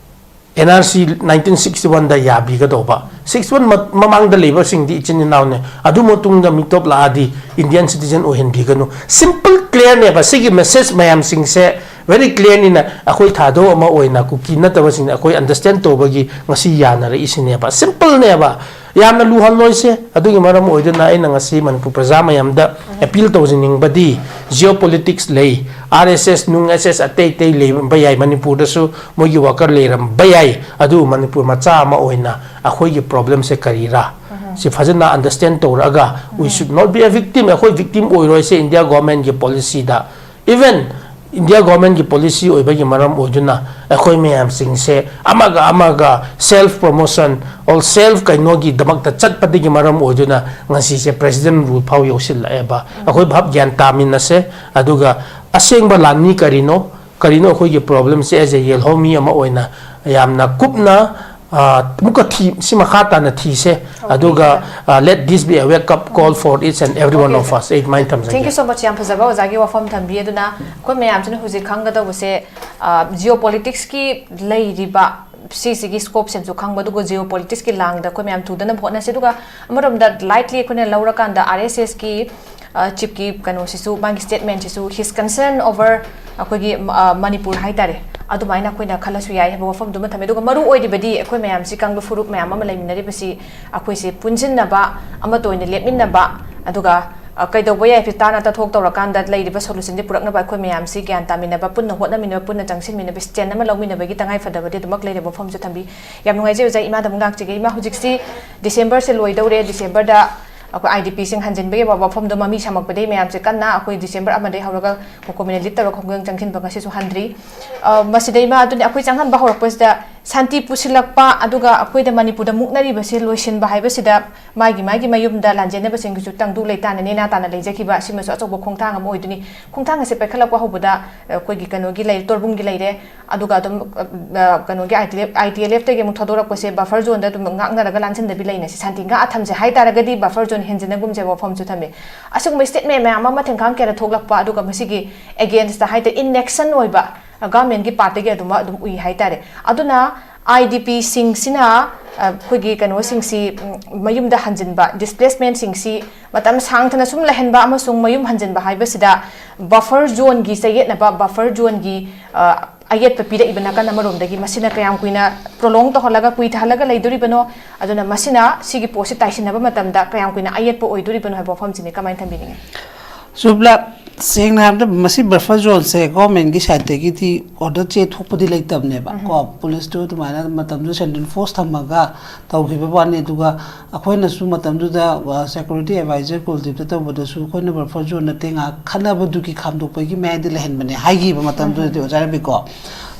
N R C nineteen sixty one the ꯌꯥꯕꯤꯒꯗꯧꯕ, sixty one ꯃ-, ꯃꯃꯥꯡꯗ ꯂꯩꯕꯁꯤꯡꯗꯤ ꯏꯆꯤꯟ ꯏꯅꯥꯎꯅꯦ, ꯑꯗꯨ ꯃꯇꯨꯡꯗ ꯃꯤꯇꯣꯞ ꯂꯥꯛꯑꯗꯤ Indian citizen ꯑꯣꯏꯍꯟꯕꯤꯒꯅꯨ꯫ Simple, clear ꯅꯦꯕ꯫ ꯁꯤꯒꯤ message ꯃꯌꯥꯝꯁꯤꯡꯁꯦ very clear ꯅꯤꯅ ꯑꯩꯈꯣꯏ ꯊꯥꯗꯣ ꯑꯃ ꯑꯣꯏꯅ ꯀꯨꯀꯤ ꯅꯠꯇꯕꯁꯤꯡꯅ ꯑꯩꯈꯣꯏ understand ꯇꯧꯕꯒꯤ ꯉꯁꯤ ꯌꯥꯅꯔꯛꯏꯁꯤꯅꯦꯕ꯫ Simple ꯅꯦꯕ꯫ ꯌꯥꯝꯅ ꯂꯨꯍꯜꯂꯣꯏꯁꯦ꯫ ꯑꯗꯨꯒꯤ ꯃꯔꯝ ꯑꯣꯏꯗꯨꯅ ꯑꯩꯅ ꯉꯁꯤ ꯃꯅꯤꯄꯨꯔ ꯄ꯭ꯔꯖꯥ ꯃꯌꯥꯝꯗ ꯑꯦꯄꯤꯜ ꯇꯧꯖꯅꯤꯡꯕꯗꯤ, ꯖꯤꯑꯣ ꯄꯣꯂꯤꯇꯤꯛꯁ ꯂꯩ, ꯑꯥꯔ ꯑꯦꯁ ꯑꯦꯁ ꯅꯨꯡ ꯑꯦꯁ ꯑꯦꯁ ꯑꯇꯩ ꯑꯇꯩ ꯂꯩꯕ ꯌꯥꯏ, ꯃꯅꯤꯄꯨꯔꯗꯁꯨ ꯃꯣꯏꯒꯤ ꯋꯥꯀꯔ ꯂꯩꯔꯝꯕ ꯌꯥꯏ꯫ ꯑꯗꯨꯕꯨ ꯃꯅꯤꯄꯨꯔ ꯃꯆꯥ ꯑꯃ ꯑꯣꯏꯅ ꯑꯩꯈꯣꯏꯒꯤ ꯄ꯭ꯔꯣꯕ꯭ꯂꯦꯝꯁꯦ ꯀꯔꯤꯔꯥ, ꯁꯤ ꯐꯖꯅ ꯑꯟꯗꯔꯁꯇꯦꯟ ꯇꯧꯔꯛꯑꯒ, we should not be a victim, ꯑꯩꯈꯣꯏ ꯚꯤꯛꯇꯤꯝ ꯑꯣꯏꯔꯣꯏꯁꯦ ꯏꯟꯗꯤꯌꯥ ꯒꯣꯔꯃꯦꯟꯒꯤ ꯄꯣꯂꯤꯁꯤꯗ꯫ ꯏꯚꯟ ꯏꯟꯗꯤꯌꯥ ꯒꯣꯔꯃꯦꯟꯒꯤ ꯄꯣꯂꯤꯁꯤ ꯑꯣꯏꯕꯒꯤ ꯃꯔꯝ ꯑꯣꯏꯗꯨꯅ ꯑꯩꯈꯣꯏ ꯃꯌꯥꯝꯁꯤꯡꯁꯦ ꯑꯃꯒ ꯑꯃꯒ ꯁꯦꯜꯐ ꯄ꯭ꯔꯣꯃꯣꯁꯟ ꯑꯣꯔ ꯁꯦꯜꯐ ꯀꯩꯅꯣꯒꯤꯗꯃꯛꯇ ꯆꯠꯄꯗꯒꯤ ꯃꯔꯝ ꯑꯣꯏꯗꯨꯅ ꯉꯁꯤꯁꯦ ꯄ꯭ꯔꯦꯁꯤꯗꯦꯟ ꯔꯨꯜ ꯐꯥꯎ ꯌꯧꯁꯤꯜꯂꯛꯑꯦꯕ꯫ ꯑꯩꯈꯣꯏ ꯚꯥꯞ ꯒ꯭ꯌꯥꯟ ꯇꯥꯃꯤꯟꯅꯁꯦ꯫ ꯑꯗꯨꯒ ꯑꯁꯦꯡꯕ ꯂꯥꯟꯃꯤ ꯀꯔꯤꯅꯣ, ꯀꯔꯤꯅꯣ ꯑꯩꯈꯣꯏꯒꯤ ꯄ꯭ꯔꯣꯕ꯭ꯂꯦꯝꯁꯦ? ꯑꯦꯖ ꯑꯦ ꯌꯦꯜꯍꯧꯃꯤ ꯑꯃ ꯑꯣꯏꯅ ꯌꯥꯝꯅ ꯀꯨꯞꯅ, ꯑ, ꯑꯃꯨꯛꯀ ꯊꯤ, ꯁꯤ ꯃꯈꯥ ꯇꯥꯅ ꯊꯤꯁꯦ꯫ ꯑꯗꯨꯒ, ꯑ, let this be a wake up call for each and every one of us꯫ ꯑꯩ ꯑꯗꯨꯃꯥꯏꯅ ꯊꯝꯖꯒꯦ꯫ Thank you so much꯫ ꯌꯥꯝ ꯐꯖꯕ ꯑꯣꯖꯥꯒꯤ ꯋꯥꯐꯝ ꯊꯝꯕꯤ꯫ ꯑꯗꯨꯅ ꯑꯩꯈꯣꯏ ꯃꯌꯥꯝꯁꯤꯅ ꯍꯧꯖꯤꯛ ꯈꯪꯒꯗꯧꯕꯁꯦ, ꯑ, ꯖꯤꯑꯣ ꯄꯣꯂꯤꯇꯤꯛꯁꯀꯤ ꯂꯩꯔꯤꯕ ꯁꯤꯁꯤꯒꯤ ꯁ꯭ꯀꯣꯞꯁꯦ ꯑꯃꯁꯨ ꯈꯪꯕ, ꯑꯗꯨꯒ ꯖꯤꯑꯣ ꯄꯣꯂꯤꯇꯤꯛꯁꯀꯤ ꯂꯥꯡꯗ ꯑꯩꯈꯣꯏ ꯃꯌꯥꯝ ꯊꯨꯗꯅꯕ ꯍꯣꯠꯅꯁꯤ꯫ ꯑꯗꯨꯒ ꯑꯃꯔꯣꯝꯗ ꯂꯥꯏꯠꯂꯤ ꯑꯩꯈꯣꯏꯅ ꯂꯧꯔꯀꯥꯟꯗ ꯑꯥꯔ ꯑꯦꯁ ꯑꯦꯁꯀꯤ ꯆꯤꯞꯀꯤ ꯀꯩꯅꯣꯁꯤꯁꯨ, ꯃꯥꯒꯤ ꯁ꯭ꯇꯦꯠꯃꯦꯟꯁꯤꯁꯨ, his concern over ꯑꯩꯈꯣꯏꯒꯤ, ꯑ, ꯃꯅꯤꯄꯨꯔ ꯍꯥꯏꯇꯥꯔꯦ, ꯑꯗꯨꯃꯥꯏꯅ ꯑꯩꯈꯣꯏꯅ ꯈꯜꯂꯁꯨ ꯌꯥꯏ ꯍꯥꯏꯕ ꯋꯥꯐꯝꯗꯨꯃ ꯊꯝꯃꯦ꯫ ꯑꯗꯨꯒ ꯃꯔꯨ ꯑꯣꯏꯔꯤꯕꯗꯤ ꯑꯩꯈꯣꯏ ꯃꯌꯥꯝꯁꯤ ꯀꯥꯡꯂꯨꯞ ꯐꯨꯔꯨꯞ ꯃꯌꯥꯝ ꯑꯃ ꯂꯩꯃꯤꯟꯅꯔꯤꯕꯁꯤ ꯑꯩꯈꯣꯏꯁꯦ ꯄꯨꯟꯁꯤꯟꯅꯕ, ꯑꯃꯠꯇ ꯑꯣꯏꯅ ꯂꯦꯞꯃꯤꯟꯅꯕ, ꯑꯗꯨꯒ, ꯑ, ꯀꯩꯗꯧꯕ ꯌꯥꯏ ꯐꯤ ꯇꯥꯅ ꯇꯥꯊꯣꯛ ꯇꯧꯔꯀꯥꯟꯗ ꯂꯩꯔꯤꯕ ꯁꯣꯂꯨꯁꯟꯁꯦ ꯄꯨꯔꯛꯅꯕ ꯑꯩꯈꯣꯏ ꯃꯌꯥꯝꯁꯤ ꯒ꯭ꯌꯥꯟ ꯇꯥꯃꯤꯟꯅꯕ, ꯄꯨꯟꯅ ꯍꯣꯠꯅꯃꯤꯟꯅꯕ, ꯄꯨꯟꯅ ꯆꯪꯁꯤꯟꯃꯤꯟꯅꯕ, ꯁ꯭ꯇꯦꯟ ꯑꯃ ꯂꯧꯃꯤꯟꯅꯕꯒꯤ ꯇꯉꯥꯏ ꯐꯗꯕꯗꯤ ꯑꯗꯨꯃꯛ ꯂꯩꯔꯦ꯫ ꯋꯥꯐꯝꯁꯨ ꯊꯝꯕꯤ꯫ ꯌꯥꯝ ꯅꯨꯡꯉꯥꯏꯖꯩ ꯑꯣꯖꯥ, ꯏꯃꯥꯗ ꯑꯃꯨꯛ ꯂꯥꯛꯆꯒꯦ꯫ ꯏꯃꯥ, ꯍꯧꯖꯤꯛꯁꯤ ꯗꯤꯁꯦꯝꯕꯔꯁꯦ ꯂꯣꯏꯗꯧꯔꯦ, ꯗꯤꯁꯦꯝꯕꯔꯗ ꯑꯩꯈꯣꯏ ꯑꯥꯏ ꯗꯤ ꯄꯤꯁꯤꯡ ꯍꯟꯖꯤꯟꯕꯒꯤ ꯋꯥꯐꯝꯗꯣ ꯃꯃꯤ ꯁꯥꯃꯛꯄꯗꯒꯤ ꯃꯌꯥꯝꯁꯦ ꯀꯟꯅ ꯑꯩꯈꯣꯏ ꯗꯤꯁꯦꯝꯕꯔ ꯑꯃꯗꯒꯤ ꯍꯧꯔꯒ ꯀꯣꯀꯣꯃꯤꯅ ꯂꯤꯗ ꯇꯧꯔꯒ ꯈꯣꯡꯖꯪ ꯆꯪꯁꯤꯟꯕ ꯉꯁꯤꯁꯨ ꯍꯟꯗ꯭ꯔꯤ꯫ ꯑ, ꯃꯁꯤꯗ ꯏꯃꯥ, ꯑꯗꯨꯅꯤ ꯑꯩꯈꯣꯏ ꯆꯪꯍꯟꯕ ꯍꯧꯔꯛꯄꯁꯤꯗ ꯁꯥꯟꯇꯤ ꯄꯨꯁꯤꯜꯂꯛꯄ, ꯑꯗꯨꯒ ꯑꯩꯈꯣꯏꯗ ꯃꯅꯤꯄꯨꯔꯗ ꯃꯨꯛꯅꯔꯤꯕꯁꯦ ꯂꯣꯏꯁꯤꯟꯕ ꯍꯥꯏꯕꯁꯤꯗ ꯃꯥꯒꯤ ꯃꯥꯒꯤ ꯃꯌꯨꯝꯗ ꯂꯥꯟꯖꯦꯟꯅꯕꯁꯤꯡꯒꯤꯁꯨ ꯇꯪꯗꯨ ꯂꯩꯇꯥꯅ ꯅꯦꯅꯥ ꯇꯥꯅ ꯂꯩꯖꯈꯤꯕ, ꯑꯁꯤꯃꯁꯨ ꯑꯆꯧꯕ ꯈꯣꯡꯊꯥꯡ ꯑꯃ ꯑꯣꯏꯗꯣꯏꯅꯤ꯫ ꯈꯣꯡꯊꯥꯡ ꯑꯁꯦ ꯄꯥꯏꯈꯠꯂꯛꯄ ꯍꯧꯕꯗ ꯑꯩꯈꯣꯏꯒꯤ ꯀꯩꯅꯣꯒꯤ ꯂꯩ, ꯇꯣꯔꯕꯨꯡꯒꯤ ꯂꯩꯔꯦ, ꯑꯗꯨꯒ ꯑꯗꯨꯝ, ꯑ, ꯀꯩꯅꯣꯒꯤ ꯑꯥꯏ ꯇꯤ ꯑꯦꯜ ꯑꯦꯐ, ꯑꯥꯏ ꯇꯤ ꯑꯦꯜ ꯑꯦꯐꯇꯒꯤ ꯑꯃꯨꯛ ꯊꯥꯗꯣꯔꯛꯄꯁꯦ ꯕꯐꯔ ꯖꯣꯟꯗ ꯑꯗꯨꯝ ꯉꯥꯛꯅꯔꯒ ꯂꯥꯟꯁꯤꯟꯗꯕꯤ ꯂꯩꯅꯁꯤ, ꯁꯥꯟꯇꯤ ꯉꯥꯛꯑ ꯊꯝꯁꯦ ꯍꯥꯏ ꯇꯥꯔꯒꯗꯤ ꯕꯐꯔ ꯖꯣꯟ ꯍꯦꯟꯖꯤꯟꯅꯒꯨꯝꯁꯦ ꯋꯥꯐꯝꯁꯨ ꯊꯝꯃꯤ꯫ ꯑꯁꯤꯒꯨꯝꯕ ꯁ꯭ꯇꯦꯠꯃꯦꯟ ꯃꯌꯥꯝ ꯑꯃ ꯊꯦꯡꯈꯥꯡ ꯀꯌꯥꯗ ꯊꯣꯛꯂꯛꯄ, ꯑꯗꯨꯒ ꯃꯁꯤꯒꯤ ꯑꯦꯒꯦꯟꯁꯇ ꯍꯥꯏ ꯇꯥꯔꯦ, ꯏꯟ ꯑꯦꯛꯁꯟ ꯑꯣꯏꯕ ꯒꯚꯔꯟꯃꯦꯟꯠꯀꯤ ꯄꯥꯔꯠꯇꯒꯤ ꯑꯗꯨꯃꯛ ꯑꯗꯨꯝ ꯎꯏ ꯍꯥꯏ ꯇꯥꯔꯦ꯫ ꯑꯗꯨꯅ ꯑꯥꯏ ꯗꯤ ꯄꯤꯁꯤꯡꯁꯤꯅ, ꯑ, ꯑꯩꯈꯣꯏꯒꯤ ꯀꯩꯅꯣꯁꯤꯡꯁꯤ, ꯎꯝ, ꯃꯌꯨꯝꯗ ꯍꯟꯖꯤꯟꯕ, ꯗꯤꯁꯄ꯭ꯂꯦꯁꯃꯦꯟꯠꯁꯤꯡꯁꯤ ꯃꯇꯝ ꯁꯥꯡꯊꯅ ꯁꯨꯝ ꯂꯩꯍꯟꯕ ꯑꯃꯁꯨꯡ ꯃꯌꯨꯝ ꯍꯟꯖꯤꯟꯕ ꯍꯥꯏꯕꯁꯤꯗ ꯕꯐꯔ ꯖꯣꯟꯒꯤ ꯆꯌꯦꯠꯅꯕ, ꯕꯐꯔ ꯖꯣꯟꯒꯤ, ꯑ, ꯑꯌꯦꯠꯄ ꯄꯤꯔꯛꯏꯕ ꯅꯥꯀꯟ ꯑꯃꯔꯣꯝꯗꯒꯤ ꯃꯁꯤꯅ ꯀꯌꯥꯝ ꯀꯨꯏꯅ prolong ꯇꯧꯍꯜꯂꯒ ꯀꯨꯏꯊꯍꯜꯂꯒ ꯂꯩꯗꯣꯔꯤꯕꯅꯣ, ꯑꯗꯨꯅ ꯃꯁꯤꯅ ꯁꯤꯒꯤ ꯄꯣꯠꯁꯤ ꯇꯥꯏꯁꯤꯟꯅꯕ ꯃꯇꯝꯗ ꯀꯌꯥꯝ ꯀꯨꯏꯅ ꯑꯌꯦꯠꯄ ꯑꯣꯏꯗꯣꯔꯤꯕꯅꯣ ꯍꯥꯏꯕ ꯋꯥꯐꯝꯁꯤꯅꯤ꯫ ꯀꯃꯥꯏꯅ ꯊꯝꯕꯤꯅꯤꯡꯉꯤ? ꯁꯨꯞꯂꯥ, ꯁꯦꯡꯅ ꯍꯥꯏꯔꯕꯗ ꯃꯁꯤ buffer zoneꯁꯦ governmentꯀꯤ sideꯇꯒꯤꯗꯤ order ꯆꯦ ꯊꯣꯛꯄꯗꯤ ꯂꯩꯇꯕꯅꯦꯕ꯫ ꯎꯝ꯫ ꯀꯣ, ꯄꯨꯂꯤꯁꯇꯨ ꯑꯗꯨꯃꯥꯏꯅ ꯃꯇꯝꯗꯨ central force ꯊꯝꯃꯒ ꯇꯧꯈꯤꯕ ꯋꯥꯅꯤ꯫ ꯑꯗꯨꯒ ꯑꯩꯈꯣꯏꯅꯁꯨ ꯃꯇꯝꯗꯨꯗ, ꯑ, security advisor ꯀꯨꯜꯗꯤꯞꯇ ꯇꯧꯕꯗꯁꯨ ꯑꯩꯈꯣꯏꯅ buffer zone ꯅꯠꯇꯦ, ꯉꯥꯏꯍꯥꯛ ꯈꯠꯅꯕꯗꯨꯒꯤ ꯈꯥꯝꯗꯣꯛꯄꯒꯤ ꯃꯌꯥꯏꯗ ꯂꯩꯍꯟꯕꯅꯦ ꯍꯥꯏꯈꯤꯕ ꯃꯇꯝꯗꯨꯗꯗꯤ, ꯎꯝ꯫ ꯑꯣꯖꯥ ꯔꯕꯤꯀꯣ꯫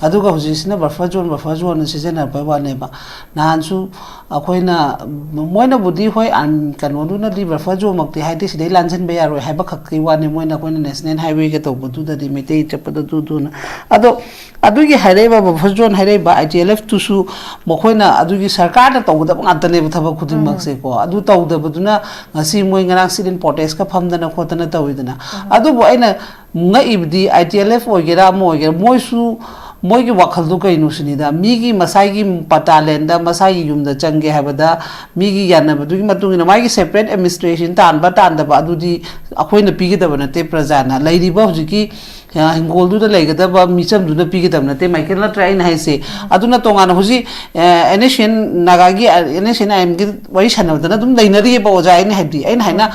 ꯑꯗꯨꯒ ꯍꯧꯖꯤꯛꯁꯤꯅ buffer zone, buffer zoneꯅ ꯁꯤꯖꯤꯟꯅꯔꯛꯄꯩ ꯋꯥꯅꯦꯕ꯫ ꯅꯍꯥꯟꯁꯨ ꯑꯩꯈꯣꯏꯅ, ꯃꯣꯏꯅꯕꯨꯗꯤ ꯍꯣꯏ, ꯑꯥꯔꯝ-, ꯀꯩꯅꯣꯗꯨꯅꯗꯤ buffer zoneꯃꯛꯇꯤ ꯍꯥꯏꯗꯦ, ꯁꯤꯗꯩ ꯂꯥꯟꯁꯤꯟꯕ ꯌꯥꯔꯣꯏ ꯍꯥꯏꯕ ꯈꯛꯀꯤ ꯋꯥꯅꯤ꯫ ꯃꯣꯏꯅ, ꯑꯩꯈꯣꯏꯅ national highwayꯒ ꯇꯧꯕꯗꯨꯗꯗꯤ ꯃꯩꯇꯩ ꯆꯠꯄꯗ ꯑꯗꯨꯗꯨꯅ꯫ ꯑꯗꯣ ꯑꯗꯨꯒꯤ ꯍꯥꯏꯔꯛꯏꯕ buffer zone ꯍꯥꯏꯔꯛꯏꯕ ITLFꯇꯨꯁꯨ ꯃꯈꯣꯏꯅ ꯑꯗꯨꯒꯤ ꯁꯔꯀꯥꯔꯅ ꯇꯧꯒꯗꯕ ꯉꯥꯛꯇꯅꯦꯕ ꯊꯕꯛ ꯈꯨꯗꯤꯡꯃꯛꯁꯦꯀꯣ꯫ ꯎꯝ꯫ ꯑꯗꯨ ꯇꯧꯗꯕꯗꯨꯅ ꯉꯁꯤ ꯃꯣꯏ ꯉꯔꯥꯡ sit-in protestꯀ ꯐꯝꯗꯅ ꯈꯣꯠꯇꯅ ꯇꯧꯋꯤꯗꯅ꯫ ꯎꯝ꯫ ꯑꯗꯨꯕꯨ ꯑꯩꯅ ꯉꯛꯏꯕꯗꯤ ITLF ꯑꯣꯏꯒꯦꯔꯥ ꯑꯃ ꯑꯣꯏꯒꯦꯔꯥ, ꯃꯣꯏꯁꯨ ꯃꯣꯏꯒꯤ ꯋꯥꯈꯜꯗꯣ ꯀꯩꯅꯣ ꯁꯤꯅꯤꯗ, ꯃꯤꯒꯤ ꯃꯁꯥꯒꯤ ꯄꯇꯥ ꯂꯦꯟꯗ ꯃꯁꯥꯒꯤ ꯌꯨꯝꯗ ꯆꯪꯒꯦ ꯍꯥꯏꯕꯗ ꯃꯤꯒꯤ ꯌꯥꯅꯕꯗꯨꯒꯤ ꯃꯇꯨꯡ ꯏꯟꯅ ꯃꯥꯒꯤ separate administration ꯇꯥꯟꯕ ꯇꯥꯟꯗꯕ ꯑꯗꯨꯗꯤ ꯑꯩꯈꯣꯏꯅ ꯄꯤꯒꯗꯕ ꯅꯠꯇꯦ, ꯄ꯭ꯔꯖꯥꯅ꯫ ꯂꯩꯔꯤꯕ ꯍꯧꯖꯤꯛꯀꯤ, ꯑ, ꯍꯤꯡꯒꯣꯜꯗꯨꯗ ꯂꯩꯒꯗꯕ ꯃꯤꯆꯝꯗꯨꯅ ꯄꯤꯒꯗꯕ ꯅꯠꯇꯦ, ꯃꯥꯏꯀꯦꯜ, ꯅꯠꯇ꯭ꯔꯥ ꯑꯩꯅ ꯍꯥꯏꯁꯦ? ꯑꯗꯨꯅ ꯇꯣꯉꯥꯟꯅ ꯍꯧꯖꯤꯛ, ꯑ, NSCN ꯅꯥꯒꯥꯒꯤ, ꯑ, NSCN IMꯒꯤ ꯋꯥꯔꯤ ꯁꯥꯟꯅꯕꯗꯅ ꯑꯗꯨꯝ ꯂꯩꯅꯔꯤꯑꯕ, ꯑꯣꯖꯥ, ꯑꯩꯅ ꯍꯥꯏꯕꯗꯤ꯫ ꯑꯩꯅ ꯍꯥꯏꯅ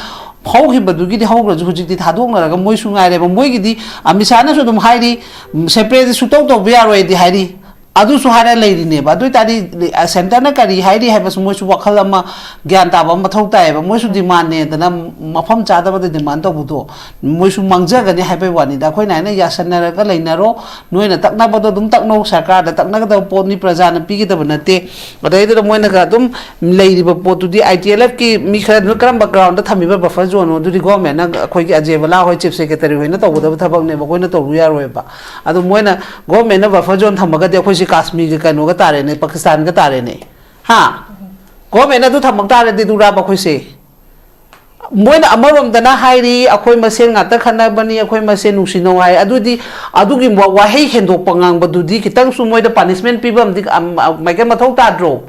ꯍꯧꯈꯤꯕꯗꯨꯒꯤꯗꯤ ꯍꯧꯈ꯭ꯔꯁꯨ ꯍꯧꯖꯤꯛꯇꯤ ꯊꯥꯗꯣꯛꯅꯔꯒ ꯃꯣꯏꯁꯨ ꯉꯥꯏꯔꯦꯕ꯫ ꯃꯣꯏꯒꯤꯗꯤ ꯑꯃꯤꯠ ꯁꯥꯍꯅꯁꯨ ꯑꯗꯨꯝ ꯍꯥꯏꯔꯤ, ꯎꯝ, separate ꯁꯨꯇꯧ ꯇꯧꯕ ꯌꯥꯔꯣꯏꯗꯤ ꯍꯥꯏꯔꯤ꯫ ꯑꯗꯨꯁꯨ ꯍꯥꯏꯔ ꯂꯩꯔꯤꯅꯦꯕ꯫ ꯑꯗꯨ ꯑꯣꯏ ꯇꯥꯔꯗꯤ, ꯑ, centreꯅ ꯀꯔꯤ ꯍꯥꯏꯔꯤ ꯍꯥꯏꯕꯁꯨ ꯃꯣꯏꯁꯨ ꯋꯥꯈꯜ ꯑꯃ, ꯒ꯭ꯌꯥꯟ ꯇꯥꯕ ꯑꯃ ꯃꯊꯧ ꯇꯥꯏꯌꯦꯕ꯫ ꯃꯣꯏꯁꯨ demandꯅꯦꯗꯅ ꯃꯐꯝ ꯆꯥꯗꯕꯗ demand ꯇꯧꯕꯗꯣ ꯃꯣꯏꯁꯨ ꯃꯥꯡꯖꯒꯅꯤ ꯍꯥꯏꯕꯩ ꯋꯥꯅꯤꯗ꯫ ꯑꯩꯈꯣꯏꯅ ꯍꯥꯏꯅ ꯌꯥꯁꯟꯅꯔꯒ ꯂꯩꯅꯔꯣ, ꯅꯣꯏꯅ ꯇꯛꯅꯕꯗꯣ ꯑꯗꯨꯝ ꯇꯛꯅꯧ, ꯁꯔꯀꯥꯔꯗ ꯇꯛꯅꯒꯗꯕ ꯄꯣꯠꯅꯤ, ꯄ꯭ꯔꯖꯥꯅ ꯄꯤꯒꯗꯕ ꯅꯠꯇꯦ꯫ ꯑꯗꯩꯗꯨꯗ ꯃꯣꯏꯅꯒ ꯑꯗꯨꯝ ꯂꯩꯔꯤꯕ ꯄꯣꯠꯇꯨꯗꯤ ITLFꯀꯤ ꯃꯤ ꯈꯔꯗꯨꯅ ꯀꯔꯝꯕ groundꯗ ꯊꯝꯃꯤꯕ buffer zoneꯅꯣ? ꯑꯗꯨꯗꯤ governmentꯅ, ꯑꯩꯈꯣꯏꯒꯤ ꯑꯖꯦꯕꯂꯥ ꯍꯣꯏ, chief secretary ꯍꯣꯏꯅ ꯇꯧꯒꯗꯕ ꯊꯕꯛꯅꯦꯕ, ꯑꯩꯈꯣꯏꯅ ꯇꯧꯔꯨ ꯌꯥꯔꯣꯏꯕ꯫ ꯑꯗꯨ ꯃꯣꯏꯅ, governmentꯅ buffer zone ꯊꯝꯃꯒꯗꯤ ꯑꯩꯈꯣꯏꯁꯦ ꯀꯥꯁꯃꯤꯔꯒ ꯀꯩꯅꯣꯒ ꯇꯥꯔꯦꯅꯦ, ꯄꯥꯀꯤꯁꯇꯥꯟꯒ ꯇꯥꯔꯦꯅꯦ꯫ ꯍꯥ? Governmentꯅ ꯑꯗꯨ ꯊꯝꯃꯛ ꯇꯥꯔꯗꯤ ꯑꯗꯨꯔꯥꯕ ꯑꯩꯈꯣꯏꯁꯦ? ꯃꯣꯏꯅ ꯑꯃꯔꯣꯝꯗꯅ ꯍꯥꯏꯔꯤ, "ꯑꯩꯈꯣꯏ ꯃꯁꯦꯟ ꯉꯥꯛꯇ ꯈꯠꯅꯕꯅꯤ, ꯑꯩꯈꯣꯏ ꯃꯁꯦꯟ ꯅꯨꯡꯁꯤꯅꯧ" ꯍꯥꯏ꯫ ꯑꯗꯨꯗꯤ ꯑꯗꯨꯒꯤ ꯋꯥ-, ꯋꯥꯍꯩ ꯍꯦꯟꯗꯣꯛꯄ ꯉꯥꯡꯕꯗꯨꯗꯤ ꯈꯤꯇꯪꯁꯨ ꯃꯣꯏꯗ punishment ꯄꯤꯕ ꯑꯃꯗꯤ, ꯑꯝ, ꯑ, ꯃꯥꯏꯀꯩ ꯃꯊꯧ ꯇꯥꯗ꯭ꯔꯣ?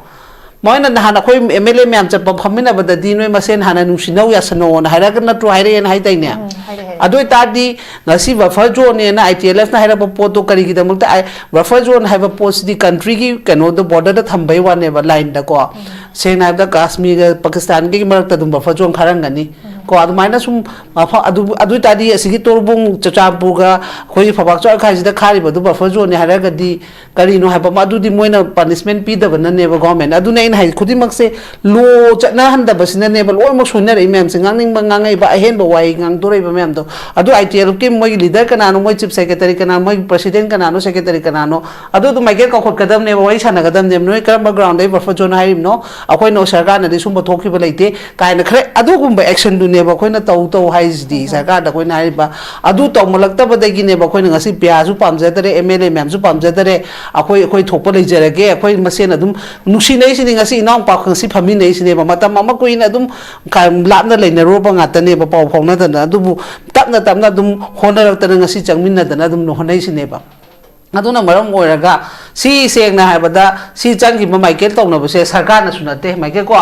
ꯃꯣꯏꯅ ꯅꯍꯥꯟ ꯑꯩꯈꯣꯏ MLA ꯃꯌꯥꯝ ꯆꯠꯄ ꯐꯝꯃꯤꯟꯅꯕꯗꯗꯤ, "ꯅꯣꯏ ꯃꯁꯦꯟ ꯍꯥꯟꯅ ꯅꯨꯡꯁꯤꯅꯧ ꯌꯥꯁꯟꯅꯧꯅ" ꯍꯥꯏꯔꯒ ꯅꯠꯇ꯭ꯔꯣ ꯍꯥꯏꯔꯛꯑꯦꯅ ꯍꯥꯏꯗꯥꯏꯅꯦ? ꯎꯝ, ꯍꯥꯏꯔꯛꯑꯦ, ꯍꯥꯏꯔꯛꯑꯦ꯫ ꯑꯗꯨ ꯑꯣꯏꯇꯥꯔꯗꯤ ꯉꯁꯤ ꯕꯐꯔ ꯖꯣꯟꯅꯦꯅ ꯑꯥꯏ ꯇꯤ ꯑꯦꯜ ꯑꯦꯐꯅ ꯍꯥꯏꯔꯛꯄ ꯄꯣꯠꯇꯣ ꯀꯔꯤꯒꯤꯗꯃꯛꯇ? ꯕꯐꯔ ꯖꯣꯟ ꯍꯥꯏꯕ ꯄꯣꯠꯁꯤꯗꯤ ꯀꯟꯇ꯭ꯔꯤꯒꯤ ꯀꯩꯅꯣꯗꯣ, ꯕꯣꯔꯗꯔꯗ ꯊꯝꯕꯩ ꯋꯥꯅꯦꯕ, ꯂꯥꯏꯟꯗꯀꯣ꯫ ꯁꯦꯡꯅ ꯍꯥꯏꯔꯕꯗ ꯀꯥꯁꯃꯤꯔꯒ ꯄꯥꯀꯤꯁꯇꯥꯟꯒꯤ ꯃꯔꯛꯇ ꯑꯗꯨꯝ ꯕꯐꯔ ꯖꯣꯟ ꯈꯥꯔꯝꯒꯅꯤ ꯀꯣ꯫ ꯑꯗꯨꯃꯥꯏꯅ ꯁꯨꯝ ꯃꯐꯝ ꯑꯗꯨ, ꯑꯗꯨ ꯑꯣꯏꯇꯥꯔꯗꯤ ꯑꯁꯤꯒꯤ ꯇꯣꯔꯕꯨꯡ, ꯆꯨꯔꯆꯥꯟꯄꯨꯔꯒ ꯑꯩꯈꯣꯏꯒꯤ ꯐꯧꯕꯥꯛ ꯆꯥꯎꯈꯥꯏꯁꯤꯗ ꯈꯥꯔꯤꯕꯗꯨ ꯕꯐꯔ ꯖꯣꯟꯅꯦ ꯍꯥꯏꯔꯒꯗꯤ ꯀꯔꯤꯅꯣ ꯍꯥꯏꯕ ꯑꯃ, ꯑꯗꯨꯗꯤ ꯃꯣꯏꯅ ꯄꯅꯤꯁꯃꯦꯟ ꯄꯤꯗꯕꯅꯅꯦꯕ ꯒꯣꯔꯃꯦꯟ꯫ ꯑꯗꯨꯅ ꯑꯩꯅ ꯍꯥꯏ ꯈꯨꯗꯤꯡꯃꯛꯁꯦ ꯂꯣ ꯆꯠꯅꯍꯟꯗꯕꯁꯤꯅꯅꯦꯕ ꯂꯣꯏꯅꯃꯛ ꯁꯣꯏꯅꯔꯛꯏ ꯃꯌꯥꯝꯁꯦ, ꯉꯥꯡꯅꯤꯡꯕ ꯉꯥꯡꯉꯛꯏꯕ, ꯑꯍꯦꯟꯕ ꯋꯥꯍꯩ ꯉꯥꯡꯗꯣꯔꯛꯏꯕ ꯃꯌꯥꯝꯗꯣ꯫ ꯑꯗꯨ ꯑꯥꯏ ꯇꯤ ꯑꯦꯜ ꯑꯦꯐꯀꯤ ꯃꯣꯏꯒꯤ ꯂꯤꯗꯔ ꯀꯅꯥꯅꯣ, ꯃꯣꯏ ꯆꯤꯐ ꯁꯦꯀ꯭ꯔꯦꯇꯔꯤ ꯀꯅꯥꯅꯣ, ꯃꯣꯏꯒꯤ ꯄ꯭ꯔꯁꯤꯗꯦꯟ ꯀꯅꯥꯅꯣ, ꯁꯦꯀ꯭ꯔꯦꯇꯔꯤ ꯀꯅꯥꯅꯣ, ꯑꯗꯨ ꯑꯗꯨꯝ ꯃꯥꯏꯀꯩ ꯀꯧꯈꯠꯀꯗꯕꯅꯦꯕ, ꯋꯥꯔꯤ ꯁꯥꯟꯅꯒꯗꯕꯅꯦꯕ꯫ ꯅꯣꯏ ꯀꯔꯝꯕ ꯒ꯭ꯔꯥꯎꯟꯗ ꯑꯩ ꯕꯐꯔ ꯖꯣꯟ ꯍꯥꯏꯔꯤꯕꯅꯣ? ꯑꯩꯈꯣꯏꯅ ꯁꯔꯀꯥꯔꯅꯗꯤ ꯁꯨꯝꯕ ꯊꯣꯛꯈꯤꯕ ꯂꯩꯇꯦ ꯀꯥꯏꯅ ꯈꯔ ꯑꯗꯨꯒꯨꯝꯕ ꯑꯦꯛꯁꯟꯗꯨꯅꯦꯕ ꯑꯩꯈꯣꯏꯅ ꯇꯧ ꯇꯧ ꯍꯥꯏꯁꯤꯗꯤ꯫ ꯁꯔꯀꯥꯔꯗ ꯑꯩꯈꯣꯏꯅ ꯍꯥꯏꯔꯤꯕ ꯑꯗꯨ ꯇꯧꯃꯜꯂꯛꯇꯕꯗꯒꯤꯅꯦꯕ ꯑꯩꯈꯣꯏꯅ ꯉꯁꯤ ꯄꯤꯌꯥꯁꯨ ꯄꯥꯝꯖꯗꯔꯦ, ꯑꯦꯝ ꯑꯦꯜ ꯑꯦ ꯃꯌꯥꯝꯁꯨ ꯄꯥꯝꯖꯗꯔꯦ, ꯑꯩꯈꯣꯏ, ꯑꯩꯈꯣꯏ ꯊꯣꯛꯄ ꯂꯩꯖꯔꯒꯦ, ꯑꯩꯈꯣꯏ ꯃꯁꯦꯟ ꯑꯗꯨꯝ ꯅꯨꯡꯁꯤꯅꯩꯁꯤꯅꯤ꯫ ꯉꯁꯤ ꯏꯅꯥꯎꯄꯥ ꯉꯁꯤ ꯐꯝꯃꯤꯟꯅꯩꯁꯤꯅꯦꯕ, ꯃꯇꯝ ꯑꯃ ꯀꯨꯏꯅ ꯑꯗꯨꯝ ꯀ-, ꯂꯥꯞꯅ ꯂꯩꯅꯔꯨꯔꯕ ꯉꯥꯛꯇꯅꯦꯕ, ꯄꯥꯎ ꯐꯥꯎꯅꯗꯅ꯫ ꯑꯗꯨꯕꯨ ꯇꯞꯅ ꯇꯞꯅ ꯑꯗꯨꯝ ꯍꯣꯠꯅꯔꯛꯇꯅ ꯉꯁꯤ ꯆꯪꯃꯤꯟꯅꯗꯅ ꯑꯗꯨꯝ ꯍꯣꯠꯅꯩꯁꯤꯅꯦꯕ꯫ ꯑꯗꯨꯅ ꯃꯔꯝ ꯑꯣꯏꯔꯒ ꯁꯤ ꯁꯦꯡꯅ ꯍꯥꯏꯕꯗ ꯁꯤ ꯆꯪꯈꯤꯕ ꯃꯥꯏꯀꯦꯜ ꯇꯧꯅꯕꯁꯦ ꯁꯔꯀꯥꯔꯅꯁꯨ ꯅꯠꯇꯦ, ꯃꯥꯏꯀꯦꯜ ꯀꯣ,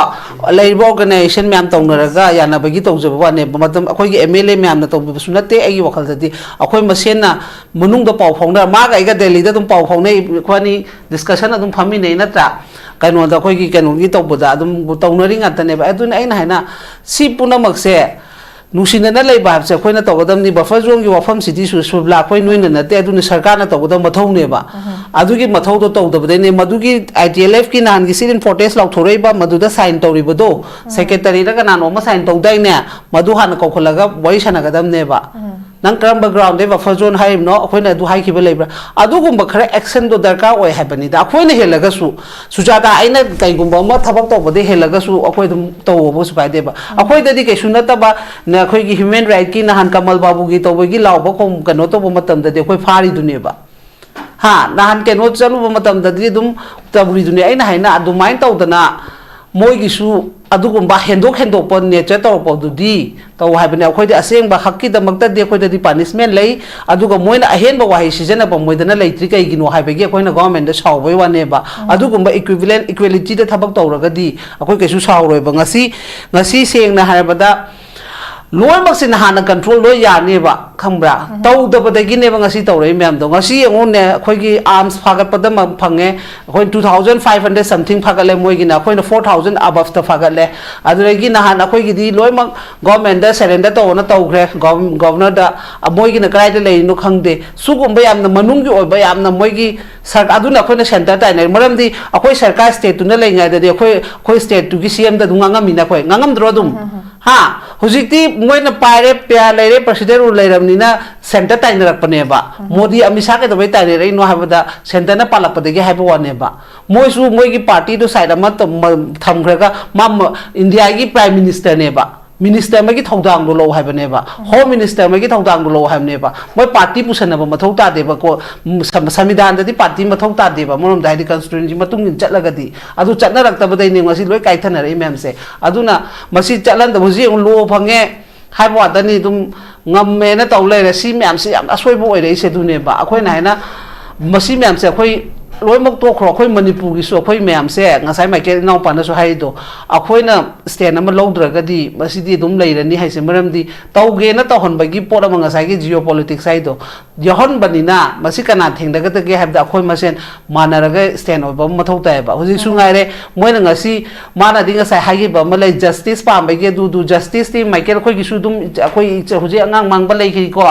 ꯂꯩꯔꯤꯕ ꯑꯣꯔꯒꯅꯥꯏꯖꯦꯁꯟ ꯃꯌꯥꯝ ꯇꯧꯅꯔꯒ ꯌꯥꯅꯕꯒꯤ ꯇꯧꯖꯕ ꯋꯥꯅꯦꯕ꯫ ꯃꯇꯝ ꯑꯩꯈꯣꯏꯒꯤ ꯑꯦꯝ ꯑꯦꯜ ꯑꯦ ꯃꯌꯥꯝꯅ ꯇꯧꯕꯤꯕꯁꯨ ꯅꯠꯇꯦ꯫ ꯑꯩꯒꯤ ꯋꯥꯈꯜꯗꯗꯤ ꯑꯩꯈꯣꯏ ꯃꯁꯦꯟꯅ ꯃꯅꯨꯡꯗ ꯄꯥꯎ ꯐꯥꯎꯅꯔ, ꯃꯥꯒ ꯑꯩꯒ ꯗꯦꯜꯂꯤꯗ ꯑꯗꯨꯝ ꯄꯥꯎ ꯐꯥꯎꯅꯩ, ꯑꯩꯈꯣꯏꯅꯤ ꯗꯤꯁꯀꯁꯟ ꯑꯗꯨꯝ ꯐꯝꯃꯤꯟꯅꯩ ꯅꯠꯇ꯭ꯔꯥ? ꯀꯩꯅꯣꯗ ꯑꯩꯈꯣꯏꯒꯤ ꯀꯩꯅꯣꯒꯤ ꯇꯧꯕꯗ ꯑꯗꯨꯝ ꯇꯧꯅꯔꯤ ꯉꯥꯛꯇꯅꯦꯕ꯫ ꯑꯗꯨꯅ ꯑꯩꯅ ꯍꯥꯏꯅ ꯁꯤ ꯄꯨꯝꯅꯃꯛꯁꯦ ꯅꯨꯡꯁꯤꯅꯅ ꯂꯩꯕ ꯍꯥꯏꯕꯁꯦ ꯑꯩꯈꯣꯏꯅ ꯇꯧꯒꯗꯕꯅꯤ꯫ ꯕꯐꯔ ꯖꯣꯟꯒꯤ ꯋꯥꯐꯝꯁꯤꯗꯤ ꯁꯨ-, ꯁꯨꯕꯂꯥ, ꯑꯩꯈꯣꯏ ꯅꯣꯏꯅ ꯅꯠꯇꯦ, ꯑꯗꯨꯅ ꯁꯔꯀꯥꯔꯅ ꯇꯧꯒꯗꯕ ꯃꯊꯧꯅꯦꯕ꯫ ꯑꯗꯨꯒꯤ ꯃꯊꯧꯗꯣ ꯇꯧꯗꯕꯗꯩꯅꯦ ꯃꯗꯨꯒꯤ ꯑꯥꯏ ꯇꯤ ꯑꯦꯜ ꯑꯦꯐꯀꯤ ꯅꯍꯥꯟꯒꯤ ꯁꯤꯠ ꯏꯟ ꯐꯣꯔꯇꯦꯁ ꯂꯥꯎꯊꯣꯔꯛꯏꯕ ꯃꯗꯨꯗ ꯁꯥꯏꯟ ꯇꯧꯔꯤꯕꯗꯣ, ꯁꯦꯀ꯭ꯔꯦꯇꯔꯤꯗ ꯀꯅꯥꯅꯣ ꯑꯃ ꯁꯥꯏꯟ ꯇꯧꯗꯥꯏꯅꯦ, ꯃꯗꯨ ꯍꯥꯟꯅ ꯀꯧꯈꯠꯂꯒ ꯋꯥꯔꯤ ꯁꯥꯟꯅꯒꯗꯕꯅꯦꯕ꯫ ꯅꯪ ꯀꯔꯝꯕ ꯒ꯭ꯔꯥꯎꯟꯗꯩ ꯕꯐꯔ ꯖꯣꯟ ꯍꯥꯏꯔꯤꯕꯅꯣ? ꯑꯩꯈꯣꯏꯅ ꯑꯗꯨ ꯍꯥꯏꯈꯤꯕ ꯂꯩꯕ꯭ꯔꯥ? ꯑꯗꯨꯒꯨꯝꯕ ꯈꯔ ꯑꯦꯛꯁꯟꯗꯣ ꯗꯔꯀꯥꯔ ꯑꯣꯏ ꯍꯥꯏꯕꯅꯤꯗ꯫ ꯑꯩꯈꯣꯏꯅ ꯍꯦꯜꯂꯒꯁꯨ, ꯁꯨꯖꯥꯇꯥ, ꯑꯩꯅ ꯀꯩꯒꯨꯝꯕ ꯑꯃ ꯊꯕꯛ ꯇꯧꯕꯗ ꯍꯦꯜꯂꯒꯁꯨ ꯑꯩꯈꯣꯏ ꯑꯗꯨꯝ ꯇꯧꯕꯁꯨ ꯀꯥꯏꯗꯦꯕ꯫ ꯑꯩꯈꯣꯏꯗꯗꯤ ꯀꯩꯁꯨ ꯅꯠꯇꯕ, ꯅ-, ꯑꯩꯈꯣꯏꯒꯤ ꯍ꯭ꯌꯨꯃꯦꯟ ꯔꯥꯏꯠꯀꯤ ꯅꯍꯥꯟ ꯀꯃꯜ ꯕꯥꯕꯨꯒꯤ ꯇꯧꯕꯒꯤ ꯂꯥꯎꯕ ꯈꯣꯡ-, ꯀꯩꯅꯣ ꯇꯧꯕ ꯃꯇꯝꯗꯗꯤ ꯑꯩꯈꯣꯏ ꯐꯥꯔꯤꯗꯨꯅꯦꯕ꯫ ꯍꯥ, ꯅꯍꯥꯟ ꯀꯩꯅꯣ ꯆꯠꯂꯨꯕ ꯃꯇꯝꯗꯗꯤ ꯑꯗꯨꯝ ꯇꯧꯔꯤꯗꯨꯅꯦ꯫ ꯑꯩꯅ ꯍꯥꯏꯅ ꯑꯗꯨꯃꯥꯏꯅ ꯇꯧꯗꯅ ꯃꯣꯏꯒꯤꯁꯨ ꯑꯗꯨꯒꯨꯝꯕ ꯍꯦꯟꯗꯣꯛ ꯍꯦꯟꯗꯣꯛꯄ ꯅꯦꯆꯔ ꯇꯧꯔꯛꯄꯗꯨꯗꯤ ꯇꯧ ꯍꯥꯏꯕꯅꯦ꯫ ꯑꯩꯈꯣꯏꯗꯤ ꯑꯁꯦꯡꯕ ꯍꯛꯀꯤꯗꯃꯛꯇꯗꯤ ꯑꯩꯈꯣꯏꯗꯗꯤ ꯄꯥꯅꯤꯁꯃꯦꯟ ꯂꯩ, ꯑꯗꯨꯒ ꯃꯣꯏꯅ ꯑꯍꯦꯟꯕ ꯋꯥꯍꯩ ꯁꯤꯖꯤꯟꯅꯕ ꯃꯣꯏꯗꯅ ꯂꯩꯇ꯭ꯔꯤ ꯀꯩꯒꯤꯅꯣ ꯍꯥꯏꯕꯒꯤ ꯑꯩꯈꯣꯏꯅ ꯒꯣꯔꯃꯦꯟꯗ ꯁꯥꯎꯕꯩ ꯋꯥꯅꯦꯕ꯫ ꯑꯗꯨꯒꯨꯝꯕ ꯏꯀ꯭ꯋꯤꯚꯤꯂꯦꯟ, ꯏꯀ꯭ꯋꯦꯂꯤꯇꯤꯗ ꯊꯕꯛ ꯇꯧꯔꯒꯗꯤ ꯑꯩꯈꯣꯏ ꯀꯩꯁꯨ ꯁꯥꯎꯔꯣꯏꯕ꯫ ꯉꯁꯤ, ꯉꯁꯤ ꯁꯦꯡꯅ ꯍꯥꯏꯔꯕꯗ ꯂꯣꯏꯅꯃꯛꯁꯤꯅ ꯍꯥꯟꯅ ꯀꯟꯇ꯭ꯔꯣꯜ ꯂꯣꯏ ꯌꯥꯅꯦꯕ, ꯈꯪꯕ꯭ꯔꯥ? ꯇꯧꯗꯕꯗꯒꯤꯅꯦꯕ ꯉꯁꯤ ꯇꯧꯔꯛꯏ ꯃꯌꯥꯝꯗꯣ꯫ ꯉꯁꯤ ꯌꯦꯡꯉꯨꯅꯦ, ꯑꯩꯈꯣꯏꯒꯤ ꯑꯥꯔꯝꯁ ꯐꯥꯒꯠꯄꯗ ꯃ-, ꯐꯪꯉꯦ, ꯑꯩꯈꯣꯏ two thousand five hundred something ꯐꯥꯒꯠꯂꯦ ꯃꯣꯏꯒꯤꯅ, ꯑꯩꯈꯣꯏꯅ four thousand aboveꯇ ꯐꯥꯒꯠꯂꯦ꯫ ꯑꯗꯨꯗꯒꯤ ꯅꯍꯥꯟ ꯑꯩꯈꯣꯏꯒꯤꯗꯤ ꯂꯣꯏꯅꯃꯛ ꯒꯣꯔꯃꯦꯟꯗ ꯁꯔꯦꯟꯗꯔ ꯇꯧꯕꯅ ꯇꯧꯈ꯭ꯔꯦ, ꯒꯣꯔ-, ꯒꯣꯔꯅꯔꯗ꯫ ꯑ, ꯃꯣꯏꯒꯤꯅ ꯀꯗꯥꯏꯗ ꯂꯩꯔꯤꯅꯣ ꯈꯪꯗꯦ꯫ ꯁꯤꯒꯨꯝꯕ ꯌꯥꯝꯅ ꯃꯅꯨꯡꯒꯤ ꯑꯣꯏꯕ, ꯌꯥꯝꯅ ꯃꯣꯏꯒꯤ ꯁꯔ-, ꯑꯗꯨꯅ ꯑꯩꯈꯣꯏꯅ ꯁꯦꯟꯇꯔ ꯇꯥꯏꯅꯔꯤ꯫ ꯃꯔꯝꯗꯤ ꯑꯩꯈꯣꯏ ꯁꯔꯀꯥꯔ ꯁ꯭ꯇꯦꯠꯇꯨꯅ ꯂꯩꯉꯩꯗꯗꯤ ꯑꯩꯈꯣꯏ, ꯑꯩꯈꯣꯏ ꯁ꯭ꯇꯦꯠꯇꯨꯒꯤ ꯁꯤ ꯑꯦꯝꯗ ꯑꯗꯨꯝ ꯉꯥꯡꯉꯝꯃꯤꯅ ꯑꯩꯈꯣꯏ꯫ ꯉꯥꯡꯉꯝꯗ꯭ꯔꯣ ꯑꯗꯨꯝ? ꯍꯥ? ꯍꯧꯖꯤꯛꯇꯤ ꯃꯣꯏꯅ ꯄꯥꯏꯔꯦ, ꯄꯤꯌꯥ ꯂꯩꯔꯦ, ꯄ꯭ꯔꯁꯤꯗꯦꯟ ꯔꯨꯜ ꯂꯩꯔꯕꯅꯤꯅ ꯁꯦꯟꯇꯔ ꯇꯥꯏꯅꯔꯛꯄꯅꯦꯕ꯫ ꯃꯣꯗꯤ, ꯑꯃꯤꯠ ꯁꯥꯍ ꯀꯩꯗꯧꯕꯩ ꯇꯥꯏꯅꯔꯛꯏꯅꯣ ꯍꯥꯏꯕꯗ ꯁꯦꯟꯇꯔꯅ ꯄꯥꯜꯂꯛꯄꯗꯒꯤ ꯍꯥꯏꯕ ꯋꯥꯅꯦꯕ꯫ ꯃꯣꯏꯁꯨ ꯃꯣꯏꯒꯤ ꯄꯥꯔꯇꯤꯗꯨ ꯁꯥꯏꯠ ꯑꯃ ꯇꯝ-, ꯃ-, ꯊꯝꯈ꯭ꯔꯒ ꯃꯥ ꯃ-, ꯏꯟꯗꯤꯌꯥꯒꯤ ꯄ꯭ꯔꯥꯏꯝ ꯃꯤꯅꯤꯁꯇꯔꯅꯦꯕ꯫ ꯃꯤꯅꯤꯁꯇꯔ ꯑꯃꯒꯤ ꯊꯧꯗꯥꯡꯗꯣ ꯂꯧ ꯍꯥꯏꯕꯅꯦꯕ꯫ ꯍꯣꯝ ꯃꯤꯅꯤꯁꯇꯔ ꯑꯃꯒꯤ ꯊꯧꯗꯥꯡꯗꯣ ꯂꯧ ꯍꯥꯏꯕꯅꯦꯕ꯫ ꯃꯣꯏ ꯄꯥꯔꯇꯤ ꯄꯨꯁꯟꯅꯕ ꯃꯊꯧ ꯇꯥꯗꯦꯕꯀꯣ꯫ ꯎꯝ, ꯁꯝ-, ꯁꯪꯕꯤꯙꯥꯟꯗꯗꯤ ꯄꯥꯔꯇꯤ ꯃꯊꯧ ꯇꯥꯗꯦꯕ, ꯑꯃꯔꯣꯝꯗ ꯍꯥꯏꯗꯤ ꯀꯟꯁꯇꯤꯇ꯭ꯌꯨꯁꯟꯒꯤ ꯃꯇꯨꯡ ꯏꯟꯅ ꯆꯠꯂꯒꯗꯤ꯫ ꯑꯗꯨ ꯆꯠꯅꯔꯛꯇꯕꯗꯩꯅꯦ ꯉꯁꯤ ꯂꯣꯏ ꯀꯥꯏꯊꯅꯔꯛꯏ ꯃꯌꯥꯝꯁꯦ꯫ ꯑꯗꯨꯅ ꯃꯁꯤ ꯆꯠꯍꯟꯗꯕ, ꯍꯧꯖꯤꯛ ꯌꯦꯡꯉꯨ, ꯂꯣ ꯐꯪꯉꯦ ꯍꯥꯏꯕ ꯋꯥꯗꯅꯤ, ꯑꯗꯨꯝ ꯉꯝꯃꯦꯅ ꯇꯧ ꯂꯩꯔꯦ꯫ ꯁꯤ ꯃꯌꯥꯝꯁꯦ ꯌꯥꯝ ꯑꯁꯣꯏꯕ ꯑꯣꯏꯔꯛꯏꯁꯦ ꯑꯗꯨꯅꯦꯕ꯫ ꯑꯩꯈꯣꯏꯅ ꯍꯥꯏꯅ ꯃꯁꯤ ꯃꯌꯥꯝꯁꯦ ꯑꯩꯈꯣꯏ ꯂꯣꯏꯅꯃꯛ ꯇꯣꯛꯈ꯭ꯔꯣ, ꯑꯩꯈꯣꯏ ꯃꯅꯤꯄꯨꯔꯒꯤꯁꯨ ꯑꯩꯈꯣꯏ ꯃꯌꯥꯝꯁꯦ, ꯉꯁꯥꯏ ꯃꯥꯏꯀꯦꯜ ꯏꯅꯥꯎꯄꯥꯅꯁꯨ ꯍꯥꯏꯔꯤꯗꯣ, ꯑꯩꯈꯣꯏꯅ ꯁ꯭ꯇꯦꯟ ꯑꯃ ꯂꯧꯗ꯭ꯔꯒꯗꯤ ꯃꯁꯤꯗꯤ ꯑꯗꯨꯝ ꯂꯩꯔꯅꯤ ꯍꯥꯏꯁꯦ꯫ ꯃꯔꯝꯗꯤ ꯇꯧꯒꯦꯅ ꯇꯧꯍꯟꯕꯒꯤ ꯄꯣꯠ ꯑꯃ, ꯉꯁꯥꯏꯒꯤ ꯖꯤꯑꯣ ꯄꯣꯂꯤꯇꯤꯛꯁ ꯍꯥꯏꯗꯣ, ꯌꯥꯎꯍꯟꯕꯅꯤꯅ ꯃꯁꯤ ꯀꯅꯥ ꯊꯦꯡꯅꯒꯗꯒꯦ ꯍꯥꯏꯕꯗ ꯑꯩꯈꯣꯏ ꯃꯁꯦꯟ ꯃꯥꯟꯅꯔꯒ ꯁ꯭ꯇꯦꯟ ꯑꯣꯏꯕ ꯑꯃ ꯃꯊꯧ ꯇꯥꯏꯌꯦꯕ꯫ ꯍꯧꯖꯤꯛꯁꯨ ꯉꯥꯏꯔꯦ, ꯃꯣꯏꯅ ꯉꯁꯤ, ꯃꯥꯅꯗꯤ ꯉꯁꯥꯏ ꯍꯥꯏꯈꯤꯕ ꯑꯃ ꯂꯩ, ꯖꯁꯇꯤꯁ ꯄꯥꯝꯕꯒꯤ ꯑꯗꯨꯗꯨ, ꯖꯁꯇꯤꯁꯇꯤ ꯃꯥꯏꯀꯦꯜ ꯑꯩꯈꯣꯏꯒꯤꯁꯨ ꯑꯗꯨꯝ, ꯑꯩꯈꯣꯏ ꯏꯆ-, ꯍꯧꯖꯤꯛ ꯑꯉꯥꯡ ꯃꯥꯡꯕ ꯂꯩꯈꯤꯀꯣ,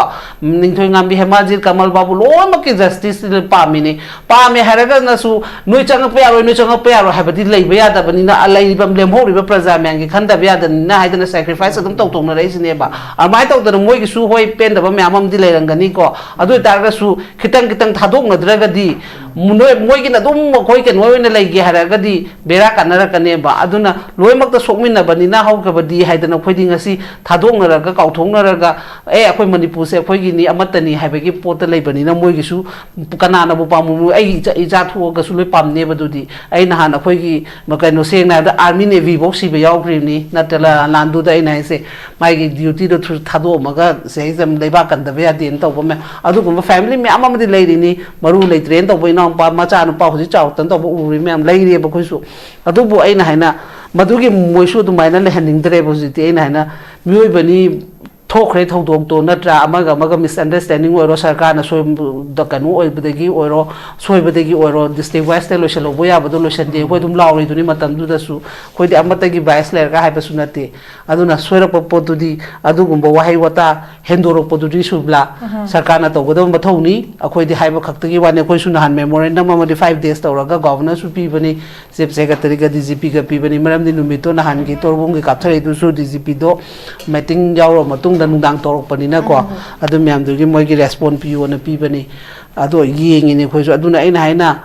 ꯅꯤꯡꯊꯣꯏ ꯉꯥꯝꯕꯤ, ꯍꯦꯃꯥꯖꯤꯠ, ꯀꯃꯜ ꯕꯥꯕꯨ, ꯂꯣꯏꯅꯃꯛꯀꯤ ꯖꯁꯇꯤꯁꯇꯤ ꯄꯥꯝꯃꯤꯅꯤ꯫ ꯄꯥꯝꯃꯦ ꯍꯥꯏꯔꯒꯅꯁꯨ ꯅꯣꯏ ꯆꯪꯉꯛꯄ ꯌꯥꯔꯣꯏ, ꯅꯣꯏ ꯆꯪꯉꯛꯄ ꯌꯥꯔꯣꯏ ꯍꯥꯏꯕꯗꯤ ꯂꯩꯕ ꯌꯥꯗꯕꯅꯤꯅ, ꯑ, ꯂꯩꯔꯤꯕ, ꯂꯦꯝꯍꯧꯔꯤꯕ ꯄ꯭ꯔꯖꯥ ꯃꯌꯥꯝꯒꯤ ꯈꯟꯗꯕ ꯌꯥꯗꯕꯅꯤꯅ ꯍꯥꯏꯗꯅ ꯁꯦꯀ꯭ꯔꯤꯐꯥꯏꯁ ꯑꯗꯨꯝ ꯇꯧꯊꯣꯛꯅꯔꯛꯏꯁꯤꯅꯦꯕ꯫ ꯑꯗꯨꯃꯥꯏꯅ ꯇꯧꯗꯅ ꯃꯣꯏꯒꯤꯁꯨ, ꯍꯣꯏ, ꯄꯦꯟꯗꯕ ꯃꯌꯥꯝ ꯑꯃꯗꯤ ꯂꯩꯔꯝꯒꯅꯤꯀꯣ꯫ ꯑꯗꯨ ꯑꯣꯏꯇꯥꯔꯒꯁꯨ ꯈꯤꯇꯪ ꯈꯤꯇꯪ ꯊꯥꯗꯣꯛꯅꯗ꯭ꯔꯒꯗꯤ, ꯃꯣꯏ, ꯃꯣꯏꯒꯤꯅ ꯑꯗꯨꯝ ꯑꯩꯈꯣꯏ ꯀꯩꯅꯣ ꯑꯣꯏꯅ ꯂꯩꯒꯦ ꯍꯥꯏꯔꯒꯗꯤ ꯕꯦꯔꯥ ꯀꯥꯟꯅꯔꯛꯀꯅꯦꯕ꯫ ꯑꯗꯨꯅ ꯂꯣꯏꯅꯃꯛꯇ ꯁꯣꯛꯃꯤꯟꯅꯕꯅꯤꯅ ꯍꯧꯈ꯭ꯔꯕꯗꯤ ꯍꯥꯏꯗꯅ ꯑꯩꯈꯣꯏꯗꯤ ꯉꯁꯤ ꯊꯥꯗꯣꯛꯅꯔꯒ, ꯀꯥꯎꯊꯣꯛꯅꯔꯒ, "ꯑꯦ, ꯑꯩꯈꯣꯏ ꯃꯅꯤꯄꯨꯔꯁꯦ ꯑꯩꯈꯣꯏꯒꯤꯅꯤ, ꯑꯃꯠꯇꯅꯤ" ꯍꯥꯏꯕꯒꯤ ꯄꯣꯠꯇ ꯂꯩꯕꯅꯤꯅ ꯃꯣꯏꯒꯤꯁꯨ ꯀꯅꯥꯅꯕꯨ ꯄꯥꯝꯃꯨ? ꯑꯩ ꯏꯆꯥ, ꯏꯆꯥ ꯊꯣꯛꯑꯒꯁꯨ ꯂꯣꯏ ꯄꯥꯝꯅꯦꯕ꯫ ꯑꯗꯨꯗꯤ ꯑꯩ ꯅꯍꯥꯟ ꯑꯩꯈꯣꯏꯒꯤ ꯀꯩꯅꯣ, ꯁꯦꯡꯅ ꯍꯥꯏꯔꯕꯗ ꯑꯥꯔꯃꯤ ꯅꯦꯚꯤꯐꯧ ꯁꯤꯕ ꯌꯥꯎꯈ꯭ꯔꯤꯕꯅꯤ, ꯅꯠꯇ꯭ꯔ ꯂꯥꯟꯗꯨꯗ꯫ ꯑꯩꯅ ꯍꯥꯏꯁꯦ, ꯃꯥꯒꯤ ꯗ꯭ꯌꯨꯇꯤꯗꯣ ꯊꯨ-, ꯊꯥꯗꯣꯛꯑꯝꯃꯒ ꯁꯤꯗꯩꯁꯤꯗ ꯂꯩꯕꯥꯛ ꯀꯟꯗꯕ ꯌꯥꯗꯦꯅ ꯇꯧꯕ ꯃꯌꯥꯝ, ꯑꯗꯨꯒꯨꯝꯕ ꯐꯦꯃꯤꯂꯤ ꯃꯌꯥꯝ ꯑꯃꯗꯤ ꯂꯩꯔꯤꯅꯤ꯫ ꯃꯔꯨ ꯂꯩꯇ꯭ꯔꯦꯅ ꯇꯧꯕ ꯏꯅꯥꯎꯅꯨꯄꯥ, ꯃꯆꯥꯅꯨꯄꯥ ꯍꯧꯖꯤꯛ ꯆꯥꯎꯔꯛꯇꯅ ꯇꯧꯕ ꯎꯔꯤ ꯃꯌꯥꯝ ꯂꯩꯔꯤꯑꯕ ꯑꯩꯈꯣꯏꯁꯨ꯫ ꯑꯗꯨꯕꯨ ꯑꯩꯅ ꯍꯥꯏꯅ, ꯃꯗꯨꯒꯤ ꯃꯣꯏꯁꯨ ꯑꯗꯨꯃꯥꯏꯅ ꯂꯩꯍꯟꯅꯤꯡꯗ꯭ꯔꯦꯕ ꯍꯧꯖꯤꯛꯇꯤ꯫ ꯑꯩꯅ ꯍꯥꯏꯅ, ꯃꯤꯑꯣꯏꯕꯅꯤ, ꯊꯣꯛꯈ꯭ꯔꯦ ꯊꯧꯗꯣꯛꯇꯣ, ꯅꯠꯇ꯭ꯔꯥ? ꯑꯃꯒ ꯑꯃꯒ misunderstanding ꯑꯣꯏꯔꯣ, ꯁꯔꯀꯥꯔꯅ ꯁꯣꯏꯕꯗ ꯀꯩꯅꯣ ꯑꯣꯏꯕꯗꯒꯤ ꯑꯣꯏꯔꯣ, ꯁꯣꯏꯕꯗꯒꯤ ꯑꯣꯏꯔꯣ, district wise ꯇ ꯂꯣꯏꯁꯤꯜꯍꯧꯕ ꯌꯥꯕꯗꯣ ꯂꯣꯏꯁꯤꯟꯗꯦ꯫ ꯑꯩꯈꯣꯏ ꯑꯗꯨꯝ ꯂꯥꯎꯔꯤꯗꯨꯅꯤ ꯃꯇꯝꯗꯨꯗꯁꯨ꯫ ꯑꯩꯈꯣꯏꯗꯤ ꯑꯃꯠꯇꯒꯤ bias ꯂꯩꯔꯒ ꯍꯥꯏꯕꯁꯨ ꯅꯠꯇꯦ꯫ ꯑꯗꯨꯅ ꯁꯣꯏꯔꯛꯄ ꯄꯣꯠꯇꯨꯗꯤ ꯑꯗꯨꯒꯨꯝꯕ ꯋꯥꯍꯩ ꯋꯥꯇꯥ ꯍꯦꯟꯗꯣꯔꯛꯄꯗꯨꯗꯤ, ꯁꯨꯕ꯭ꯂꯥ, ꯁꯔꯀꯥꯔꯅ ꯇꯧꯒꯗꯕ ꯃꯊꯧꯅꯤ꯫ ꯑꯩꯈꯣꯏꯗꯤ ꯍꯥꯏꯕ ꯈꯛꯇꯒꯤ ꯋꯥꯅꯤ꯫ ꯑꯩꯈꯣꯏꯁꯨ ꯅꯍꯥꯟ memorandum ꯑꯃꯗꯤ five days ꯇꯧꯔꯒ governorꯁꯨ ꯄꯤꯕꯅꯤ, chief secretary ꯒ D G P ꯒ ꯄꯤꯕꯅꯤ꯫ ꯃꯔꯝꯗꯤ ꯅꯨꯃꯤꯠꯇꯣ ꯅꯍꯥꯟꯒꯤ ꯇꯣꯔꯕꯨꯡꯒꯤ ꯀꯥꯞꯊꯔꯛꯏꯗꯨꯁꯨ D G P ꯗꯣ meeting ꯌꯥꯎꯔꯕ ꯃꯇꯨꯡꯗ ꯅꯨꯡꯗꯥꯡ ꯇꯧꯔꯛꯄꯅꯤꯅꯀꯣ, ꯑꯗꯨ ꯃꯌꯥꯝꯗꯨꯒꯤ ꯃꯣꯏꯒꯤ response ꯄꯤꯌꯣꯅ ꯄꯤꯕꯅꯤ꯫ ꯑꯗꯣ ꯌꯦꯡꯉꯤꯅꯦ ꯑꯩꯈꯣꯏꯁꯨ꯫ ꯑꯗꯨꯅ ꯑꯩꯅ ꯍꯥꯏꯅ,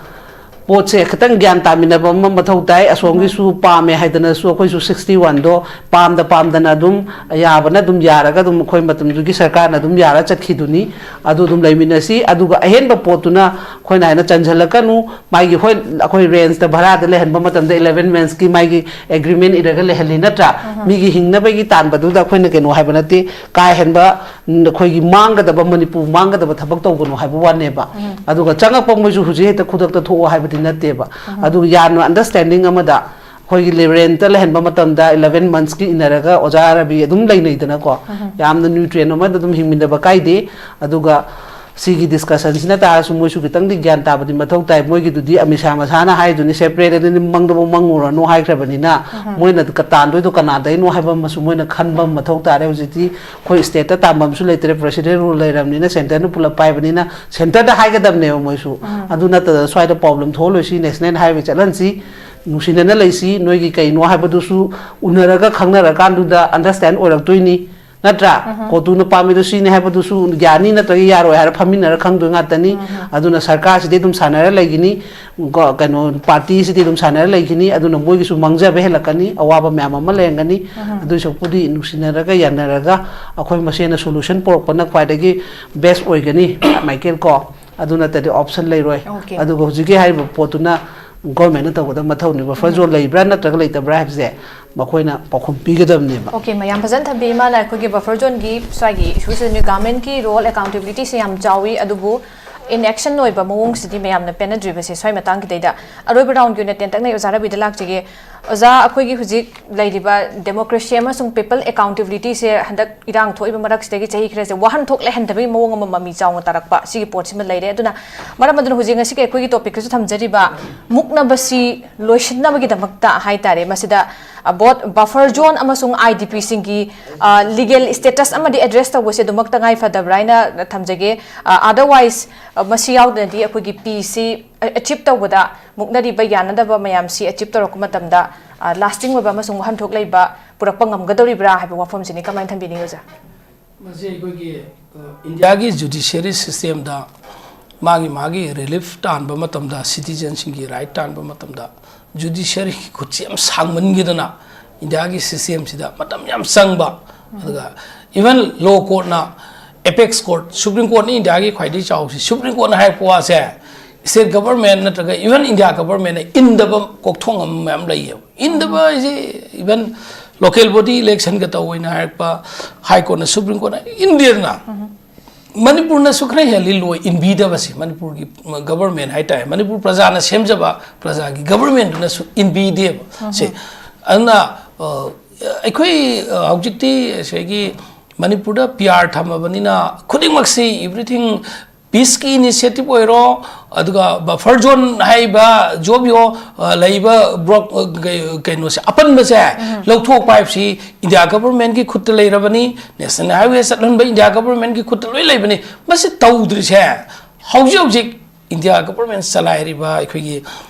ꯄꯣꯠꯁꯦ ꯈꯤꯇꯪ ꯒ꯭ꯌꯥꯟ ꯇꯥꯃꯤꯟꯅꯕ ꯑꯃ ꯃꯊꯧ ꯇꯥꯏ꯫ ꯑꯁꯣꯝꯒꯤꯁꯨ ꯄꯥꯝꯃꯦ ꯍꯥꯏꯗꯅꯁꯨ ꯑꯩꯈꯣꯏꯁꯨ sixty one ꯗꯣ ꯄꯥꯝꯗ ꯄꯥꯝꯗꯅ ꯑꯗꯨꯝ, ꯌꯥꯕꯅ ꯑꯗꯨꯝ ꯌꯥꯔꯒ ꯑꯗꯨꯝ ꯑꯩꯈꯣꯏ ꯃꯇꯝꯗꯨꯒꯤ ꯁꯔꯀꯥꯔꯅ ꯑꯗꯨꯝ ꯌꯥꯔ ꯆꯠꯈꯤꯗꯨꯅꯤ꯫ ꯑꯗꯨ ꯑꯗꯨꯝ ꯂꯩꯃꯤꯟꯅꯁꯤ꯫ ꯑꯗꯨꯒ ꯑꯍꯦꯟꯕ ꯄꯣꯠꯇꯨꯅ ꯑꯩꯈꯣꯏꯅ ꯍꯥꯏꯅ ꯆꯟꯁꯤꯜꯂꯛꯀꯅꯨ꯫ ꯃꯥꯒꯤ, ꯍꯣꯏ, ꯑꯩꯈꯣꯏ rent ꯇ ꯚꯔꯥꯗ ꯂꯩꯍꯟꯕ ꯃꯇꯝꯗ eleven months ꯀꯤ ꯃꯥꯒꯤ agreement ꯏꯔꯒ ꯂꯩꯍꯜꯂꯤ ꯅꯠꯇ꯭ꯔꯥ? ꯃꯤꯒꯤ ꯍꯤꯡꯅꯕꯒꯤ ꯇꯥꯟꯕꯗꯨꯗ ꯑꯩꯈꯣꯏꯅ ꯀꯩꯅꯣ ꯍꯥꯏꯕ ꯅꯠꯇꯦ꯫ ꯀꯥ ꯍꯦꯟꯕ, ꯎꯝ, ꯑꯩꯈꯣꯏꯒꯤ ꯃꯥꯡꯒꯗꯕ, ꯃꯅꯤꯄꯨꯔ ꯃꯥꯡꯒꯗꯕ ꯊꯕꯛ ꯇꯧꯒꯅꯨ ꯍꯥꯏꯕ ꯋꯥꯅꯦꯕ꯫ ꯑꯗꯨꯒ ꯆꯪꯉꯛꯄ ꯃꯣꯏꯁꯨ ꯍꯧꯖꯤꯛ ꯍꯦꯛꯇ ꯈꯨꯗꯛꯇ ꯊꯣꯛꯑꯣ ꯍꯥꯏꯕꯗꯤ ꯅꯠꯇꯦꯕ꯫ ꯑꯗꯨꯒ ꯌꯥꯝꯅ understanding ꯑꯃꯗ ꯑꯩꯈꯣꯏꯒꯤ rent ꯇ ꯂꯩꯍꯟꯕ ꯃꯇꯝꯗ eleven months ꯀꯤ ꯏꯟꯅꯔꯒ ꯑꯣꯖꯥ ꯔꯕꯤ ꯑꯗꯨꯝ ꯂꯩꯅꯩꯗꯅꯀꯣ꯫ ꯌꯥꯝꯅ neutral ꯑꯃꯗ ꯑꯗꯨꯝ ꯍꯤꯡꯃꯤꯟꯅꯕ ꯀꯥꯏꯗꯦ꯫ ꯑꯗꯨꯒ ꯁꯤꯒꯤ discussion ꯁꯤꯅ ꯇꯥꯔꯁꯨ ꯃꯣꯏꯁꯨ ꯈꯤꯇꯪꯗꯤ ꯒ꯭ꯌꯥꯟ ꯇꯥꯕꯗꯤ ꯃꯊꯧ ꯇꯥꯏ꯫ ꯃꯣꯏꯒꯤꯗꯨꯗꯤ ꯑꯃꯤꯠ ꯁꯥꯍ ꯃꯁꯥꯅ ꯍꯥꯏꯗꯨꯅꯤ, separate ꯑꯗꯨꯗꯤ ꯃꯪꯗꯐꯥꯎ ꯃꯪꯉꯨꯔꯅꯨ ꯍꯥꯏꯈ꯭ꯔꯕꯅꯤꯅ, ꯃꯣꯏꯅ ꯀ-, ꯇꯥꯟꯗꯣꯏꯗꯣ ꯀꯅꯥꯗꯩꯅꯣ ꯍꯥꯏꯕ ꯑꯃꯁꯨ ꯃꯣꯏꯅ ꯈꯟꯕ ꯑꯃ ꯃꯊꯧ ꯇꯥꯔꯦ꯫ ꯍꯧꯖꯤꯛꯇꯤ ꯑꯩꯈꯣꯏ state ꯇ ꯇꯥꯟꯕ ꯑꯃꯁꯨ ꯂꯩꯇ꯭ꯔꯦ, president rule ꯂꯩꯔꯕꯅꯤꯅ, centre ꯅ ꯄꯨꯂꯞ ꯄꯥꯏꯕꯅꯤꯅ centre ꯗ ꯍꯥꯏꯒꯗꯕꯅꯦꯕ ꯃꯣꯏꯁꯨ꯫ ꯑꯗꯨ ꯅꯠꯇꯗꯅ ꯁ꯭ꯋꯥꯏꯗ problem ꯊꯣꯛꯍꯜꯂꯣꯏꯁꯤ, national highway ꯆꯠꯍꯟꯁꯤ, ꯅꯨꯡꯁꯤꯅꯅ ꯂꯩꯁꯤ, ꯅꯣꯏꯒꯤ ꯀꯩꯅꯣ ꯍꯥꯏꯕꯗꯨꯁꯨ ꯎꯅꯔꯒ ꯈꯪꯅꯔꯀꯥꯟꯗꯨꯗ understand ꯑꯣꯏꯔꯛꯇꯣꯏꯅꯤ꯫ ꯅꯠꯇ꯭ꯔꯥ? ꯀꯣꯇꯨꯅ ꯄꯥꯝꯃꯤꯗꯣ ꯁꯤꯅꯤ ꯍꯥꯏꯕꯗꯨꯁꯨ ꯌꯥꯅꯤ ꯅꯠꯇ꯭ꯔꯒ ꯌꯥꯔꯣꯏ ꯍꯥꯏꯔ ꯐꯝꯃꯤꯟꯅꯔ ꯈꯪꯗꯣꯏ ꯉꯥꯛꯇꯅꯤ꯫ ꯑꯗꯨꯅ ꯁꯔꯀꯥꯔꯁꯤꯗꯤ ꯑꯗꯨꯝ ꯁꯥꯟꯅꯔ ꯂꯩꯈꯤꯅꯤ, ꯀꯣ-, ꯀꯩꯅꯣ, party ꯁꯤꯗꯤ ꯑꯗꯨꯝ ꯁꯥꯟꯅꯔ ꯂꯩꯈꯤꯅꯤ꯫ ꯑꯗꯨꯅ ꯃꯣꯏꯒꯤꯁꯨ ꯃꯥꯡꯖꯕ ꯍꯦꯜꯂꯛꯀꯅꯤ, ꯑꯋꯥꯕ ꯃꯌꯥꯝ ꯑꯃ ꯂꯩꯔꯝꯒꯅꯤ꯫ ꯑꯗꯨꯏ ꯁꯔꯨꯛꯄꯨꯗꯤ ꯅꯨꯡꯁꯤꯅꯔꯒ ꯌꯥꯅꯔꯒ ꯑꯩꯈꯣꯏ ꯃꯁꯦꯟꯅ solution ꯄꯨꯔꯛꯄꯅ ꯈ꯭ꯋꯥꯏꯗꯒꯤ best ꯑꯣꯏꯒꯅꯤ, ꯃꯥꯏꯀꯦꯜ ꯀꯣ꯫ ꯑꯗꯨ ꯅꯠꯇ꯭ꯔꯗꯤ option ꯂꯩꯔꯣꯏ꯫ Okay. ꯑꯗꯨꯒ ꯍꯧꯖꯤꯛꯀꯤ ꯍꯥꯏꯔꯤꯕ ꯄꯣꯠꯇꯨꯅ government ꯅ ꯇꯧꯒꯗꯕ ꯃꯊꯧꯅꯤ꯫ Buffer zone ꯂꯩꯕ꯭ꯔꯥ ꯅꯠꯇ꯭ꯔꯒ ꯂꯩꯇꯕ꯭ꯔꯥ ꯍꯥꯏꯕꯁꯦ ꯃꯈꯣꯏꯅ ꯄꯥꯎꯈꯨꯝ ꯄꯤꯒꯗꯕꯅꯦꯕ꯫ Okay, ꯃꯌꯥꯝ ꯐꯖꯅ ꯊꯝꯕꯤ꯫ ꯏꯃꯥꯅ ꯑꯩꯈꯣꯏꯒꯤ buffer zone ꯒꯤ ꯁ꯭ꯋꯥꯏꯒꯤ issue ꯁꯤꯗꯅꯦ government ꯀꯤ role, accountability ꯁꯦ ꯌꯥꯝ ꯆꯥꯎꯏ, ꯑꯗꯨꯕꯨ inaction ꯑꯣꯏꯕ ꯃꯑꯣꯡꯁꯤꯗꯤ ꯃꯌꯥꯝꯅ ꯄꯦꯟꯅꯗ꯭ꯔꯤꯕꯁꯦ꯫ ꯁ꯭ꯋꯥꯏ ꯃꯇꯥꯡꯒꯤꯗꯩꯗ ꯑꯔꯣꯏꯕ round ꯀꯤ ꯑꯣꯏꯅ ꯇꯦꯟꯇꯛꯅ ꯑꯣꯖꯥ ꯔꯕꯤꯗ ꯂꯥꯛꯆꯒꯦ꯫ ꯑꯣꯖꯥ, ꯑꯩꯈꯣꯏꯒꯤ ꯍꯧꯖꯤꯛ ꯂꯩꯔꯤꯕ democracy ꯑꯃꯁꯨꯡ people accountability ꯁꯦ ꯍꯟꯗꯛ ꯏꯔꯥꯡ ꯊꯣꯛꯏꯕ ꯃꯔꯛꯁꯤꯗꯒꯤ ꯆꯍꯤ ꯈꯔꯁꯦ ꯋꯥꯍꯟꯊꯣꯛ ꯂꯩꯍꯟꯗꯕꯒꯤ ꯃꯑꯣꯡ ꯑꯃ ꯃꯃꯤ ꯆꯥꯎꯅ ꯇꯥꯔꯛꯄ, ꯁꯤꯒꯤ ꯄꯣꯠꯁꯤꯃ ꯂꯩꯔꯦ꯫ ꯑꯗꯨꯅ ꯃꯔꯝ ꯑꯗꯨꯅ ꯍꯧꯖꯤꯛ ꯉꯁꯤꯒꯤ ꯑꯩꯈꯣꯏꯒꯤ topic ꯇꯁꯨ ꯊꯝꯖꯔꯤꯕ ꯃꯨꯛꯅꯕꯁꯤ ꯂꯣꯏꯁꯤꯟꯅꯕꯒꯤꯗꯃꯛꯇ ꯍꯥꯏꯇꯥꯔꯦ, ꯃꯁꯤꯗ both buffer zone ꯑꯃꯁꯨꯡ I D P ꯁꯤꯡꯒꯤ, ꯑ, legal status ꯑꯃꯗꯤ address ꯇꯧꯕꯁꯦ ꯑꯗꯨꯃꯛ ꯇꯉꯥꯏ ꯐꯗꯕ꯭ꯔꯥ ꯍꯥꯏꯅ ꯊꯝꯖꯒꯦ꯫ ꯑ, otherwise, ꯑ, ꯃꯁꯤ ꯌꯥꯎꯗꯅꯗꯤ ꯑꯩꯈꯣꯏꯒꯤ peace ꯁꯤ, ꯑ, achieve ꯇꯧꯕꯗ, ꯃꯨꯛꯅꯔꯤꯕ ꯌꯥꯅꯗꯕ ꯃꯌꯥꯝꯁꯤ achieve ꯇꯧꯔꯛꯄ ꯃꯇꯝꯗ, ꯑ, lasting ꯑꯣꯏꯕ ꯑꯃꯁꯨꯡ ꯋꯥꯍꯟꯊꯣꯛ ꯂꯩꯕ ꯄꯨꯔꯛꯄ ꯉꯝꯒꯗꯧꯔꯤꯕ꯭ꯔꯥ ꯍꯥꯏꯕ ꯋꯥꯐꯝꯁꯤꯅꯤ꯫ ꯀꯃꯥꯏꯅ ꯊꯝꯕꯤꯅꯤꯡꯉꯤ, ꯑꯣꯖꯥ? ꯃꯁꯤ ꯑꯩꯈꯣꯏꯒꯤ, ꯑ, ꯏꯟꯗꯤꯌꯥꯒꯤ judiciary system ꯗ ꯃꯥꯒꯤ, ꯃꯥꯒꯤ relief ꯇꯥꯟꯕ ꯃꯇꯝꯗ, citizen ꯁꯤꯡꯒꯤ right ꯇꯥꯟꯕ ꯃꯇꯝꯗ, judiciary ꯒꯤ ꯈꯨꯠꯁꯤ ꯌꯥꯝ ꯁꯥꯡꯃꯟꯈꯤꯗꯅ, ꯏꯟꯗꯤꯌꯥꯒꯤ system ꯁꯤꯗ ꯃꯇꯝ ꯌꯥꯝ ꯆꯪꯕ, ꯑꯗꯨꯒ even law court ꯅ, apex court, Supreme Court ꯅ ꯏꯟꯗꯤꯌꯥꯒꯤ ꯈ꯭ꯋꯥꯏꯗꯒꯤ ꯆꯥꯎꯁꯤ, Supreme Court ꯅ ꯍꯥꯏꯔꯛꯄ ꯋꯥꯁꯦ state government ꯅꯠꯇ꯭ꯔꯒ even India government ꯅ ꯏꯟꯗꯕ ꯀꯣꯛꯊꯣꯡ ꯑꯃ ꯃꯌꯥꯝ ꯂꯩꯌꯦꯕ꯫ ꯏꯟꯗꯕ ꯍꯥꯏꯁꯦ even local body election ꯒ ꯇꯧꯋꯦꯅ ꯍꯥꯏꯔꯛꯄ, High Court ꯅ, Supreme Court ꯅ ꯏꯟꯗꯦꯗꯅ꯫ ꯃꯅꯤꯄꯨꯔꯅꯁꯨ ꯈꯔ ꯍꯦꯜꯂꯤ ꯂꯣꯏ ꯏꯟꯕꯤꯗꯕꯁꯦ꯫ ꯃꯅꯤꯄꯨꯔꯒꯤ government ꯍꯥꯏꯇꯥꯔꯦ, ꯃꯅꯤꯄꯨꯔ ꯄ꯭ꯔꯖꯥꯅ ꯁꯦꯝꯖꯕ ꯄ꯭ꯔꯖꯥꯒꯤ government ꯗꯨꯅꯁꯨ ꯏꯟꯕꯤꯗꯦꯕ꯫ ꯁꯦ, ꯑꯗꯨꯅ, ꯑ, ꯑꯩꯈꯣꯏ, ꯑ, ꯍꯧꯖꯤꯛꯇꯤ ꯉꯁꯥꯏꯒꯤ ꯃꯅꯤꯄꯨꯔꯗ P R ꯊꯝꯃꯕꯅꯤꯅ ꯈꯨꯗꯤꯡꯃꯛꯁꯤ, everything, peace ꯀꯤ initiative ꯑꯣꯏꯔꯣ, ꯑꯗꯨꯒ buffer zone ꯍꯥꯏꯔꯤꯕ ꯖꯣꯕꯤꯌꯣ, ꯑ, ꯂꯩꯔꯤꯕ ꯕ꯭ꯔꯣꯛ-, ꯑ, ꯀꯩ-, ꯀꯩꯅꯣꯁꯦ, ꯑꯄꯟꯕꯁꯦ ꯂꯧꯊꯣꯛꯄ ꯍꯥꯏꯕꯁꯤ India government ꯀꯤ ꯈꯨꯠꯇ ꯂꯩꯔꯕꯅꯤ, national highway ꯆꯠꯍꯟꯕ India government ꯀꯤ ꯈꯨꯠꯇ ꯂꯣꯏ ꯂꯩꯕꯅꯤ꯫ ꯃꯁꯤ ꯇꯧꯗ꯭ꯔꯤꯁꯦ ꯍꯧꯖꯤꯛ ꯍꯧꯖꯤꯛ India government ꯆꯂꯥꯏꯔꯤꯕ ꯑꯩꯈꯣꯏꯒꯤ,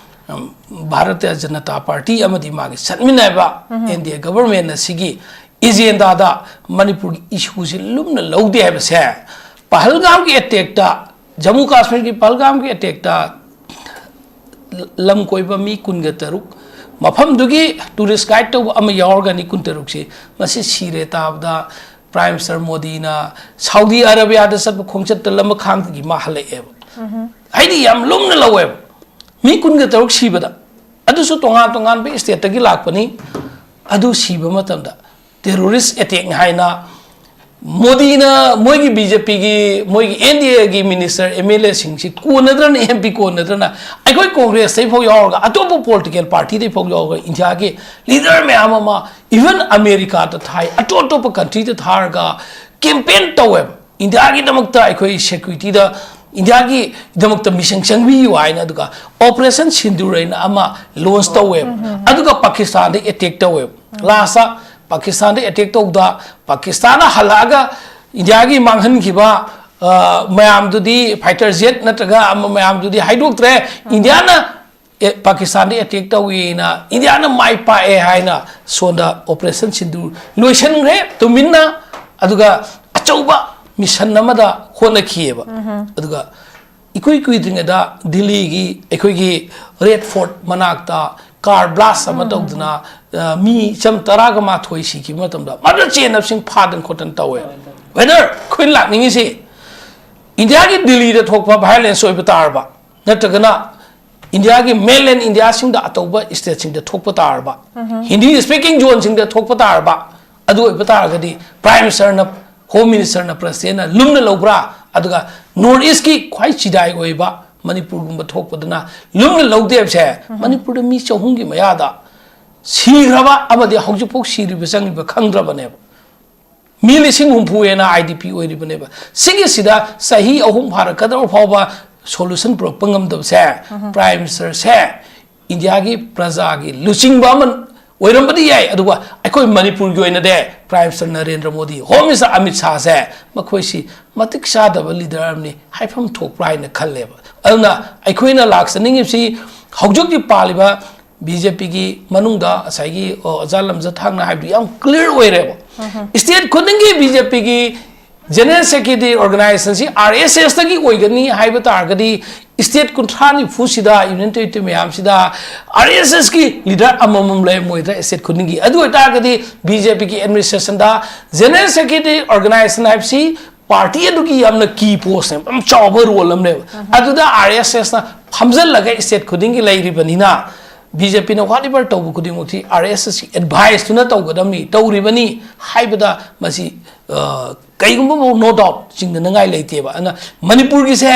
ꯎꯝ, ꯚꯥꯔꯇꯤꯌ ꯖꯅꯇꯥ ꯄꯥꯔꯇꯤ ꯑꯃꯗꯤ ꯃꯥꯒꯤ ꯆꯠꯃꯤꯟꯅꯕ N D A government ꯅ ꯁꯤꯒꯤ agenda ꯗ ꯃꯅꯤꯄꯨꯔꯒꯤ issue ꯁꯤ ꯂꯨꯝꯅ ꯂꯧꯗꯦ ꯍꯥꯏꯕꯁꯦ, ꯄꯍꯜꯒꯥꯝꯒꯤ attack ꯇ, ꯖꯝꯃꯨ ꯀꯥꯁꯃꯤꯔꯒꯤ ꯄꯍꯜꯒꯥꯝꯒꯤ attack ꯇ ꯂꯝ ꯀꯣꯏꯕ ꯃꯤ ꯀꯨꯟꯒ ꯇꯔꯨꯛ, ꯃꯐꯝꯗꯨꯒꯤ tourist guide ꯇꯧꯕ ꯑꯃ ꯌꯥꯎꯔꯒꯅꯤ, ꯀꯨꯟꯇꯔꯨꯛꯁꯤ, ꯃꯁꯤ ꯁꯤꯔꯦ ꯇꯥꯕꯗ Prime Minister ꯃꯣꯗꯤꯅ ꯁꯥꯎꯗꯤ ꯑꯔꯥꯕꯤꯌꯥꯗ ꯆꯠꯄ ꯈꯣꯡꯆꯠꯇ ꯂꯝꯈꯥꯡꯗꯒꯤ ꯃꯥ ꯍꯜꯂꯛꯑꯦꯕ꯫ ꯍꯥꯏꯗꯤ ꯌꯥꯝ ꯂꯨꯝꯅ ꯂꯧꯋꯦꯕ꯫ ꯃꯤ ꯀꯨꯟꯒ ꯇꯔꯨꯛ ꯁꯤꯕꯗ, ꯑꯗꯨꯁꯨ ꯇꯣꯉꯥꯟ ꯇꯣꯉꯥꯟꯕ state ꯇꯒꯤ ꯂꯥꯛꯄꯅꯤ꯫ ꯑꯗꯨ ꯁꯤꯕ ꯃꯇꯝꯗ terrorist attack ꯅꯤ ꯍꯥꯏꯅ ꯃꯣꯗꯤꯅ ꯃꯣꯏꯒꯤ ꯕꯤ ꯖꯦ ꯄꯤꯒꯤ, ꯃꯣꯏꯒꯤ ꯑꯦꯟ ꯗꯤ ꯑꯦꯒꯤ ꯃꯤꯅꯤꯁꯇꯔ, ꯑꯦꯝ ꯑꯦꯜ ꯑꯦꯁꯤꯡꯁꯤ ꯀꯣꯟꯅꯗ꯭ꯔꯅ, ꯑꯦꯝ ꯄꯤ ꯀꯣꯟꯅꯗ꯭ꯔꯅ, ꯑꯩꯈꯣꯏ ꯀꯣꯡꯒ꯭ꯔꯦꯁꯇꯩ ꯐꯥꯎ ꯌꯥꯎꯔꯒ, ꯑꯇꯣꯞꯄ ꯄꯣꯂꯤꯇꯤꯀꯦꯜ ꯄꯥꯔꯇꯤꯗꯩ ꯐꯥꯎ ꯌꯥꯎꯔꯒ, ꯏꯟꯗꯤꯌꯥꯒꯤ ꯂꯤꯗꯔ ꯃꯌꯥꯝ ꯑꯃ, ꯏꯚꯟ ꯑꯃꯦꯔꯤꯀꯥꯗ ꯊꯥꯏ, ꯑꯇꯣꯞ ꯑꯇꯣꯞꯄ ꯀꯟꯇ꯭ꯔꯤꯗ ꯊꯥꯔꯒ ꯀꯦꯝꯄꯦꯟ ꯇꯧꯋꯦꯕ꯫ ꯏꯟꯗꯤꯌꯥꯒꯤꯗꯃꯛꯇ ꯑꯩꯈꯣꯏ ꯁꯦꯀ꯭ꯌꯨꯔꯤꯇꯤꯗ, ꯏꯟꯗꯤꯌꯥꯒꯤꯗꯃꯛꯇ ꯃꯤꯁꯪ ꯆꯪꯕꯤꯌꯨ ꯍꯥꯏꯅ, ꯑꯗꯨꯒ ꯑꯣꯄꯔꯦꯁꯟ ꯁꯤꯟꯗꯨꯔ ꯍꯥꯏꯅ ꯑꯃ ꯂꯣꯟꯁ ꯇꯧꯋꯦꯕ꯫ ꯑꯗꯨꯒ ꯄꯥꯀꯤꯁꯇꯥꯟꯗ ꯑꯦꯇꯦꯛ ꯇꯧꯋꯦꯕ꯫ ꯂꯥꯁꯇ ꯄꯥꯀꯤꯁꯇꯥꯟꯗ ꯑꯦꯇꯦꯛ ꯇꯧꯕꯗ, ꯄꯥꯀꯤꯁꯇꯥꯟꯅ ꯍꯜꯂꯛꯑꯒ ꯏꯟꯗꯤꯌꯥꯒꯤ ꯃꯥꯡꯍꯟꯈꯤꯕ, ꯑ, ꯃꯌꯥꯝꯗꯨꯗꯤ, ꯐꯥꯏꯇꯔ ꯖꯦꯠ ꯅꯠꯇ꯭ꯔꯒ ꯑꯃ ꯃꯌꯥꯝꯗꯨꯗꯤ ꯍꯥꯏꯗꯣꯛꯇ꯭ꯔꯦ꯫ ꯏꯟꯗꯤꯌꯥꯅ ꯑꯦ, ꯄꯥꯀꯤꯁꯇꯥꯟꯗ ꯑꯦꯇꯦꯛ ꯇꯧꯏꯅ ꯏꯟꯗꯤꯌꯥꯅ ꯃꯥꯏ ꯄꯥꯛꯑꯦ ꯍꯥꯏꯅ ꯁꯣꯝꯗ ꯑꯣꯄꯔꯦꯁꯟ ꯁꯤꯟꯗꯨ ꯂꯣꯏꯁꯤꯟꯈ꯭ꯔꯦ ꯇꯨꯃꯤꯟꯅ꯫ ꯑꯗꯨꯒ ꯑꯆꯧꯕ ꯃꯤꯁꯟ ꯑꯃꯗ ꯍꯣꯠꯅꯈꯤꯑꯕ꯫ ꯑꯗꯨꯒ ꯏꯀꯨꯏ ꯀꯨꯏꯗ꯭ꯔꯤꯉꯩꯗ ꯗꯤꯜꯂꯤꯒꯤ ꯑꯩꯈꯣꯏꯒꯤ ꯔꯦꯗ ꯐꯣꯔꯠ ꯃꯅꯥꯛꯇ ꯀꯥꯔ ꯕ꯭ꯂꯥꯁ ꯑꯃ ꯇꯧꯗꯅ, ꯑ, ꯃꯤ ꯆꯝ ꯇꯔꯥꯒ ꯃꯥꯊꯣꯏ ꯁꯤꯈꯤꯕ ꯃꯇꯝꯗ ꯃꯗꯨ ꯆꯦꯟꯅꯕꯁꯤꯡ ꯐꯥꯗꯅ ꯈꯣꯠꯇꯅ ꯇꯧꯋꯦ꯫ ꯋꯦꯗꯔ ꯑꯩꯈꯣꯏꯅ ꯂꯥꯛꯅꯤꯡꯉꯤꯁꯤ, ꯏꯟꯗꯤꯌꯥꯒꯤ ꯗꯤꯜꯂꯤꯗ ꯊꯣꯛꯄ ꯚꯥꯏꯑꯣꯂꯦꯟꯁ ꯑꯣꯏꯕ ꯇꯥꯔꯕ, ꯅꯠꯇ꯭ꯔꯒꯅ ꯏꯟꯗꯤꯌꯥꯒꯤ ꯃꯦꯟꯂꯦꯟ ꯏꯟꯗꯤꯌꯥꯁꯤꯡꯗ ꯑꯇꯧꯕ ꯁ꯭ꯇꯦꯠꯁꯤꯡꯗ ꯊꯣꯛꯄ ꯇꯥꯔꯕ, ꯍꯤꯟꯗꯤ ꯁ꯭ꯄꯤꯀꯤꯡ ꯖꯣꯟꯁꯤꯡꯗ ꯊꯣꯛꯄ ꯇꯥꯔꯕ, ꯑꯗꯨ ꯑꯣꯏꯕ ꯇꯥꯔꯒꯗꯤ ꯄ꯭ꯔꯥꯏꯝ ꯃꯤꯅꯤꯁꯇꯔꯅ, ꯍꯣꯝ ꯃꯤꯅꯤꯁꯇꯔꯅ, ꯄ꯭ꯔꯁꯤꯗꯦꯟꯅ ꯂꯨꯝꯅ ꯂꯧꯕ꯭ꯔꯥ? ꯑꯗꯨꯒ ꯅꯣꯔꯠ ꯏꯁꯀꯤ ꯈ꯭ꯋꯥꯏ ꯆꯤꯗꯥꯏ ꯑꯣꯏꯕ ꯃꯅꯤꯄꯨꯔꯒꯨꯝꯕ ꯊꯣꯛꯄꯗꯨꯅ ꯂꯨꯝꯅ ꯂꯧꯗꯦ ꯍꯥꯏꯕꯁꯦ, ꯃꯅꯤꯄꯨꯔꯗ ꯃꯤ ꯆꯍꯨꯝꯒꯤ ꯃꯌꯥꯗ ꯁꯤꯈ꯭ꯔꯕ ꯑꯃꯗꯤ ꯍꯧꯖꯤꯛꯐꯥꯎ ꯁꯤꯔꯤꯕ ꯆꯪꯉꯤꯕ ꯈꯪꯗ꯭ꯔꯕꯅꯦꯕ꯫ ꯃꯤ ꯂꯤꯁꯤꯡ ꯍꯨꯝꯐꯨ ꯍꯦꯟꯅ ꯑꯥꯏ ꯗꯤ ꯄꯤ ꯑꯣꯏꯔꯤꯕꯅꯦꯕ꯫ ꯁꯤꯒꯤꯁꯤꯗ ꯆꯍꯤ ꯑꯍꯨꯝ ꯐꯥꯔꯛꯀꯗꯧꯔ ꯐꯥꯎꯕ ꯁꯣꯂꯨꯁꯟ ꯄꯨꯔꯛꯄ ꯉꯝꯗꯕꯁꯦ, ꯄ꯭ꯔꯥꯏꯝ ꯃꯤꯅꯤꯁꯇꯔꯁꯦ ꯏꯟꯗꯤꯌꯥꯒꯤ ꯄ꯭ꯔꯖꯥꯒꯤ ꯂꯨꯆꯤꯡꯕ ꯑꯃ ꯑꯣꯏꯔꯝꯕꯗꯤ ꯌꯥꯏ, ꯑꯗꯨꯒ ꯑꯩꯈꯣꯏ ꯃꯅꯤꯄꯨꯔꯒꯤ ꯑꯣꯏꯅꯗꯤ prime minister Narendra Modi, home minister Amit ꯁꯥꯍꯁꯦ, ꯃꯈꯣꯏꯁꯤ ꯃꯇꯤꯛ ꯆꯥꯗꯕ ꯂꯤꯗꯔ ꯑꯃꯅꯤ ꯍꯥꯏꯐꯝ ꯊꯣꯛꯄ꯭ꯔꯥ ꯍꯥꯏꯅ ꯈꯜꯂꯦꯕ꯫ ꯑꯗꯨꯅ ꯑꯩꯈꯣꯏꯅ ꯂꯥꯛꯆꯅꯤꯡꯉꯤꯕꯁꯤ ꯍꯧꯖꯤꯛ ꯍꯧꯖꯤꯛ ꯄꯥꯜꯂꯤꯕ ꯕꯤ ꯖꯦ ꯄꯤꯒꯤ ꯃꯅꯨꯡꯗ ꯉꯁꯥꯏꯒꯤ, ꯑꯣ, ꯑꯣꯖꯥ ꯂꯝꯖꯊꯥꯡꯅ ꯍꯥꯏꯕꯗꯨ ꯌꯥꯝ ꯀ꯭ꯂꯤꯌꯥꯔ ꯑꯣꯏꯔꯦꯕ꯫ ꯁ꯭ꯇꯦꯠ ꯈꯨꯗꯤꯡꯒꯤ ꯕꯤ ꯖꯦ ꯄꯤꯒꯤ ꯖꯦꯅꯔꯦꯜ ꯁꯦꯀ꯭ꯔꯦꯇꯔꯤ ꯑꯣꯔꯒꯅꯥꯏꯖꯦꯁꯟꯁꯤ ꯑꯥꯔ ꯑꯦꯁ ꯑꯦꯁꯇꯒꯤ ꯑꯣꯏꯒꯅꯤ ꯍꯥꯏꯕ ꯇꯥꯔꯒꯗꯤ, ꯁ꯭ꯇꯦꯠ ꯀꯨꯟꯊ꯭ꯔꯥ ꯅꯤꯐꯨꯁꯤꯗ, ꯌꯨꯅꯤꯌꯟ ꯇꯦꯔꯤꯇꯣꯔꯤ ꯃꯌꯥꯝꯁꯤꯗ ꯑꯥꯔ ꯑꯦꯁ ꯑꯦꯁꯀꯤ ꯂꯤꯗꯔ ꯑꯃꯃꯝ ꯂꯩꯔꯝꯃꯣꯏꯗ꯭ꯔꯥ ꯁ꯭ꯇꯦꯠ ꯈꯨꯗꯤꯡꯒꯤ? ꯑꯗꯨ ꯑꯣꯏꯇꯥꯔꯒꯗꯤ ꯕꯤ ꯖꯦ ꯄꯤꯒꯤ ꯑꯦꯗꯃꯤꯅꯤꯁꯇ꯭ꯔꯦꯁꯟꯗ ꯖꯦꯅꯔꯦꯜ ꯁꯦꯀ꯭ꯔꯦꯇꯔꯤ ꯑꯣꯔꯒꯅꯥꯏꯖꯦꯁꯟ ꯍꯥꯏꯕꯁꯤ ꯄꯥꯔꯇꯤ ꯑꯗꯨꯒꯤ ꯌꯥꯝꯅ ꯀꯤ ꯄꯣꯁꯅꯦꯕ, ꯌꯥꯝ ꯆꯥꯎꯕ ꯔꯣꯜ ꯑꯃꯅꯦꯕ꯫ ꯑꯗꯨꯗ ꯑꯥꯔ ꯑꯦꯁ ꯑꯦꯁꯅ ꯐꯝꯖꯜꯂꯒ ꯁ꯭ꯇꯦꯠ ꯈꯨꯗꯤꯡꯒꯤ ꯂꯩꯔꯤꯕꯅꯤꯅ, ꯕꯤ ꯖꯦ ꯄꯤꯅ whatever ꯇꯧꯕ ꯈꯨꯗꯤꯡꯃꯛꯁꯤ ꯑꯥꯔ ꯑꯦꯁ ꯑꯦꯁꯀꯤ ꯑꯦꯗꯚꯥꯏꯁꯇꯨꯅ ꯇꯧꯒꯗꯕꯅꯤ, ꯇꯧꯔꯤꯕꯅꯤ ꯍꯥꯏꯕꯗ ꯃꯁꯤ ꯑ, ꯀꯩꯒꯨꯝꯕ ꯐꯥꯎ no doubt ꯆꯤꯡꯅꯅꯉꯥꯏ ꯂꯩꯇꯦꯕ꯫ ꯑꯗꯨꯅ ꯃꯅꯤꯄꯨꯔꯒꯤꯁꯦ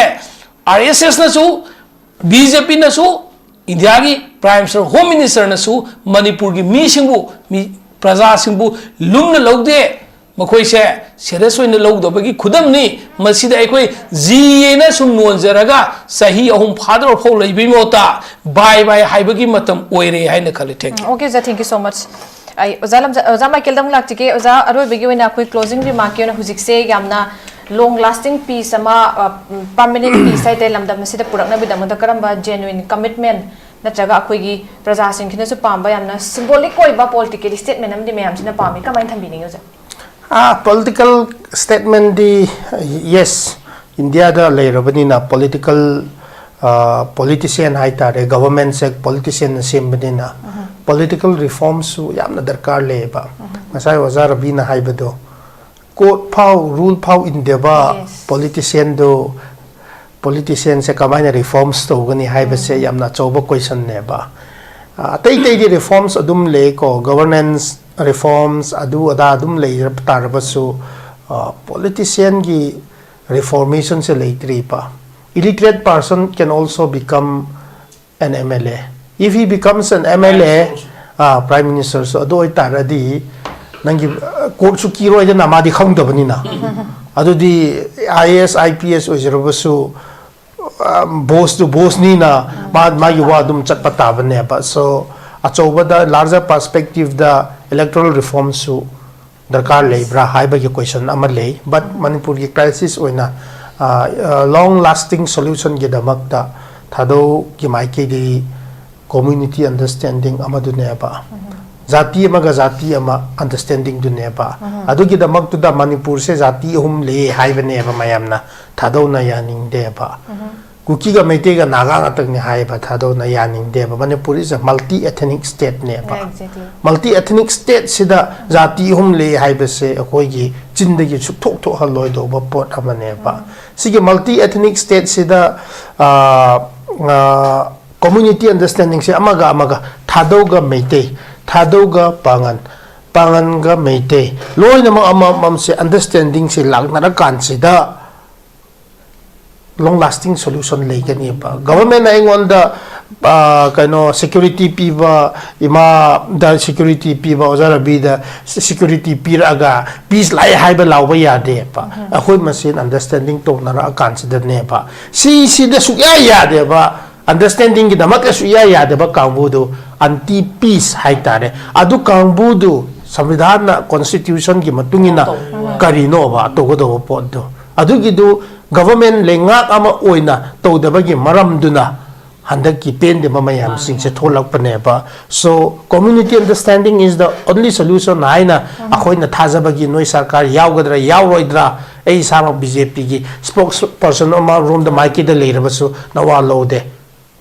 ꯑꯥꯔ ꯑꯦꯁ ꯑꯦꯁꯅꯁꯨ, ꯕꯤ ꯖꯦ ꯄꯤꯅꯁꯨ, ꯏꯟꯗꯤꯌꯥꯒꯤ Prime Minister, Home Ministerꯅꯁꯨ ꯃꯅꯤꯄꯨꯔꯒꯤ ꯃꯤꯁꯤꯡꯕꯨ, ꯃꯤ, ꯄ꯭ꯔꯖꯥꯁꯤꯡꯕꯨ ꯂꯨꯝꯅ ꯂꯧꯗꯦ꯫ ꯃꯈꯣꯏꯁꯦ serious ꯑꯣꯏꯅ ꯂꯧꯗꯕꯒꯤ ꯈꯨꯗꯝꯅꯤ꯫ ꯃꯁꯤꯗ ꯑꯩꯈꯣꯏ ꯖꯤ ꯑꯦꯅ ꯁꯨꯝ ꯅꯣꯟꯖꯔꯒ ꯆꯍꯤ ꯑꯍꯨꯝ ꯐꯥꯗꯧꯔ ꯐꯥꯎ ꯂꯩꯕꯒꯤ ꯃꯍꯨꯠꯇ bye bye ꯍꯥꯏꯕꯒꯤ ꯃꯇꯝ ꯑꯣꯏꯔꯦ ꯍꯥꯏꯅ ꯈꯜꯂꯤ꯫ Thank you꯫ Okay, sir, thank you so much. ꯑꯩ ꯑꯣꯖꯥ ꯂꯝꯖꯥ-, ꯑꯣꯖꯥ ꯃꯥꯏꯀꯦꯜꯗ ꯑꯃꯨꯛ ꯂꯥꯛꯆꯒꯦ꯫ ꯑꯣꯖꯥ, ꯑꯔꯣꯏꯕꯒꯤ ꯑꯣꯏꯅ ꯑꯩꯈꯣꯏ closing remarkꯀꯤ ꯑꯣꯏꯅ ꯍꯧꯖꯤꯛꯁꯦ ꯌꯥꯝꯅ long lasting peace ꯑꯃ, ꯑ, permanent peace ꯍꯥꯏꯇꯥꯔꯦ, ꯂꯝꯗꯝ ꯑꯁꯤꯗ ꯄꯨꯔꯛꯅꯕꯒꯤꯗꯃꯛꯇ ꯀꯔꯝꯕ genuine commitment ꯅꯠꯇ꯭ꯔꯒ ꯑꯩꯈꯣꯏꯒꯤ ꯄ꯭ꯔꯖꯥꯁꯤꯡꯁꯤꯅꯁꯨ ꯄꯥꯝꯕ ꯌꯥꯝꯅ symbolic ꯑꯣꯏꯕ political statement ꯑꯃꯗꯤ ꯃꯌꯥꯝꯁꯤꯅ ꯄꯥꯝꯃꯤ꯫ ꯀꯃꯥꯏꯅ ꯊꯝꯕꯤꯅꯤꯡꯉꯤ ꯑꯣꯖꯥ? ꯑꯥ, political statementꯗꯤ, yes, ꯏꯟꯗꯤꯌꯥꯗ ꯂꯩꯔꯕꯅꯤꯅ political, ꯑꯥ, politician ꯍꯥꯏꯇꯥꯔꯦ, governmentꯁꯦ politicianꯅ ꯁꯦꯝꯕꯅꯤꯅ political reformꯁꯨ ꯌꯥꯝꯅ ꯗꯔꯀꯥꯔ ꯂꯩꯌꯦꯕ꯫ ꯉꯁꯥꯏ ꯑꯣꯖꯥ ꯔꯕꯤꯅ ꯍꯥꯏꯕꯗꯣ, court ꯐꯥꯎ, rule ꯐꯥꯎ ꯏꯟꯗꯕ Yes. politicianꯗꯨ, politicianꯁꯦ ꯀꯃꯥꯏꯅ reforms ꯇꯧꯒꯅꯤ ꯍꯥꯏꯕꯁꯦ ꯌꯥꯝꯅ ꯑꯆꯧꯕ questionꯅꯦꯕ꯫ ꯑ, ꯑꯇꯩ ꯑꯇꯩꯗꯤ reforms ꯑꯗꯨꯝ ꯂꯩꯀꯣ, governance reforms ꯑꯗꯨ ꯑꯗꯥ ꯑꯗꯨꯝ ꯂꯩꯔꯕ ꯇꯥꯔꯕꯁꯨ, ꯑ, politicianꯒꯤ reformationꯁꯦ ꯂꯩꯇ꯭ꯔꯤꯕ꯫ Illiterate person can also become an M L A. If he becomes an M L A, ah, Prime Ministerꯁꯨ ꯑꯗꯨ ꯑꯣꯏꯇꯥꯔꯗꯤ ꯅꯪꯒꯤ, ꯑ, courtꯁꯨ ꯀꯤꯔꯣꯏꯗꯅ, ꯃꯥꯗꯤ ꯈꯪꯗꯕꯅꯤꯅ꯫ ꯑꯗꯨꯗꯤ I A S, I P S ꯑꯣꯏꯖꯔꯕꯁꯨ, ꯑ, bossꯇꯨ bossꯅꯤꯅ ꯃꯥ, ꯃꯥꯒꯤ ꯋꯥ ꯑꯗꯨꯝ ꯆꯠꯄ ꯇꯥꯕꯅꯦꯕ꯫ So, ꯑꯆꯧꯕꯗ, larger perspectiveꯗ electoral reformꯁꯨ ꯗꯔꯀꯥꯔ ꯂꯩꯕ꯭ꯔꯥ ꯍꯥꯏꯕꯒꯤ question ꯑꯃ ꯂꯩ꯫ But ꯃꯅꯤꯄꯨꯔꯒꯤ crisis ꯑꯣꯏꯅ, ꯑ, ꯑ, long lasting solutionꯒꯤꯗꯃꯛꯇ ꯊꯥꯗꯧꯒꯤ ꯃꯥꯏꯀꯩꯗꯒꯤ community understanding ꯑꯃꯗꯨꯅꯦꯕ꯫ ꯖꯥꯇꯤ ꯑꯃꯒ ꯖꯥꯇꯤ ꯑꯃ understandingꯗꯨꯅꯦꯕ꯫ ꯑꯗꯨꯒꯤꯗꯃꯛꯇꯨꯗ ꯃꯅꯤꯄꯨꯔꯁꯦ ꯖꯥꯇꯤ ꯑꯍꯨꯝ ꯂꯩ ꯍꯥꯏꯕꯅꯦꯕ ꯃꯌꯥꯝꯅ꯫ ꯊꯥꯗꯧꯅ ꯌꯥꯅꯤꯡꯗꯦꯕ꯫ ꯀꯨꯀꯤꯒ ꯃꯩꯇꯩꯒ ꯅꯥꯒꯥ ꯉꯥꯛꯇꯪꯅꯤ ꯍꯥꯏꯕ ꯊꯥꯗꯧꯅ ꯌꯥꯅꯤꯡꯗꯦꯕ꯫ Manipur is a multi ethnic stateꯅꯦꯕ꯫ Yeah, exactly. Multi ethnic stateꯁꯤꯗ ꯖꯥꯇꯤ ꯑꯍꯨꯝ ꯂꯩ ꯍꯥꯏꯕꯁꯦ ꯑꯩꯈꯣꯏꯒꯤ ꯆꯤꯟꯗꯒꯤ ꯁꯨꯛꯊꯣꯛ ꯊꯣꯛꯍꯜꯂꯣꯏꯗꯧꯕ ꯄꯣꯠ ꯑꯃꯅꯦꯕ꯫ ꯁꯤꯒꯤ multi ethnic stateꯁꯤꯗ, ꯑꯥ, ꯑꯥ, community understandingꯁꯦ ꯑꯃꯒ ꯑꯃꯒ, ꯊꯥꯗꯧꯒ ꯃꯩꯇꯩ, ꯊꯥꯗꯧꯒ ꯄꯥꯉꯟ, ꯄꯥꯉꯟꯒ ꯃꯩꯇꯩ ꯂꯣꯏꯅꯃꯛ ꯑꯃꯃꯝꯁꯦ understandingꯁꯦ ꯂꯥꯛꯅꯔꯀꯥꯟꯁꯤꯗ long lasting solution ꯂꯩꯒꯅꯦꯕ꯫ Governmentꯅ ꯑꯩꯉꯣꯟꯗ ꯑ, ꯀꯩꯅꯣ security ꯄꯤꯕ, ꯏꯃꯥꯗ security ꯄꯤꯕ, ꯑꯣꯖꯥ ꯔꯕꯤꯗ security ꯄꯤꯔꯛꯑꯒ peace ꯂꯥꯛꯑꯦ ꯍꯥꯏꯕ ꯂꯥꯎꯕ ꯌꯥꯗꯦꯕ꯫ ꯑꯩꯈꯣꯏ ꯃꯁꯦꯟ understanding ꯇꯧꯅꯔꯛꯑꯀꯥꯟꯁꯤꯗꯅꯦꯕ꯫ ꯁꯤꯁꯤꯗ ꯁꯨꯛꯌꯥ ꯌꯥꯗꯦꯕ꯫ Understandingꯒꯤꯗꯃꯛꯇ ꯁꯨꯛꯌꯥ ꯌꯥꯗꯕ ꯀꯥꯡꯕꯨꯗꯨ anti peace ꯍꯥꯏꯇꯥꯔꯦ꯫ ꯑꯗꯨ ꯀꯥꯡꯕꯨꯗꯨ ꯁꯪꯕꯤꯙꯥꯟꯅ, constitutionꯒꯤ ꯃꯇꯨꯡ ꯏꯟꯅ ꯀꯔꯤꯅꯣꯕ ꯇꯧꯒꯗꯧꯕ ꯄꯣꯠꯇꯣ? ꯑꯗꯨꯒꯤꯗꯨ government ꯂꯩꯉꯥꯛ ꯑꯃ ꯑꯣꯏꯅ ꯇꯧꯗꯕꯒꯤ ꯃꯔꯝꯗꯨꯅ ꯍꯟꯗꯛꯀꯤ ꯄꯦꯟꯗꯕ ꯃꯌꯥꯝꯁꯤꯡꯁꯦ ꯊꯣꯛꯂꯛꯄꯅꯦꯕ꯫ So community understanding is the only solution ꯍꯥꯏꯅ ꯑꯩꯈꯣꯏꯅ ꯊꯥꯖꯕꯒꯤ, ꯅꯣꯏ ꯁꯔꯀꯥꯔ ꯌꯥꯎꯒꯗ꯭ꯔꯥ ꯌꯥꯎꯔꯣꯏꯗ꯭ꯔꯥ, ꯑꯩ ꯏꯁꯥꯃꯛ BJPꯒꯤ spokesperson ꯑꯃ ꯔꯣꯝꯗ ꯃꯥꯏꯀꯩꯗ ꯂꯩꯔꯕꯁꯨ ꯅꯋꯥ ꯂꯧꯗꯦ꯫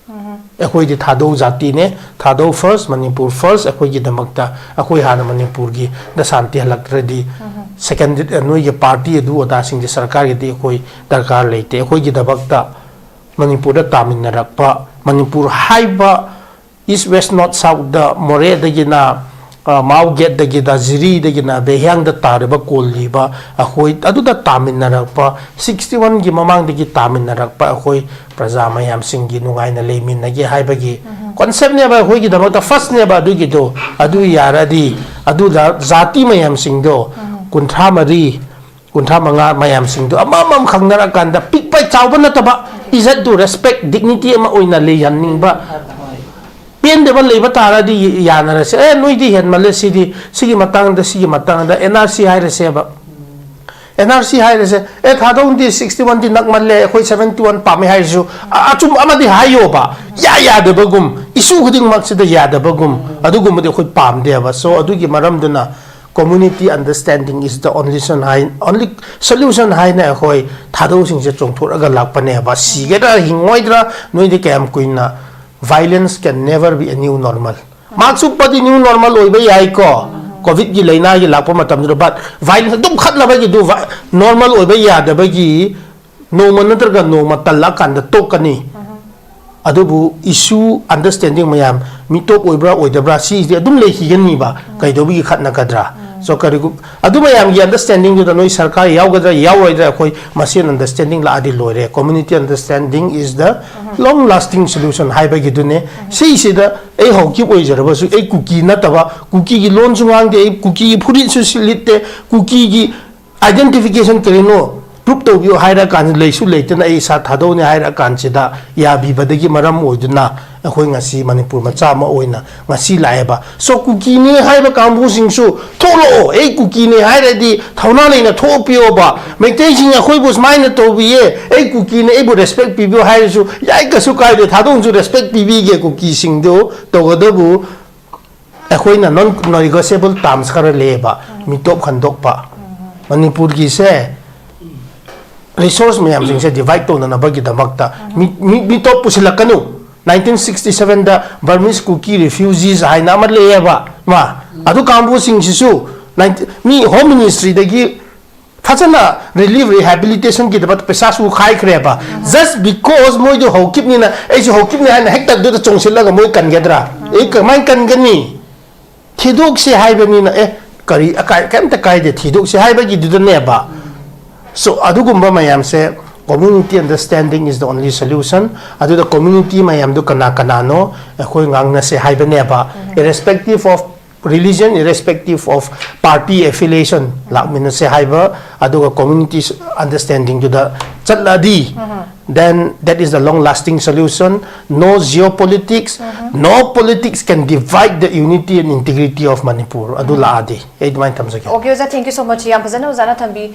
ꯑꯩꯈꯣꯏꯗꯤ ꯊꯥꯗꯧ ꯖꯥꯇꯤꯅꯦ, ꯊꯥꯗꯧ first, ꯃꯅꯤꯄꯨꯔ first꯫ ꯑꯩꯈꯣꯏꯒꯤꯗꯃꯛꯇ ꯑꯩꯈꯣꯏ ꯍꯥꯟꯅ ꯃꯅꯤꯄꯨꯔꯒꯤ ꯗ ꯁꯥꯟꯇꯤ ꯍꯜꯂꯛꯇ꯭ꯔꯗꯤ second, ꯅꯣꯏꯒꯤ party ꯑꯗꯨ ꯑꯗꯥꯁꯤꯡꯗꯤ ꯁꯔꯀꯥꯔꯒꯤꯗꯤ ꯑꯩꯈꯣꯏ ꯗꯔꯀꯥꯔ ꯂꯩꯇꯦ꯫ ꯑꯩꯈꯣꯏꯒꯤꯗꯃꯛꯇ ꯃꯅꯤꯄꯨꯔꯗ ꯇꯥꯃꯤꯟꯅꯔꯛꯄ, ꯃꯅꯤꯄꯨꯔ ꯍꯥꯏꯕ East West North Southꯗ ꯃꯣꯔꯦꯗꯒꯤꯅ, ꯑ, ꯃꯥꯎ ꯒꯦꯠꯇꯒꯤꯅ, ꯖꯤꯔꯤꯗꯒꯤꯅ ꯕꯦꯍꯤꯌꯥꯡꯗ ꯇꯥꯔꯤꯕ ꯀꯣꯜꯂꯤꯕ ꯑꯩꯈꯣꯏ ꯑꯗꯨꯗ ꯇꯥꯃꯤꯟꯅꯔꯛꯄ, sixty oneꯒꯤ ꯃꯃꯥꯡꯗꯒꯤ ꯇꯥꯃꯤꯟꯅꯔꯛꯄ ꯑꯩꯈꯣꯏ ꯄ꯭ꯔꯖꯥ ꯃꯌꯥꯝꯁꯤꯡꯒꯤ ꯅꯨꯡꯉꯥꯏꯅ ꯂꯩꯃꯤꯟꯅꯒꯦ ꯍꯥꯏꯕꯒꯤ conceptꯅꯦꯕ ꯑꯩꯈꯣꯏꯒꯤꯗꯃꯛꯇ firstꯅꯦꯕ꯫ ꯑꯗꯨꯒꯤꯗꯣ ꯑꯗꯨ ꯌꯥꯔꯗꯤ, ꯑꯗꯨꯗ ꯖꯥꯇꯤ ꯃꯌꯥꯝꯁꯤꯡꯗꯣ ꯀꯨꯟꯊ꯭ꯔꯥ ꯃꯔꯤ, ꯀꯨꯟꯊ꯭ꯔꯥ ꯃꯉꯥ ꯃꯌꯥꯝꯁꯤꯡꯗꯣ ꯑꯃꯃꯝ ꯈꯪꯅꯔꯀꯥꯟꯗ, ꯄꯤꯛꯄ ꯆꯥꯎꯕ ꯅꯠꯇꯕ, ꯏꯖꯠꯇꯨ, respect, dignity ꯑꯃ ꯑꯣꯏꯅ ꯂꯩꯍꯟꯅꯤꯡꯕ, ꯄꯦꯟꯗꯕ ꯂꯩꯕ ꯇꯥꯔꯗꯤ ꯌꯥꯅꯔꯁꯦ꯫ ꯑꯦ, ꯅꯣꯏꯗꯤ ꯍꯦꯟꯃꯜꯂꯦ ꯁꯤꯗꯤ, ꯁꯤꯒꯤ ꯃꯇꯥꯡꯗ, ꯁꯤꯒꯤ ꯃꯇꯥꯡꯗ NRC ꯍꯥꯏꯔꯁꯦꯕ꯫ NRC ꯍꯥꯏꯔꯁꯦ, ꯑꯦ, ꯊꯥꯗꯧꯗꯤ sixty oneꯗꯤ ꯅꯛꯃꯜꯂꯦ, ꯑꯩꯈꯣꯏ seventy one ꯄꯥꯝꯃꯦ ꯍꯥꯏꯔꯁꯨ, ꯑ-, ꯑꯆꯨꯝꯕ ꯑꯃꯗꯤ ꯍꯥꯏꯌꯣꯕ꯫ ꯌꯥ ꯌꯥꯗꯕꯒꯨꯝ, issue ꯈꯨꯗꯤꯡꯃꯛꯁꯤꯗ ꯌꯥꯗꯕꯒꯨꯝ, ꯑꯗꯨꯒꯨꯝꯕꯗꯤ ꯑꯩꯈꯣꯏ ꯄꯥꯝꯗꯦꯕ꯫ So ꯑꯗꯨꯒꯤ ꯃꯔꯝꯗꯨꯅ community understanding is the only solution high, only solution ꯍꯥꯏꯅ ꯑꯩꯈꯣꯏ ꯊꯥꯗꯧꯁꯤꯡꯁꯦ ꯆꯣꯡꯊꯣꯛꯑꯒ ꯂꯥꯛꯄꯅꯦꯕ꯫ ꯁꯤꯒꯗ꯭ꯔꯥ ꯍꯤꯡꯉꯣꯏꯗ꯭ꯔꯥ, ꯅꯣꯏꯗꯤ ꯀꯌꯥꯝ ꯀꯨꯏꯅ violence can never be a new normal꯫ Marks ꯎꯞꯄꯗꯤ new normal ꯑꯣꯏꯕ ꯌꯥꯏꯀꯣ, COVIDꯀꯤ ꯂꯥꯏꯅꯥꯒꯤ ꯂꯥꯛꯄ ꯃꯇꯝꯗꯨꯗ, but violence ꯑꯗꯨꯝ ꯈꯠꯅꯕꯒꯤꯗꯨ vi-, normal ꯑꯣꯏꯕ ꯌꯥꯗꯕꯒꯤ ꯅꯣꯡꯃ ꯅꯠꯇ꯭ꯔꯒ ꯅꯣꯡꯃ ꯇꯜꯂꯛꯑꯀꯥꯟꯗ ꯇꯣꯛꯀꯅꯤ꯫ ꯑꯗꯨꯕꯨ issue understanding ꯃꯌꯥꯝ ꯃꯤꯇꯣꯞ ꯑꯣꯏꯕ꯭ꯔꯥ ꯑꯣꯏꯗꯕ꯭ꯔꯥ ꯁꯤꯁꯤꯗꯤ ꯑꯗꯨꯝ ꯂꯩꯈꯤꯒꯅꯤꯕ꯫ ꯀꯩꯗꯧꯕꯒꯤ ꯈꯠꯅꯒꯗ꯭ꯔꯥ? So ꯀꯔꯤꯒꯨꯝ ꯑꯗꯨ ꯃꯌꯥꯝꯒꯤ understanding ꯗꯨꯗ ꯅꯣꯏ ꯁꯔꯀꯥꯔ ꯌꯥꯎꯒꯗ꯭ꯔꯥ ꯌꯥꯎꯔꯣꯏꯗ꯭ꯔꯥ ꯑꯩꯈꯣꯏ ꯃꯁꯦꯟ understanding ꯂꯥꯛꯑꯗꯤ ꯂꯣꯏꯔꯦ꯫ Community understanding is the long lasting solution ꯍꯥꯏꯕꯒꯤꯗꯨꯅꯦ꯫ ꯁꯤꯁꯤꯗ ꯑꯩ ꯍꯧꯖꯤꯛ ꯑꯣꯏꯖꯔꯕꯁꯨ ꯑꯩ ꯀꯨꯀꯤ ꯅꯠꯇꯕ, ꯀꯨꯀꯤꯒꯤ ꯂꯣꯟꯁꯨ ꯉꯥꯡꯗꯦ, ꯑꯩ ꯀꯨꯀꯤꯒꯤ ꯐꯨꯔꯤꯠꯁꯨ ꯁꯤ-, ꯂꯤꯠꯇꯦ, ꯀꯨꯀꯤꯒꯤ identification ꯀꯔꯤꯅꯣ prove ꯇꯧꯕꯤꯌꯨ ꯍꯥꯏꯔꯀꯥꯟꯗ ꯂꯩꯁꯨ ꯂꯩꯇꯅ ꯑꯩ ꯏꯁꯥ ꯊꯥꯗꯣꯛꯅꯤ ꯍꯥꯏꯔꯀꯥꯟꯁꯤꯗ ꯌꯥꯕꯤꯕꯗꯒꯤ ꯃꯔꯝ ꯑꯣꯏꯗꯨꯅ ꯑꯩꯈꯣꯏ ꯉꯁꯤ ꯃꯅꯤꯄꯨꯔ ꯃꯆꯥ ꯑꯃ ꯑꯣꯏꯅ ꯉꯁꯤ ꯂꯥꯛꯑꯦꯕ꯫ So ꯀꯨꯀꯤꯅꯤ ꯍꯥꯏꯕ ꯀꯥꯡꯕꯨꯁꯤꯡꯁꯨ ꯊꯣꯛꯂꯛꯑꯣ, ꯑꯩ ꯀꯨꯀꯤꯅꯤ ꯍꯥꯏꯔꯗꯤ ꯊꯧꯅꯥ ꯂꯩꯅ ꯊꯣꯛꯄꯤꯌꯣꯕ꯫ ꯃꯩꯇꯩꯁꯤꯡꯅ ꯑꯩꯈꯣꯏꯕꯨ ꯁꯨꯃꯥꯏꯅ ꯇꯧꯕꯤꯌꯦ, ꯑꯩ ꯀꯨꯀꯤꯅꯤ, ꯑꯩꯕꯨ respect ꯄꯤꯕꯤꯌꯨ ꯍꯥꯏꯔꯁꯨ ꯌꯥꯏ, ꯀꯩꯁꯨ ꯀꯥꯏꯗꯦ, ꯊꯥꯗꯣꯛꯁꯨ respect ꯄꯤꯕꯤꯒꯦ ꯀꯨꯀꯤꯁꯤꯡꯗꯨ꯫ ꯇꯧꯕꯇꯕꯨ ꯑꯩꯈꯣꯏꯅ non negotiable terms ꯈꯔ ꯂꯩꯌꯦꯕ, ꯃꯤꯇꯣꯞ ꯈꯟꯗꯣꯛꯄ꯫ ꯃꯅꯤꯄꯨꯔꯒꯤꯁꯦ resource ꯃꯌꯥꯝꯁꯤꯡꯁꯦ divide ꯇꯧꯅꯅꯕꯒꯤꯗꯃꯛꯇ ꯃꯤ, ꯃꯤ, ꯃꯤꯇꯣꯞ ꯄꯨꯁꯤꯜꯂꯛꯀꯅꯨ꯫ Nineteen sixty seven ꯗ Burmese Kuki refugees ꯍꯥꯏꯅ ꯑꯃ ꯂꯩꯌꯦꯕ, ꯃꯥ, ꯑꯗꯨ ꯀꯥꯡꯕꯨꯁꯤꯡꯁꯤꯁꯨ nineteen, ꯃꯤ Home Ministry ꯗꯒꯤ ꯐꯖꯅ relief rehabilitation ꯒꯤꯗꯃꯛꯇ ꯄꯩꯁꯥꯁꯨ ꯈꯥꯏꯈ꯭ꯔꯦꯕ꯫ Just because ꯃꯣꯏꯗꯣ ꯍꯧꯈꯤꯕꯅꯤꯅ ꯑꯩꯁꯨ ꯍꯧꯈꯤꯕꯅꯤ ꯍꯥꯏꯅ ꯍꯦꯛꯇ ꯑꯗꯨꯗ ꯆꯣꯡꯁꯤꯜꯂꯒ ꯃꯣꯏ ꯀꯟꯒꯗ꯭ꯔꯥ? ꯑꯦ, ꯀꯃꯥꯏꯅ ꯀꯟꯒꯅꯤ? ꯊꯤꯗꯣꯛꯁꯦ ꯍꯥꯏꯕꯅꯤꯅ, ꯑꯦ, ꯀꯔꯤ ꯑꯀꯥꯏ-, ꯀꯩꯝꯇ ꯀꯥꯏꯗꯦ, ꯊꯤꯗꯣꯛꯁꯦ ꯍꯥꯏꯕꯒꯤꯗꯨꯗꯅꯦꯕ꯫ So ꯑꯗꯨꯒꯨꯝꯕ ꯃꯌꯥꯝꯁꯦ, community understanding is the only solution꯫ ꯑꯗꯨꯗ community ꯃꯌꯥꯝꯗꯨ ꯀꯅꯥ ꯀꯅꯥꯅꯣ ꯑꯩꯈꯣꯏ ꯉꯥꯡꯅꯁꯦ ꯍꯥꯏꯕꯅꯦꯕ, irrespective of religion, irrespective of party affiliation, ꯂꯥꯛꯃꯤꯟꯅꯁꯦ ꯍꯥꯏꯕ, ꯑꯗꯨꯒ community understanding ꯗꯨꯗ ꯆꯠꯂꯗꯤ, then that is the long lasting solution. No geopolitics, no politics can divide the unity and integrity of Manipur. ꯑꯗꯨ ꯂꯥꯛꯑꯗꯤ ꯑꯩ ꯑꯗꯨꯃꯥꯏꯅ ꯊꯝꯖꯒꯦ꯫ Okay, ꯑꯣꯖꯥ, thank you so much. ꯌꯥꯝ ꯐꯖꯅ ꯑꯣꯖꯥꯅ ꯊꯝꯕꯤ꯫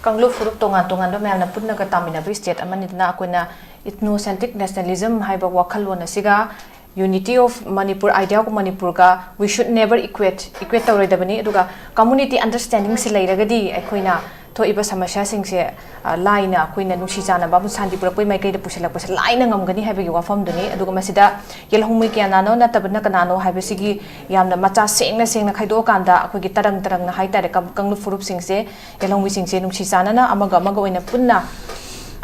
ꯀꯥꯡꯂꯨꯞ ꯐꯨꯔꯨꯞ ꯇꯣꯉꯥꯟ ꯇꯣꯉꯥꯟꯕ ꯃꯌꯥꯝꯅ ꯄꯨꯟꯅꯒ ꯇꯥꯃꯤꯟꯅꯕ state ꯑꯃꯅꯤꯗꯅ ꯑꯩꯈꯣꯏꯅ ethnocentric nationalism ꯍꯥꯏꯕ ꯋꯥꯈꯜꯂꯣꯟ ꯑꯁꯤꯒ unity of Manipur, idea of ꯃꯅꯤꯄꯨꯔꯒ we should never equate, equate ꯇꯧꯔꯣꯏꯗꯕꯅꯤ꯫ ꯑꯗꯨꯒ community understanding ꯁꯤ ꯂꯩꯔꯒꯗꯤ ꯑꯩꯈꯣꯏꯅ ꯊꯣꯛꯏꯕ ꯁꯃꯁ꯭ꯌꯥꯁꯤꯡꯁꯦ, ꯑ, ꯂꯥꯏꯅ ꯑꯩꯈꯣꯏꯅ ꯅꯨꯡꯁꯤ ꯆꯥꯟꯅꯕ ꯑꯃ ꯁꯥꯟꯇꯤ ꯄꯨꯔꯛꯄꯒꯤ ꯃꯥꯏꯀꯩꯗ ꯄꯨꯁꯤꯜꯂꯛꯄꯁꯦ ꯂꯥꯏꯅ ꯉꯝꯒꯅꯤ ꯍꯥꯏꯕꯒꯤ ꯋꯥꯐꯝꯗꯨꯅꯤ꯫ ꯑꯗꯨꯒ ꯃꯁꯤꯗ ꯌꯦꯜꯍꯧꯃꯤ ꯀꯌꯥꯅꯥꯅꯣ ꯅꯠꯇꯕꯅ ꯀꯅꯥꯅꯣ ꯍꯥꯏꯕꯁꯤꯒꯤ ꯌꯥꯝꯅ ꯃꯆꯥ ꯁꯦꯡꯅ ꯁꯦꯡꯅ ꯈꯥꯏꯗꯣꯛꯑꯀꯥꯟꯗ ꯑꯩꯈꯣꯏꯒꯤ ꯇꯔꯪ ꯇꯔꯪꯅ ꯍꯥꯏꯇꯥꯔꯦ, ꯀꯪ-, ꯀꯥꯡꯂꯨꯞ ꯐꯨꯔꯨꯞꯁꯤꯡꯁꯦ, ꯌꯦꯜꯍꯧꯃꯤꯁꯤꯡꯁꯦ ꯅꯨꯡꯁꯤ ꯆꯥꯟꯅꯅ ꯑꯃꯒ ꯑꯃꯒ ꯑꯣꯏꯅ ꯄꯨꯟꯅ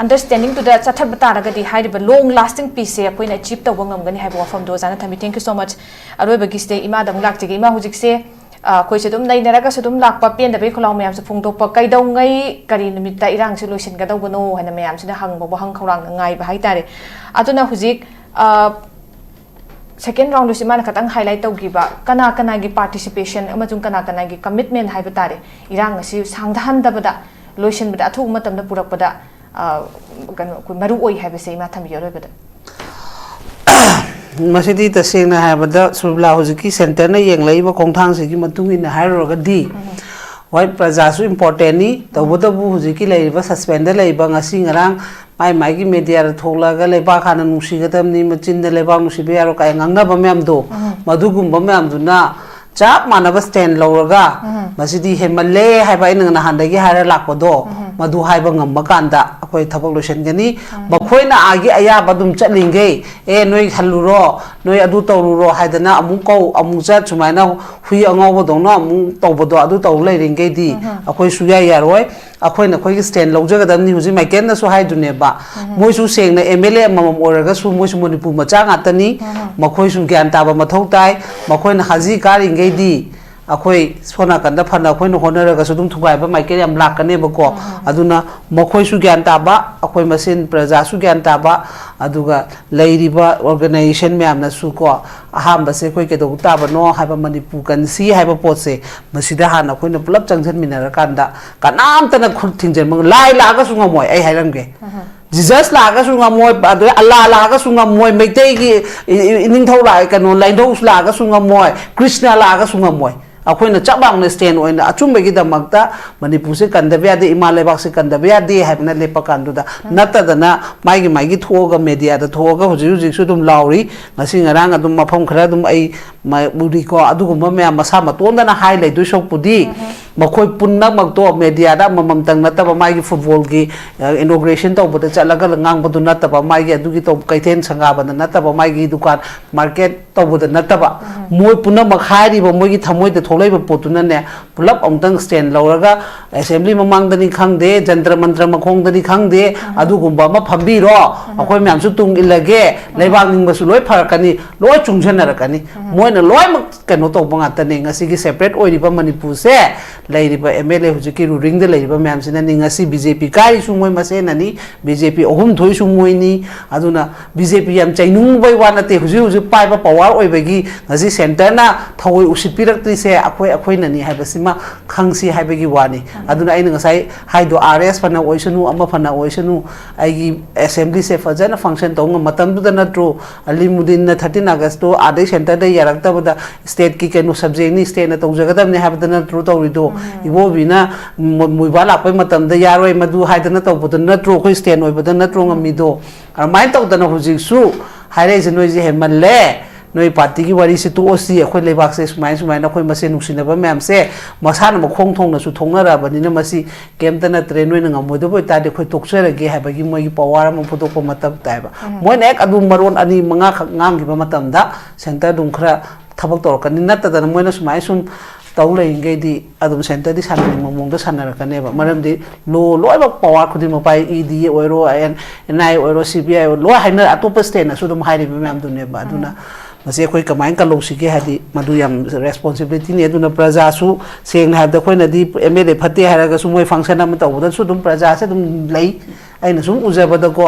understanding ꯗꯨꯗ ꯆꯠꯊꯕ ꯇꯥꯔꯒꯗꯤ ꯍꯥꯏꯔꯤꯕ long lasting peace ꯁꯦ ꯑꯩꯈꯣꯏꯅ achieve ꯇꯧꯕ ꯉꯝꯒꯅꯤ ꯍꯥꯏꯕ ꯋꯥꯐꯝꯗꯣ ꯑꯣꯖꯥꯅ ꯊꯝꯕꯤ꯫ Thank you so much꯫ ꯑꯔꯣꯏꯕꯒꯤꯁꯤꯗ ꯏꯃꯥꯗ ꯑꯃꯨꯛ ꯂꯥꯛꯆꯒꯦ꯫ ꯏꯃꯥ, ꯍꯧꯖꯤꯛꯁꯦ ꯑ, ꯑꯩꯈꯣꯏꯁꯦ ꯑꯗꯨꯝ ꯂꯩꯅꯔꯒꯁꯨ ꯑꯗꯨꯝ ꯂꯥꯛꯄ ꯄꯦꯟꯗꯕꯒꯤ ꯈꯣꯜꯂꯥꯎ ꯃꯌꯥꯝꯁꯦ ꯐꯣꯡꯗꯣꯛꯄ, ꯀꯩꯗꯧꯉꯩ ꯀꯔꯤ ꯅꯨꯃꯤꯠꯇ ꯏꯔꯥꯡꯁꯦ ꯂꯣꯏꯁꯤꯟꯒꯗꯧꯕꯅꯣ ꯍꯥꯏꯅ ꯃꯌꯥꯝꯁꯤꯅ ꯍꯪꯕ ꯋꯥꯍꯪ ꯈꯧꯔꯥꯡꯅ ꯉꯥꯏꯕ ꯍꯥꯏꯇꯥꯔꯦ꯫ ꯑꯗꯨꯅ ꯍꯧꯖꯤꯛ, ꯑ, second round ꯗꯨꯁꯨ ꯏꯃꯥꯅ ꯈꯇꯪ highlight ꯇꯧꯈꯤꯕ, ꯀꯅꯥ ꯀꯅꯥꯒꯤ participation ꯑꯃꯁꯨꯡ ꯀꯅꯥ ꯀꯅꯥꯒꯤ commitment ꯍꯥꯏꯕ ꯇꯥꯔꯦ, ꯏꯔꯥꯡ ꯑꯁꯤ ꯁꯥꯡꯊꯍꯟꯗꯕꯗ, ꯂꯣꯏꯁꯤꯟꯕꯗ ꯑꯊꯨꯕ ꯃꯇꯝꯗ ꯄꯨꯔꯛꯄꯗ, ꯑ, ꯀꯩꯅꯣ, ꯑꯩꯈꯣꯏ ꯃꯔꯨ ꯑꯣꯏ ꯍꯥꯏꯕꯁꯦ ꯏꯃꯥ ꯊꯝꯕꯤꯌꯨ ꯑꯔꯣꯏꯕꯗ꯫ ꯃꯁꯤꯗꯤ ꯇꯁꯦꯡꯅ ꯍꯥꯏꯔꯕꯗ ꯁꯨꯔꯕꯤꯂꯥ, ꯍꯧꯖꯤꯛꯀꯤ centre ꯅ ꯌꯦꯡꯂꯛꯏꯕ ꯈꯣꯡꯊꯥꯡꯁꯤꯒꯤ ꯃꯇꯨꯡ ꯏꯟꯅ ꯍꯥꯏꯔꯨꯔꯒꯗꯤ, ꯍꯣꯏ, ꯄ꯭ꯔꯖꯥꯁꯨ important ꯅꯤ, ꯇꯧꯕꯇꯕꯨ ꯍꯧꯖꯤꯛꯀꯤ ꯂꯩꯔꯤꯕ suspend ꯗ ꯂꯩꯕ, ꯉꯁꯤ ꯉꯔꯥꯡ ꯃꯥꯏ ꯃꯥꯏꯒꯤ media ꯗ ꯊꯣꯛꯂꯒ ꯂꯩꯕꯥꯛ ꯍꯥꯟꯅ ꯅꯨꯡꯁꯤꯒꯗꯕꯅꯤ, ꯃꯆꯤꯟꯗ ꯂꯩꯕꯥꯛ ꯅꯨꯡꯁꯤꯕ ꯌꯥꯔꯣꯏ ꯀꯥꯏꯅ ꯉꯥꯡꯅꯕ ꯃꯌꯥꯝꯗꯣ, ꯃꯗꯨꯒꯨꯝꯕ ꯃꯌꯥꯝꯗꯨꯅ ꯆꯞ ꯃꯥꯟꯅꯕ stand ꯂꯧꯔꯒ, ꯃꯁꯤꯗꯤ ꯍꯦꯟꯃꯜꯂꯦ ꯍꯥꯏꯕ ꯑꯩꯅ ꯅꯍꯥꯟꯗꯒꯤ ꯍꯥꯏꯔ ꯂꯥꯛꯄꯗꯣ, ꯃꯗꯨ ꯍꯥꯏꯕ ꯉꯝꯕ ꯀꯥꯟꯗ ꯑꯩꯈꯣꯏ ꯊꯕꯛ ꯂꯣꯏꯁꯤꯟꯒꯅꯤ꯫ ꯃꯈꯣꯏꯅ ꯑꯥꯒꯤ ꯑꯌꯥꯕ ꯑꯗꯨꯝ ꯆꯠꯂꯤꯉꯩ, "ꯑꯦ, ꯅꯣꯏ ꯍꯜꯂꯨꯔꯣ, ꯅꯣꯏ ꯑꯗꯨ ꯇꯧꯔꯨꯔꯣ" ꯍꯥꯏꯗꯅ ꯑꯃꯨꯛ ꯀꯧ, ꯑꯃꯨꯛ ꯆꯠ, ꯁꯨꯃꯥꯏꯅ ꯍꯨꯏ ꯑꯉꯧꯕꯗꯧꯅ ꯑꯃꯨꯛ ꯇꯧꯕꯗꯣ, ꯑꯗꯨ ꯇꯧ ꯂꯩꯔꯤꯉꯩꯗꯤ ꯑꯩꯈꯣꯏ ꯁꯨꯌꯥ ꯌꯥꯔꯣꯏ꯫ ꯑꯩꯈꯣꯏꯅ ꯑꯩꯈꯣꯏꯒꯤ stand ꯂꯧꯖꯒꯗꯕꯅꯤ꯫ ꯍꯧꯖꯤꯛ ꯃꯥꯏꯀꯦꯜꯅꯁꯨ ꯍꯥꯏꯗꯨꯅꯦꯕ, ꯃꯣꯏꯁꯨ ꯁꯦꯡꯅ MLA ꯑꯃꯃꯝ ꯑꯣꯏꯔꯒꯁꯨ ꯃꯣꯏꯁꯨ ꯃꯅꯤꯄꯨꯔ ꯃꯆꯥ ꯉꯥꯛꯇꯅꯤ꯫ ꯃꯈꯣꯏꯁꯨ ꯒ꯭ꯌꯥꯟ ꯇꯥꯕ ꯃꯊꯧ ꯇꯥꯏ꯫ ꯃꯈꯣꯏꯅ ꯍꯥꯖꯤ ꯀꯥꯔꯤꯉꯩꯗꯤ ꯑꯩꯈꯣꯏ ꯁꯣꯝ ꯅꯥꯀꯟꯗ ꯐꯅ ꯑꯩꯈꯣꯏꯅ ꯍꯣꯠꯅꯔꯒꯁꯨ ꯑꯗꯨꯝ ꯊꯨꯒꯥꯏꯕ ꯃꯥꯏꯀꯩ ꯌꯥꯝ ꯂꯥꯛꯀꯅꯦꯕꯀꯣ꯫ ꯑꯗꯨꯅ ꯃꯈꯣꯏꯁꯨ ꯒ꯭ꯌꯥꯟ ꯇꯥꯕ, ꯑꯩꯈꯣꯏ ꯃꯁꯦꯟ ꯄ꯭ꯔꯖꯥꯁꯨ ꯒ꯭ꯌꯥꯟ ꯇꯥꯕ, ꯑꯗꯨꯒ ꯂꯩꯔꯤꯕ organization ꯃꯌꯥꯝꯅꯁꯨ ꯀꯣ, ꯑꯍꯥꯟꯕꯁꯦ ꯑꯩꯈꯣꯏ ꯀꯩꯗꯧꯕ ꯇꯥꯕꯅꯣ ꯍꯥꯏꯕ, ꯃꯅꯤꯄꯨꯔ ꯀꯟꯁꯤ ꯍꯥꯏꯕ ꯄꯣꯠꯁꯦ, ꯃꯁꯤꯗ ꯍꯥꯟꯅ ꯑꯩꯈꯣꯏꯅ ꯄꯨꯂꯞ ꯆꯪꯁꯤꯟꯃꯤꯟꯅꯔꯀꯥꯟꯗ ꯀꯅꯥꯝꯇꯅ ꯈꯨꯠ ꯊꯤꯡꯖꯤꯟꯕ ꯉꯝ-, ꯂꯥꯏ ꯂꯥꯛꯑꯒꯁꯨ ꯉꯝꯃꯣꯏ꯫ ꯑꯩ ꯍꯥꯏꯔꯝꯒꯦ, Jesus ꯂꯥꯛꯑꯒꯁꯨ ꯉꯝꯃꯣꯏ, ꯑꯗꯩ ꯑꯜꯂꯥ ꯂꯥꯛꯑꯒꯁꯨ ꯉꯝꯃꯣꯏ, ꯃꯩꯇꯩꯒꯤ ꯏ-, ꯏ-, ꯏꯅꯤꯡꯊꯧ ꯂꯥꯛꯑ-, ꯀꯩꯅꯣ, ꯂꯥꯏꯅꯤꯡꯊꯧ ꯂꯥꯛꯑꯒꯁꯨ ꯉꯝꯃꯣꯏ, ꯀ꯭ꯔꯤꯁꯅ ꯂꯥꯛꯑꯒꯁꯨ ꯉꯝꯃꯣꯏ꯫ ꯑꯩꯈꯣꯏꯅ ꯆꯞ ꯃꯥꯟꯅ stand ꯑꯣꯏꯅ ꯑꯆꯨꯝꯕꯒꯤꯗꯃꯛꯇ ꯃꯅꯤꯄꯨꯔꯁꯦ ꯀꯟꯗꯕ ꯌꯥꯗꯦ, ꯏꯃꯥ ꯂꯩꯕꯥꯛꯁꯦ ꯀꯟꯗꯕ ꯌꯥꯗꯦ ꯍꯥꯏꯕꯅ ꯂꯦꯞꯄ ꯀꯥꯟꯗꯨꯗ, ꯅꯠꯇꯗꯅ ꯃꯥꯒꯤ ꯃꯥꯒꯤ ꯊꯣꯛꯑꯒ media ꯗ ꯊꯣꯛꯑꯒ ꯍꯧꯖꯤꯛ ꯍꯧꯖꯤꯛꯁꯨ ꯑꯗꯨꯝ ꯂꯥꯎꯔꯤ꯫ ꯉꯁꯤ ꯉꯔꯥꯡ ꯑꯗꯨꯝ ꯃꯐꯝ ꯈꯔ ꯑꯗꯨꯝ ꯑꯩ ꯃ-, ꯎꯔꯤꯀꯣ꯫ ꯑꯗꯨꯒꯨꯝꯕ ꯃꯌꯥꯝ ꯃꯁꯥ ꯃꯇꯣꯟꯗꯅ ꯍꯥꯏ ꯂꯩꯗꯣꯏ ꯁꯔꯨꯛꯄꯨꯗꯤ, ꯃꯈꯣꯏ ꯄꯨꯝꯅꯃꯛꯇꯣ media ꯗ ꯑꯃꯃꯝꯇꯪ ꯅꯠꯇꯕ, ꯃꯥꯒꯤ football ꯒꯤ, ꯑ, inauguration ꯇꯧꯕꯗ ꯆꯠꯂꯒ ꯉꯥꯡꯕꯗꯨ ꯅꯠꯇꯕ, ꯃꯥꯒꯤ ꯑꯗꯨꯒꯤ ꯇꯧ-, ꯀꯩꯊꯦꯜ ꯁꯪꯒꯥꯕꯗ ꯅꯠꯇꯕ, ꯃꯥꯒꯤ ꯗꯨꯀꯥꯟ market ꯇꯧꯕꯗ ꯅꯠꯇꯕ, ꯃꯣꯏ ꯄꯨꯝꯅꯃꯛ ꯍꯥꯏꯔꯤꯕ ꯃꯣꯏꯒꯤ ꯊꯃꯣꯏꯗ ꯊꯣꯛꯂꯛꯏꯕ ꯄꯣꯠꯇꯨꯅꯅꯦ, ꯄꯨꯂꯞ ꯑꯃꯨꯛꯇꯪ stand ꯂꯧꯔꯒ, assembly ꯃꯃꯥꯡꯗꯅꯤ ꯈꯪꯗꯦ, ꯖꯟꯇ꯭ꯔ ꯃꯟꯇ꯭ꯔ ꯃꯈꯣꯡꯗꯅꯤ ꯈꯪꯗꯦ, ꯑꯗꯨꯒꯨꯝꯕ ꯑꯃ ꯐꯝꯕꯤꯔꯣ, ꯑꯩꯈꯣꯏ ꯃꯌꯥꯝꯁꯨ ꯇꯨꯡ ꯏꯜꯂꯒꯦ, ꯂꯩꯕꯥꯛ ꯅꯤꯡꯕꯁꯨ ꯂꯣꯏ ꯐꯔꯛꯀꯅꯤ, ꯂꯣꯏ ꯆꯨꯡꯁꯟꯅꯔꯛꯀꯅꯤ꯫ ꯃꯣꯏꯅ ꯂꯣꯏꯅꯃꯛ ꯀꯩꯅꯣ ꯇꯧꯕ ꯉꯥꯛꯇꯅꯦ꯫ ꯉꯁꯤꯒꯤ separate ꯑꯣꯏꯔꯤꯕ ꯃꯅꯤꯄꯨꯔꯁꯦ, ꯂꯩꯔꯤꯕ M L A ꯍꯧꯖꯤꯛꯀꯤ rulingꯗ ꯂꯩꯔꯤꯕ ꯃꯌꯥꯝꯁꯤꯅꯅꯤ꯫ ꯉꯁꯤ B J P ꯀꯥꯏꯔꯤꯁꯨ ꯃꯣꯏ ꯃꯁꯦꯟꯅꯅꯤ, B J P ꯑꯍꯨꯝ ꯊꯣꯛꯏꯁꯨ ꯃꯣꯏꯅꯤ꯫ ꯑꯗꯨꯅ B J P ꯌꯥꯝ ꯆꯩꯅꯤꯡꯕꯩ ꯋꯥ ꯅꯠꯇꯦ, ꯍꯧꯖꯤꯛ ꯍꯧꯖꯤꯛ ꯄꯥꯏꯕ power ꯑꯣꯏꯕꯒꯤ ꯉꯁꯤ centreꯅ ꯊꯑꯣꯏ ꯎꯁꯤꯠꯄꯤꯔꯛꯇ꯭ꯔꯤꯁꯦ ꯑꯩꯈꯣꯏ, ꯑꯩꯈꯣꯏꯅꯅꯤ ꯍꯥꯏꯕꯁꯤꯃ ꯈꯪꯁꯤ ꯍꯥꯏꯕꯒꯤ ꯋꯥꯅꯤ꯫ ꯑꯗꯨꯅ ꯑꯩꯅ ꯉꯁꯥꯏ ꯍꯥꯏꯗꯣ, R S ꯐꯅ ꯑꯣꯏꯁꯅꯨ, ꯑꯃ ꯐꯅ ꯑꯣꯏꯁꯅꯨ, ꯑꯩꯒꯤ assemblyꯁꯦ ꯐꯖꯅ function ꯇꯧ ꯉꯝ-, ꯃꯇꯝꯗꯨꯗ ꯅꯠꯇ꯭ꯔꯣ ꯑꯂꯤꯃꯨꯗꯤꯟꯅ thirteen Augustꯇꯣ ꯑꯥꯗꯩ centreꯗ ꯌꯥꯔꯛꯇꯕꯗ stateꯀꯤ ꯀꯩꯅꯣ subjectꯅꯤ, stateꯅ ꯇꯧꯖꯒꯗꯕꯅꯤ ꯍꯥꯏꯕꯗ ꯅꯠꯇ꯭ꯔꯣ ꯇꯧꯔꯤꯗꯣ? ꯏꯕꯣꯕꯤꯅ ꯃꯨ-, ꯃꯨꯏꯕꯥ ꯂꯥꯛꯄꯩ ꯃꯇꯝꯗ ꯌꯥꯔꯣꯏ ꯃꯗꯨ ꯍꯥꯏꯗꯅ ꯇꯧꯕꯗ ꯅꯠꯇ꯭ꯔꯣ ꯑꯩꯈꯣꯏ state ꯑꯣꯏꯕꯗ ꯅꯠꯇ꯭ꯔꯣ ꯉꯝꯃꯤꯗꯣ? ꯑꯗꯨꯃꯥꯏꯅ ꯇꯧꯗꯅ ꯍꯧꯖꯤꯛꯁꯨ ꯍꯥꯏꯔꯛꯏꯁꯦ, ꯅꯣꯏꯁꯦ ꯍꯦꯟꯃꯜꯂꯦ, ꯅꯣꯏ partyꯒꯤ ꯋꯥꯔꯤꯁꯤ ꯇꯣꯛꯑꯁꯤ, ꯑꯩꯈꯣꯏ ꯂꯩꯕꯥꯛꯁꯦ ꯁꯨꯃꯥꯏꯅ ꯁꯨꯃꯥꯏꯅ ꯑꯩꯈꯣꯏ ꯃꯁꯦꯟ ꯅꯨꯡꯁꯤꯅꯕ ꯃꯌꯥꯝꯁꯦ ꯃꯁꯥꯅ ꯃꯈꯣꯡ ꯊꯣꯡꯅꯁꯨ ꯊꯣꯛꯅꯔꯕꯅꯤꯅ ꯃꯁꯤ ꯀꯩꯝꯇ ꯅꯠꯇ꯭ꯔꯦ, ꯅꯣꯏꯅ ꯉꯝꯃꯣꯏꯗꯕ ꯑꯣꯏꯇꯥꯔꯗꯤ ꯑꯩꯈꯣꯏ ꯇꯣꯛꯆꯔꯒꯦ ꯍꯥꯏꯕꯒꯤ ꯃꯣꯏꯒꯤ power ꯑꯃ ꯐꯣꯡꯗꯣꯛꯄ ꯃꯊꯧ ꯇꯥꯏꯕ꯫ ꯃꯣꯏꯅ ꯍꯦꯛ ꯑꯗꯨ ꯃꯔꯣꯟ ꯑꯅꯤ ꯃꯉꯥꯈꯛ ꯉꯥꯡꯈꯤꯕ ꯃꯇꯝꯗ centre ꯑꯗꯨꯝ ꯈꯔ ꯊꯕꯛ ꯇꯧꯔꯛꯀꯅꯤ, ꯅꯠꯇꯗꯅ ꯃꯣꯏꯅ ꯁꯨꯃꯥꯏꯅ ꯁꯨꯝ ꯇꯧ ꯂꯩꯔꯤꯉꯩꯗꯤ ꯑꯗꯨꯝ centreꯗꯤ ꯁꯥꯟꯅꯅꯤꯡꯕ ꯃꯑꯣꯡꯗ ꯁꯥꯟꯅꯔꯛꯀꯅꯦꯕ꯫ ꯃꯔꯝꯗꯤ law ꯂꯣꯏꯅꯃꯛ power ꯈꯨꯗꯤꯡꯃꯛ ꯄꯥꯏ, E D ꯑꯣꯏꯔꯣ, N I ꯑꯣꯏꯔꯣ, C B I ꯑꯣꯏꯔꯣ, ꯂꯣꯏ ꯍꯥꯏꯅ ꯑꯇꯣꯞꯄ stateꯅꯁꯨ ꯑꯗꯨꯝ ꯍꯥꯏꯔꯤꯕ ꯃꯌꯥꯝꯗꯨꯅꯦꯕ꯫ ꯑꯗꯨꯅ ꯃꯁꯤ ꯑꯩꯈꯣꯏ ꯀꯃꯥꯏꯅ ꯀꯜꯍꯧꯁꯤꯒꯦ ꯍꯥꯏꯗꯤ ꯃꯗꯨ ꯌꯥꯝ responsibilityꯅꯤ꯫ ꯑꯗꯨꯅ ꯄ꯭ꯔꯖꯥꯁꯨ ꯁꯦꯡꯅ ꯍꯥꯏꯕꯗ ꯑꯩꯈꯣꯏꯅꯗꯤ M L A ꯐꯠꯇꯦ ꯍꯥꯏꯔꯒꯁꯨ ꯃꯣꯏ function ꯑꯃ ꯇꯧꯕꯗꯁꯨ ꯑꯗꯨꯝ ꯄ꯭ꯔꯖꯥꯁꯦ ꯑꯗꯨꯝ ꯂꯩ꯫ ꯑꯩꯅ ꯁꯨꯝ ꯎꯖꯕꯗꯀꯣ,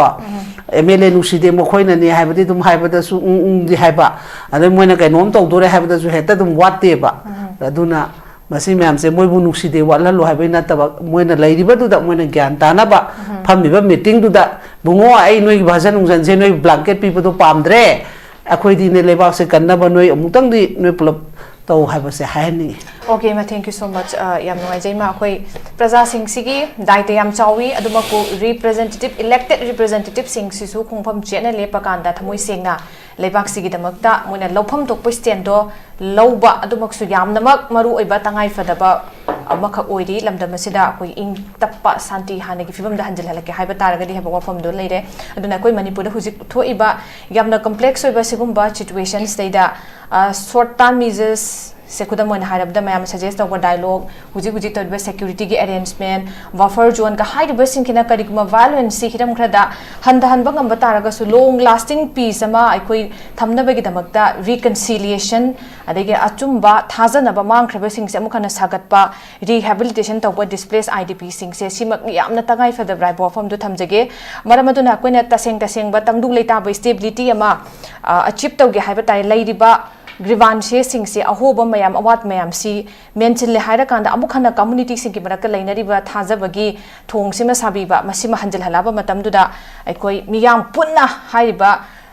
M L A ꯅꯨꯡꯁꯤꯗꯦ ꯃꯈꯣꯏꯅꯅꯤ ꯍꯥꯏꯕꯗꯤ ꯑꯗꯨꯝ ꯍꯥꯏꯕꯗꯁꯨ ꯎꯝ ꯎꯝꯗꯤ ꯍꯥꯏꯕ, ꯑꯗꯩ ꯃꯣꯏꯅ ꯀꯩꯅꯣꯝ ꯇꯧꯗꯣꯔꯦ ꯍꯥꯏꯕꯗꯁꯨ ꯍꯦꯛꯇ ꯑꯗꯨꯝ ꯋꯥꯠꯇꯦꯕ꯫ ꯑꯗꯨꯅ ꯃꯁꯤ ꯃꯌꯥꯝꯁꯦ ꯃꯣꯏꯕꯨ ꯅꯨꯡꯁꯤꯗꯦ ꯋꯥꯠꯍꯜꯂꯨ ꯍꯥꯏꯕꯩ ꯅꯠꯇꯕ, ꯃꯣꯏꯅ ꯂꯩꯔꯤꯕꯗꯨꯗ ꯃꯣꯏꯅ ꯒ꯭ꯌꯥꯟ ꯇꯥꯅꯕ ꯐꯝꯃꯤꯕ meetingꯗꯨꯗ, "ꯕꯨꯡꯉꯣ, ꯑꯩ ꯅꯣꯏꯒꯤ ꯚꯥꯖꯟ ꯅꯨꯡꯖꯟꯁꯦ, ꯅꯣꯏ blanket ꯄꯤꯕꯗꯣ ꯄꯥꯝꯗ꯭ꯔꯦ, ꯑꯩꯈꯣꯏꯗꯤꯅꯦ ꯂꯩꯕꯥꯛꯁꯦ ꯀꯟꯅꯕ ꯅꯣꯏ ꯑꯃꯨꯛꯇꯪꯗꯤ ꯅꯣꯏ ꯄꯨꯂꯞ ꯇꯧ" ꯍꯥꯏꯕꯁꯦ ꯍꯥꯏꯍꯟꯅꯤꯡꯉꯤ꯫ Okay, ꯏꯃꯥ, thank you so much꯫ ꯑ, ꯌꯥꯝ ꯅꯨꯡꯉꯥꯏꯖꯩ, ꯏꯃꯥ꯫ ꯑꯩꯈꯣꯏ ꯄ꯭ꯔꯖꯥꯁꯤꯡꯁꯤꯒꯤ ꯗꯥꯏꯇ ꯌꯥꯝ ꯆꯥꯎꯏ, ꯑꯗꯨꯃꯛꯄꯨ representative, elected representativeꯁꯤꯡꯁꯤꯁꯨ ꯈꯣꯡꯐꯝ ꯆꯦꯠꯅ ꯂꯦꯞꯄ ꯀꯥꯟꯗ ꯊꯃꯣꯏ ꯁꯦꯡꯅ ꯂꯩꯕꯥꯛꯁꯤꯒꯤꯗꯃꯛꯇ ꯃꯣꯏꯅ ꯂꯧꯐꯝ ꯊꯣꯛꯄ standꯗꯣ ꯂꯧꯕ ꯑꯗꯨꯃꯛꯁꯨ ꯌꯥꯝꯅꯃꯛ ꯃꯔꯨ ꯑꯣꯏꯕ ꯇꯉꯥꯏ ꯐꯗꯕ ꯑꯃꯈꯛ ꯑꯣꯏꯔꯤ꯫ ꯂꯝꯗꯝ ꯑꯁꯤꯗ ꯑꯩꯈꯣꯏ ꯏꯪ ꯇꯞꯄ, ꯁꯥꯟꯇꯤ ꯍꯥꯟꯅꯒꯤ ꯐꯤꯕꯝꯗ ꯍꯟꯖꯤꯜꯍꯜꯂꯛꯀꯦ ꯍꯥꯏꯕ ꯇꯥꯔꯒꯗꯤ ꯍꯥꯏꯕ ꯋꯥꯐꯝꯗꯣ ꯂꯩꯔꯦ꯫ ꯑꯗꯨꯅ ꯑꯩꯈꯣꯏ ꯃꯅꯤꯄꯨꯔꯗ ꯍꯧꯖꯤꯛ ꯊꯣꯛꯏꯕ ꯌꯥꯝꯅ complex ꯑꯣꯏꯕ ꯁꯤꯒꯨꯝꯕ situationꯁꯤꯗꯩꯗ ꯁꯣꯔꯠ ꯇꯥꯔꯝ ꯃꯤꯖꯔꯁꯁꯦ, ꯈꯨꯗꯝ ꯑꯣꯏꯅ ꯍꯥꯏꯔꯕꯗ, ꯃꯌꯥꯝꯅ ꯁꯖꯦꯁ ꯇꯧꯕ ꯗꯥꯏꯂꯣꯛ, ꯍꯧꯖꯤꯛ ꯍꯧꯖꯤꯛ ꯇꯧꯔꯤꯕ ꯁꯦꯀ꯭ꯌꯨꯔꯤꯇꯤꯒꯤ ꯑꯦꯔꯦꯟꯖꯃꯦꯟ, ꯕꯐꯔ ꯖꯣꯟꯒ ꯍꯥꯏꯔꯤꯕꯁꯤꯡꯁꯤꯅ ꯀꯔꯤꯒꯨꯝꯕ ꯚꯥꯏꯑꯣꯂꯦꯟꯁꯁꯤ ꯍꯤꯔꯝ ꯈꯔꯗ ꯍꯟꯊꯍꯟꯕ ꯉꯝꯕ ꯇꯥꯔꯒꯁꯨ, ꯂꯣꯡ ꯂꯥꯁꯇꯤꯡ ꯄꯤꯁ ꯑꯃ ꯑꯩꯈꯣꯏ ꯊꯝꯅꯕꯒꯤꯗꯃꯛꯇ ꯔꯤꯀꯟꯁꯤꯂꯤꯌꯦꯁꯟ, ꯑꯗꯒꯤ ꯑꯆꯨꯝꯕ ꯊꯥꯖꯅꯕ ꯃꯥꯡꯈ꯭ꯔꯕꯁꯤꯡꯁꯦ ꯑꯃꯨꯛ ꯍꯟꯅ ꯁꯥꯒꯠꯄ, ꯔꯤꯍꯦꯕꯤꯂꯤꯇꯦꯁꯟ ꯇꯧꯕ ꯗꯤꯁꯄ꯭ꯂꯦꯁ ꯑꯥꯏ ꯗꯤ ꯄꯤꯁꯤꯡꯁꯦ, ꯁꯤꯃꯛ ꯌꯥꯝꯅ ꯇꯉꯥꯏ ꯐꯗꯕ꯭ꯔꯥ ꯍꯥꯏꯕ ꯋꯥꯐꯝꯗꯨ ꯊꯝꯖꯒꯦ꯫ ꯃꯔꯝ ꯑꯗꯨꯅ ꯑꯩꯈꯣꯏꯅ ꯇꯁꯦꯡ ꯇꯁꯦꯡꯕ ꯇꯪꯗꯨ ꯂꯩꯇꯥꯕ ꯁ꯭ꯇꯦꯕꯤꯂꯤꯇꯤ ꯑꯃ ꯑꯆꯤꯞ ꯇꯧꯒꯦ ꯍꯥꯏꯕ ꯇꯥꯔꯦ, ꯂꯩꯔꯤꯕ ꯒ꯭ꯔꯤꯚꯥꯟꯁꯦꯁꯁꯤꯡꯁꯦ, ꯑꯍꯣꯕ ꯃꯌꯥꯝ, ꯑꯋꯥꯠ ꯃꯌꯥꯝꯁꯤ ꯃꯦꯟꯁꯤꯜꯂꯦ ꯍꯥꯏꯔꯀꯥꯟꯗ, ꯑꯃꯨꯛ ꯍꯟꯅ ꯀꯝꯃꯨꯅꯤꯇꯤꯁꯤꯡꯒꯤ ꯃꯔꯛꯇ ꯂꯩꯅꯔꯤꯕ ꯊꯥꯖꯕꯒꯤ ꯊꯣꯡꯁꯤꯃ ꯁꯥꯕꯤꯕ, ꯃꯁꯤꯃ ꯍꯟꯖꯤꯜꯍꯜꯂꯛꯑꯕ ꯃꯇꯝꯗꯨꯗ ꯑꯩꯈꯣꯏ ꯃꯤꯌꯥꯝ ꯄꯨꯟꯅ ꯍꯥꯏꯔꯤꯕ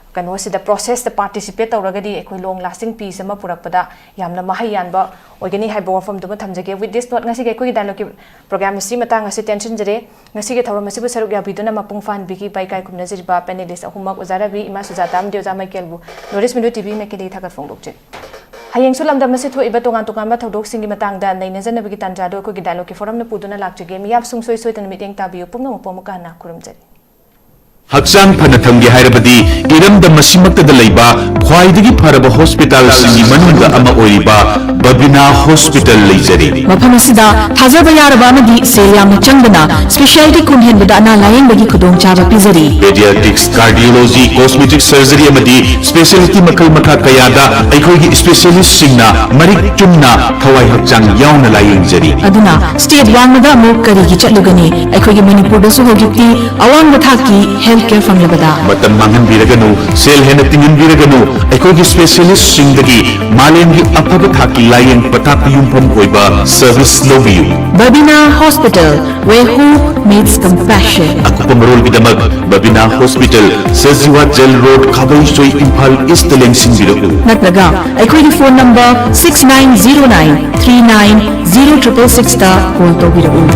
ꯀꯩꯅꯣꯁꯤꯗ, ꯄ꯭ꯔꯣꯁꯦꯁꯇ ꯄꯥꯔꯇꯤꯁꯤꯄꯦꯠ ꯇꯧꯔꯒꯗꯤ ꯑꯩꯈꯣꯏ ꯂꯣꯡ ꯂꯥꯁꯇꯤꯡ ꯄꯤꯁ ꯑꯃ ꯄꯨꯔꯛꯄꯗ ꯌꯥꯝꯅ ꯃꯍꯩ ꯌꯥꯟꯕ ꯑꯣꯏꯒꯅꯤ ꯍꯥꯏꯕ ꯋꯥꯐꯝꯗꯨꯃ ꯊꯝꯖꯒꯦ꯫ With this note, ꯉꯁꯤꯒꯤ ꯑꯩꯈꯣꯏꯒꯤ ꯗꯥꯏꯂꯣꯛꯀꯤ ꯄ꯭ꯔꯣꯒ꯭ꯔꯥꯝ ꯑꯁꯤ ꯃꯇꯥꯡ ꯑꯁꯤ ꯇꯦꯟꯁꯤꯟꯖꯔꯦ꯫ ꯉꯁꯤꯒꯤ ꯊꯧꯔꯝ ꯑꯁꯤꯕꯨ ꯁꯔꯨꯛ ꯌꯥꯕꯤꯗꯨꯅ ꯃꯄꯨꯡ ꯐꯥꯍꯟꯕꯤꯈꯤꯕ ꯏꯀꯥꯏ ꯈꯨꯝꯅꯖꯔꯤꯕ ꯄꯦꯅꯦꯂꯤꯁ ꯑꯍꯨꯝꯃꯛ, ꯑꯣꯖꯥ ꯔꯕꯤ, ꯏꯃꯥ ꯁꯨꯖꯥꯇꯥ ꯑꯃꯗꯤ ꯑꯣꯖꯥ ꯃꯥꯏꯀꯦꯜꯕꯨ northeast mirror T V ꯃꯥꯏꯀꯩꯗꯒꯤ ꯊꯥꯒꯠ ꯐꯣꯡꯗꯣꯛꯆꯔꯤ꯫ ꯍꯌꯦꯡꯁꯨ ꯂꯝꯗꯝ ꯑꯁꯤ ꯊꯣꯛꯏꯕ ꯇꯣꯉꯥꯟ ꯇꯣꯉꯥꯟꯕ ꯊꯧꯗꯣꯛꯁꯤꯡꯒꯤ ꯃꯇꯥꯡꯗ ꯅꯩꯅꯖꯅꯕꯒꯤ ꯇꯥꯟꯖꯥꯗꯨ ꯑꯩꯈꯣꯏꯒꯤ ꯗꯥꯏꯂꯣꯛꯀꯤ ꯐꯣꯔꯝꯅ ꯄꯨꯗꯨꯅ ꯂꯥꯛꯆꯒꯦ꯫ ꯃꯤꯌꯥꯝ ꯁꯨꯡꯁꯣꯏ ꯁꯣꯏꯗꯅ ꯃꯤꯠꯌꯦꯡ ꯇꯥꯕꯤꯌꯨ꯫ ꯄꯨꯝꯅꯃꯛꯄꯨ ꯑꯃꯨꯛꯀ ꯍꯟꯅ ꯈꯨꯔꯨꯝꯖꯔꯤ꯫ ꯍꯛꯆꯥꯡ ꯐꯅ ꯊꯝꯒꯦ ꯍꯥꯏꯔꯕꯗꯤ ꯏꯔꯝꯗꯝ ꯑꯁꯤꯃꯛꯇꯗ ꯂꯩꯕ ꯈ꯭ꯋꯥꯏꯗꯒꯤ ꯐꯔꯕ ꯍꯣꯁꯄꯤꯇꯥꯜꯁꯤꯡꯒꯤ ꯃꯅꯨꯡꯗ ꯑꯃ ꯑꯣꯏꯔꯤꯕ ꯕꯕꯤꯅꯥ ꯍꯣꯁꯄꯤꯇꯥꯜ ꯂꯩꯖꯔꯤ꯫ ꯃꯐꯝ ꯑꯁꯤꯗ ꯊꯥꯖꯕ ꯌꯥꯔꯕ ꯑꯃꯗꯤ ꯁꯦꯜ ꯌꯥꯝꯅ ꯆꯪꯗꯅ ꯁ꯭ꯄꯦꯁꯤꯌꯥꯂꯤꯇꯤ ꯀꯨꯟ ꯍꯦꯟꯕꯗ ꯑꯅꯥ ꯂꯥꯌꯦꯡꯕꯒꯤ ꯈꯨꯗꯣꯡꯆꯥꯕ ꯄꯤꯖꯔꯤ꯫ ꯄꯦꯗꯤꯌꯥꯇ꯭ꯔꯤꯛꯁ, ꯀꯥꯔꯗꯤꯑꯣꯂꯣꯖꯤ, ꯀꯣꯁꯃꯦꯇꯤꯛ ꯁꯔꯖꯔꯤ ꯑꯃꯗꯤ ꯁ꯭ꯄꯦꯁꯤꯌꯥꯂꯤꯇꯤ ꯃꯈꯜ ꯃꯈꯥ ꯀꯌꯥꯗ ꯑꯩꯈꯣꯏꯒꯤ ꯁ꯭ꯄꯦꯁꯤꯌꯥꯂꯤꯁꯁꯤꯡꯅ ꯃꯔꯤꯛ ꯆꯨꯝꯅ ꯊꯋꯥꯏ ꯍꯛꯆꯥꯡ ꯌꯥꯎꯅ ꯂꯥꯌꯦꯡꯖꯔꯤ꯫ ꯑꯗꯨꯅ ꯁ꯭ꯇꯦꯠ ꯋꯥꯡꯃꯗ ꯑꯃꯨꯛ ꯀꯔꯤꯒꯤ ꯆꯠꯂꯨꯒꯅꯤ? ꯑꯩꯈꯣꯏꯒꯤ ꯃꯅꯤꯄꯨꯔꯗꯁꯨ ꯍꯧꯖꯤꯛꯇꯤ ꯑꯋꯥꯡꯕ ꯊꯥꯛꯀꯤ ꯍꯦꯜꯊ ꯀꯦꯌꯔ ꯐꯪꯂꯕꯗ꯫ ꯃꯇꯝ ꯃꯥꯡꯍꯟꯕꯤꯔꯒꯅꯨ, ꯁꯦꯜ ꯍꯦꯟꯅ ꯇꯤꯡꯍꯟꯕꯤꯔꯒꯅꯨ, ꯑꯩꯈꯣꯏꯒꯤ ꯁ꯭ꯄꯦꯁꯤꯌꯥꯂꯤꯁ꯭ꯠꯁꯤꯡꯗꯒꯤ ꯃꯥꯂꯦꯝꯒꯤ ꯑꯐꯕ ꯊꯥꯛꯀꯤ ꯂꯥꯌꯦꯡ ꯄꯊꯥꯞꯇ ꯌꯨꯝꯐꯝ ꯑꯣꯏꯕ ꯁꯔꯚꯤꯁ ꯂꯧꯕꯤꯌꯨ꯫ Babina hospital, where hope meets compassion. ꯑꯀꯨꯞꯄ ꯃꯔꯣꯜꯒꯤꯗꯃꯛ Babina hospital, Sajiwa jail road, Khabeisoi, Imphal ꯏꯁ꯭ꯠꯇ ꯂꯦꯡꯁꯤꯟꯕꯤꯔꯛꯎ꯫ ꯅꯠꯇ꯭ꯔꯒ ꯑꯩꯈꯣꯏꯒꯤ phone number six nine zero nine three nine zero triple sixꯇ ꯀꯣꯜ ꯇꯧꯕꯤꯔꯛꯎ꯫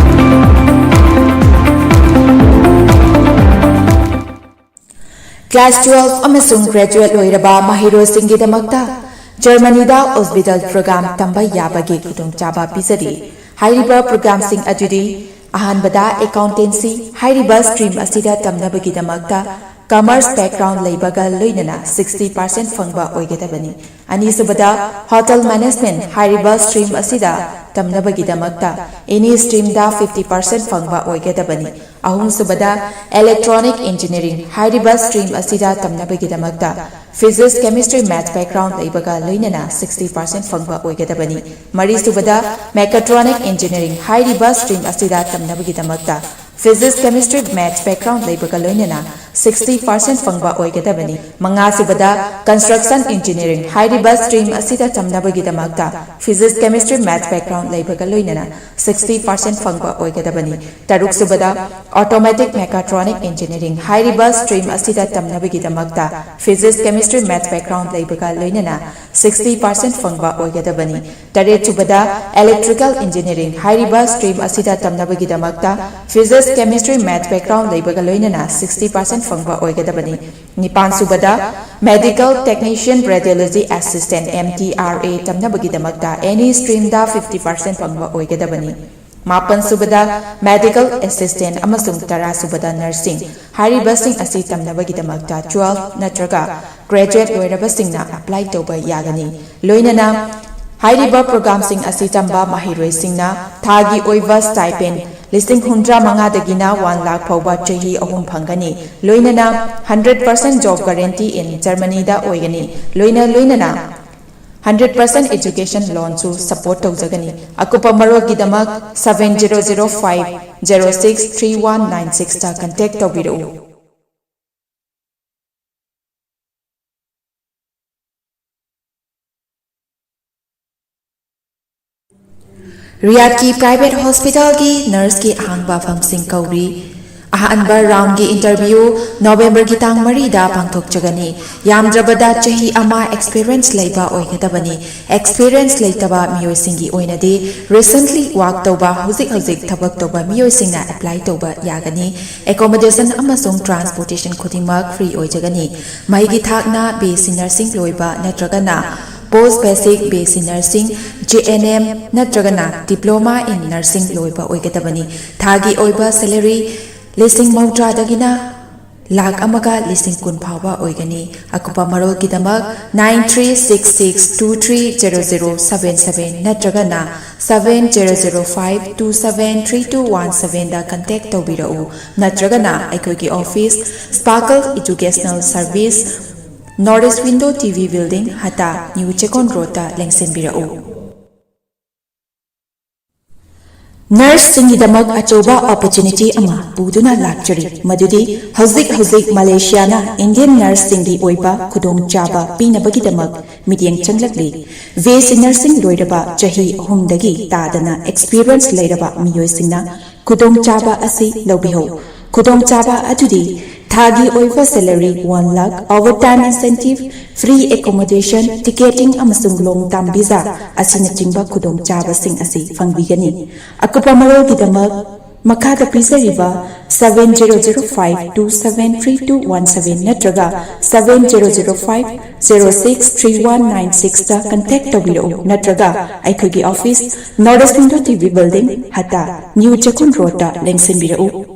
ꯀ꯭ꯂꯥꯁ ꯇꯨꯋꯦꯜꯐ ꯑꯃꯁꯨꯡ ꯒ꯭ꯔꯦꯖꯨꯋꯦꯠ ꯂꯣꯏꯔꯕ ꯃꯍꯩꯔꯣꯏꯁꯤꯡꯒꯤꯗꯃꯛꯇ ꯖꯔꯃꯅꯤꯗ ꯑꯣꯁꯕꯤꯇꯥꯜ ꯄ꯭ꯔꯣꯒ꯭ꯔꯥꯝ ꯇꯝꯕ ꯌꯥꯕꯒꯤ ꯈꯨꯗꯣꯡꯆꯥꯕ ꯄꯤꯖꯔꯤ꯫ ꯍꯥꯏꯔꯤꯕ ꯄ꯭ꯔꯣꯒ꯭ꯔꯥꯝꯁꯤꯡ ꯑꯗꯨꯗꯤ: ꯑꯍꯥꯟꯕꯗ, ꯑꯦꯀꯥꯎꯟꯇꯦꯟꯁꯤ꯫ ꯍꯥꯏꯔꯤꯕ ꯁ꯭ꯇ꯭ꯔꯤꯝ ꯑꯁꯤꯗ ꯇꯝꯅꯕꯒꯤꯗꯃꯛꯇ ꯀꯃꯔꯁ ꯕꯦꯛꯒ꯭ꯔꯥꯎꯟ ꯂꯩꯕꯒ ꯂꯣꯏꯅꯅ ꯁꯤꯛꯁꯇꯤ ꯄꯥꯔꯁꯦꯟ ꯐꯪꯕ ꯑꯣꯏꯒꯗꯕꯅꯤ꯫ ꯑꯅꯤꯁꯨꯕꯗ, ꯍꯣꯇꯦꯜ ꯃꯦꯅꯦꯖꯃꯦꯟꯠ ꯍꯥꯏꯔꯤꯕ ꯁ꯭ꯇ꯭ꯔꯤꯝ ꯑꯁꯤꯗ ꯇꯝꯅꯕꯒꯤꯗꯃꯛꯇ ꯑꯦꯅꯤ ꯁ꯭ꯇ꯭ꯔꯤꯝꯗ ꯐꯤꯐꯇꯤ ꯄꯥꯔꯁꯦꯟ ꯐꯪꯕ ꯑꯣꯏꯒꯗꯕꯅꯤ꯫ ꯑꯍꯨꯝꯁꯨꯕꯗ, ꯏꯂꯦꯛꯇ꯭ꯔꯣꯅꯤꯛ ꯏꯟꯖꯤꯅꯤꯌꯔꯤꯡ ꯍꯥꯏꯔꯤꯕ ꯁ꯭ꯇ꯭ꯔꯤꯝ ꯑꯁꯤꯗ ꯇꯝꯅꯕꯒꯤꯗꯃꯛꯇ ꯐꯤꯖꯤꯛꯁ, ꯀꯦꯃꯤꯁꯇ꯭ꯔꯤ, ꯃꯦꯊꯁ ꯕꯦꯛꯒ꯭ꯔꯥꯎꯟ ꯂꯩꯕꯒ ꯂꯣꯏꯅꯅ ꯁꯤꯛꯁꯇꯤ ꯄꯥꯔꯁꯦꯟ ꯐꯪꯕ ꯑꯣꯏꯒꯗꯕꯅꯤ꯫ ꯃꯔꯤꯁꯨꯕꯗ, ꯃꯦꯀꯥꯇ꯭ꯔꯣꯅꯤꯛ ꯏꯟꯖꯤꯅꯤꯌꯔꯤꯡ ꯍꯥꯏꯔꯤꯕ ꯁ꯭ꯇ꯭ꯔꯤꯝ ꯑꯁꯤꯗ ꯇꯝꯅꯕꯒꯤꯗꯃꯛꯇ ꯐꯤꯖꯤꯛꯁ, ꯀꯦꯃꯤꯁꯇ꯭ꯔꯤ, ꯃꯦꯊꯁ ꯕꯦꯛꯒ꯭ꯔꯥꯎꯟ ꯂꯩꯕꯒ ꯂꯣꯏꯅꯅ ꯁꯤꯛꯁꯇꯤ ꯄꯥꯔꯁꯦꯟ ꯐꯪꯕ ꯑꯣꯏꯒꯗꯕꯅꯤ꯫ ꯃꯉꯥꯁꯨꯕꯗ, ꯀꯟꯁꯇ꯭ꯔꯛꯁꯟ ꯏꯟꯖꯤꯅꯤꯌꯔꯤꯡ ꯍꯥꯏꯔꯤꯕ ꯁ꯭ꯇ꯭ꯔꯤꯝ ꯑꯁꯤꯗ ꯇꯝꯅꯕꯒꯤꯗꯃꯛꯇ ꯐꯤꯖꯤꯛꯁ, ꯀꯦꯃꯤꯁꯇ꯭ꯔꯤ, ꯃꯦꯊꯁ ꯕꯦꯛꯒ꯭ꯔꯥꯎꯟ ꯂꯩꯕꯒ ꯂꯣꯏꯅꯅ ꯁꯤꯛꯁꯇꯤ ꯄꯥꯔꯁꯦꯟ ꯐꯪꯕ ꯑꯣꯏꯒꯗꯕꯅꯤ꯫ ꯇꯔꯨꯛꯁꯨꯕꯗ, ꯑꯣꯇꯣꯃꯦꯇꯤꯛ ꯃꯦꯀꯥꯇ꯭ꯔꯣꯅꯤꯛ ꯏꯟꯖꯤꯅꯤꯌꯔꯤꯡ ꯍꯥꯏꯔꯤꯕ ꯁ꯭ꯇ꯭ꯔꯤꯝ ꯑꯁꯤꯗ ꯇꯝꯅꯕꯒꯤꯗꯃꯛꯇ ꯐꯤꯖꯤꯛꯁ, ꯀꯦꯃꯤꯁꯇ꯭ꯔꯤ, ꯃꯦꯊꯁ ꯕꯦꯛꯒ꯭ꯔꯥꯎꯟ ꯂꯩꯕꯒ ꯂꯣꯏꯅꯅ ꯁꯤꯛꯁꯇꯤ ꯄꯥꯔꯁꯦꯟ ꯐꯪꯕ ꯑꯣꯏꯒꯗꯕꯅꯤ꯫ ꯇꯔꯦꯠꯁꯨꯕꯗ, ꯏꯂꯦꯛꯇ꯭ꯔꯤꯀꯦꯜ ꯏꯟꯖꯤꯅꯤꯌꯔꯤꯡ ꯍꯥꯏꯔꯤꯕ ꯁ꯭ꯇ꯭ꯔꯤꯝ ꯑꯁꯤꯗ ꯇꯝꯅꯕꯒꯤꯗꯃꯛꯇ ꯐꯤꯖꯤꯛꯁ, ꯀꯦꯃꯤꯁꯇ꯭ꯔꯤ, ꯃꯦꯊꯁ ꯕꯦꯛꯒ꯭ꯔꯥꯎꯟ ꯂꯩꯕꯒ ꯂꯣꯏꯅꯅ ꯁꯤꯛꯁꯇꯤ ꯄꯥꯔꯁꯦꯟ ꯐꯪꯕ ꯑꯣꯏꯒꯗꯕꯅꯤ꯫ ꯅꯤꯄꯥꯟꯁꯨꯕꯗ, medical technician radiology assistant, M T R A, ꯇꯝꯅꯕꯒꯤꯗꯃꯛꯇ ꯑꯦꯅꯤ ꯁ꯭ꯇ꯭ꯔꯤꯝꯗ ꯐꯤꯐꯇꯤ ꯄꯥꯔꯁꯦꯟ ꯐꯪꯕ ꯑꯣꯏꯒꯗꯕꯅꯤ꯫ ꯃꯥꯄꯟꯁꯨꯕꯗ, ꯃꯦꯗꯤꯀꯦꯜ ꯑꯦꯁꯤꯁꯇꯦꯟꯠ ꯑꯃꯁꯨꯡ ꯇꯔꯥꯁꯨꯕꯗ, ꯅꯔꯁꯤꯡ ꯍꯥꯏꯔꯤꯕꯁꯤꯡ ꯑꯁꯤ ꯇꯝꯅꯕꯒꯤꯗꯃꯛꯇ ꯇ꯭ꯋꯦꯜꯐ ꯅꯠꯇ꯭ꯔꯒ ꯒ꯭ꯔꯦꯖꯨꯑꯦꯠ ꯂꯣꯏꯔꯕꯁꯤꯡꯅ ꯑꯦꯄ꯭ꯂꯥꯏ ꯇꯧꯕ ꯌꯥꯒꯅꯤ꯫ ꯂꯣꯏꯅꯅ ꯍꯥꯏꯔꯤꯕ ꯄ꯭ꯔꯣꯒ꯭ꯔꯥꯝꯁꯤꯡ ꯑꯁꯤ ꯇꯝꯕ ꯃꯍꯩꯔꯣꯏꯁꯤꯡꯅ ꯊꯥꯒꯤ ꯑꯣꯏꯕ ꯁ꯭ꯇꯥꯏꯄꯦꯟ ꯂꯤꯁꯤꯡ ꯍꯨꯝꯗ꯭ꯔꯥ ꯃꯉꯥꯗꯒꯤꯅ ꯋꯥꯟ ꯂꯥꯈ ꯐꯥꯎꯕ ꯆꯍꯤ ꯑꯍꯨꯝ ꯐꯪꯒꯅꯤ꯫ ꯂꯣꯏꯅꯅ hundred percent job guarantee in ꯖꯔꯃꯅꯤꯗ ꯑꯣꯏꯒꯅꯤ꯫ ꯂꯣꯏꯅ ꯂꯣꯏꯅꯅ ꯍꯟꯗ꯭ꯔꯦꯠ ꯄꯥꯔꯁꯦꯟ ꯑꯦꯖꯨꯀꯦꯁꯟ ꯂꯣꯟꯁꯨ ꯁꯄꯣꯔꯠ ꯇꯧꯖꯒꯅꯤ꯫ ꯑꯀꯨꯞꯄ ꯃꯔꯣꯜꯒꯤꯗꯃꯛ seven zero zero five zero six three one nine sixꯇ ꯀꯟꯇꯦꯛ ꯇꯧꯕꯤꯔꯛꯎ꯫ ꯔꯤꯌꯥꯗꯀꯤ ꯄ꯭ꯔꯥꯏꯚꯦꯠ ꯍꯣꯁꯄꯤꯇꯥꯜꯒꯤ ꯅꯔꯁꯀꯤ ꯑꯍꯥꯡꯕ ꯐꯝꯁꯤꯡ ꯀꯧꯔꯤ꯫ ꯑꯍꯥꯟꯕ ꯔꯥꯎꯟꯒꯤ ꯏꯟꯇꯔꯚ꯭ꯌꯨ ꯅꯣꯕꯦꯝꯕꯔꯒꯤ ꯇꯥꯡ ꯃꯔꯤꯗ ꯄꯥꯡꯊꯣꯛꯆꯒꯅꯤ꯫ ꯌꯥꯝꯗ꯭ꯔꯕꯗ ꯆꯍꯤ ꯑꯃ ꯑꯦꯛꯁꯄꯤꯔꯤꯌꯦꯟꯁ ꯂꯩꯕ ꯑꯣꯏꯒꯗꯕꯅꯤ꯫ ꯑꯦꯛꯁꯄꯤꯔꯤꯌꯦꯟꯁ ꯂꯩꯇꯕ ꯃꯤꯑꯣꯏꯁꯤꯡꯒꯤ ꯑꯣꯏꯅꯗꯤ ꯔꯤꯁꯦꯟꯠꯂꯤ ꯋꯥꯔꯛ ꯇꯧꯕ, ꯍꯧꯖꯤꯛ ꯍꯧꯖꯤꯛ ꯊꯕꯛ ꯇꯧꯕ ꯃꯤꯑꯣꯏꯁꯤꯡꯅ ꯑꯦꯄ꯭ꯂꯥꯏ ꯇꯧꯕ ꯌꯥꯒꯅꯤ꯫ ꯑꯦꯀꯣꯃꯣꯗꯦꯁꯟ ꯑꯃꯁꯨꯡ ꯇ꯭ꯔꯥꯟꯁꯄꯣꯔꯇꯦꯁꯟ ꯈꯨꯗꯤꯡꯃꯛ ꯐ꯭ꯔꯤ ꯑꯣꯏꯖꯒꯅꯤ꯫ ꯃꯍꯩꯒꯤ ꯊꯥꯛꯅ ꯕꯤ ꯑꯦꯁ ꯁꯤ ꯅꯔꯁꯤꯡ ꯂꯣꯏꯕ ꯅꯠꯇ꯭ꯔꯒꯅ ꯄꯣꯁ basic B S C nursing, J and M ꯅꯠꯇ꯭ꯔꯒꯅ ꯗꯤꯄ꯭ꯂꯣꯃꯥ ꯏꯟ ꯅꯔꯁꯤꯡ ꯂꯣꯏꯕ ꯑꯣꯏꯒꯗꯕꯅꯤ꯫ ꯊꯥꯒꯤ ꯑꯣꯏꯕ ꯁꯦꯂꯔꯤ ꯂꯤꯁꯤꯡ ꯃꯧꯗ꯭ꯔꯥꯗꯒꯤꯅ ꯂꯥꯈ ꯑꯃꯒ ꯂꯤꯁꯤꯡ ꯀꯨꯟ ꯐꯥꯎꯕ ꯑꯣꯏꯒꯅꯤ꯫ ꯑꯀꯨꯞꯄ ꯃꯔꯣꯜꯒꯤꯗꯃꯛ nine three six six two three zero zero seven seven ꯅꯠꯇ꯭ꯔꯒꯅ seven zero zero five two seven three two one seven ꯗ contact ꯇꯧꯕꯤꯔꯛꯎ, ꯅꯠꯇ꯭ꯔꯒꯅ ꯑꯩꯈꯣꯏꯒꯤ office, Sparkle Educational Service, North East Window T V Building, ꯍꯇꯥ, New ꯆꯦꯛꯀꯣꯟ ꯔꯣꯗꯇ ꯂꯦꯡꯁꯤꯟꯕꯤꯔꯛꯎ꯫ ꯅꯔꯁꯁꯤꯡꯒꯤꯗꯃꯛ ꯑꯆꯧꯕ opportunity ꯑꯃ ꯄꯨꯗꯨꯅ ꯂꯥꯛꯆꯔꯤ, ꯃꯗꯨꯗꯤ ꯍꯧꯖꯤꯛ ꯍꯧꯖꯤꯛ ꯃꯂꯦꯁꯤꯌꯥꯅ ꯏꯟꯗꯤꯌꯟ ꯅꯔꯁꯁꯤꯡꯒꯤ ꯑꯣꯏꯕ ꯈꯨꯗꯣꯡꯆꯥꯕ ꯄꯤꯅꯕꯒꯤꯗꯃꯛ ꯃꯤꯠꯌꯦꯡ ꯆꯪꯂꯛꯂꯤ꯫ B S C nursing ꯂꯣꯏꯔꯕ ꯆꯍꯤ ꯑꯍꯨꯝꯗꯒꯤ ꯇꯥꯗꯅ experience ꯂꯩꯔꯕ ꯃꯤꯑꯣꯏꯁꯤꯡꯅ ꯈꯨꯗꯣꯡꯆꯥꯕ ꯑꯁꯤ ꯂꯧꯕꯤꯍꯧ꯫ ꯈꯨꯗꯣꯡꯆꯥꯕ ꯑꯗꯨꯗꯤ ꯊꯥꯒꯤ ꯑꯣꯏꯕ salary one lakh, overtime incentive, free accommodation, ticketing ꯑꯃꯁꯨꯡ long term visa ꯑꯁꯤꯅꯆꯤꯡꯕ ꯈꯨꯗꯣꯡꯆꯥꯕꯁꯤꯡ ꯑꯁꯤ ꯐꯪꯕꯤꯒꯅꯤ꯫ ꯑꯀꯨꯞꯄ ꯃꯔꯣꯜꯒꯤꯗꯃꯛ ꯃꯈꯥꯗ ꯄꯤꯖꯔꯤꯕ seven zero zero five two seven three two one seven ꯅꯠꯇ꯭ꯔꯒ seven zero zero five zero six three one nine six ꯇ contact ꯇꯧꯕꯤꯔꯛꯎ, ꯅꯠꯇ꯭ꯔꯒ ꯑꯩꯈꯣꯏꯒꯤ office, North East Window T V Building, ꯍꯇꯥ, New ꯆꯦꯛꯀꯣꯟ ꯔꯣꯗꯇ ꯂꯦꯡꯁꯤꯟꯕꯤꯔꯛꯎ꯫